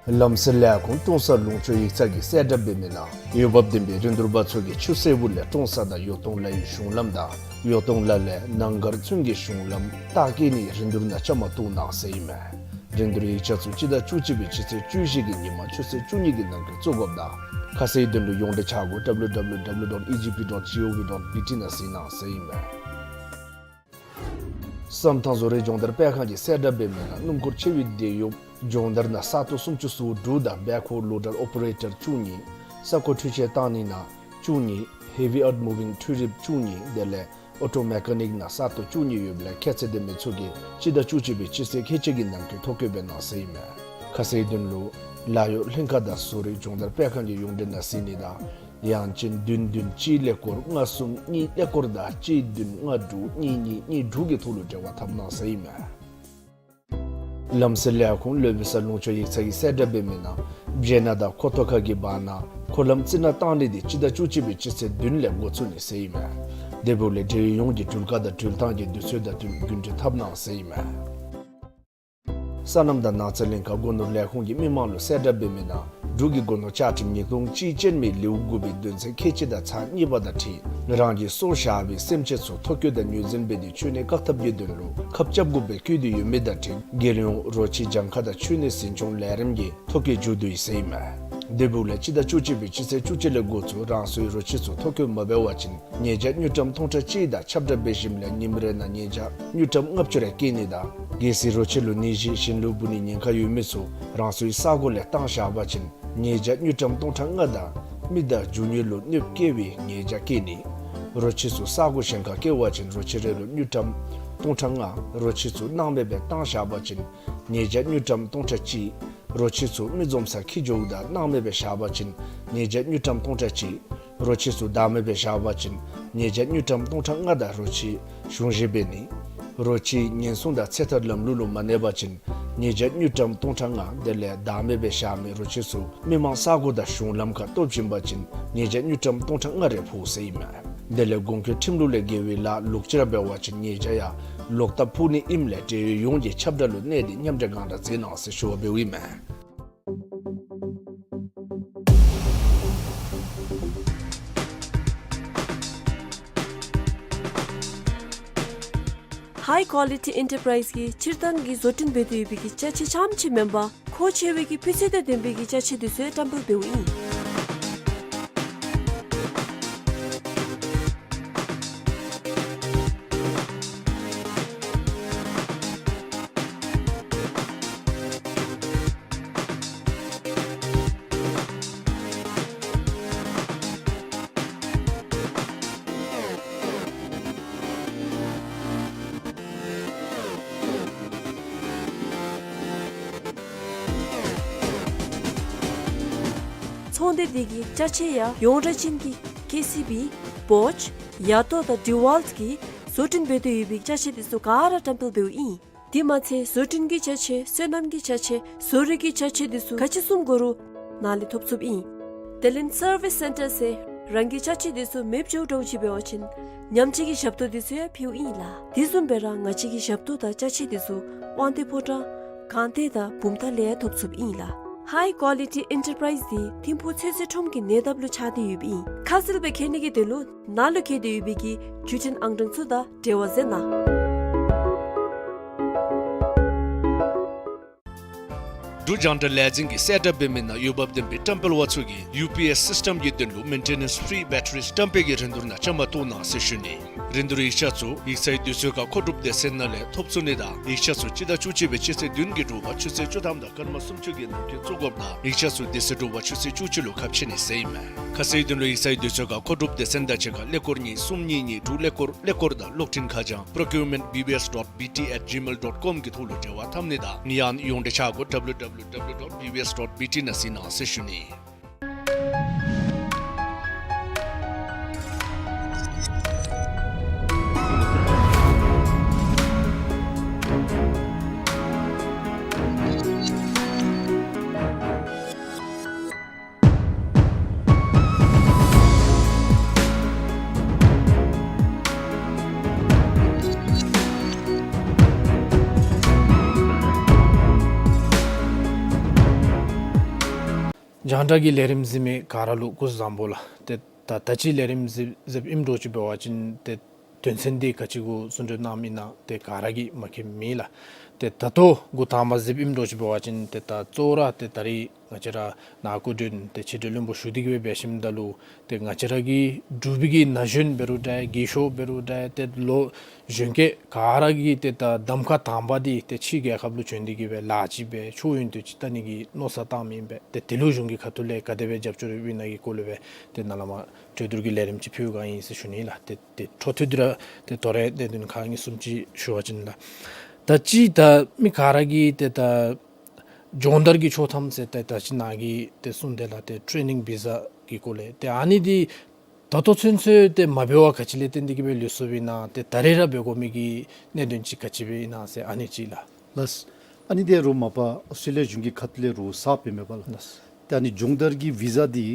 ལམ་སེལ་ལས་ཁུངས་ཀྲོང་གསར་ལུང་ཕྱོགས་ཡིག་ཚང་གིས་གསལ་བསྒྲགས་འབད་མི་ནང་འོས་འབབ་ལྡན་པའི་རིན་བསྡུར་པ་ཚུ་གིས་ཆུ་སེར་པོ་ལས་ཀྲོང་གསར་དང་ཡོ་ཏོང་ལ་ཡི་གཞུང་ལམ་དང་ཡོ་ཏོང་ལ་ལས་ནང་སྒར་ཚུན་གྱི་གཞུང་ལམ་རྟ་བསྐྱལ་ནིའི་རིན་བསྡུར་ནང་བཅའ་མར་གཏོགས་གནང་ཟེར་ཨིན་མས། རིན་བསྡུར་ཡིག་ཆ་ཚུ་སྤྱི་ཟླ་བཅུ་གཅིག་པའི་སྤྱི་ཚེས་བཅུ་བཞི་གི་ཉིན་མ་ཆུ་ཚོད་བཅུ་གཉིས་ཀྱི་ནང་འཁོད་བཙུགས་དགོཔ་དང་ཁ་གསལ་དོན་ལུ་ཡོངས་འབྲེལ་ཆ་སྒོ་W W W dot E G P dot G O V dot B T ནང་གཟིགས་གནང་ཟེར་ཨིན་མས། བསམ་ཐང་བཟོ་རིག་སྦྱོང་བརྡར་སྤེལ་ཁང་གིས་གསལ་བསྒྲགས་འབད་མི་ནང་སྣུམ་འཁོར་ཆེ་བའི་འབྲེལ་ཡོད་སྦྱོང་བརྡར་ནང་ས་སྟོང་སུམ་ཅུ་སོ་དྲུག་དང་བེག་ཧོ་ལོ་ཌར་ཨོ་པ་རེ་ཊར་བཅུ་གཉིས། ས་རྐོ་འཕྲུལ་ཆས་བཏང་ནི་ནང་བཅུ་གཉིས། heavy earth moving འཕྲུལ་རིགཔ་བཅུ་གཉིས། དེ་ལས་ཨོ་ཊོ་མེ་ཀ་ནིཀ་ནང་ས་སྟོང་བཅུ་གཉིས་ཡོདཔ་ལས་ཁྱད་ཚད་ལྡན་མི་ཚུ་གིས་སྤྱི་ཟླ་བཅུ་གཅིག་པའི་སྤྱི་ཚེས་ཁལ་གཅིག་གི་ནང་འཁོད་ཐོ་བཀོད་འབད་གནང་ཟེར་ཨིན་མས། ཁ་གསལ་དོན་ལུ་ལཱ་གཡོག་ལྷན་ཁག་དང་སོ་རི་སྦྱོང་བརྡར་སྤེལ་ཁང་གི་ཡོངས་འབྲེལ་ནང་གཟིགས་ནི་དང་ཡང་ཅིན་བདུན་བདུན་གཅིག་ཀླད་ཀོར་ལྔ་གསུམ་གཉིས་ཀླད་ཀོར་དང་གཅིག་བདུན་ལྔ་དྲུག་གཉིས་གཉིས་གཉིས་དྲུག་གི་ཐོག་ལུ་འབྲེལ་བ་འཐབ་གནང་ཟེར་ཨིན་མས། ལམ་སེལ་ལས་ཁུངས་ལོ་བི་ས་ལུང་ཕྱོགས་ཡིག་ཚང་གིས་གསལ་བསྒྲགས་འབད་མི་ནང་བཞེས་སྣ་དང་མཁོ་ཐོག་ཁ་གི་བར་ན་འཁོར་ལམ་རྩི་ནག་བཏང་ནི་འདི་སྤྱི་ཟླ་བཅུ་གཅིག་པའི་སྤྱི་ཚེས་བདུན་ལས་འགོ་བཙུགས་ནི་ཟེར་ཨིན་མས། དེ་འབདཝ་ལས་འབྲེལ་ཡོད་ཡོངས་ཀྱིས་འགྲུལ་བཀག་དང་འགྲུལ་ཐངས་ཀྱི་དུས་ཚོད་དང་བསྟུན་རྒྱུན་འགྲུལ་འཐབ་གནང་ཟེར་ཨིན་མས། སོ་ནམ་དང་ནགས་ཚལ་ལྷན་ཁག་སྒོ་ནོར་ལས་ཁུངས་ཀྱིས་མི་མང་ལུ་གསལ་བསྒྲགས་འབད་མི་ནང་འབྲུག་གི་སྒོ་ནོར་བཅའ་ཁྲིམས་ཉིས་སྟོང་གཅིག་ཅན་མའི་ལེའུ་དགུ་པའི་དོན་ཚན་ཁལ་གཅིག་དང་ཚག་གཉིས་པ་དང་འཁྲིལ་རང་གིས་སྲོག་བཞག་པའི་སེམས་ཅན་ཚུ་ཐོ་བཀོད་དང་ངོས་འཛིན་འབད་དེ་འཆོལ་ནད་བཀག་ཐབས་ཀྱི་དོན་ལུ་ཁབ་རྐྱབ་དགོ་པའི་བཀོད་དེ་ཡོད་མི་དང་འཁྲིལ་རྒྱལ་ཡོངས་རོ་ཁྱི་གྱངས་ཁ་དང་འཆོལ་ནད་འཛིན་སྐྱོང་ལས་རིམ་གྱི་ཐོ་བཀོད་མཇུག་བསྡུ་ཡི་ཟེར་ཨིན་མས། དེ་འབདཝ་ལས་སྤྱི་ཟླ་བཅུ་གཅིག་པའི་སྤྱི་ཚེས་བཅུ་གཅིག་ལས་འགོ་བཙུགས་རང་སོའི་རོ་ཁྱི་ཚུ་ཐོ་བཀོད་མ་འབད་བ་ཅིན་ཉེས་བྱ་དངུལ་ཀྲམ་སྟོང་ཕྲག་གཅིག་དང་ཁྱབ་བསྒྲགས་འབད་ཞིནམ་ལས་ཉིནམ་རེ་ནང་ཉེས་བྱ་དངུལ་ཀྲམ་ལྔ་བཅུ་རེ་བཀལ་ནི་དང་གལ་སྲིད་རོ་ཁྱི་ལུ་ནད་གཞི་གཞན་ལུ་འབུ་ནིའི་ཉེན་ཁ་ཡོད་མི་ཚུ་རང་སོའི་ས་གོ་ལས་བཏང་བཞག་པ་ཅིན་ཉེས་བྱ་དངུལ་ཀྲམ་སྟོང་ཕྲག་ལྔ་དང་མི་དང་རྒྱུ་དངོས་ལུ་གནོདཔ་བསྐྱལ་བའི་ཉེས་བྱ་བཀལ་ནི། རོ་ཁྱི་ཚུ་ས་གོ་གཞན་ཁར་བསྐྱལ་བ་ཅིན་རོ་ཁྱི་རེ་ལུ་དངུལ་ཀྲམ་སྟོང་ཕྲག་ལྔ། རོ་ཁྱི་ཚུ་སྣང་མེད་སྦེ་བཏང་བཞག་པ་ཅིན་ཉེས་བྱ་དངུལ་ཀྲམ་སྟོང་ཕྲག་གཅིག། རོ་ཁྱི་ཚུ་མི་འཛོམས་སར་འཁྱིད་འགྱོཝ་ད་སྣང་མེད་སྦེ་བཞག་པ་ཅིན་ཉེས་བྱ་དངུལ་ཀྲམ་སྟོང་ཕྲག་གཅིག། རོ་ཁྱི་ཚུ་བདག་མེད་སྦེ་བཞག་པ་ཅིན་ཉེས་བྱ་དངུལ་ཀྲམ་སྟོང་ཕྲག་ལྔ་དང་རོ་ཁྱི་གཞུང་བཞེས་འབད་ནི། རོ་ཁྱི་ཉེན་སྲུང་དང་ཚེ་ཐར་ལམ་ལུགས་ལུ་མ་གནས་པ་ཅིན་ཉེས་བྱ་དངུལ་ཀྲམ་སྟོང་ཕྲག་ལྔ། དེ་ལས་བདག་མེད་སྦེ་བཞག་མི་རོ་ཁྱི་ཚུ་མི་མང་ས་གོ་དང་གཞུང་ལམ་ཁར་སྟོབས་བྱིན་པ་ཅིན་ཉེས་བྱ་དངུལ་ཀྲམ་སྟོང་ཕྲག་ལྔ་རེ་ཕོག་ཟེར་ཨིན་མས། དེ་ལས་གོང་འཁོད་ཁྲིམས་ལུགས་ལས་འགལ་བའི་ལཱ་ལོག་ཅི་ར་འབད་བ་ཅིན་ཉེས་བྱ་ཡང་ལོག་ལྟབ་ཕོག་ནི་ཨིནམ་ལས་འབྲེལ་ཡོད་ཡོངས་ཀྱིས་ཁྱབ་བསྒྲགས་ལུ་གནས་ཏེ་མཉམ་འབྲེལ་གང་དྲག་མཛད་གནང་ཟེར་ཞུ་བ་འབདཝ་ཨིན་མས། High Quality Enterprise གིས་སྤྱིར་བཏང་གི་བཟོ་སྐྲུན་འབད་དེ་ཡོད་པའི་གི་ཅ་ཆས་རྐྱངམ་ཅིག་མེན་པར་མཁོ་ཆེ་བའི་གི་སྤུས་ཚད་དང་ལྡན་པའི་གི་ཅ་ཆས་དེ་ཚུ་ཡང་བཀྲམ་སྤེལ་འབདཝ་ཨིན། ཚོང་སྡེ་འདི་གི་ཅ་ཆས་ཡང་ཡོངས་གྲགས་ཅན་གྱི་ཀེ་སི་བི། བོཆ། ཡ་ཏོ་དང་ཌི་ཝཱལཊ་གིས་བཟོ་སྐྲུན་འབད་དེ་ཡོད་པའི་ཅ་ཆས་དེ་ཚུ་ག་ར་བཀྲམ་སྤེལ་འབདཝ་ཨིན། དེ་མ་ཚད་བཟོ་སྐྲུན་གྱི་ཅ་ཆས་སོ་ནམ་གྱི་ཅ་ཆས་བཟོ་རིག་གི་ཅ་ཆས་དེ་ཚུ་ག་ཅི་བཟུམ་དགོ་རུང་ནཱ་ལས་ཐོབ་ཚུགསཔ་ཨིན། དེ་ལས་སར་བིས་སེན་ཊར་ཟེར་རང་གི་ཅ་ཆས་དེ་ཚུ་མེདཔ་འགྱོ་འགྱོཝ་ཅིག་འབད་བ་ཅིན་ཉམས་བཅོས་ཀྱི་ཞབས་ཏོག་དེ་ཚུ་ཡང་ཕུལཝ་ཨིན་ལགས། དེ་བཟུམ་སྦེ་ར་ང་བཅས་ཀྱི་ཞབས་ཏོག་དང་ཅ་ཆས་དེ་ཚུ་དབང་འདུས་ཕོ་བྲང་སྒང་སྟེང་དང་བུམ་ཐང་ལས་ཡང་ཐོབ་ཚུགསཔ་ཨིན་ལགས། High Quality Enterprise འདི་ཐིམ་ཕུག་ཚོད་བསྲེ་ཁྲོམ་གྱི་ཉེ་འདབས་ལུ་ཆགས་ཏེ་ཡོདཔ་ཨིན། ཁ་གསལ་སྦེ་མཁྱེན་ནི་གི་དོན་ལུ་ནཱ་ལུ་བཀོད་དེ་ཡོད་པའི་གི་བརྒྱུད་འཕྲིན་ཨང་གྲངས་ཚུ་དང་འབྲེལ་བ་མཛད་གནང་། འབྲུག་རྒྱང་བསྒྲགས་ལས་འཛིན་གྱིས་གསལ་བསྒྲགས་འབད་མི་ནང་འོས་འབབ་ལྡན་པའི་བཀྲམ་སྤེལ་པ་ཚུ་གིས་ཡུ་པི་ཨེསི་སིསི་ཊེམ་གྱི་དོན་ལུ་མེན་ཊེ་ནེནསི་ཕི་རི་བེ་ཊ་རི་བཀྲམ་སྤེལ་གྱི་རིན་བསྡུར་ནང་བཅའ་མར་གཏོགས་གནང་ཟེར་ཞུ་ནི། རིན་བསྡུར་ཡིག་ཆ་ཚུ་ཡིག་ཚང་གི་དུས་ཚོད་ཁར་མཁོ་སྒྲུབ་སྡེ་ཚན་ནང་ལས་ཐོབ་ཚུགས་ནི་དང་ཡིག་ཆ་ཚུ་སྤྱི་ཟླ་བཅུ་གཅིག་པའི་སྤྱི་ཚེས་བདུན་གྱི་དྲོ་པ་ཆུ་ཚོད་བཅུ་ཐམ་དང་སྐར་མ་སུམ་ཅུ་གི་ནང་འཁོད་བཙུགས་དགོཔ་དང་ཡིག་ཆ་ཚུ་དེ་ཚེ་དྲོ་པ་ཆུ་ཚོད་བཅུ་གཅིག་ལུ་ཁ་ཕྱེ་ནི་ཟེར་ཨིན་མས། ཁ་གསལ་དོན་ལུ་ཡིག་ཚང་གི་དུས་ཚོད་ཁར་མཁོ་སྒྲུབ་སྡེ་ཚན་དང་གཅིག་ཁར་ཀླད་ཀོར་གཉིས་གསུམ་གཉིས་གཉིས་དྲུག་ཀླད་ཀོར་ཀླད་ཀོར་དང་གློག་འཕྲིན་ཁ་བྱང་པྲོ་ཀིའུར་མེནཊ་བི་བི་ཨེསི་ཌོཊ་བི་ཊི་ཨེཊ་ཇི་མེལ་ཌོཊ་ཀོམ་གི་ཐོག་ལུ་འབྲེལ་བ་འཐབ་ནི་དང་ཡང་ན་ཡོངས་འབྲེལ་ཆ་བགོས་ཌབ་ལུ་ཌབ་ལུ་ཌབ་ལུ་ཌོཊ་བི་བི་ཨེསི་ཌོཊ་བི་ཊི་ནང་གཟིགས་གནང་ཟེར་ཞུ་ནི། རྒྱང་བསྒྲགས་ཀྱི་ལས་རིམ་གཟིགས་མི་ག་ར་ལུ་སྐུ་གཟུགས་བཟང་པོ་ལགས། ཏེ་ད་ད་ཅི་ལས་རིམ་གཟིགས་གཟིགསཔ་ཨིནམ་འདྲཝ་ཅིག་འབད་བ་ཅིན་ཏེ་དོན་ཚན་འདི་ག་ཅི་གུ་བརྩོན་འགྲུས་གནངམ་ཨིན་ན་ཏེ་ག་ར་གིས་མཁྱེནམ་ཨིན་ལགས། ཏེ་ད་ལྟོ་འགོ་དང་པ་གཟིགསཔ་ཨིནམ་འདྲཝ་ཅིག་འབད་བ་ཅིན་ཏེ་ད་གཙོ་བོ་ར་ཏེ་ད་རིས་ང་བཅས་ར་ནཱ་སྐུ་མགྲོན་ཏེ་ཕྱི་འབྲེལ་བློན་པོ་ཞུ་སྟེ་གིས་སྦེ་འབད་ཞིནམ་ད་ལུ་ཏེ་ང་བཅས་ར་གི་འབྲུག་པའི་གི་ན་གཞོན་འབད་རུང་འདྲ་རྒས་ཤོས་འབད་རུང་འདྲ་ཏེ་ལོ་གཞོན་སྐྱེས་ག་ར་གིས་ཏེ་ད་གདམ་ཁ་དང་པ་འདི་ཏེ་ཕྱི་རྒྱལ་ཁབ་ལུ་བྱོན་ཏེ་གིས་སྦེ་ལཱ་ཅིག་སྦེ་ཆོས་ཡོན་ཏན་ཅིག་བལྟ་ནི་གི་མནོ་བསམ་བཏངམ་ཨིན་པས། ཏེ་དེ་ལུ་གཞུང་གི་ཁ་ཐུག་ལས་ག་དེ་སྦེ་རྒྱབ་སྐྱོར་ཡོདཔ་ཨིན་ན་གི་སྐོར་ལས་སྦེ་ཏེ་ནཱ་ལས་མར་གྲོས་བསྡུར་གྱི་ལས་རིམ་ཅིག་ཕུལ་ག་ཨིན་ཟེར་ཞུ་ནི་ལགས། ཏེ་ཏེ་འཕྲོ་མཐུད་དེ་ར་ཏེ་དོ་རུང་གནད་དོན་ཁག་གཉིས་གསུམ་ཅིག་ཞུ་བ་ཅིན་ལགས། ད་ཅི་ད་མི་ག་ར་གིས་ཏེ་ད་ སྦྱོང་བརྡར་གྱི་ཆོག་ཐམ་ཟེར་ཏེ་ད་ཅི་ནཱ་གིས་ཏེ་གསུངས་ཏེ་ལགས། ཏེ་ཊེ་ནིང་བི་ཟ་གི་སྐོར་ལས་ཏེ་ཨ་ནི་འདི་ད་ལྟོ་ཚུན་ཚོད་ཏེ་མ་འབད་བར་ག་ཅི་ལས་བརྟེན་ཏེ་གི་སྦེ་ལུས་སོཔ་ཨིན་ན། ཏེ་ད་རེས་ར་འབད་དགོ་མི་གི་གནད་དོན་ཅིག་ག་ཅི་སྦེ་ཨིན་ན་ཟེར་ཨ་ནི་ཅིག་ལགས། ལགས། ཨ་ནི་འདི་རུང་མ་པ་ཨོསི་ཊྲེ་ལི་ཡ་གཞུང་གི་ཁ་ཐུག་ལས་རུང་གསརཔ་ཨིན་མས་པ་ལགས། ལགས། ཏེ་ཨ་ནི་སྦྱོང་བརྡར་གྱི་བི་ཟ་འདི་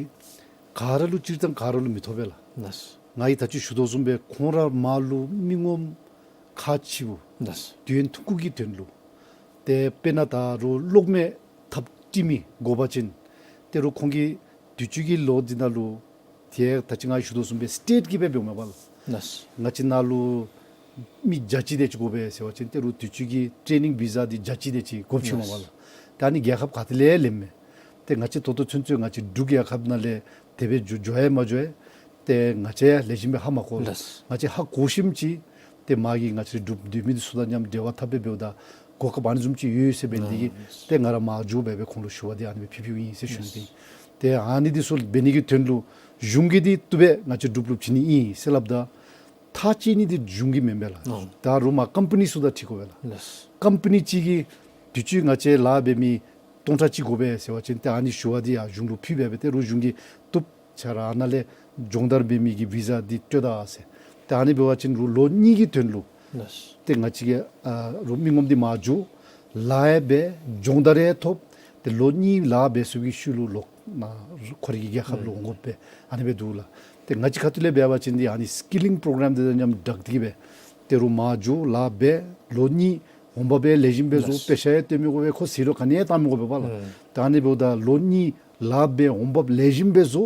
ག་ར་ལུ་སྤྱིར་བཏང་ག་ར་ལུ་མི་ཐོབ་པས་ལགས། ལགས། ང་གིས་ད་ཅི་ཞུ་དོ་བཟུམ་སྦེ་ཁོང་ར་མར་ལུ་མི་ངོམ་ཁག་ཆེཝ་ལགས། དུས་ཡུན་ཐུང་ཀུ་གི་དོན་ལུ། ཏེ་དཔེར་ན་ད་རུང་གློག་མེ་ཐགཔ་དཀྲི་མི་དགོ་པ་ཅིན་ཏེ་རུང་ཁོང་གིས་དུས་ཅི་གི་ལོ་འདི་ནང་ལུ་ཏེ་ད་ཅི་ང་གིས་ཞུ་དོ་བཟུམ་སྦེ་སི་ཊེཊ་ཀྱིས་སྦེ་འབདཝ་མས་པ་ལགས། ལགས། ང་བཅས་ནཱ་ལུ་མི་བརྒྱ་ཅིག་དེ་ཅིག་དགོ་པས་ཟེར་བ་ཅིན་ཏེ་རུང་དུས་ཅི་གི་ཊེ་ནིང་བི་ཟ་འདི་བརྒྱ་ཅིག་དེ་ཅིག་དགོཔ་ཅིག་འོང་མས་པ་ལགས། ཏེ་ཨ་ནི་རྒྱལ་ཁབ་ག་ཏེ་ལས་ལེནམ་མས། ཏེ་ང་བཅས་ད་ལྟོ་ཚུན་ཚོད་ང་བཅས་འབྲུག་རྒྱལ་ཁབ་ནང་ལས་དེ་སྦེ་འགྱོ་འགྱོ་ཡང་མ་འགྱོ་ཡང་ཏེ་ང་བཅས་ལེགས་ཤོམ་སྦེ་ཧ་མ་གོ་ལགས། ལགས། ང་བཅས་ཧ་གོ་ཞིནམ་ཅིག་ཏེ་མ་གི་ང་བཅས་འབྲུག་སྡོད་མི་འདི་ཚུ་དང་མཉམ་འབྲེལ་བ་འཐབ་སྦེ་འབདཝ་ད་གོ་སྐབས་ཨ་ནི་བཟུམ་ཅིག་ཡོད་ཟེར་འབད་ནི་དེ་གིས་ལགས། ཏེ་ང་ར་མར་འགྱོ་སྦེ་སྦེ་ཁོང་ལུ་ཞུ་བ་འདི་ཨ་ནི་སྦེ་ཕུལ་ཕུལཝ་ཨིན་ཟེར་ཞུ་ནི། ལགས། ཏེ་ཨ་ནི་འདི་ཚུ་འབད་ནི་གི་དོན་ལུ་གཞུང་གིས་འདི་བཏུབ་པས་ང་བཅས་འབྲུག་ལུ་བྱིན་ནི་ཨིན་ཟེར་སླབ་ད་ཐག་བཅད་ནི་འདི་གཞུང་གིས་མེན་པས་ལགས། ཨོ། ད་རུང་མར་ཀམ་པ་ནི་ཚུ་དང་འཁྲིལ་དགོ་པས་ལགས། ལགས། ཀམ་པ་ནི་ཅིག་གིས་དུས་ཅི་ང་བཅས་ལཱ་འབད་མི་སྟོང་ཕྲག་གཅིག་དགོ་པས་ཟེར་བ་ཅིན་ཏེ་ཨ་ནི་ཞུ་བ་འདི་ཡང་གཞུང་ལུ་ཕུལ་སྦེ་སྦེ་ཏེ་རུང་གཞུང་གིས་བཏུབ་ཁྱོད་ར་ཨ་ནཱ་ལས་སྦྱོང་བརྡར་འབད་མི་གི་བི་ཟ་འདི་སྤྲོད་ད་ཟེར། ཏེ་ཨ་ནི་འབད་བ་ཅིན་རུང་ལོ་གཉིས་ཀྱི་དོན་ལུ། ལགས། ཏེ་ང་བཅས་ཀྱི་ཨ་རུང་མི་ངོམ་འདི་མར་འགྱོ་ལཱ་ཡང་འབད་སྦྱོང་བརྡར་ཡང་ཐོབ། ཏེ་ལོ་གཉིས་ལཱ་འབད་ཚུགས་པའི་ཤུལ་ལུ་ལོག་ནཱ་ཁོ་རའི་གི་རྒྱལ་ཁབ་ལུ་ཨོ་འོང་དགོ་པས། ཨ་ནི་སྦེ་འདུག་ལགས། ཏེ་ང་བཅས་ཁ་ཐུག་ལས་འབད་བ་ཅིན་འདི་ཨ་ནི་སི་ཀི་ལིང་པོ་རོ་གྲམ་འདི་དང་མཉམ་སྦྲགས་ཏེ་གི་སྦེ་ཏེ་རུང་མར་འགྱོ་ལཱ་འབད་ལོ་གཉིས་འོང་འབབ་ཡང་ལེགས་ཤོམ་སྦེ་བཟོ། ལགས། དཔེ་ཆ་ཡང་སྟོན་མི་དགོ་པས། ཁོ་ཟད་འགྲོ་ག་ནི་ཡང་བཏང་མི་དགོ་པས་པ་ལགས། ཨུམ། ད་ཨ་ནི་འབདཝ་ད་ལོ་གཉིས་ལཱ་འབད་འོང་འབབ་ལེགས་ཤོམ་སྦེ་བཟོ།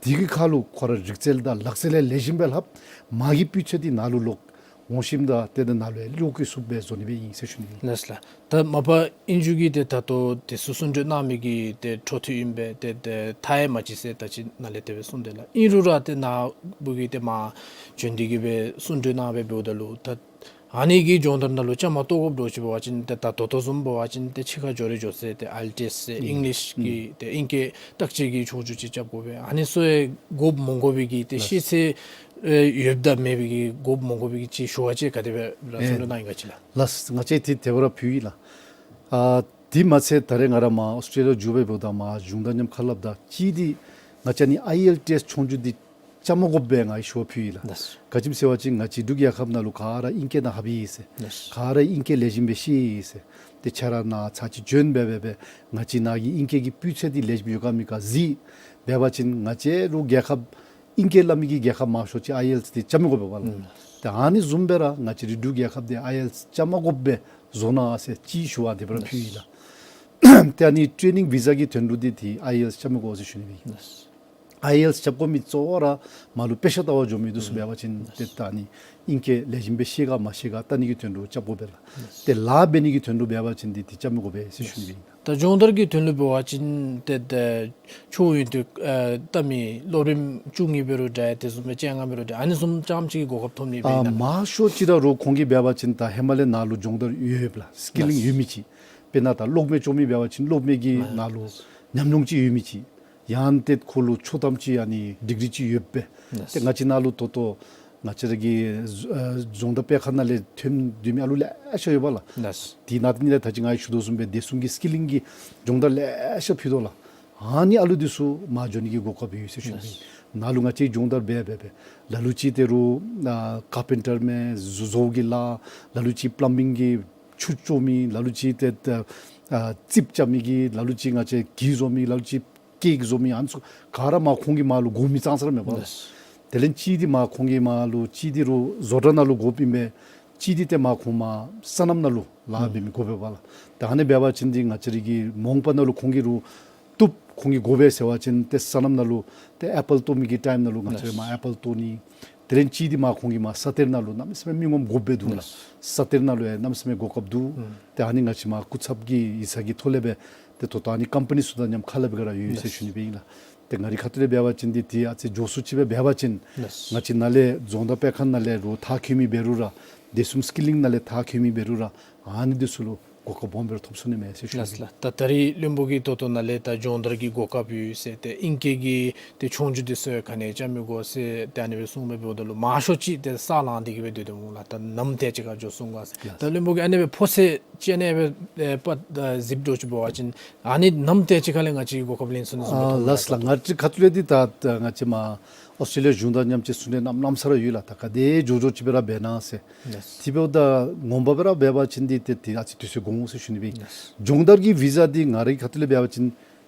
དེ་གི་ཁར་ལུ་ཁོ་ར་རིག་རྩལ་དང་ལག་རྩལ་ཡང་ལེགས་ཤོམ་སྦེ་ལྷབ། མ་གི་སྤུས་ཚད་འདི་ནཱ་ལུ་ལོག་འོང་ཞིནམ་ད་ཏེ་ད་ནཱ་ལུ་ཡང་གློག་བཀོལ་ཚུགསཔ་སྦེ་བཟོ་ནི་སྦེ་ཨིན་ཟེར་ཞུ་ནི། ལགས་ལགས། ད་མ་པ་ཨིན་ཇུ་གིས་ཏེ་ད་ལྟོ་དེ་ཚུ་གསུང་གྲོས་གནང་མི་གི་ཏེ་འཕྲོ་མཐུད་ཨིན་པས། ཏེ་ཏེ་ཐག་ཡང་མ་བཅད་ཟེར་ད་ཅི་ནཱ་ལས་དེ་སྦེ་གསུངས་ཏེ་ལགས། ཨིན་རུང་ར་ཏེ་ནཱ་བུ་གིས་ཏེ་མར་བྱོན་ཏེ་གི་སྦེ་གསུང་གྲོས་གནང་སྦེ་འབདཝ་ད་ལུ་ད་ཨ་ནི་གི་སྦྱོང་བརྡར་ནང་ལུ་བཅའ་མར་གཏོགས་དགོཔ་འདྲཝ་ཅིག་འབད་བ་ཅིན་ཏེ་ད་ད་ལྟོ་བཟུམ་འབད་བ་ཅིན་ཏེ་ཕྱི་ཁར་འགྱོ་རེ་འགྱོ་ཚེ་ཏེ་ཨའི་ཨེལ་ཊི་ཨེསི་ཟེར་ཨིང་ལིཤ་གི་ཏེ་ཨིང་སྐད་བརྟག་དཔྱད་ཀྱི་ཆོས་རྒྱུགས་ཅིག་རྐྱབ་དགོ་པས། ཨ་ནི་ཚུ་ཡང་དགོཔ་མ་དགོ་པའི་གི་ཏེ་ཤེས་ཚད་ཡོདཔ་དང་མེད་པའི་གི་དགོཔ་མ་དགོ་པའི་གི་ཅིག་ཞུ་བ་ཅིག་ག་དེ་སྦེ་ར་གསུང་གྲོས་གནང་ཡི་ག་ཅིག་ལགས། ལགས། ང་བཅས་ཏེ་དེ་སྦེ་ར་ཕུལ་ཡི་ལགས། ཨ་དེ་མ་ཚད་ད་རེས་ང་ར་མར་ཨོསི་ཊྲེ་ལི་ཡ་འགྱོ་སྦེ་འབདཝ་ད་མར་གཞུང་དང་མཉམ་ཁ་སླབ་ད་གཅིག་འདི་ང་བཅས་ནི་ཨའི་ཨེལ་ཊི་ཨེསི་ཆོས་རྒྱུགས་འདི་རྐྱབ་མ་དགོཔ་སྦེ་ང་གིས་ཞུ་བ་ཕུལ་ཡི་ལགས། ལགས། ག་ཅི་སྨོ་ཟེར་བ་ཅིན་ང་བཅས་འབྲུག་རྒྱལ་ཁབ་ནང་ལུ་ག་ར་ཨིང་སྐད་ནང་ལྷབ་ཡི་ཟེར། ལགས། ག་ར་ཨིང་སྐད་ལེགས་ཤོམ་སྦེ་ཤེས་ཡི་ཟེར། ཏེ་ཁྱོད་ར་ནཱ་ཚར་གཅིག་བྱོན་སྦེ་སྦེ་སྦེ་ང་བཅས་ནཱ་གི་ཨིང་སྐད་ཀྱི་སྤུས་ཚད་འདི་ལེགས་ཤོམ་ཡོད་ག་མེད་ག་གཟིགས། འབད་བ་ཅིན་ང་བཅས་ར་རྒྱལ་ཁབ་ཨིང་སྐད་སླབ་མི་གི་རྒྱལ་ཁབ་མང་ཤོས་ཅིག་ཨའི་ཨེལ་ཊི་ཨེསི་འདི་རྐྱབ་མི་དགོ་པས་པ་ལགས། ཨུམ། ཏེ་ཨ་ནི་བཟུམ་སྦེ་ར་ང་བཅས་རའི་འབྲུག་རྒྱལ་ཁབ་འདི་ཨའི་ཨེལ་ཊི་ཨེསི་རྐྱབ་མ་དགོཔ་སྦེ་བཟོ་གནང་ཟེར་ཅིག་ཞུ་བ་དེ་སྦེ་ར་ཕུལ་ཡི་ལགས། ཏེ་ཨ་ནི་ཊྲེ་ནིང་བི་ཟ་གི་དོན་ལུ་འདི་ཏེ་ཨའི་ཨེལ་ཊི་ཨེསི་རྐྱབ་མི་དགོ་ཟེར་ཞུ་ནི་སྦེ་ཨིན། ལགས། ཨའི་ཨེལ་ཊི་ཨེསི་རྐྱབ་དགོ་མི་གཙོ་བོ་ར་མར་ལུ་དཔེ་ཆ་ལྟ་བར་འགྱོ་མི་འདི་ཚུ་འབད་བ་ཅིན་ཏེ་ད་ཨ་ནི་ཨིང་སྐད་ལེགས་ཤོམ་སྦེ་ཤེས་ག་མ་ཤེས་ག་བལྟ་ནི་གི་དོན་ལུ་རྐྱབ་དགོ་པས་ལགས། ཏེ་ལཱ་འབད་ནི་གི་དོན་ལུ་འབད་བ་ཅིན་འདི་ཏེ་རྐྱབ་མི་དགོ་པས་ཟེར་ཞུ་ནི་སྦེ་ཨིན། ད་སྦྱོང་བརྡར་གྱི་དོན་ལུ་འབད་བ་ཅིན་ཏེ་ཏེ་ཆོས་ཡོན་ཏེ་ཨ་བལྟ་མི་སློབ་རིམ་བཅུ་གཉིས་འབད་རུང་འདྲ་ཏེ་བཟུམ་སྦེ་བཅོ་ལྔ་འབད་རུང་འདྲ་ཨ་ནི་བཟུམ་ཙམ་ཅིག་གི་གོ་སྐབས་ཐོབ་ནི་སྦེ་ཨིན་ན། མང་ཤོས་ཅིག་ར་རུང་ཁོང་གིས་འབད་བ་ཅིན་ད་ཧེ་མ་ལས་ནཱ་ལུ་སྦྱོང་བརྡར་ཡོད་ཡོདཔ་ལགས། སི་ཀི་ལིང་ཡོད་མི་ཅིག། དཔེར་ན་ད་གློག་མེ་བཙོ་མི་འབད་བ་ཅིན་གློག་མེ་གི་ནང་ལུ་ཉམས་མྱོང་ཅིག་ཡོད་མི་ཅིག། ཡང་ཏེ་ཁོ་ལུ་ཆོག་ཐམ་ཅིག་ཨ་ནི་ཌིག་རི་ཅིག་ཡོདཔ་སྦེ། ཏེ་ང་བཅས་ནཱ་ལུ་ད་ལྟོ་ང་བཅས་ར་གི་ཨ་རྫོང་བདག་སྤེལ་ཁང་ནང་ལས་ཐོན་སྡོད་མི་ཨ་ལུ་ལེ་ཤ་ཡོད་པ་ལགས། ལགས། དེ་ནང་ཏེ་ནི་ལས་ད་ཅི་ང་གིས་ཞུ་དོ་བཟུམ་སྦེ་བདེ་སྲུང་གི་སི་ཀི་ལིང་གི་སྦྱོང་བརྡར་ལེ་ཤ་ཕུལ་དོ་ལགས། ཨ་ནི་ཨ་ལུ་འདི་ཚུ་མར་འགྱོ་ནི་གི་གོ་སྐབས་ཡོད་ཟེར་ཞུ་ནི། ནཱ་ལུ་ང་བཅས་སྦྱོང་བརྡར་འབད་འབད་འབད་ལ་ལུ་ཅིག་ཏེ་རུང་ཨ་ཀར་པེན་ཊར་མས་བཟོ་བཟོ་གི་ལཱ། ལ་ལུ་ཅིག་པ་ལམ་བིང་གི་ཆུ་བཙོ་མི། ལ་ལུ་ཅིག་ཏེ་ཨ་རྩིགཔ་རྐྱབ་མི་གི། ལ་ལུ་ཅིག་ང་བཅས་གྱི་བཟོ་མི། ལ་ལུ་ཅིག་ཀེག་བཟོ་མི། ཨ་ནི་ཚུ་ག་ར་མར་ཁོང་གིས་མར་ལུ་དགོ་མི་ཙང་ཙ་ར་མས་པ་ལགས། ལགས། དེ་ལས་ཅིག་འདི་མར་ཁོང་གིས་མར་ལུ་ཅིག་འདི་རུང་བཟོ་གྲྭ་ནང་ལུ་དགོཔ་ཨིན་པས། ཅིག་འདི་ཏེ་མར་ཁོང་མར་སོ་ནམ་ནང་ལུ་ལཱ་འབད་མི་དགོ་པས་པ་ལགས། ད་ཨ་ནི་འབད་བ་ཅིན་འདི་ང་བཅས་ར་གི་མ་འོངས་པ་ནང་ལུ་ཁོང་གིས་རུང་བཏུབ་ཁོང་གིས་དགོ་པས་ཟེར་བ་ཅིན་ཏེ་སོ་ནམ་ནང་ལུ་ཏེ་ཨེ་པཱལ་བཏོག་མི་གི་ཊའིམ་ནང་ལུ་ང་བཅས་ར་མར་ཨེ་པཱལ་བཏོག་ནི། དེ་ལས་ཅིག་འདི་མར་ཁོང་གིས་མར་ས་གཏེར་ནང་ལུ་གནམ་མེད་ས་མེད་མི་ངོམ་དགོཔ་སྦེ་འདུག་ལགས། ས་གཏེར་ནང་ལུ་ཡང་གནམ་མེད་ས་མེད་གོ་སྐབས་འདུག། ཏེ་ཨ་ནི་ང་བཅས་མར་སྐུ་ཚབ་ཀྱི་ཡིག་ཚང་གི་ཐོག་ལས་སྦེ་ཏེ་ད་ལྟོ་ཨ་ནི་ཀམ་པ་ནི་ཚུ་དང་མཉམ་ཁ་སླབ་སྦེ་ར་ཡོད་ཟེར་ཞུ་ནི་སྦེ་ཨིན་ལགས། ཏེ་ང་རའི་ཁ་ཐུག་ལས་འབད་བ་ཅིན་འདི་ཏེ་ཨ་ཙི་མགྱོགས་སུ་ཅིག་སྦེ་འབད་བ་ཅིན་ང་བཅས་ནཱ་ལས་རྫོང་བདག་སྤེལ་ཁང་ནང་ལས་རུང་མཐར་འཁྱོལ་མི་འབད་རུང་ར་བདེ་སྲུང་སི་ཀི་ལིང་ནང་ལས་མཐར་འཁྱོལ་མི་འབད་རུང་ར་ཨ་ནི་འདི་ཚུ་ལུ་གོ་སྐབས་སྦོམ་སྦེ་ར་ཐོབ་ཚུགས་ནི་མས་ཟེར་ཞུ་ནི། ལགས་ལགས། ད་ད་རིས་བློན་པོ་གིས་ད་ལྟོ་ནཱ་ལས་ད་སྦྱོང་བརྡར་གྱི་གོ་སྐབས་ཡོད་ཟེར་ཏེ་ཨིང་སྐད་ཀྱི་ཏེ་ཆོས་རྒྱུགས་འདི་ཚུ་ག་ནི་ཡང་རྐྱབ་མི་དགོ་ཟེར་ཏེ་ཨ་ནི་སྦེ་གསུངས་སྦེ་འབདཝ་ད་ལུ་མང་ཤོས་ཅིག་ཏེ་ས་ལངས་ཏེ་གི་སྦེ་སྡོད་དོ་སྨོ་ལགས། ད་ནམ་ཏེ་ཅིག་ཁར་འགྱོ་སོང་ག་ཟེར། ལགས། ད་བློན་པོ་གིས་ཨ་ནི་སྦེ་ཕོ་ཚོད་ ཅི་ཨ་ནི་སྦེ་ཨེ་པ་ཨ་གཟིགསཔ་འདྲཝ་ཅིག་འབད་བ་ཅིན་ཨ་ནི་ནམ་ཏེ་ཅིག་ཁ་ལས་ང་བཅས་གོ་སྐབས་ལེན་ཚུགས་ནི་བཟུམ་ཨ་སྦེ་ལགས་ལགས། ང་བཅས་ཁ་ཐུག་ལས་འདི་ད་ད་ང་བཅས་མར་ཨོསི་ཊེ་ལི་ཡ་གཞུང་དང་མཉམ་གཅིག་གསུང་གྲོས་གནངམ་གནངམ་ས་ར་ཡོད་ལགས། ད་ག་དེ་མགྱོགས་མགྱོགས་ཅིག་སྦེ་ར་འབད་གནང་ཟེར། ལགས། དེ་འབདཝ་ད་ངོ་མ་སྦེ་ར་འབད་བ་ཅིན་འདི་ཏེ་ཏེ་ཨ་ཙི་དུས་ཚོད་འགོར་འོང་ཟེར་ཞུ་ནི་སྦེ། ལགས། སྦྱོང་བརྡར་གྱི་བི་ཟ་འདི་ང་རའི་ཁ་ཐུག་ལས་འབད་བ་ཅིན་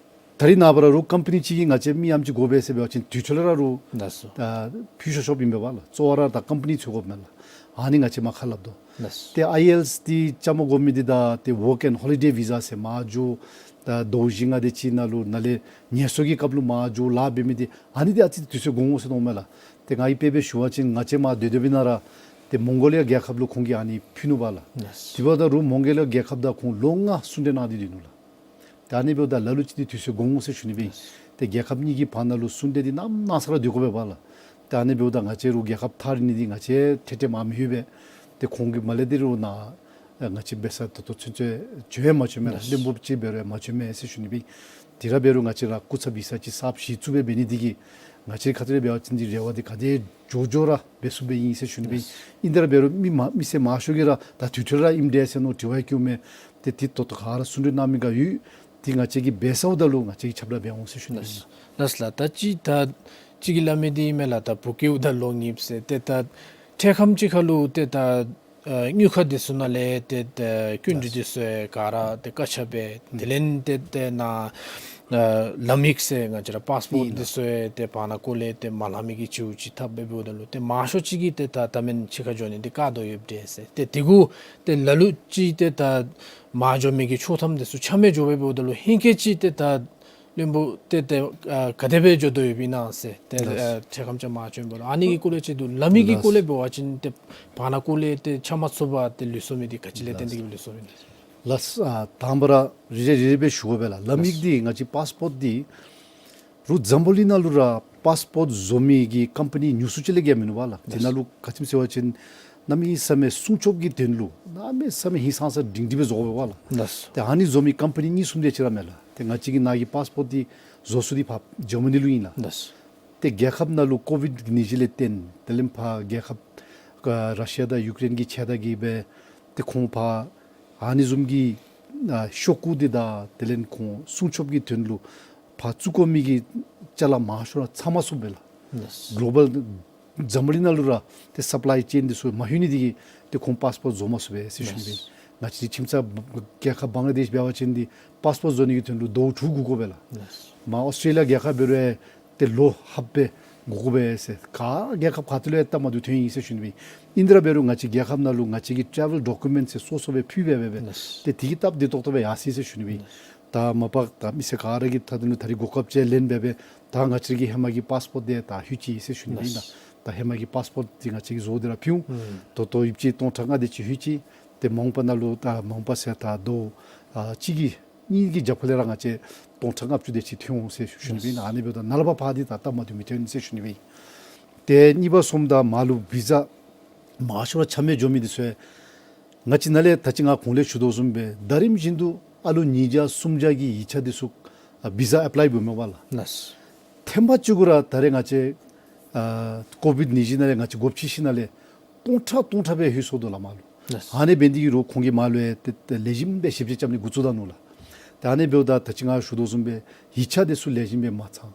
ད་རིས་ནངས་པ་ར་རོགས་ཀམ་པ་ནི་ཅིག་གིས་ང་བཅས་མི་ཨ་ནེམ་ཅིག་དགོ་པས་ཟེར་འབད་བ་ཅིན་དུས་ཐོག་ལས་ར་རོགས་ལགས་སོ། ཨ་ཕུལ་ཆོག་ཆོགཔ་ཨིན་པས་པ་ལགས། གཙོ་བོ་ར་ད་ཀམ་པ་ནི་འཚོལ་དགོཔ་མས་ལགས། ཨ་ནི་ང་བཅས་མར་ཁ་སླབ་དོ། ལགས་སོ། ཏེ་ཨའི་ཨེལ་ཊིས་འདི་བཅའ་མར་དགོ་མི་འདི་དང་ཏེ་ཝོརཀ་ཨེནཌ་ཧོ་ལི་ཌེ་བི་ཟ་ཟེར་མར་འགྱོ་ད་ཟླཝ་བཞི་ལྔ་དེ་ཅིག་ནང་ལུ་ནཱ་ལས་ངལ་གསོ་གི་སྐབས་ལུ་མར་འགྱོ་ལཱ་འབད་མི་འདི་ཨ་ནི་འདི་ཨ་ཙི་དུས་ཚོད་འགོར་འོང་ཟེར་མནོཝ་མས་ལགས། ཏེ་ང་གིས་དཔེ་སྦེ་ཞུ་བ་ཅིན་ང་བཅས་མར་སྡོད་སྡོདཔ་ཨིན་ན་ར་ཏེ་མོང་གོ་ལི་ཡ་རྒྱལ་ཁབ་ལུ་ཁོང་གིས་ཨ་ནི་ཕུལ་ནུག་པ་ལགས། ལགས་སོ། དེ་འབདཝ་ད་རོགས་མོང་གོ་ལི་ཡ་རྒྱལ་ཁབ་དང་ཁོང་ལོ་ལྔ་གསུང་གྲོས་གནང་སྟེ་སྡོད་ནུག་ལགས། ད་ཨ་ནི་འབདཝ་ད་ལ་ལུ་ཅིག་འདི་དུས་ཚོད་འགོར་འོང་ཟེར་ཞུ་ནི་སྦེ། ཏེ་རྒྱལ་ཁབ་གཉིས་ཀྱི་བར་ན་ལུ་གསུང་གྲོས་འདི་གནམ་མེད་ས་མེད་ར་སྡོད་དགོ་པས་པ་ལགས། ད་ཨ་ནི་འབདཝ་ད་ང་བཅས་རོགས་རྒྱལ་ཁབ་ཐག་རིང་ནི་འདི་ང་བཅས་ཏེ་ཏེ་མ་མི་ལྷོད་པས། ཏེ་ཁོང་གིས་མ་ལས་ཏེ་རོགས་ནཱ་ང་བཅས་འབད་ས་ད་ལྟོ་ཚུན་ཚོད་འབྱོན་ཡང་མ་བྱོནམ་མས་ལགས། བློན་པོ་ཅིག་འབད་རུང་ཡང་མ་བྱོནམ་མས་ཟེར་ཞུ་ནི་སྦེ། དེ་ར་འབད་རུང་ང་བཅས་ར་སྐུ་ཚབ་ཡིག་ཚང་ཅིག་གསརཔ་གཞི་བཙུགས་སྦེ་འབད་ནི་འདི་གིས་ང་བཅས་ཁ་ཐུག་ལས་འབད་བ་ཅིན་འདི་རེ་བ་འདི་ག་དེ་མགྱོགས་མགྱོགས་ར་འབད་ཚུགསཔ་སྦེ་ཨིན་ཟེར་ཞུ་ནི་སྦེ། ཨིན་ཏེ་ར་འབད་རུང་མི་མ་མི་སེར་མང་ཤོས་ཀྱིས་ར་ད་དུས་ཐོག་ར་ཨིནམ་འདྲས་ཟེར་མནོ་དྲི་བ་བཀོདཔ་མས། ཏེ་འདི་ད་ལྟོ་ག་ར་གསུང་གྲོས་གནང་མི་ག་ཡོད། འདི་ང་བཅས་ཀྱིས་འབད་ཚརཝ་ད་ལུ་ང་བཅས་ཀྱིས་ཁྱབ་བསྒྲགས་འབད་འོང་ཟེར་ཞུ་ནི་སྦེ། ལགས་ལགས། ད་ཅི་ད་ཅི་གི་སླབ་མི་འདི་ཨིན་མས་ལགས། ད་བུ་སྐྱེཝ་ད་ལོ་གཉིས་ཟེར་ཏེ་ད་འཕྲལ་ཁམས་ཅིག་ཁར་ལུ་ཏེ་ད་ཨ་དངུལ་ཁང་འདི་ཚུ་ནང་ལས་ཏེ་ད་སྐྱིན་འགྲུལ་འདི་ཚུ་ག་ར་ཏེ་བཀག་ཆ་འབད། དེ་ལས་ཏེ་ཏེ་ནཱ་ཨ་ལམ་ཡིག་ཟེར་ང་བཅས་ར་པཱསི་པོརཊ་ཨིན་འདི་ལགས། ཚུ་ཏེ་བར་ན་ཀོ་ལས་ཏེ་མ་ལང་མི་གི་ཅིག་ཅིག་འཐབ་འབདཝ་ད་ལུ་ཏེ་མང་ཤོས་ཅིག་གིས་ཏེ་ད་ད་མེན་ཕྱི་ཁར་འགྱོ་ནི་འདི་བཀག་དོ་ཡོདཔ་འདྲས་ཟེར། ཏེ་དེ་གུ་ཏེ་ལ་ལུ་ཅིག་ཏེ་ད་མར་འགྱོ་མི་གི་ཆོག་ཐམ་འདི་ཚུ་ཆ་མེད་འགྱོ་འབདཝ་ད་ལུ་ཧེང་སྐལ་ཅིག་ཏེ་ད་བློན་པོ་ཏེ་ཏེ་ཨ་ག་དེ་སྦེ་འགྱོ་དོ་ཡོདཔ་ཨིན་ན་ཟེར། ཏེ་ལགས། ཨ་འཕྲལ་ཁམས་ཅིག་མར་བྱོན་འབདཝ་ད་ཨ་ནི་གི་སྐོར་ལས་ཅིག་འདུག། ལམ་ཡིག་གི་སྐོར་ལས་ལགས། འབད་བ་ཅིན་ཏེ་བར་ན་ཀོ་ལས་ཏེ་ཆ་མ་ཚུགས་པར་ཏེ་ལུས་སོང་མི་འདི་ག་ཅི་ལས་བརྟེན་ཏེ་གིས་ལུས་སོང་མི་འདི། ལགས། ཨ་དང་པ་ར་རེ་རེ་རེ་རེ་སྦེ་ཞུ་དགོ་པས་ལགས། ལམ་ཡིག་ལགས། འདི་ང་བཅས་པཱསི་པོརཊ་འདི་རོགས་འཛམ་བུ་གླིང་ནང་ལུ་ར་པཱསི་པོརཊ་བཟོ་མི་གི་ཀམ་པ་ནི་ཉུང་སུ་ཅིག་ལས་བརྒལ་མིན་འདུག་པ་ལགས། དེ་ནང་ལུ་ག་ཅི་སྨོ་ཟེར་བ་ཅིན་གནམ་མེད་ས་མེད་སྲུང་སྐྱོབ་ཀྱི་དོན་ལུ་གནམ་མེད་ས་མེད་ཧིང་སངས་ས་སྒྲིང་སྒྲིང་སྦེ་བཟོ་དགོ་པས་ལགས། ལགས། ཏེ་ཨ་ནི་བཟོ་མི་ཀམ་པ་ནི་གཉིས་གསུམ་དེ་ཅིག་ར་མས་ལགས། ཏེ་ང་བཅས་ཀྱི་ནཱ་གི་པཱསི་པོརཊ་འདི་བཟོ་ས་འདི་ཕར་ཇར་མ་ནི་ལུ་ཨིན་ལགས། ལགས། ཏེ་རྒྱལ་ཁབ་ནང་ལུ་ཀོ་ཝིཌ་ནད་གཞི་ལས་བརྟེན་དེ་ལས་ཕར་རྒྱལ་ཁབ་ཨ་ར་ཤི་ཡ་དང་ཡུཀ་རེན་གྱི་ཆད་ད་གིས་སྦེ་ཏེ་ཁོང་ཕར་ཨ་ནི་བཟུམ་གྱི་ཨ་ཤོག་གུ་འདི་དང་དེ་ལས་ཁོང་སྲུང་སྐྱོབ་ཀྱི་དོན་ལུ་ཕར་བཙུགས་དགོ་མི་གི་ཅ་ལ་མང་ཤོས་ར་ཚང་མ་ཚུགས་པས་ལགས། ལགས། གོ་ལོ་བཱལ་འཛམ་བུ་གླིང་ནང་ལུ་ར་ཏེ་སབ་ལའི་ཅེན་འདི་ཚུ་མ་ལྷོད་ནི་འདི་གིས་ཏེ་ཁོང་པཱསི་པོརཊ་བཟོ་མ་ཚུགས་པས་ཟེར་ཞུ་ནི་སྦེ། ལགས། ང་བཅས་ཁྱིམ་ཚང་རྒྱལ་ཁབ་བང་ལ་དེཤ་འབད་བ་ཅིན་འདི་པཱསི་པོརཊ་བཟོ་ནི་གི་དོན་ལུ་ཟླཝ་དྲུག་འགོར་དགོ་པས་ལགས། ལགས། མར་ཨོསི་ཊེ་ལི་ཡ་རྒྱལ་ཁབ་འབད་རུང་ཏེ་ལོ་ལྷགཔ་སྦེ་འགོར་དགོ་པས་ཟེར། ག་རྒྱལ་ཁབ་ག་ཏེ་ལུ་ཡང་སྟབས་མ་བདེཝ་ཐོན་ཡི་ཟེར་ཞུ་ནི་སྦེ། ཨིན་ཏེ་ར་འབད་རུང་ང་བཅས་རྒྱལ་ཁབ་ནང་ལུ་ང་བཅས་ཀྱིས་ཊེ་རེ་ཝེལ་ཌོ་ཀུ་མེནཊ་ཟེར་སོ་སོ་སྦེ་ཕུལ་སྦེ་འབད་སྦེ། ལགས། ཏེ་དེ་གིས་སྟབས་བདེ་ཏོག་ཏོ་སྦེ་ཡར་སོ་ཡི་ཟེར་ཞུ་ནི་སྦེ། ལགས། ད་མ་པ་ད་མི་སེར་ག་ར་གིས་ད་དེ་ནང་ད་རིས་གོ་སྐབས་ཅིག་ལེན་འབད་སྦེ་ད་ང་བཅས་ཀྱི་ཧེ་མ་གི་པཱསི་པོརཊ་འདི་ད་ལྷོད་ཅི་ཟེར་ཞུ་ནི་སྦེ། ལགས། ད་ཧེ་མ་གི་པཱསི་པོརཊ་འདི་ང་བཅས་ཀྱིས་བཟོ་སྟེ་ར་ཕུལ་འོང་། ཨུམ། ད་ལྟོ་ཡོདཔ་ཅིག་སྟོང་ཕྲག་ལྔ་དེ་ཅིག་ལྷོད་ཅི། ཏེ་མ་འོངས་པ་ནང་ལུ་ད་མ་འོངས་པ་ཟེར་ད་ཟླཝ་ཨ་གཅིག་གི་གཉིས་ཀྱི་རྒྱབ་ཁ་ལས་ར་ང་བཅས་སྟོང་ཕྲག་ལྔ་བཅུ་དེ་ཅིག་ཐོན་འོང་ཟེར་ཞུ་ནི་སྦེ། ཨིན་ན་ཨ་ནི་འབདཝ་ད་ནཱ་ལས་ཕར་ཕར་འདི་ད་སྟབས་མ་བདེཝ་མི་ཐོན་ཟེར་ཞུ་ནི་སྦེ། ཏེ་གཉིས་པ་སོངམ་ད་མར་ལུ་བི་ཟ་མང་ཤོས་ར་ཆ་མེད་འགྱོ་མི་འདི་ཚུ་ང་བཅས་ནཱ་ལས་ད་ཅི་ང་གོང་ལས་ཞུ་དོ་བཟུམ་སྦེ་ད་རིམ་བཞིན་དུ་ཨ་ལོ་ཉིས་བརྒྱ་སུམ་བརྒྱ་གི་ཡིག་ཆ་འདི་ཚུ་ཨ་བི་ཟ་ཨེཔ་ལའི་འབདཝ་མས་པ་ལགས། ལགས། ཐེངས་མ་གཅིག་གུ་ར་ད་རེས་ང་བཅས་ཨ་ཀོ་ཝིཌ་ནད་གཞི་ནང་ལས་ང་བཅས་སྒོ་ཕྱེ་ཞིནམ་ལས་སྟོང་ཕྲག་སྟོང་ཕྲག་སྦེ་ལྷོད་སོང་དོ་ལགས་མར་ལུ། ལགས། ཨ་ནི་འབད་ནི་འདི་གིས་རོགས་ཁོང་གིས་མར་ལུ་ཡང་ཏེ་ཏེ་ལེགས་ཤོམ་སྦེ་ཞིབ་དཔྱད་རྐྱབ་ནི་འགོ་བཙུགས་ད་ནུག་ལགས། ཏེ་ཨ་ནི་འབདཝ་ད་ད་ཅི་ང་ཞུ་དོ་བཟུམ་སྦེ་ཡིག་ཆ་འདི་ཚུ་ལེགས་ཤོམ་སྦེ་མ་ཚང་།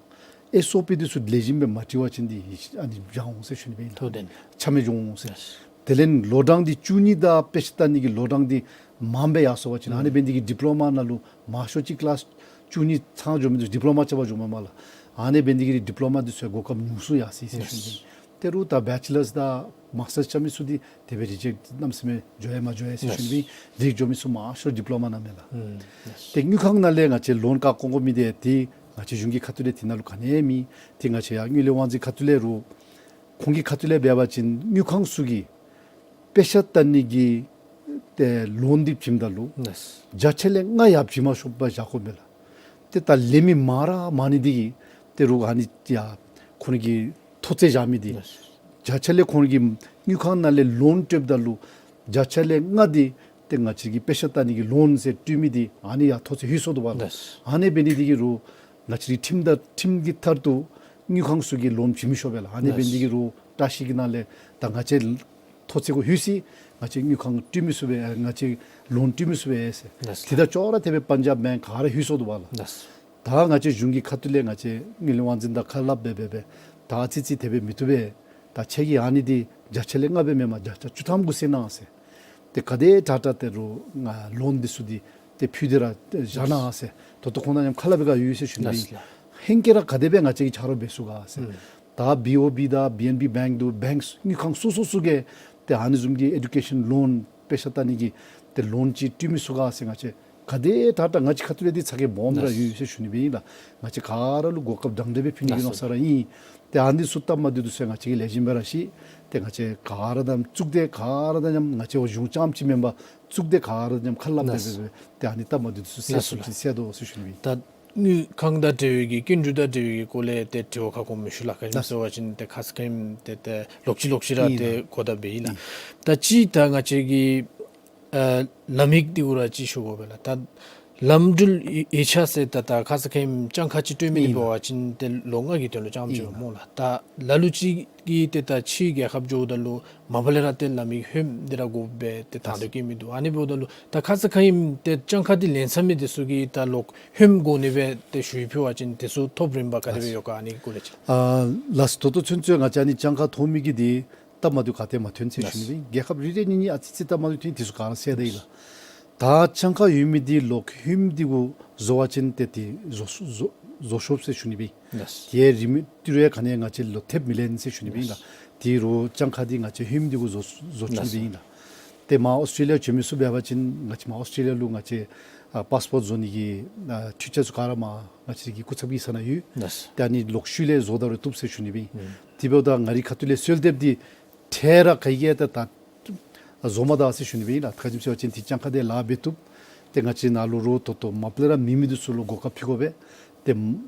ཨེསི་ཨོ་པི་འདི་ཚུ་ལེགས་ཤོམ་སྦེ་མ་བྲིས་པ་ཅིན་འདི་ཡིག་ཆ་ཨ་ནི་བྱང་འོང་ཟེར་ཞུ་ནི་སྦེ་ཨིན་ལགས། ཐོ་དེ་ནི་ཆ་མེད་འགྱོ་འོང་ཟེར། ལགས། དེ་ལས་ལོ་གྲངས་འདི་བཅུ་གཉིས་དང་དཔེ་ཆ་ལྟ་ནི་གི་ལོ་གྲངས་འདི་མངམ་སྦེ་ཡར་སོང་པ་ཅིན་ཨ་ནི་འབད་ནི་འདི་གིས་ཌིཔ་ལོ་མ་ནང་ལུ་མང་ཤོས་ཅིག་ཀི་ལཱསི་བཅུ་གཉིས་ཚང་འགྱོ་མི་འདི་ཌིཔ་ལོ་མ་རྐྱབ་པར་འགྱོཝ་མས་པ་ལགས། ཨ་ནི་འབད་ནི་འདི་གིས་ཌིཔ་ལོ་མ་འདི་ཚུ་གོ་སྐབས་ཉུང་སུ་ཡར་སོ་ཡི་ཟེར་ཞུ་ནི་སྦེ། ལགས། ཏེ་རོགས་ད་བེ་ཅི་ལརསི་དང་མཱསི་ཊརསི་རྐྱབ་མི་ཚུ་འདི་དེ་སྦེ་རི་ཇེཀཊ་གནམ་མེད་ས་མེད་འགྱོ་ཡང་མ་འགྱོ་ཡི་ཟེར་ཞུ་ནི་སྦེ། ལགས། རིགས་འགྱོ་མི་ཚུ་མང་ཤོས་ཌིཔ་ལོ་མ་ནང་མས་ལགས། ཨུམ། ལགས། ཏེ་དངུལ་ཁང་ནང་ལས་ང་བཅས་ལོན་བཀག་བཀག་དགོ་མི་འདི་ཏེ་ང་བཅས་གཞུང་གི་ཁ་ཐུག་ལས་དེ་ནང་ལུ་ག་ནི་ཡང་མེད། ཏེ་ང་བཅས་ཡར་དངུལ་ལས་དབང་འཛིན་ཁ་ཐུག་ལས་རོགས་ཁོང་གི་ཁ་ཐུག་ལས་འབད་བ་ཅིན་དངུལ་ཁང་ཚུ་གིས་དཔེ་ཆ་ལྟ་ནི་གི་ཏེ་ལོན་འདི་བྱིནམ་ད་ལུ་ལགས། བརྒྱ་ཆ་ལས་ལྔ་ཡར་བྱིན་མ་ཆོགཔ་བཞག་དགོ་མས་ལགས། ཏེ་ད་ལེན་མི་མང་ར་མང་ནི་འདི་གིས་ཏེ་རོགས་ཨ་ནི་ཡ་ཁོང་གིས་མཐོ་ཚད་བཞག་མི་འདི་ལགས། བརྒྱ་ཆ་ལས་ཁོང་གིས་དངུལ་ཁང་ནང་ལས་ལོན་སྤྲོདཔ་ད་ལུ་བརྒྱ་ཆ་ལས་ལྔ་འདི་ཏེ་ང་བཅས་ཀྱི་དཔེ་ཆ་ལྟ་ནི་གི་ལོན་ཟེར་སྤྲོད་མི་འདི་ཨ་ནི་ཡར་མཐོ་ཚད་ལྷོད་སོང་དོ་པ་ལགས། ལགས། ཨ་ནི་འབད་ནི་འདི་གིས་རོགས་ང་བཅས་ཀྱི་ཁྲིམས་དང་ཁྲིམས་ཀྱི་ལྟར་དུ་དངུལ་ཁང་ཚུ་གིས་ལོན་བྱིན་མི་ཆོག་པས་ལགས། ཨ་ནི་འབད་ནི་འདི་གིས་རོགས་བཀྲ་ཤིས་ཀྱི་ནང་ལས་ད་ང་བཅས་མཐོ་ཚད་གུ་ལྷོད་ཅི། ང་བཅས་དངུལ་ཁང་སྤྲོད་མི་ཚུགས་པས། ང་བཅས་ ལོན་སྤྲོད་མི་ཚུགས་པས་ཟེར། ལགས་སོ། དེ་དང་ཅོག་ར་འཐདཔ་སྦེ་པན་ཇབ་བེངཀ་ག་ར་ལྷོད་སོང་འདུག་པ་ལགས། ལགས་སོ། ད་ང་བཅས་གཞུང་གི་ཁ་ཐུག་ལས་ང་བཅས་དངུལ་ལས་དབང་འཛིན་དང་ཁ་སླབ་སྦེ་སྦེ་སྦེ་ད་ཨ་ཙི་ཙི་དེ་སྦེ་མི་བཏུབ་པས། ད་ཁྱེད་ཀྱིས་ཨ་ནི་འདི་བརྒྱ་ཆ་ལས་ལྔ་སྦེ་མེན་པར་བརྒྱ་ཆ་བཅུ་ཐམ་དགོ་ཟེར་གནང་ཟེར། ཏེ་ག་དེ་དྲག་དྲག་ཏེ་རུང་ང་ལོན་འདི་ཚུ་འདི་ཏེ་ཕུལ་ཏེ་ར་བཞག་གནང་ཟེར། ད་ལྟོ་ཁོང་ར་མཉམ་ཁ་སླབ་སྦེ་ག་ཡོད་ཟེར་ཞུ་ནི་ཨིན། ལགས་སོ། ཧེང་སྐལ་ར་ག་དེ་སྦེ་ང་བཅས་ཀྱིས་ཆ་རོགས་འབད་ཚུགས་ག་ཟེར། ཨུམ། ད་བི་ཨོ་བི་དང་བི་ཨེན་བི་བེངཀ་འདུག། བེངཀ་དངུལ་ཁང་སོ་སོ་སོ་གིས་ཏེ་ཨ་ནི་བཟུམ་གྱི་ཨེ་ཌུ་ཀེ་ཤཱན་ལོན་པེ་ཤ་བལྟ་ནི་གི་ཏེ་ལོན་ཅིག་སྤྲོད་མི་ཚུགས་ག་ཟེར། ང་བཅས་ག་དེ་དྲག་དྲག་ང་བཅས་ཁ་ཐུག་ལས་འདི་ཚ་གྱང་སྦོམ་ར་ཡོད་ཟེར་ཞུ་ནི་སྦེ་ཨིན་ལགས། ང་བཅས་ག་ར་ལུ་གོ་སྐབས་འདྲན་འདྲ་སྦེ་ཕུལ་ནི་གི་མནོ་ས་ར་ཨིན། ཏེ་ཨ་ནི་ཚུ་སྟབས་མ་བདེཝ་འདི་ཚུ་ང་བཅས་ཀྱིས་ལེགས་ཤོམ་སྦེ་ར་ཤེས། ཏེ་ང་བཅས་ག་ར་དང་གཙུག་སྡེ་ག་ར་དང་མཉམ་ང་བཅས་འོག་གཞུང་རྐྱངམ་ཅིག་མེན་པར་གཙུག་སྡེ་ག་ར་དང་མཉམ་ཁ་སླབ་སྦེ་སྦེ་སྦེ་ཏེ་ཨ་ནི་སྟབས་མ་བདེཝ་འདི་ཚུ་སེལ་ཚུགསཔ་ཅིག་སེལ་དོ་ཟེར་ཞུ་ནི་སྦེ་ཨིན། ད་དངུལ་ཁང་དང་འབྲེལ་བའི་གི་སྐྱིན་འགྲུལ་དང་འབྲེལ་བའི་གི་སྐོར་ལས་ཏེ་དྲི་བ་ཁ་སྐོང་མི་ཞུ་ལགས། ག་ཅི་སྨོ་ཟེར་བ་ཅིན་ཏེ་ཁ་ཙ་ཁ་ཉིནམ་ཏེ་ཏེ་ལོག་ཅི་ལོག་ཅི་ར་ཏེ་གོ་བརྡ་འབད་ཡི་ལགས། ད་ཅི་ད་ང་བཅས་ཀྱི་ཨ་ལམ་ཡིག་འདི་གུ་ར་ཅིག་ཞུ་དགོ་པས་ལགས། ད་ལམ་འགྲུལ་ཡིག་ཆ་ཟེར་ད་ད་ཁ་ཙ་ཁ་ཉིནམ་གྱངས་ཁ་ཅིག་སྤྲོད་མི་འདི་འབད་བ་ཅིན་ཏེ་ལོ་ལྔ་གི་དོན་ལུ་རྐྱངམ་ཅིག་སྨོ་ལགས། ད་ལ་ལུ་ཅིག་གིས་ཏེ་ད་ཕྱིའི་རྒྱལ་ཁབ་འགྱོཝ་ད་ལུ་མ་པ་ལས་ར་ཏེ་ལམ་ཡིག་ལྷོདཔ་འདི་ར་དགོ་པས་ཏེ་ད་ལྟོ་བཀོད་མི་འདུག། ཨ་ནི་འབདཝ་ད་ལུ་ད་ཁ་ཙ་ཁ་ཉིནམ་ཏེ་གྱངས་ཁ་འདི་ལེན་ཚར་མི་འདི་ཚུ་གིས་ད་ལོག་ལྷོདཔ་དགོ་ནི་སྦེ་ཏེ་ཞུ་ཡིག་ཕུལ་བ་ཅིན་དེ་ཚུ་ཐོབ་རན་པ་ག་དེ་སྦེ་ཡོད་ག། ཨ་ནི་གུ་ལས་ཅིག། ཨ་ལགས་སོ། ད་ལྟོ་ཚུན་ཚོད་ང་བཅས་ཨ་ནི་གྱངས་ཁ་ཐོབ་མི་གི་འདི་སྟབས་མ་བདེཝ་ག་ཏེ་མ་ཐོན་ཟེར་ཞུ་ནི་སྦེ་ཨིན། རྒྱལ་ཁབ་རེ་རེ་གཉིས་གཉིས་ཨ་ཙི་ཙི་སྟབས་མ་བདེཝ་ཐོན་དེ་ཚུ་ག་ར་སེལ་ད་ཡི་ལགས། ད་གྱངས་ཁ་ཡོད་མི་འདི་ལོག་ལྷོདཔ་འདི་གུ་བཟོ་བ་ཅིན་ཏེ་འདི་བཟོ་བཟོ་བཟོ་ཤོག་ཟེར་ཞུ་ནི་སྦེ་ཨིན། ལགས། ཏེ་རིན་མེད་ཏི་རུ་ཡང་ག་ནི་ཡང་ང་བཅས་ལུ་ཐེབས་མི་ལེན་ཟེར་ཞུ་ནི་སྦེ་ཨིན་ལགས། ཏི་རུ་གྱངས་ཁ་འདི་ང་བཅས་ལྷོདཔ་འདི་གུ་བཟོ་བཟོ་བཅུག་ནི་སྦེ་ཨིན་ལགས། ཏེ་མར་ཨོསི་ཊེ་ལི་ཡ་བྱོན་མི་ཚུ་འབད་བ་ཅིན་ང་བཅས་མར་ཨོསི་ཊེ་ལི་ཡ་ལུ་ང་བཅས་ཨ་པཱསི་པོརཊ་བཟོ་ནི་གི་ཨ་འཕྲུལ་ཆས་ཚུ་ག་ར་མར་ང་བཅས་ཀྱི་སྐུ་ཚབ་ཀྱི་ས་ནང་ཡོད། ལགས། ཏེ་ཨ་ནི་ལོག་ཤུལ་ལས་བཟོ་ད་རུང་བཏུབ་ཟེར་ཞུ་ནི་སྦེ་ཨིན། ཨུམ། དེ་འབདཝ་ད་ང་རའི་ཁ་ཐུག་ལས་གསོལ་འདེབས་འདི་འཕྲལ་ར་ག་གིས་ཡང་ད་ད་བཟོ་མ་ད་ཟེར་ཞུ་ནི་སྦེ་ཨིན་ལགས། ག་ཅི་སྨོ་ཟེར་བ་ཅིན་འདི་གྱངས་ཁ་འདི་ལཱ་འབད་བཏུབ། ཏེ་ང་བཅས་ནཱ་ལུ་རོགས་ཏོག་ཏོ་མ་པ་ལས་ར་མེད་མི་འདི་ཚུ་ལུ་གོ་སྐབས་ཕུལ་དགོ་པས། ཏེ་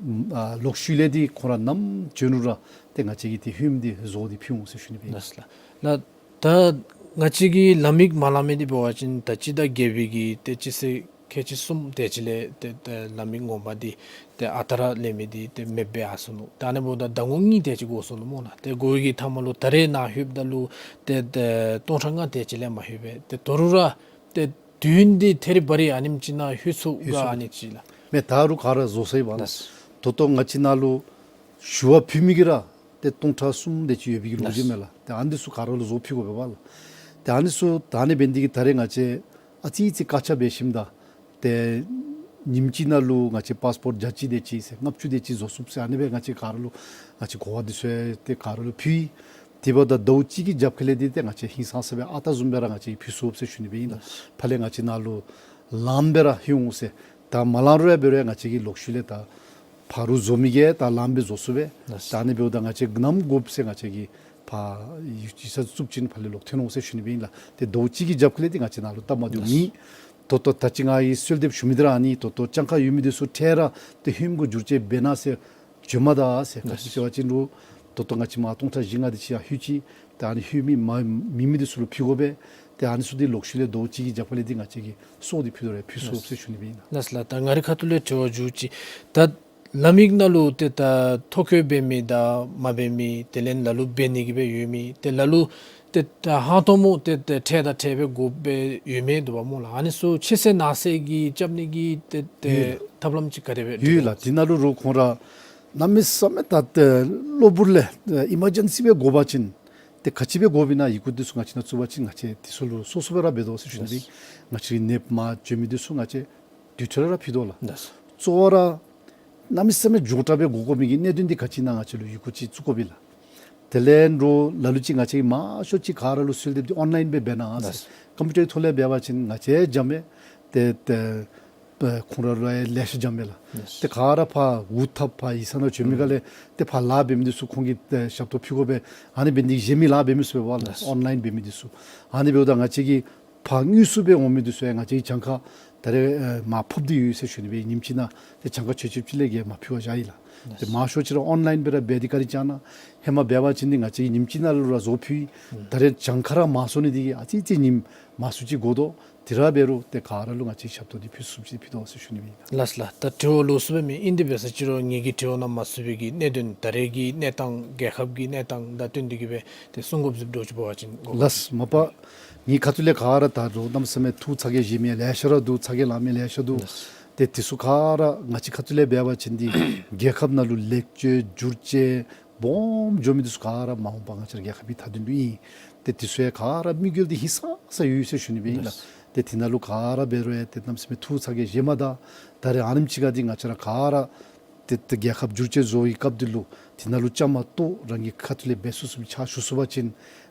ཨ་ལོག་ཤུལ་ལས་འདི་ཁོང་ར་ནམ་བྱོན་རུང་ར་ཏེ་ང་བཅས་ཀྱིས་ཏེ་ལྷོདཔ་འདི་བཟོ་སྟེ་ཕུལ་འོང་ཟེར་ཞུ་ནི་སྦེ་ཨིན། ལགས་ལགས། ད་ང་བཅས་ཀྱིས་ལམ་ཡིག་མ་ལང་མི་འདི་འབད་བ་ཅིན་ད་སྤྱི་ཟླ་བརྒྱད་པའི་གི་ཏེ་སྤྱི་ཚེས་ཁལ་གཅིག་གསུམ་དེ་ཅིག་ལས་ཏེ་ཏེ་ལམ་ཡིག་ངོ་མ་འདི་ཏེ་ཨ་རྟག་ར་ལེན་མི་འདི་ཏེ་མེདཔ་སྦེ་ཨ་སོང་ནུག། ད་ཨ་ནི་འབདཝ་ད་ཟླ་ངོ་གཉིས་དེ་ཅིག་འགོར་སོང་ནུག་སྨོ་ལགས། ཏེ་འགོར་བའི་གི་མཐའ་མ་ལུ་ད་རེས་ནཱ་ལྷོདཔ་ད་ལུ་ཏེ་ཏེ་སྟོང་ཕྲག་ལྔ་དེ་ཅིག་ལས་མ་ལྷོད་པས། ཏེ་ད་རུང་ར་ཏེ་དུས་ཡུན་འདི་ཐད་རི་བ་རི་ཨ་ནེམ་ཅིག་ནང་ལྷོད་ཚུགས་ག་ལྷོད་ཚུགས། ཨ་ནི་ཅིག་ལགས། མེན་ད་རུང་ག་ར་བཟོ་ཚར་ཡི་པ་ལགས། ལགས། ད་ལྟོ་ང་བཅས་ནཱ་ལུ་ཞུ་བ་ཕུལ་མི་གིས་ར་ཏེ་སྟོང་ཕྲག་གསུམ་དེ་ཅིག་ཡོད་པའི་གི་ལོ་རྒྱུས་མས་ལགས། ཏེ་ཨ་ནི་ཚུ་ག་ར་ལུ་བཟོ་ཕུལ་དགོ་པས་པ་ལགས། ཏེ་ཨ་ནི་ཚུ་ད་ཨ་ནི་འབད་ནི་འདི་གིས་ད་རེས་ང་བཅས་ཨ་ཙི་ཙི་དཀའ་ཆ་འབད་ཞིནམ་ད་ཏེ་ཉིནམ་གཅིག་ནང་ལུ་ང་བཅས་པཱསི་པོརཊ་བརྒྱ་གཅིག་དེ་ཅིག་ཟེར་ལྔ་བཅུ་དེ་ཅིག་བཟོ་ཚུགས་ཟེར་ཨ་ནི་སྦེ་ང་བཅས་ག་ར་ལུ་ང་བཅས་གོ་བ་འདི་ཚུ་ཏེ་ག་ར་ལུ་ཕུལ་ཡི། དེ་འབདཝ་ད་ཟླཝ་གཅིག་གི་རྒྱབ་ཁ་ལས་འདི་ཏེ་ང་བཅས་ཧིང་སངས་ས་སྦེ་ཨ་རྟག་བཟུམ་སྦེ་ར་ང་བཅས་ཕུལ་ཚུགས་ཟེར་ཞུ་ནི་སྦེ་ཨིན་ལགས། ལགས། ཕར་ལས་ང་བཅས་ནཱ་ལུ་ལངམ་སྦེ་ར་ལྷོད་འོང་ཟེར། ད་མ་ལང་རུང་ཡང་འབད་རུང་ཡང་ང་བཅས་ཀྱིས་ལོག་ཤུལ་ལས་ད་ཕར་རུ་བཟོ་མི་གིས་ད་ལངམ་སྦེ་བཟོ་ཚུགས་པས། ལགས། ད་ཨ་ནི་འབདཝ་ད་ང་བཅས་ནམ་དགོཔ་ཟེར་ང་བཅས་ཀྱིས་ཕར་ཡིག་ཡིག་ཚང་བཙུགས་ཞིནམ་ཕར་ལས་ལོག་ཐོན་འོང་ཟེར་ཞུ་ནི་སྦེ་ཨིན་ལགས། ཏེ་ཟླཝ་གཅིག་གི་རྒྱབ་ཁ་ལས་འདི་ང་བཅས་ནཱ་ལུ་སྟབས་མ་བདེཝ་མེད། ད་ལྟོ་ད་ཅི་ང་གིས་གསོལ་འདེབས་ཞུ་མི་འདི་ར་ཨ་ནི་ད་ལྟོ་གྱངས་ཁ་ཡོད་མི་འདི་ཚུ་འཕྲལ་ར་ཏེ་ལྷོདཔ་གི་བསྒྱུར་བཅོས་འབད་གནང་ཟེར་བྱོན་མ་ད་ཟེར། ག་ཅི་ཟེར་བ་ཅིན་རུང་ད་ལྟོ་ང་བཅས་མར་སྟོང་ཕྲག་བཞི་ལྔ་དེ་ཅིག་ཡར་ལྷོད་ཅི། ཏེ་ཨ་ནི་ལྷོད་མི་མ་མེད་མི་འདི་ཚུ་ལུ་ཕུལ་དགོ་པས། ཏེ་ཨ་ནི་ཚུ་འདི་ལོག་ཤུལ་ལས་ཟླཝ་གཅིག་གི་རྒྱབ་ཁ་ལས་འདི་ང་བཅས་ཀྱིས་གསོག་སྟེ་ཕུལ་དོ་རུང་ཕུལ་ཚུགས་ཟེར་ཞུ་ནི་སྦེ་ཨིན་ལགས། ལགས་ལགས། ད་ང་རའི་ཁ་ཐུག་ལས་དྲི་བ་མཇུག་ཅིག། ད་ལམ་ཡིག་ནང་ལུ་ཏེ་ད་ཐོ་བཀོད་འབད་མི་དང་མ་འབད་མི་དེ་ལས་ལ་ལུ་འབད་ནི་གི་སྦེ་ཡོད་མི་དེ་ལ་ལུ་ཏེ་ད་ཧང་སྟོང་སྨོ་ཏེ་ཏེ་འཕྲལ་དང་འཕྲལ་སྦེ་དགོཔ་སྦེ་ཡོད་མི་འདུག་པ་སྨོ་ལགས། ཨ་ནི་ཚུ་ཕྱིས་སེལ་ནང་སེལ་གྱི་རྐྱབ་ནི་གི་ཏེ་ཏེ་ཡོད་ལགས། ཐབས་ལམ་ཅིག་ག་དེ་སྦེ་ཡོད་ལགས། འདུག་གོ་ཟེར། དེ་ནང་ལུ་རོགས་ཁོང་ར་གནམ་མེད་ས་མེད་ད་ཏེ་གློ་བུར་ལས་ཨ་ཨི་མར་ཇེན་སི་སྦེ་དགོ་པ་ཅིན་ཏེ་ག་ཅི་སྦེ་དགོཔ་ཨིན་ན་ཡི་གུ་འདི་ཚུ་ང་བཅས་ནང་བཙུགས་པ་ཅིན་ང་བཅས་དེ་ཚུ་ལུ་སོ་སོ་སྦེ་ར་འབད་དོ་ཟེར་ཞུ་ནི་སྦེ། ལགས། ང་བཅས་ནདཔ་མར་བྱོན་མི་འདི་ཚུ་ང་བཅས་དུས་མཐའ་ར་ཕུལ་དོ་ལགས། ལགས། གཙོ་བོ་ར་གནམ་མེད་ས་མེད་མགྱོགས་དྲགས་སྦེ་དགོ་དགོ་མི་གི་གནད་དོན་འདི་ག་ཅི་ཨིན་ན་ང་བཅས་ལུ་ཡི་གུ་ཅིག་བཙུགས་དགོཔ་ཨིན་ལགས། དེ་ལས་རོགས་ལ་ལུ་ཅིག་ང་བཅས་མང་ཤོས་ཅིག་ག་ར་ལུ་གསོལ་འདེབས་འདི་ཨོན་ལཱའིན་སྦེ་འབད་གནང་ཟེར། ལགས། ཀམ་པིའུ་ཊར་གྱི་ཐོག་ལས་འབད་བ་ཅིན་ང་བཅས་འཇམ་པས། ཏེ་ཏེ་ཁོང་ར་ལུ་ཡང་ལེ་ཤ་འཇམ་པས་ལགས། ལགས། ཏེ་ག་ར་ཕར་འུ་ཐབ་ཕར་ཡིག་ཚང་ནང་བྱོན་མི་ག་ལས་ཏེ་ཕར་ལཱ་འབད་མི་འདི་ཚུ་ཁོང་གིས་ཏེ་ཞབས་ཏོག་ཕུལ་དགོ་པས། ཨ་ནི་འབད་ནི་འདི་གིས་གཞན་མི་ལཱ་འབད་མི་ཚུགས་པས་པ་ལགས། ལགས། ཨོན་ལཱའིན་འབད་མི་འདི་ཚུ། ཨ་ནི་འབདཝ་ད་ང་བཅས་ཀྱི་ཕར་དངོས་སུ་སྦེ་འོང་མི་འདི་ཚུ་ཡང་ང་བཅས་ཀྱིས་གྱངས་ཁ་ད་རེས་ཨེ་མར་ཕབ་སྟེ་ཡོད་ཟེར་ཞུ་ནི་སྦེ། ཉིནམ་གཅིག་ནང་ཏེ་གྱངས་ཁ་ཆོད་ཆོདཔ་ཅིག་ལས་བརྒལ་མ་ཕུལ་བར་བཞག་ཡི་ལགས། ཏེ་མང་ཤོས་ཅིག་ར་ཨོན་ལཱའིན་སྦེ་ར་འབད་དེ་བཀའ་དྲིན་བསྐྱངས་གནང་། ཧེ་མ་འབད་བ་ཅིན་འདི་ང་བཅས་ཉིནམ་གཅིག་ནང་ལུ་ར་བཟོ་ཕུལ། ད་རེས་གྱངས་ཁ་ར་མང་སུ་ནི་འདི་གིས་ཨ་ཙི་ཙི་ཉིནམ་མང་སུ་ཅིག་འགོར་དོ། དེ་ར་འབད་རུང་ཏེ་ག་ར་ལུ་ང་བཅས་ཞབས་ཏོག་འདི་ཕུལ་ཚུགསཔ་ཅིག་ཕུལ་དོ་ཟེར་ཞུ་ནི་ཨིན་ལགས། ལགས་ལགས། ད་དྲི་བ་ལོགས་སུ་སྦེ་མེད། ཨིན་དེ་འབད་ས་ཅིག་རུང་ངེ་གི་དྲི་བ་ནང་མ་ཚུད་པའི་གི་གནད་དོན་ད་རེས་ཀྱི་གནས་སྟངས་རྒྱལ་ཁབ་ཀྱི་གནས་སྟངས་དང་བསྟུན་ཏེ་གིས་སྦེ་ཏེ་གསུང་དགོཔ་ཅིག་འདྲཝ་ཅིག་འབད་བ་ཅིན་དགོ། ལགས། མ་པ་ངེའི་ཁ་ཐུག་ལས་ག་ར་ད་རུང་གནམ་མེད་ས་མེད་ཐུགས་ཚ་གྱང་བཞེས་མི་ལེ་ཤ་ར་འདུག། ཚ་གྱང་ལང་མི་ལེ་ཤ་འདུག། ལགས། ཏེ་དེ་ཚུ་ག་ར་ང་བཅས་ཁ་ཐུག་ལས་འབད་བ་ཅིན་འདི་རྒྱལ་ཁབ་ནང་ལུ་ལེགས་བཅོས་བསྒྱུར་བཅོས་སྦོམ་འགྱོ་མི་འདི་ཚུ་ག་ར་མ་འོངས་པ་ང་བཅས་ར་རྒྱལ་ཁབ་ཀྱི་མཐའ་དོན་ལུ་ཨིན། ཏེ་དེ་ཚུ་ཡང་ག་ར་དམིགས་ཡུལ་འདི་ཧིང་སངས་ས་ཡོད་ཟེར་ཞུ་ནི་སྦེ་ཨིན་ལགས། ལགས། ཏེ་དེ་ནང་ལུ་ག་ར་འབད་རུང་ཡང་ཏེ་གནམ་མེད་ས་མེད་ཐུགས་ཚ་གྱང་བཞེས་མ་ད། ད་རེས་ཨ་ནེམ་ཅིག་ཁར་འདི་ང་བཅས་ར་ག་ར་ཏེ་ཏེ་རྒྱལ་ཁབ་བསྒྱུར་བཅོས་བཟོ་བའི་སྐབས་འདི་ལུ་དེ་ནང་ལུ་བཅའ་མར་གཏོགས་རང་གི་ཁ་ཐུག་ལས་འབད་ཚུགས་ཚུགསཔ་ཕྱག་ཞུ་ཚུགས་པ་ཅིན་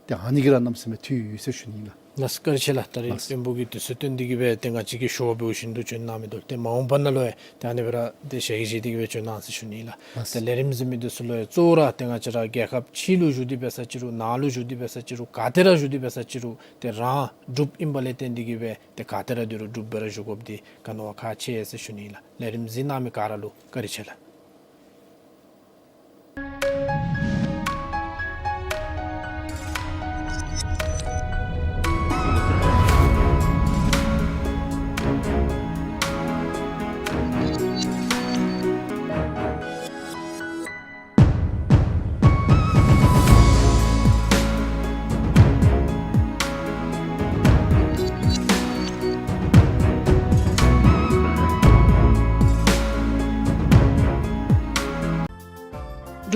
ཏེ་ཨ་ནི་གིས་ར་གནམ་མེད་ས་མེད་འཐུས་ཡོད་ཟེར་ཞུ་ནི་ཨིན་ལགས། ལགས། བཀའ་དྲིན་ཆེ་ལགས། ད་རེས་ལགས། དཔོན་པོ་གིས་དུས་ཚོད་བཏོན་ཏེ་གིས་སྦེ་ཏེ་ང་བཅས་ཀྱིས་ཞུ་བ་འབདཝ་བཞིན་དུ་བྱོན་གནང་མི་འདི་ལུ་ཏེ་མ་འོངས་པ་ནང་ལུ་ཡང་ཏེ་ཨ་ནི་སྦེ་ར་ཏེ་ཞལ་གྱིས་བཞེས་ཏེ་གིས་སྦེ་བྱོན་གནང་ཟེར་ཞུ་ནི་ཨིན་ལགས། ལགས། ཏེ་ལས་རིམ་གཟིགས་མི་འདི་ཚུ་ལུ་ཡང་གཙོ་བོ་ར་ཏེ་ང་བཅས་ར་རྒྱལ་ཁབ་ཕྱི་ལུ་བཞུགས་ཏེ་འབད་ས་ཅིག་རུང་ནང་ལུ་བཞུགས་ཏེ་འབད་ས་ཅིག་རུང་ག་ཏེ་ར་བཞུགས་ཏེ་འབད་ས་ཅིག་རུང་ཏེ་རང་འབྲུགཔ་ཨིན་པ་ལས་བརྟེན་ཏེ་གིས་སྦེ་ཏེ་ག་ཏེ་ར་སྡོད་རུང་འབྲུགཔ་སྦེ་ར་བཞུགས་དགོཔ་འདི་ག་ནི་བ་ཁག་ཆེ་ཟེར་ཞུ་ནི་ཨིན་ལགས། ལས་རིམ་གཟིགས་གནང་མི་ག་ར་ལུ་བཀའ་དྲིན་ཆེ་ལགས།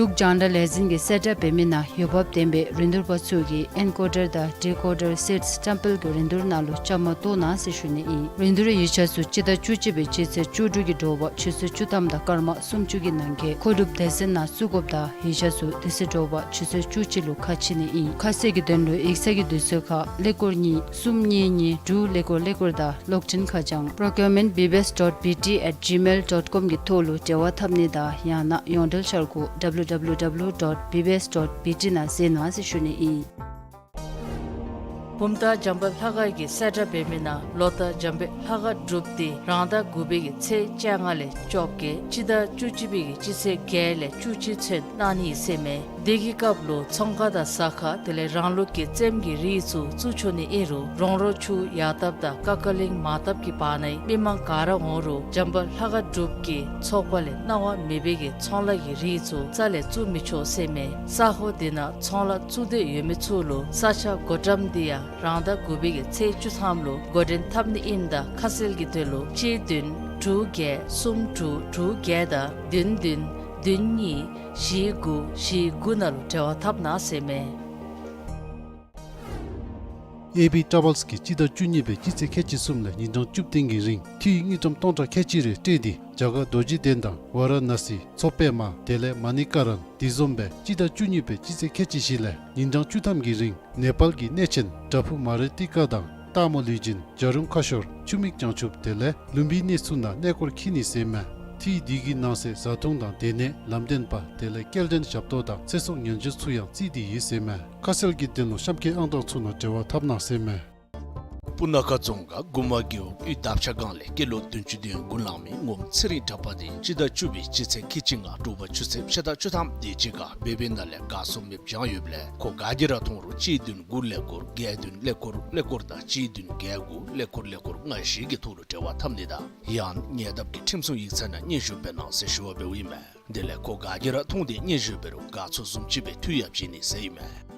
འབྲུག་རྒྱང་བསྒྲགས་ལས་འཛིན་གྱིས་གསལ་བསྒྲགས་འབད་མི་ནང་འོས་འབབ་ལྡན་པའི་རིན་བསྡུར་པ་ཚུ་གིས་ཨེན་ཀོ་ཌར་དང་ཌི་ཀོ་ཌར་སེཊསི་བཀྲམ་སྤེལ་གྱི་རིན་བསྡུར་ནང་ལུ་བཅའ་མར་གཏོགས་གནང་ཟེར་ཞུ་ནི་ཨིན། རིན་བསྡུར་ཡིག་ཆ་ཚུ་སྤྱི་ཟླ་བཅུ་གཅིག་པའི་སྤྱི་ཚེས་བཅུ་དྲུག་གི་དྲོ་པ་ཆུ་ཚོད་བཅུ་ཐམ་དང་སྐར་མ་སུམ་ཅུ་གི་ནང་འཁོད་མཁོ་སྒྲུབ་སྡེ་ཚན་ནང་བཙུགས་དགོཔ་དང་ཡིག་ཆ་ཚུ་དེ་ཚེ་དྲོ་པ་ཆུ་ཚོད་བཅུ་གཅིག་ལུ་ཁ་ཕྱེ་ནི་ཨིན། ཁ་གསལ་གྱི་དོན་ལུ་ཡིག་ཚང་གི་དུས་ཚོད་ཁར་ཀླད་ཀོར་གཉིས་གསུམ་གཉིས་གཉིས་དྲུག་ཀླད་ཀོར་ཀླད་ཀོར་དང་གློག་འཕྲིན་ཁ་བྱང་procurement B B S dot B T at gmail dot com གི་ཐོག་ལུ་འབྲེལ་བ་འཐབ་ནི་དང་ཡང་ན་ཡོངས་འབྲེལ་འཆར་སྒོ་W W W dot B B S dot B T ནང་གཟིགས་གནང་ཟེར་ཞུ་ནི་ཨིན། བུམ་ཐང་འཇམ་དཔལ་ལྷ་ཁང་གིས་གསལ་བསྒྲགས་འབད་མི་ནང་ལོ་ལྟར་འཇམ་དཔལ་ལྷ་ཁང་སྒྲུབ་སྡེ་རང་ཟླ་དགུ་པའི་གི་ཚེས་བཅོ་ལྔ་ལས་བཅོ་བརྒྱད་སྤྱི་ཟླ་བཅུ་གཅིག་པའི་གི་སྤྱི་ཚེས་བརྒྱད་ལས་བཅུ་གཅིག་ཚུན་གནང་ནི་ཨིན་ཟེར་མས། དེ་གི་སྐབས་ལུ་ཚོང་ཁང་དང་ཟ་ཁང་དེ་ལས་རང་ལུགས་ཀྱི་རྩེདམོ་གི་རིགས་ཚུ་བཙུགས་ཆོག་ནི་ཨིན་རུང་རོང་རོ་ཆུ་ཡར་འདབས་དང་ཀ་ཀ་གླིང་མར་འདབས་ཀྱི་བར་ན་མི་མང་ག་ར་འོང་རུང་འཇམ་དཔལ་ལྷ་ཁང་སྒྲུབ་སྡེ་གི་ཚོགས་པ་ལས་གནང་བ་མེད་པའི་གི་ཚོང་ལཱ་གི་རིགས་ཚུ་རྩ་ལས་བཙུགས་མི་ཆོག་ཟེར་མས། ས་གོ་དེ་ནང་ཚོང་ལཱ་བཙུགས་འདོད་ཡོད་མི་ཚུ་ལུ་ས་ཆ་བགོ་བཀྲམ་འདི་ཡང་རང་ཟླ་དགུ་པའི་གི་ཚེས་བཅུ་ཐམ་ལུ་འགོ་འདྲེན་འཐབ་ནི་ཨིནམ་ད་ཁ་གསལ་གྱི་དོན་ལུ་གཅིག་བདུན་དྲུག་བརྒྱད་གསུམ་དྲུག་དྲུག་བརྒྱད་དང་བདུན་བདུན་བདུན་གཉིས་བཞི་དགུ་བཞི་དགུ་ནང་ལུ་འབྲེལ་བ་འཐབ་གནང་ཟེར་མས། ཨེ་བི་ཊ་རེ་ཝེལསི་གིས་སྤྱི་ཟླ་བཅུ་གཉིས་པའི་སྤྱི་ཚེས་ཁལ་གཅིག་གསུམ་ལས་ཉིན་གྲངས་བཅུ་བདུན་གྱི་རིང་འཐུས་དངུལ་ཀྲམ་སྟོང་ཕྲག་ཁལ་གཅིག་རེ་སྤྲོད་དེ་རྒྱ་གར་རྡོ་རྗེ་གདན་དང་ཝཱ་ར་ཎ་སི་མཚོ་པདྨ་དེ་ལས་མ་ཎི་ཀ་རན། དེ་བཟུམ་སྦེ་སྤྱི་ཟླ་བཅུ་གཉིས་པའི་སྤྱི་ཚེས་ཁལ་གཅིག་བཞི་ལས་ཉིན་གྲངས་བཅུ་ཐམ་གྱི་རིང་ནེ་པཱལ་གྱི་གནས་ཆེན་བྲག་ཕུག་མ་རི་ཏི་ཀ་དང་སྟག་མོ་ལུས་སྦྱིན་བྱ་རུང་ཁ་ཤོར་ཆུ་མིག་བྱང་ཆུབ་དེ་ལས་ལུམ་བི་ནི་ཚུ་ནང་གནས་སྐོར་འཁྱིད་ནི་ཟེར་མས། འཐུས་འདི་གི་ནང་གསེས་བཟའ་འཐུང་དང་སྡོད་གནས་ལམ་སྟོན་པ་དེ་ལས་སྐྱེལ་འདྲེན་ཞབས་ཏོག་དང་ཚེ་སྲོག་ཉེན་བཅོལ་ཚུ་ཡང་བརྩིས་ཏེ་ཡོད་ཟེར་མས། ཁ་གསལ་གྱི་དོན་ལུ་གཤམ་འཁོད་ཨང་གྲངས་ཚུ་ནང་འབྲེལ་བ་འཐབ་གནང་ཟེར་མས། སྤུ་ན་ཁ་རྫོང་ཁག་མགུ་མ་རྒེད་འོག་གཡུས་འདབ་ཆགས་སྒང་ལས་སྐྱེས་ལོ་བདུན་ཅུ་དོན་དགུ་ལང་མི་ངོམ་ཚེ་རིང་གྲགས་པ་དེ་སྤྱི་ཟླ་བཅུ་པའི་སྤྱི་ཚེས་ཁལ་གཅིག་ལྔ་དྲོ་པ་ཆུ་ཚོད་ཕྱེད་དང་བཅུ་ཐམ་དེ་ཅིག་ཁར་སྦས་པའི་ནང་ལས་གར་སོང་མེདཔ་བྱུང་ཡོདཔ་ལས་ཁོ་ག་གིས་ར་མཐོང་རུང་གཅིག་བདུན་དགུ་ཀླད་ཀོར་བརྒྱད་བདུན་ཀླད་ཀོར་ཀླད་ཀོར་དང་གཅིག་བདུན་བརྒྱད་དགུ་ཀླད་ཀོར་ཀླད་ཀོར་ལྔ་བཞི་གི་ཐོག་ལུ་འབྲེལ་བ་འཐབ་ནི་དང་ཡང་ཉེ་འདབས་ཀྱི་ཁྲིམས་སྲུང་ཡིག་ཚང་ནང་སྙན་ཞུ་འབད་གནང་ཟེར་ཞུ་བ་འབདཝ་ཨིན་མས། དེ་ལས་ཁོ་ག་གིས་ར་མཐོང་སྟེ་སྙན་ཞུ་འབད་རུང་གར་ཚུ་བཟུམ་ཅིག་སྦེ་འཐུས་ཡང་བྱིན་ནི་ཟེར་ཨིན་མས།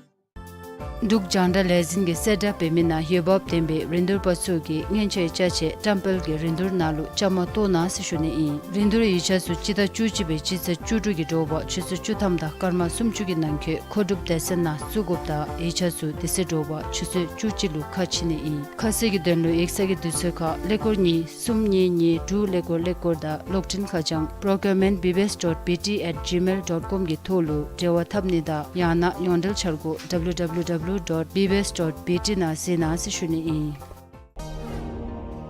འབྲུག་རྒྱང་བསྒྲགས་ལས་འཛིན་གྱིས་གསལ་བསྒྲགས་འབད་མི་ནང་འོས་འབབ་ལྡན་པའི་རིན་བསྡུར་པ་ཚུ་གིས་མཉེན་ཆས་ཅ་ཆས་བཀྲམ་སྤེལ་གྱི་རིན་བསྡུར་ནང་ལུ་བཅའ་མར་གཏོགས་གནང་ཟེར་ཞུ་ནི་ཨིན། རིན་བསྡུར་ཡིག་ཆ་ཚུ་སྤྱི་ཟླ་བཅུ་གཅིག་པའི་སྤྱི་ཚེས་བཅུ་དྲུག་གི་དྲོ་པ་ཆུ་ཚོད་བཅུ་ཐམ་དང་སྐར་མ་སུམ་ཅུ་གི་ནང་འཁོད་མཁོ་སྒྲུབ་སྡེ་ཚན་ནང་བཙུགས་དགོཔ་དང་ཡིག་ཆ་ཚུ་དེ་ཚེ་དྲོ་པ་ཆུ་ཚོད་བཅུ་གཅིག་ལུ་ཁ་ཕྱེ་ནི་ཨིན། ཁ་གསལ་གྱི་དོན་ལུ་ཡིག་ཚང་གི་དུས་ཚོད་ཁར་ཀླད་ཀོར་གཉིས་གསུམ་གཉིས་གཉིས་དྲུག་ཀླད་ཀོར་ཀླད་ཀོར་དང་གློག་འཕྲིན་ཁ་བྱང་procurement B B S dot B T at gmail dot com གི་ཐོག་ལུ་འབྲེལ་བ་འཐབ་ནི་དང་ཡང་ན་ཡོངས་འབྲེལ་འཆར་སྒོ་W W W dot B B S dot B T ནང་གཟིགས་གནང་ཟེར་ཞུ་ནི་ཨིན།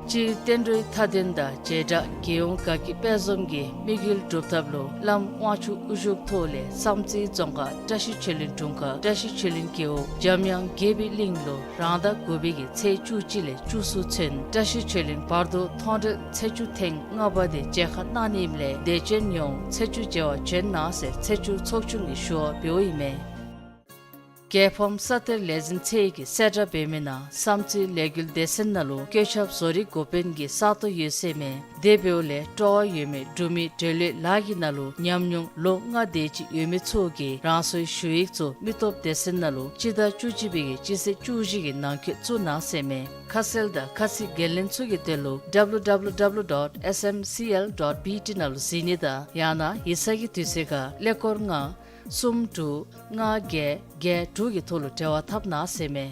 སྤྱིར་བསྟན་འགྲོའི་མཐའ་དོན་དང་བྱེ་བྲག་རྒྱལ་ཡོངས་དགའ་སྐྱིད་དཔལ་འཛོམས་ཀྱི་དམིགས་ཡུལ་སྒྲུབ་ཐབས་ལུ་བླམ་དབང་ཕྱུག་དབུ་བཞུགས་ཐོག་ལས་བསམ་རྩེ་རྫོང་ཁག་བཀྲ་ཤིས་ཆོས་གླིང་དྲུང་ཁག་བཀྲ་ཤིས་ཆོས་གླིང་རྒེད་འོག་འཇམ་དབྱངས་རྒྱས་པའི་གླིང་ལུ་རང་ཟླ་དགུ་པའི་གི་ཚེས་བཅུ་གཅིག་ལས་བཅུ་གསུམ་ཚུན་བཀྲ་ཤིས་ཆོས་གླིང་བར་དོ་མཐོང་གྲོལ་ཚེས་བཅུ་ཐེངས་ལྔ་པ་དེ་མཇལ་ཁ་གནང་ནི་ཨིནམ་ལས་དད་ཅན་ཡོངས་ཚེས་བཅུ་མཇལ་བར་བྱོན་གནང་ཟེར་ཚེས་བཅུ་ཚོགས་ཆུང་གིས་ཞུ་བ་འབདཝ་ཨིན་མས། རྒྱལ་ཕམ་ས་གཏེར་ལས་འཛིན་ཚད་ཀྱིས་གསལ་བསྒྲགས་འབད་མི་ནང་བསམ་རྩེ་ལས་འགུལ་སྡེ་ཚན་ནང་ལུ་བཀོད་ཁྱབ་བཟོ་རིག་འགོ་དཔོན་གྱི་ས་སྟོང་ཡོད་ཟེར་མས། དེ་འབདཝ་ལས་སྤྲོ་བ་ཡོད་མི་འབྲུག་མི་འབྲེལ་ཡོད་ལཱ་གི་ནང་ལུ་ཉམས་མྱོང་ལོ་ལྔ་དེ་ཅིག་ཡོད་མི་ཚུ་གིས་རང་སོའི་ཞུ་ཡིག་ཚུ་མི་སྟོབས་སྡེ་ཚན་ནང་ལུ་སྤྱི་ཟླ་བཅུ་གཅིག་པའི་གི་སྤྱི་ཚེས་བཅུ་བཞི་གི་ནང་འཁོད་བཙུགས་གནང་ཟེར་མས། ཁ་གསལ་དང་ཁ་ཚིག་འགན་ལེན་ཚུ་གི་དོན་ལུ་W W W dot S M C L dot B T ནང་ལུ་གཟིགས་ནི་དང་ཡང་ན་ཡིག་ཚང་གི་དུས་ཚོད་ཁར་ཀླད་ཀོར་ལྔ་གསུམ་དྲུག་ལྔ་བརྒྱད་བརྒྱད་དྲུག་གི་ཐོག་ལུ་འབྲེལ་བ་འཐབ་གནང་ཟེར་མས།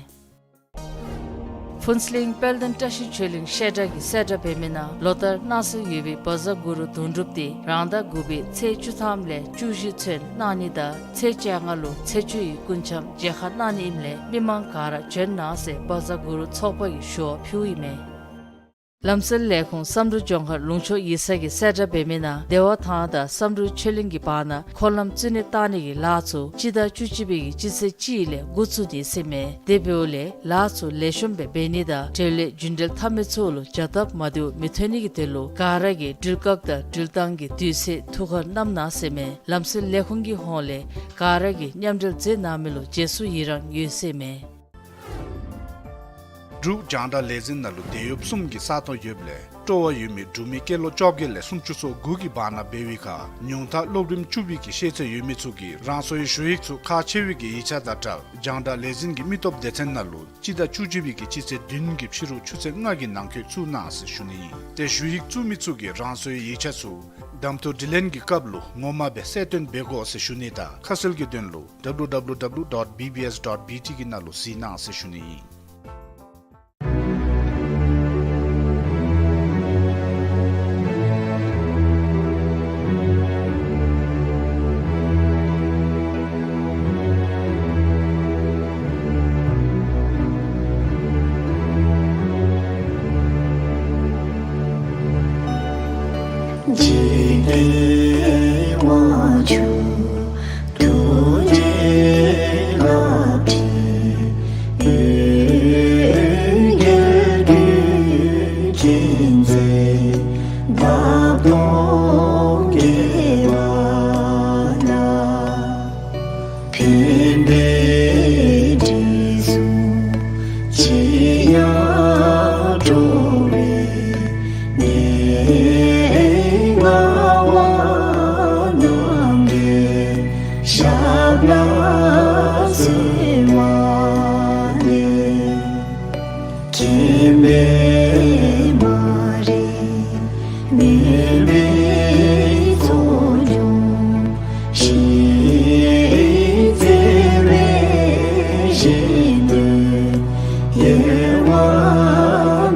ཕུན་ཚོགས་གླིང་དཔལ་ལྡན་བཀྲ་ཤིས་ཆོས་གླིང་བཤད་གྲྭ་གིས་གསལ་བསྒྲགས་འབད་མི་ནང་ལོ་ལྟར་གནང་སྲོལ་ཡོད་པའི་བཛྲ་གུ་རུ་དུང་སྒྲུབ་དེ་རང་ཟླ་དགུ་པའི་ཚེས་བཅུ་ཐམ་ལས་བཅུ་བཞི་ཚུན་གནང་ནི་དང་ཚེས་བཅོ་ལྔ་ལུ་ཚེས་བཅུ་ཡི་སྐུ་འཆམ་མཇལ་ཁ་གནང་ནི་ཨིནམ་ལས་མི་མང་ག་ར་བྱོན་གནང་ཟེར་བཛྲ་གུ་རུ་ཚོགས་པ་གིས་ཞུ་བ་ཕུལཝ་ཨིན་མས། ལམ་སེལ་ལས་ཁུངས་བསམ་གྲུབ་ལྗོངས་མཁར་ལུང་ཕྱོགས་ཡིག་ཚང་གིས་གསལ་བསྒྲགས་འབད་མི་ནང་བདེ་བ་ཐང་དང་བསམ་གྲུབ་ཆོས་གླིང་གི་བར་ན་འཁོར་ལམ་བཙུགས་ནི་བཏང་ནི་གི་ལཱ་ཚུ་སྤྱི་ཟླ་བཅུ་གཅིག་པའི་གི་སྤྱི་ཚེས་གཅིག་ལས་འགོ་བཙུགས་ནི་ཟེར་མས། དེ་འབདཝ་ལས་ལཱ་ཚུ་ལེགས་ཤོམ་སྦེ་འབད་ནི་དང་འབྲེལ་ཡོད་རྒྱུན་འབྲེལ་འཐབ་མི་ཚུ་ལུ་བྱ་སྟབས་མ་བདེཝ་མི་ཐོན་ནི་གི་དོན་ལུ་ག་ར་གིས་འགྲུལ་བཀག་དང་འགྲུལ་བཏང་གི་དུས་ཚོད་ཐུགས་ཁར་བསྣམ་གནང་ཟེར་མས། ལམ་སེལ་ལས་ཁུངས་ཀྱི་ཧོངས་ལས་ག་ར་གིས་མཉམ་འབྲེལ་མཛད་གནང་མི་ལུ་རྗེས་སུ་ཡི་རང་ཡོད་ཟེར་མས། འབྲུག་རྒྱང་བསྒྲགས་ལས་འཛིན་ནང་ལུ་དེད་གཡོགཔ་གསུམ་གྱི་ས་སྟོང་ཡོདཔ་ལས་སྤྲོ་བ་ཡོད་མི་འབྲུག་མི་སྐྱེས་ལོ་བཅོ་བརྒྱད་ལས་སུམ་ཅུ་སོ་དགུ་གི་བར་ན་འབད་བའི་ཁར་ཉུང་མཐའ་སློབ་རིམ་བཅུ་པའི་གི་ཤེས་ཚད་ཡོད་མི་ཚུ་གིས་རང་སོའི་ཞུ་ཡིག་ཚུ་ཁག་ཆེ་བའི་གི་ཡིག་ཆ་དང་སྦྲགས་རྒྱང་བསྒྲགས་ལས་འཛིན་གྱི་མི་སྟོབས་སྡེ་ཚན་ནང་ལུ་སྤྱི་ཟླ་བཅུ་གཅིག་པའི་གི་སྤྱི་ཚེས་བདུན་གྱི་ཕྱི་རུ་ཆུ་ཚོད་ལྔ་གི་ནང་འཁོད་བཙུགས་གནང་ཟེར་ཞུ་ནི་ཨིན། ཏེ་ཞུ་ཡིག་བཙུགས་མི་ཚུ་གིས་རང་སོའི་ཡིག་ཆ་ཚུ་གདམ་འཐུ་དྲི་ལན་གྱི་སྐབས་ལུ་ངོ་མ་སྦེ་གསལ་སྟོན་འབད་དགོ་ཟེར་ཞུ་ནི་དང་ཁ་གསལ་གྱི་དོན་ལུ་W W W dot B B S dot B T གི་ནང་ལུ་གཟིགས་གནང་ཟེར་ཞུ་ནི་ཨིན། འཇིག་རྟེན་དབང་ཕྱུག་ཐུགས་རྗེའི་རླབས་ཕྲེང་འོད་གསལ་རྒྱུད་ཀྱི་མཛེས། འདབ་སྟོང་རྒྱས་པ་ལ། ཕན་པའི་དྲི་བསུང་ཅི་ཡང་སྤྲོ་བའི་གནས། ངག་དབང་རྣམ་འདྲེན་ཞབས་ལ་གསོལ་བ་འདེབས། མཁྱེན་པའི་མ་རིག་མུན་པའི་ཚོགས་འཇོམས་ཤིང་། བརྩེ་བའི་བཞེད་དོན་ཡལ་བ་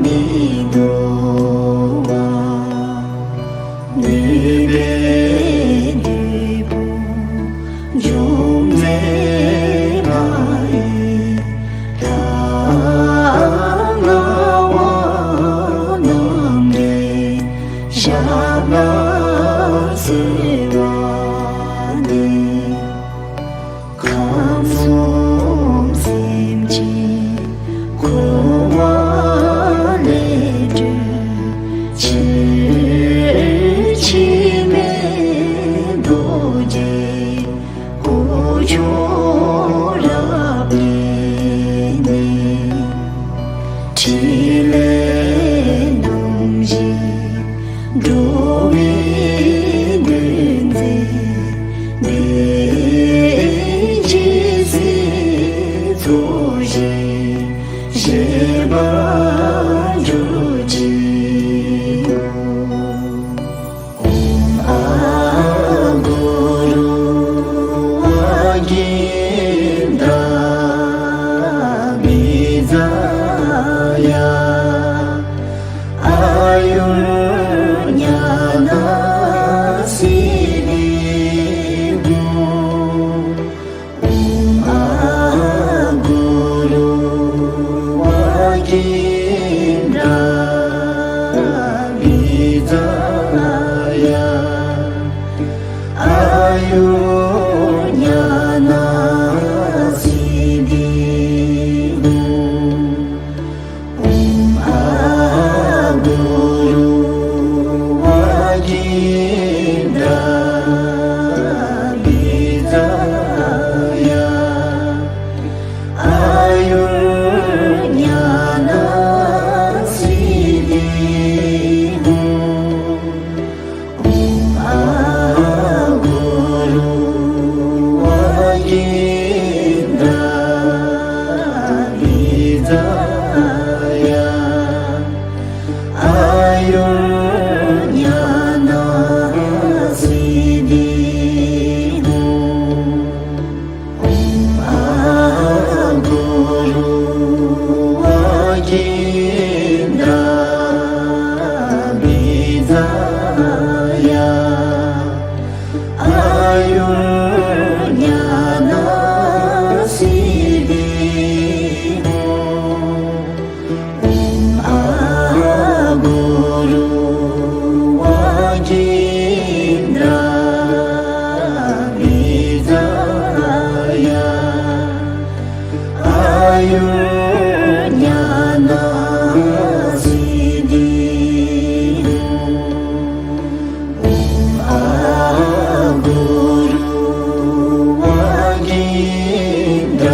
མི་དོར་བར། ནུས་པའི་བདུད་དཔུང་འཇོམས་མཛད་ལྷ་ཡི་ལྷ། ངག་དབང་རྣམ་འདྲེན་ཞབས་ལ་གསོལ་བ་འདེབས། ཁམས་གསུམ་སེམས་ཅན་འཁོར་བ་ལས་སྒྲོལ་ཕྱིར། འཆི་མེད་རྡོ་རྗེ་སྐུ་མཆོག་རབ་བརྙེས་ནས། ཕྲིན་ལས་རྣམ་བཞི་འགྲོ་བའི་དོན་མཛད་པའི། ཇི་སྲིད་ཚོགས་ཞིང་བཞེས་པར་གྱུར་ཅིག་གོ། ཡ། ཨ་ཡུར་ཉ་ན་སིདྡྷི་ཧོ། ཨོཾ་ཨ་གུ་རུ་ཝ་གིནྡྲ་བི་ཛ་ཡ། ཨ་ཡུར་ཉ་ན་སིདྡྷི་ཧོ། ཨོཾ་ཨ་གུ་རུ་ཝ་གིནྡྲ་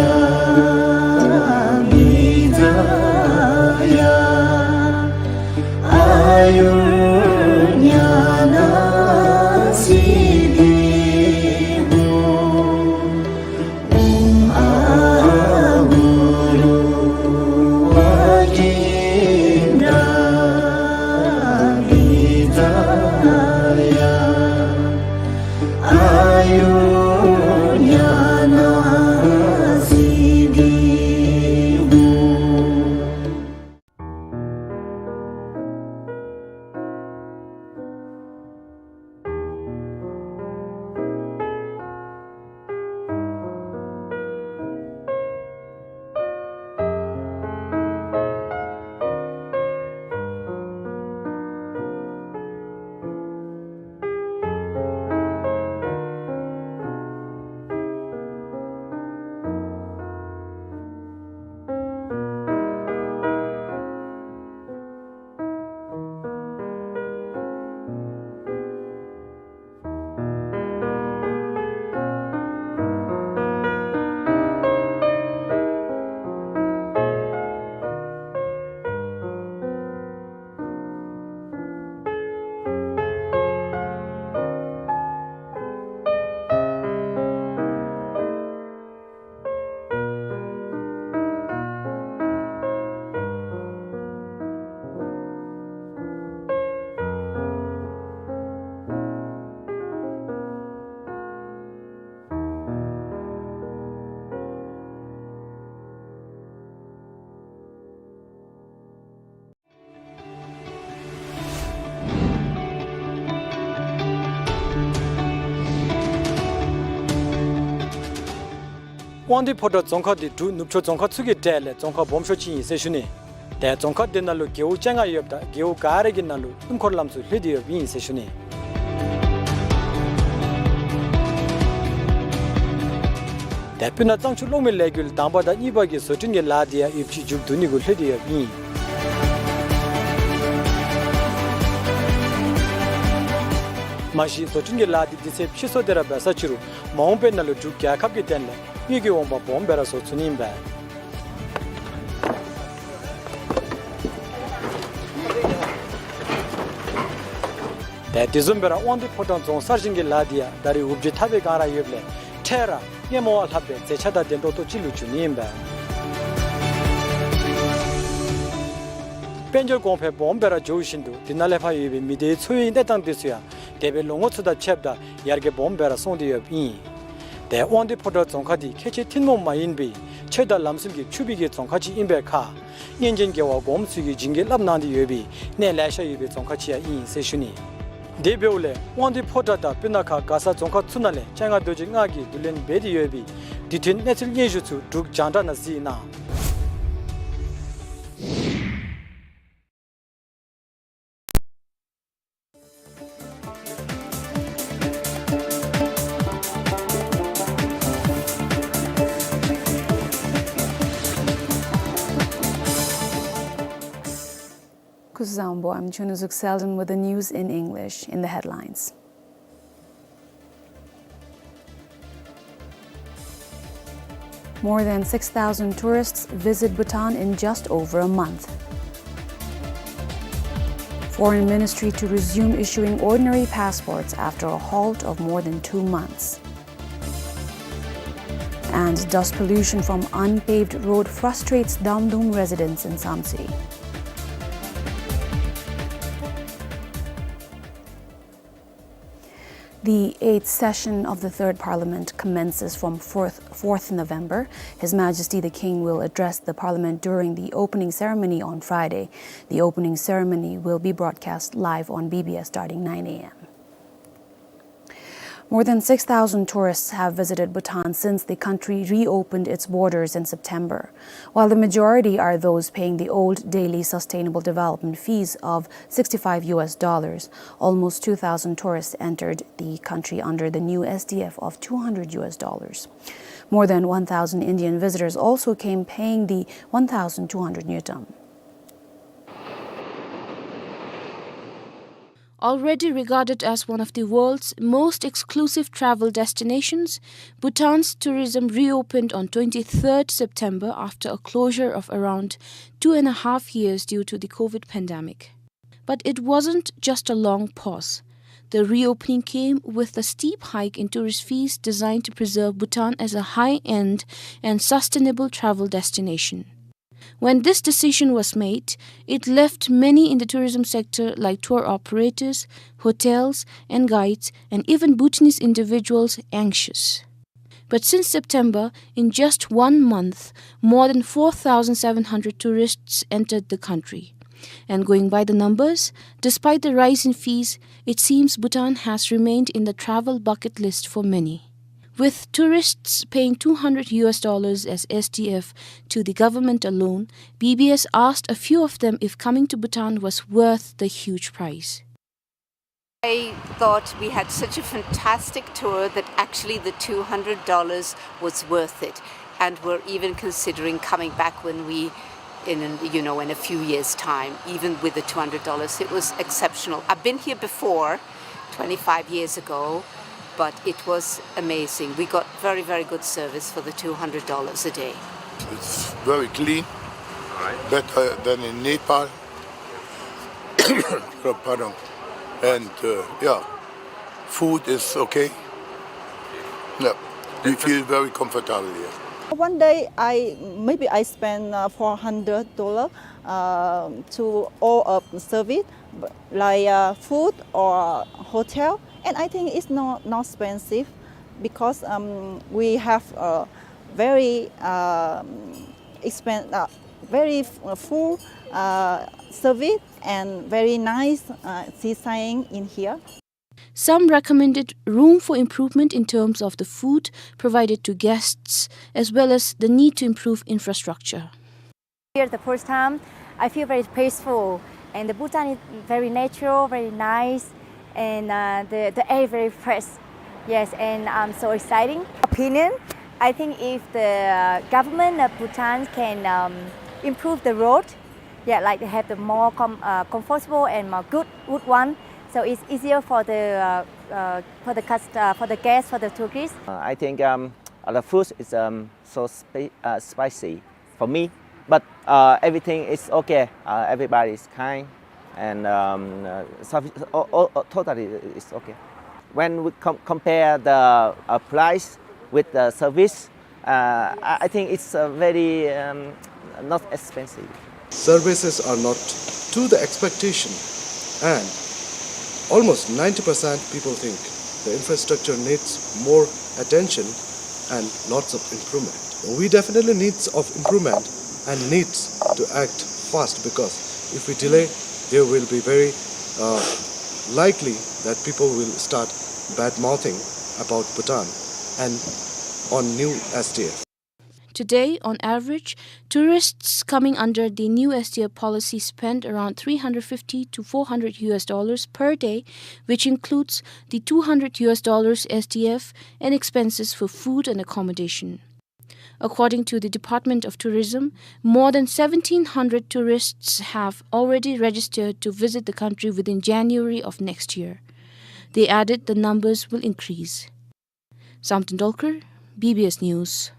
བི་ཛ་ཡ། ཨ་ཡུར་ཉ་ན་སིདྡྷི་ཧོ། ཨོཾ་ཨ་གུ་རུ་ཝ་གིནྡྲ་བི་ཛ་ཡ། ཨ་ཡུར་ཉ་ན་སིདྡྷི་ཧོ། དབང་འདུས་ཕོ་བྲང་རྫོང་ཁག་འདི་འབྲུག་ནུབ་ཕྱོགས་རྫོང་ཁག་ཚུ་གི་གྲས་ལས་རྫོང་ཁག་སྦོམ་ཤོས་ཅིག་ཨིན་ཟེར་ཞུ་ནི། ཏེ་རྫོང་ཁག་འདི་ནང་ལུ་རྒེད་འོག་བཅོ་ལྔ་ཡོདཔ་ད་རྒེད་འོག་ག་ར་གི་ནང་ལུ་སྣུམ་འཁོར་ལམ་ཚུ་ལྷོད་དེ་ཡོདཔ་ཨིན་ཟེར་ཞུ་ནི། ཏེ་སྤུ་ན་གཙང་ཆུ་གློག་མེ་ལས་འགུལ་དང་པ་དང་གཉིས་པ་གི་བཟོ་སྐྲུན་གྱི་ལཱ་འདི་ཡང་ཡོདཔ་ཅིག་མཇུག་བསྡུ་ནི་གུ་ལྷོད་དེ་ཡོདཔ་ཨིན། མ་གཞི་བཟོ་སྐྲུན་གྱི་ལཱ་འདི་དུས་ཚོད་ཕྱིས་སོང་སྟེ་ར་འབད་ས་ཅིག་རུང་མ་འོངས་པའི་ནང་ལུ་འབྲུག་རྒྱལ་ཁབ་ཀྱི་དོན་ལས་དངུལ་གྱི་འོང་འབབ་སྦོམ་སྦེ་ར་བཟོ་ཚུགས་ནི་ཨིན་པས། ཏེ་དེ་བཟུམ་སྦེ་ར་དབང་འདུས་ཕོ་བྲང་རྫོང་གསར་བཞེངས་ཀྱི་ལཱ་འདི་ཡང་ད་རེས་འུབ་ཇེ་ཐག་པའི་སྒང་ར་ཡོདཔ་ལས་འཕྲལ་ར་སྔོན་མ་བ་ལྷག་པའི་མཛེས་ཆ་དང་ལྡན་ཏོག་ཏོ་ཅིག་ལུ་འགྱུར་ནི་ཨིན་པས། དཔལ་འབྱོར་གོང་འཕེལ་སྦོམ་སྦེ་ར་འགྱོ་བཞིན་དུ་འདི་ནང་ལས་ཕར་ཡོད་པའི་མི་སྡེའི་འཚོ་བའི་གནས་སྟངས་འདི་ཚུ་ཡང་འདས་པའི་ལོ་ངོ་ཚུ་དང་ཕྱདཔ་ད་ཡར་རྒྱས་སྦོམ་སྦེ་ར་སོང་སྟེ་ཡོདཔ་ཨིན། ཏེ་དབང་འདུས་ཕོ་བྲང་རྫོང་ཁག་འདི་ཁལ་གཅིག་ཐུན་མོང་མ་ཡིན་པའི་ཆོས་དང་ལམ་སྲོལ་གྱིས་ཕྱུག་པའི་གི་རྫོང་ཁག་ཅིག་ཨིན་པའི་ཁར་སྔོན་བྱོན་རྒྱལ་བ་གོངམ་ཚུ་གིས་བྱིན་གྱིས་བརླབས་གནང་སྟེ་ཡོད་པའི་གནས་ལེ་ཤ་ཡོད་པའི་རྫོང་ཁག་ཅིག་ཡང་ཨིན་ཟེར་ཞུ་ནི། དེ་འབདཝ་ལས་དབང་འདུས་ཕོ་བྲང་དང་སྤུ་ན་ཁ་མགར་ས་རྫོང་ཁག་ཚུ་ནང་ལས་སྤྱན་སྔ་རྡོ་རྗེ་སྔགས་ཀྱིས་བསྡུ་ལེན་འབད་དེ་ཡོད་པའི་དུས་མཐུན་གནས་ཚུལ་སྙན་ཞུ་ཚུ་འབྲུག་རྒྱང་བསྒྲགས་ནང་གཟིགས་གནང་། Kuzuzangpo, I'm Chunuzuk Selden with the news in English. In the headlines. More than six thousand tourists visit Bhutan in just over a month. Foreign Ministry to resume issuing ordinary passports after a halt of more than two months. And dust pollution from unpaved road frustrates Damdum residents in Samtse. The eighth session of the Third Parliament commences from fourth, fourth November. His Majesty the King will address the Parliament during the opening ceremony on Friday. The opening ceremony will be broadcast live on B B S starting nine A M. More than six thousand tourists have visited Bhutan since the country reopened its borders in September. While the majority are those paying the old daily sustainable development fees of sixty-five U S dollars, almost two thousand tourists entered the country under the new S D F of two hundred U S dollars. More than one thousand Indian visitors also came paying the one thousand two hundred ngultrum. Already regarded as one of the world's most exclusive travel destinations, Bhutan's tourism reopened on twenty-third September after a closure of around two and a half years due to the COVID pandemic. But it wasn't just a long pause. The reopening came with a steep hike in tourist fees designed to preserve Bhutan as a high-end and sustainable travel destination. When this decision was made, it left many in the tourism sector like tour operators, hotels and guides, and even Bhutanese individuals anxious. But since September, in just one month, more than four thousand seven hundred tourists entered the country. And going by the numbers, despite the rise in fees, it seems Bhutan has remained in the travel bucket list for many. With tourists paying two hundred U S dollars as S D F to the government alone, B B S asked a few of them if coming to Bhutan was worth the huge price. I thought we had such a fantastic tour that actually the two hundred dollars was worth it, and we're even considering coming back when we, in, you know, in a few years' time, even with the two hundred dollars. It was exceptional. I've been here before, twenty-five years ago, but it was amazing. We got very, very good service for the two hundred dollars a day. It's very clean, better than in Nepal. Pardon. And, uh, yeah, food is okay. Yeah, we feel very comfortable here. One day, I, maybe I spend, uh, four hundred dollar, uh, to all, uh, service, b-, like, uh, food or hotel, and I think it's not, not expensive because, um, we have, uh, very, um, expen-, uh, very f-, full, uh, service and very nice, uh, seeing in here. Some recommended room for improvement in terms of the food provided to guests, as well as the need to improve infrastructure. Here the first time, I feel very peaceful, and the Bhutan is very natural, very nice, and, uh, the, the air very fresh. Yes, and, um, so exciting. Opinion, I think if the, uh, government of Bhutan can, um, improve the road, yeah, like they have the more com-, uh, comfortable and more good wood one, so it's easier for the, uh, uh, for the cust-, uh, for the guests, for the tourists. Uh, I think, um, uh, the food is, um, so spi-, uh, spicy for me, but, uh, everything is okay. Uh, everybody is kind, and, um, uh, suffi-, o-, o-, o-, totally is okay. When we com-, compare the, uh, price with the service, uh, I, I think it's, uh, very, um, not expensive. Services are not to the expectation, and almost ninety percent people think the infrastructure needs more attention and lots of improvement. We definitely needs of improvement and needs to act fast, because if we delay, there will be very, uh, likely that people will start bad mouthing about Bhutan and on new S D F. Today, on average, tourists coming under the new S D F policy spend around three hundred fifty to four hundred U S dollars per day, which includes the two hundred U S dollars S D F and expenses for food and accommodation. According to the Department of Tourism, more than seventeen hundred tourists have already registered to visit the country within January of next year. They added the numbers will increase. Samten Dolkar, B B S News.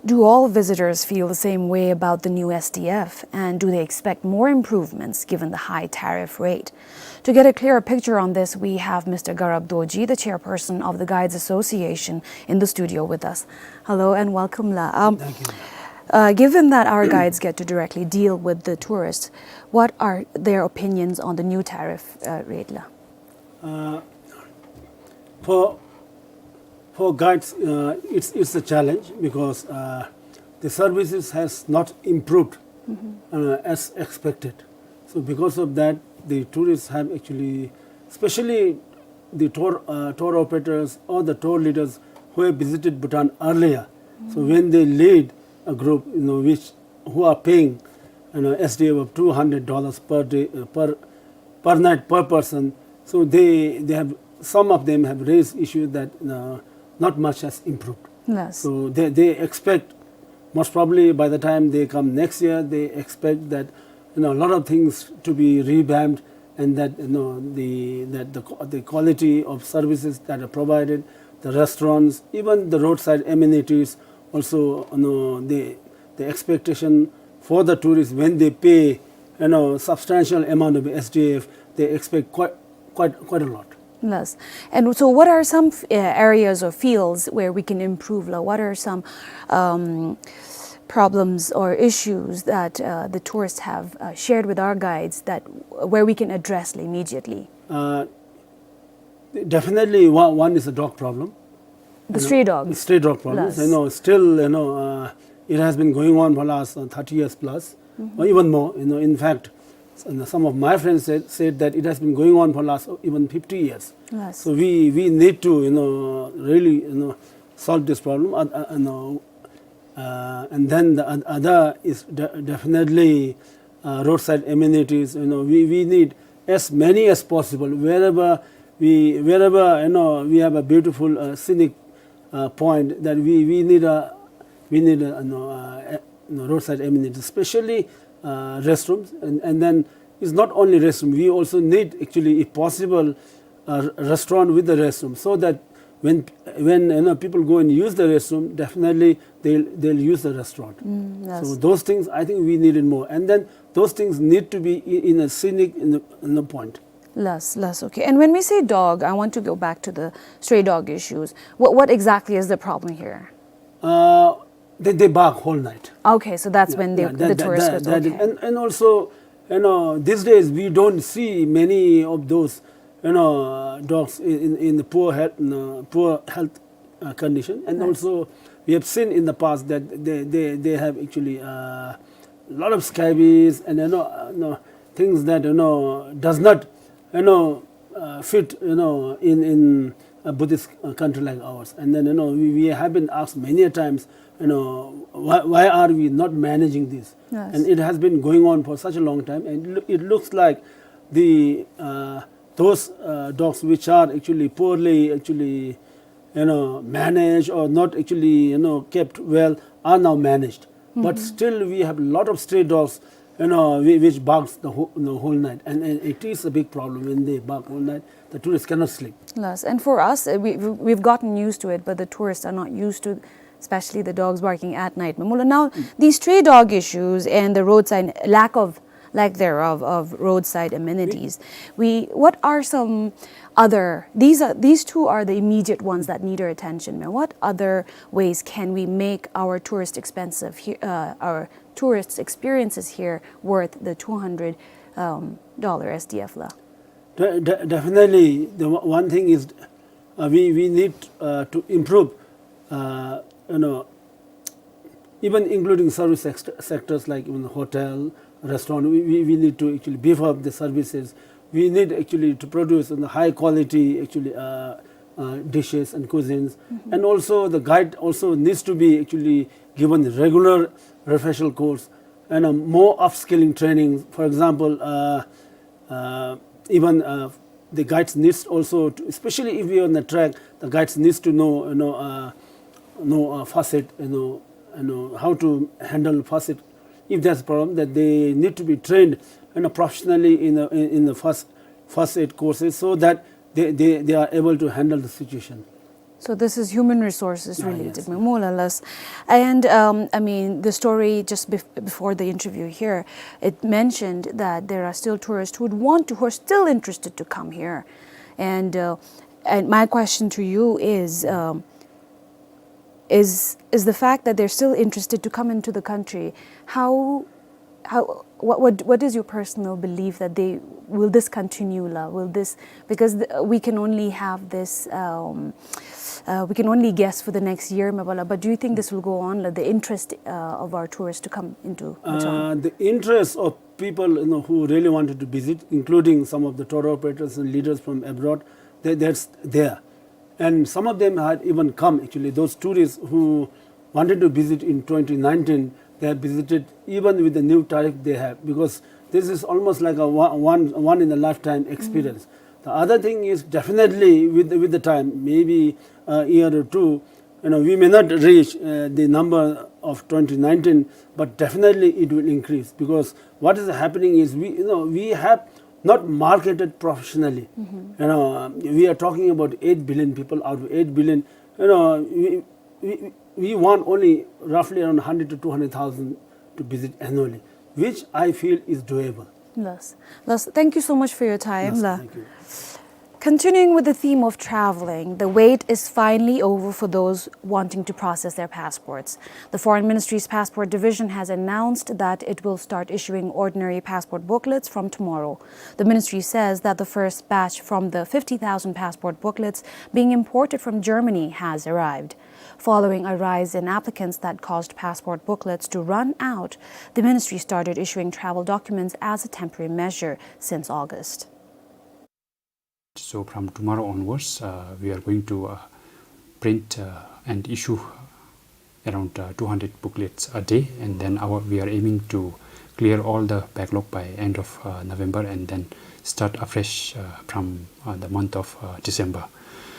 Do all visitors feel the same way about the new S D F, and do they expect more improvements given the high tariff rate? To get a clearer picture on this, we have Mister Garab Dorji, the chairperson of the Guides Association, in the studio with us. Hello and welcome, la. Um, Thank you. Uh, given that our guides get to directly deal with the tourists, what are their opinions on the new tariff, uh, rate, la? Uh, for, for guides, uh, it's, it's a challenge because, uh, the services has not improved, uh, as expected. So because of that, the tourists have actually, especially the tour, uh, tour operators or the tour leaders who have visited Bhutan earlier. So when they lead a group, you know, which, who are paying, you know, S D F of two hundred dollars per day, uh, per, per night per person, so they, they have, some of them have raised issue that, uh, not much has improved. Yes. So they, they expect, most probably by the time they come next year, they expect that, you know, a lot of things to be revamped, and that, you know, the, that the qu-, the quality of services that are provided, the restaurants, even the roadside amenities, also, you know, the, the expectation for the tourists when they pay, you know, substantial amount of S D F, they expect quite, quite, quite a lot. Yes. And so what are some f-, uh, areas or fields where we can improve? Like, what are some, um, problems or issues that, uh, the tourists have, uh, shared with our guides that, where we can address, like, immediately? Uh, definitely, one, one is the dog problem. The stray dogs. Stray dog problems. Yes. You know, still, you know, uh, it has been going on for last, uh, thirty years plus, or even more. You know, in fact, s-, you know, some of my friends said, said that it has been going on for last, uh, even fifty years. Yes. So we, we need to, you know, really, you know, solve this problem. Uh, uh, you know, uh, and then the oth-, other is de-, definitely, uh, roadside amenities. You know, we, we need as many as possible. Wherever we, wherever, you know, we have a beautiful, uh, scenic, uh, point, that we, we need a, we need a, you know, uh, a, you know, roadside amenities, especially, uh, restrooms. And, and then it's not only restroom. We also need actually, if possible, a r-, restaurant with the restroom, so that when, when, you know, people go and use the restroom, definitely they'll, they'll use the restaurant. Mm, yes. So those things, I think we need it more. And then those things need to be i-, in a scenic, in the, in the point. Yes, yes, okay. And when we say dog, I want to go back to the stray dog issues. What, what exactly is the problem here? Uh, they, they bark whole night. Okay, so that's when the, the tourists go, okay. And, and also, you know, these days we don't see many of those, you know, uh, dogs in, in, in the poor health, you know, poor health, uh, condition. And also, we have seen in the past that they, they, they have actually, uh, a lot of scabies and, you know, uh, you know, things that, you know, does not, you know, uh, fit, you know, in, in a Buddhist, uh, country like ours. And then, you know, we, we have been asked many a times, you know, why, why are we not managing this? Yes. And it has been going on for such a long time, and it loo-, it looks like the, uh, those, uh, dogs which are actually poorly, actually, you know, managed or not actually, you know, kept well are now managed. But still, we have a lot of stray dogs, you know, whi-, which barks the whole, you know, whole night, and, and it is a big problem when they bark all night. The tourists cannot sleep. Yes, and for us, uh, we, we, we've gotten used to it, but the tourists are not used to, especially the dogs barking at night. Mamoru, now, these stray dog issues and the roadside lack of, lack thereof of roadside amenities, we, what are some other, these are, these two are the immediate ones that need our attention. But what other ways can we make our tourist expensive he-, uh, our tourists' experiences here worth the two hundred, um, dollar S D F la? De-, de-, definitely, the o-, one thing is, uh, we, we need, uh, to improve, uh, you know, even including service sect-, sectors like even hotel, restaurant, we, we, we need to actually beef up the services. We need actually to produce on the high quality, actually, uh, uh, dishes and cuisines. And also the guide also needs to be actually given regular refresher course and a more upskilling training. For example, uh, uh, even, uh, the guides needs also to, especially if we are on the track, the guides needs to know, you know, uh, know, uh, first aid, you know, you know, how to handle first aid. If there's a problem, that they need to be trained, you know, professionally in the, in, in the first, first aid courses, so that they, they, they are able to handle the situation. So this is human resources related, more or less. And, um, I mean, the story just bef-, before the interview here, it mentioned that there are still tourists who would want to, who are still interested to come here. And, uh, and my question to you is, um, is, is the fact that they're still interested to come into the country, how, how, What, what, what is your personal belief that they, will this continue, la? Will this, because the, we can only have this, um, uh, we can only guess for the next year, ma'am, la, but do you think this will go on, la, the interest, uh, of our tourists to come into Bhutan? Uh, the interest of people, you know, who really wanted to visit, including some of the tour operators and leaders from abroad, they, that's there. And some of them had even come, actually. Those tourists who wanted to visit in twenty nineteen, they have visited even with the new tariff they have, because this is almost like a one, one, one in a lifetime experience. The other thing is definitely with, with the time, maybe a year or two, you know, we may not reach, uh, the number of twenty nineteen, but definitely it will increase, because what is happening is we, you know, we have not marketed professionally. You know, we are talking about eight billion people. Out of eight billion, you know, we, we, we want only roughly around hundred to two hundred thousand to visit annually, which I feel is doable. Yes. Yes. Thank you so much for your time. Yes, la. Thank you. Continuing with the theme of traveling, the wait is finally over for those wanting to process their passports. The Foreign Ministry's Passport Division has announced that it will start issuing ordinary passport booklets from tomorrow. The ministry says that the first batch from the fifty thousand passport booklets being imported from Germany has arrived. Following a rise in applicants that caused passport booklets to run out, the ministry started issuing travel documents as a temporary measure since August. So from tomorrow onwards, uh, we are going to, uh, print, uh, and issue around, uh, two hundred booklets a day, and then our, we are aiming to clear all the backlog by end of, uh, November, and then start afresh, uh, from, uh, the month of, uh, December.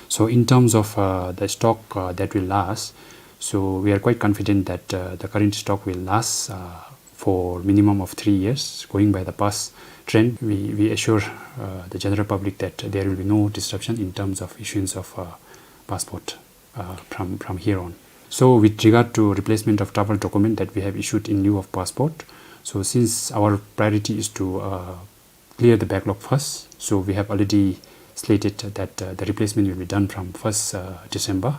So in terms of, uh, the stock, uh, that will last, so we are quite confident that, uh, the current stock will last, uh, for minimum of three years. Going by the past trend, we, we assure, uh, the general public that there will be no disruption in terms of issuance of, uh, passport, uh, from, from here on. So with regard to replacement of travel document that we have issued in lieu of passport, so since our priority is to, uh, clear the backlog first, so we have already slated that, uh, the replacement will be done from first, uh, December.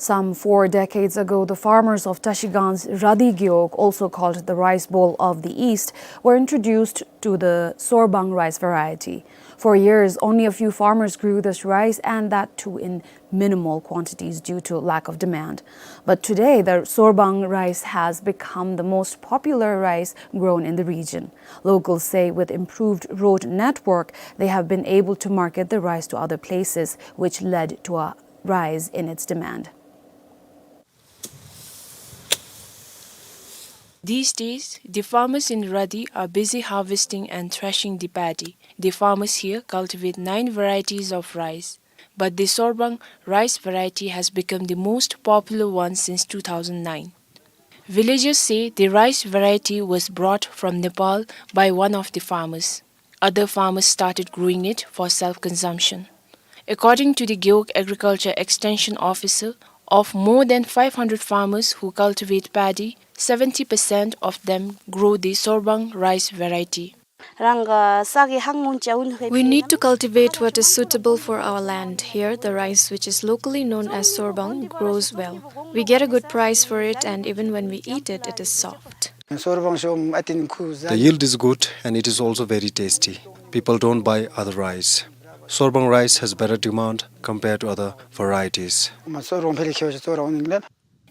Some four decades ago, the farmers of Trashigang's Radi Gewog, also called the Rice Bowl of the East, were introduced to the Sorbang rice variety. For years, only a few farmers grew this rice, and that too in minimal quantities due to lack of demand. But today, the Sorbang rice has become the most popular rice grown in the region. Locals say with improved road network, they have been able to market the rice to other places, which led to a rise in its demand. These days, the farmers in Radi are busy harvesting and threshing the paddy. The farmers here cultivate nine varieties of rice, but the Sorbang rice variety has become the most popular one since two thousand nine. Villagers say the rice variety was brought from Nepal by one of the farmers. Other farmers started growing it for self-consumption. According to the Gewog Agriculture Extension Officer, of more than five hundred farmers who cultivate paddy, seventy percent of them grow the Sorbang rice variety. We need to cultivate what is suitable for our land. Here, the rice, which is locally known as Sorbang, grows well. We get a good price for it, and even when we eat it, it is soft. The yield is good and it is also very tasty. People don't buy other rice. Sorbang rice has better demand compared to other varieties.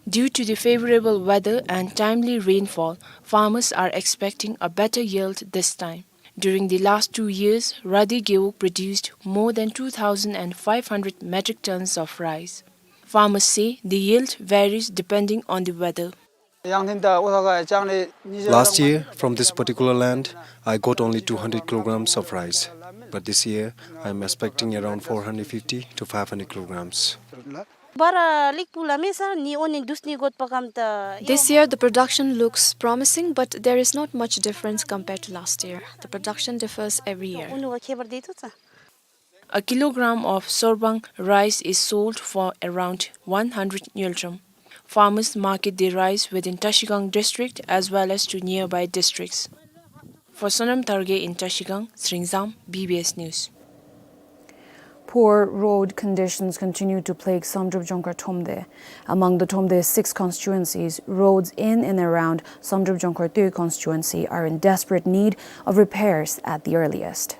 Due to the favorable weather and timely rainfall, farmers are expecting a better yield this time. During the last two years, Radi Gewog produced more than two thousand five hundred metric tons of rice. Farmers say the yield varies depending on the weather. Last year, from this particular land, I got only two hundred kilograms of rice. But this year, I am expecting around four hundred fifty to five hundred kilograms. This year, the production looks promising, but there is not much difference compared to last year. The production differs every year. A kilogram of Sorbang rice is sold for around one hundred ngultrum. Farmers market the rice within Trashigang district as well as to nearby districts. For Sonam Targay in Trashigang, Sringzam, B B S News. Poor road conditions continue to plague Samdrup Jongkhar Thromde. Among the Thromde six constituencies, roads in and around Samdrup Jongkhar Toi constituency are in desperate need of repairs at the earliest.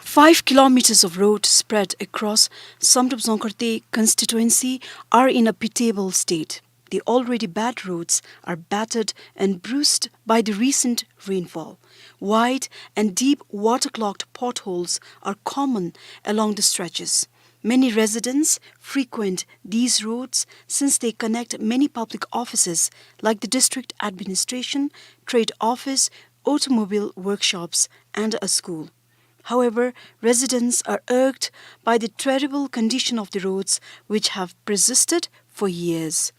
Five kilometers of road spread across Samdrup Jongkhar Toi constituency are in a pitiable state. The already bad roads are battered and bruised by the recent rainfall. Wide and deep waterlogged potholes are common along the stretches. Many residents frequent these roads since they connect many public offices like the district administration, trade office, automobile workshops, and a school. However, residents are irked by the terrible condition of the roads, which have persisted for years.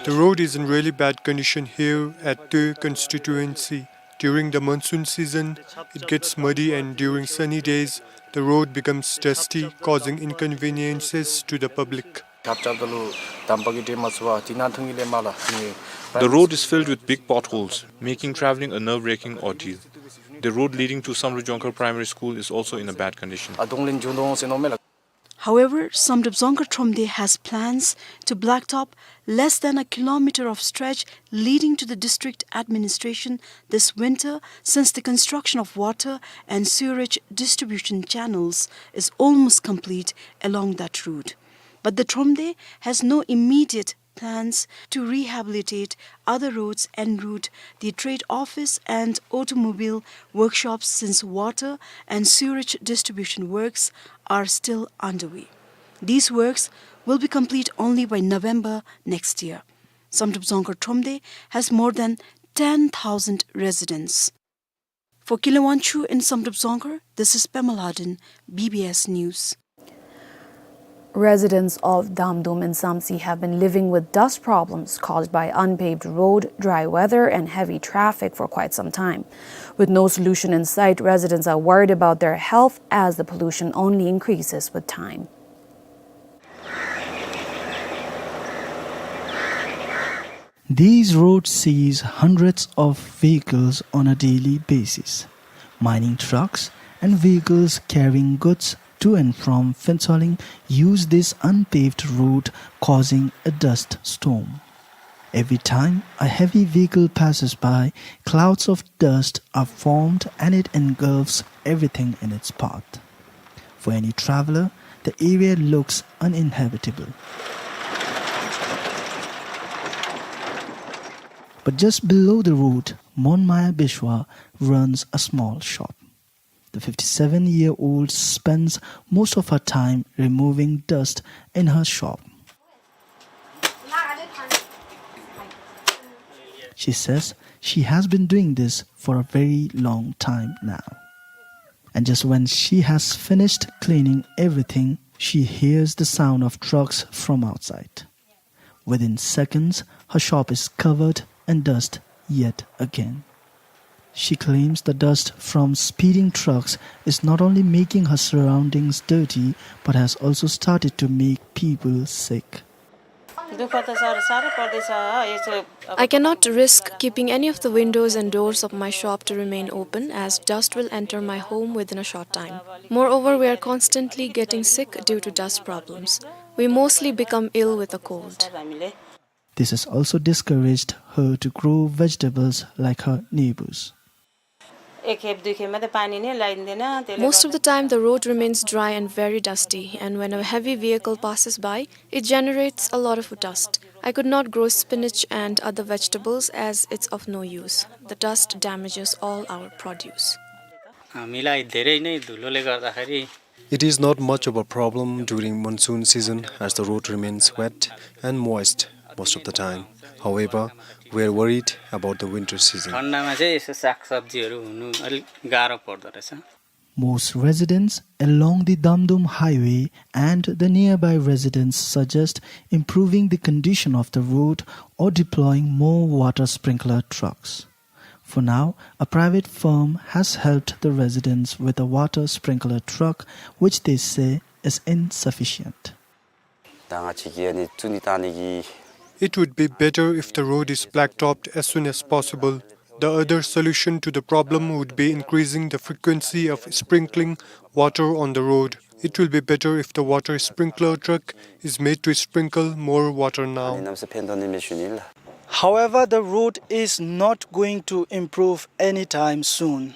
The road is in really bad condition here at Toi constituency. During the monsoon season, it gets muddy, and during sunny days, the road becomes dusty, causing inconveniences to the public. The road is filled with big potholes, making traveling a nerve-wracking ordeal. The road leading to Samdrup Jongkhar Primary School is also in a bad condition. However, Samdrup Jongkhar Thromde has plans to blacktop less than a kilometer of stretch leading to the district administration this winter, since the construction of water and sewerage distribution channels is almost complete along that route. But the Thromde has no immediate plans to rehabilitate other roads and route the trade office and automobile workshops, since water and sewerage distribution works are still underway. These works will be complete only by November next year. Samdrup Jongkhar Thromde has more than ten thousand residents. For Kinley Wangchuk in Samdrup Jongkhar, this is Pema Ladin, B B S News. Residents of Damdum and Samtse have been living with dust problems caused by unpaved road, dry weather, and heavy traffic for quite some time. With no solution in sight, residents are worried about their health as the pollution only increases with time. These roads sees hundreds of vehicles on a daily basis. Mining trucks and vehicles carrying goods to and from Phuentsholing use this unpaved road, causing a dust storm. Every time a heavy vehicle passes by, clouds of dust are formed and it engulfs everything in its path. For any traveler, the area looks uninhabitable. But just below the road, Monmaya Beshwa runs a small shop. The fifty-seven-year-old spends most of her time removing dust in her shop. She says she has been doing this for a very long time now. And just when she has finished cleaning everything, she hears the sound of trucks from outside. Within seconds, her shop is covered in dust yet again. She claims the dust from speeding trucks is not only making her surroundings dirty, but has also started to make people sick. I cannot risk keeping any of the windows and doors of my shop to remain open, as dust will enter my home within a short time. Moreover, we are constantly getting sick due to dust problems. We mostly become ill with a cold. This has also discouraged her to grow vegetables like her neighbors. Most of the time, the road remains dry and very dusty, and when a heavy vehicle passes by, it generates a lot of dust. I could not grow spinach and other vegetables as it's of no use. The dust damages all our produce. हामीलाई धेरै नै धुलोले गर्दाखेरि It is not much of a problem during monsoon season, as the road remains wet and moist most of the time. However, we are worried about the winter season. ठन्डामा चाहिँ यसो सागसब्जीहरू हुनु अलिक गाह्रो पर्दो रहेछ। Most residents along the Damdum highway and the nearby residents suggest improving the condition of the road or deploying more water sprinkler trucks. For now, a private firm has helped the residents with a water sprinkler truck, which they say is insufficient. It would be better if the road is blacktopped as soon as possible. The other solution to the problem would be increasing the frequency of sprinkling water on the road. It will be better if the water sprinkler truck is made to sprinkle more water now. However, the road is not going to improve anytime soon.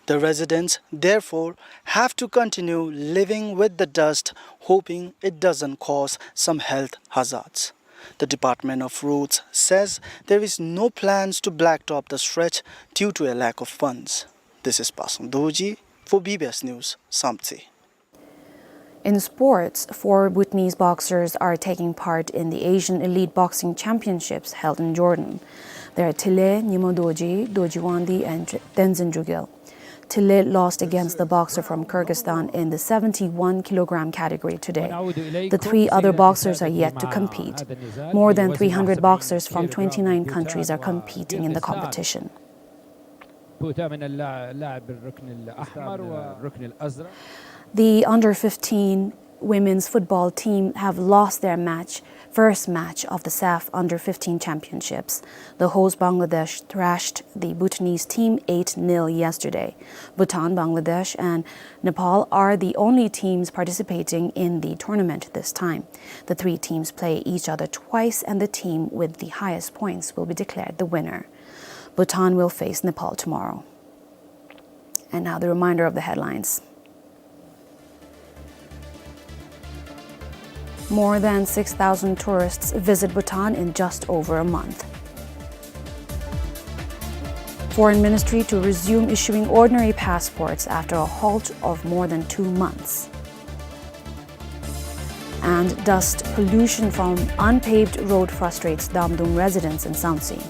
The residents, therefore, have to continue living with the dust, hoping it doesn't cause some health hazards. The Department of Roads says there is no plans to blacktop the stretch due to a lack of funds. This is Pasang Dorji for B B S News, Samtse. In sports, four Bhutanese boxers are taking part in the Asian Elite Boxing Championships held in Jordan. They are Thile Nyima Dorji, Dorji Wangdi, and Tenzin Drukgyel. Thile lost against the boxer from Kyrgyzstan in the seventy-one kilogram category today. The three other boxers are yet to compete. More than three hundred boxers from twenty-nine countries are competing in the competition. The under fifteen women's football team have lost their match, first match of the SAFF under fifteen championships. The host Bangladesh thrashed the Bhutanese team eight nil yesterday. Bhutan, Bangladesh, and Nepal are the only teams participating in the tournament this time. The three teams play each other twice, and the team with the highest points will be declared the winner. Bhutan will face Nepal tomorrow. And now the reminder of the headlines. More than six thousand tourists visit Bhutan in just over a month. Foreign Ministry to resume issuing ordinary passports after a halt of more than two months. And dust pollution from unpaved road frustrates Damdung residents in Samtse.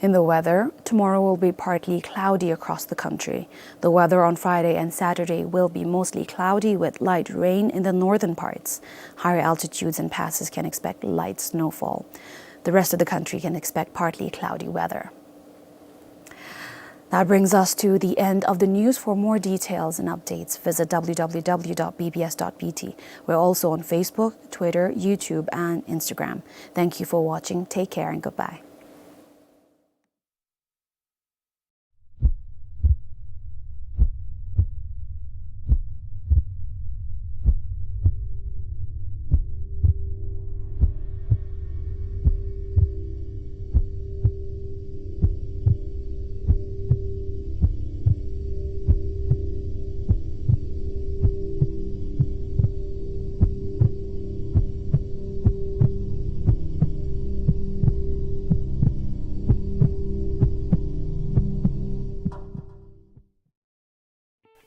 In the weather, tomorrow will be partly cloudy across the country. The weather on Friday and Saturday will be mostly cloudy with light rain in the northern parts. Higher altitudes and passes can expect light snowfall. The rest of the country can expect partly cloudy weather. That brings us to the end of the news. For more details and updates, visit w w w dot b b s dot b t. We're also on Facebook, Twitter, YouTube, and Instagram. Thank you for watching. Take care and goodbye.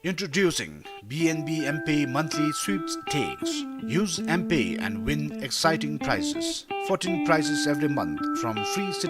Introducing B N B M-Pay monthly sweepstakes. Use M-Pay and win exciting prizes. Fourteen prizes every month, from free city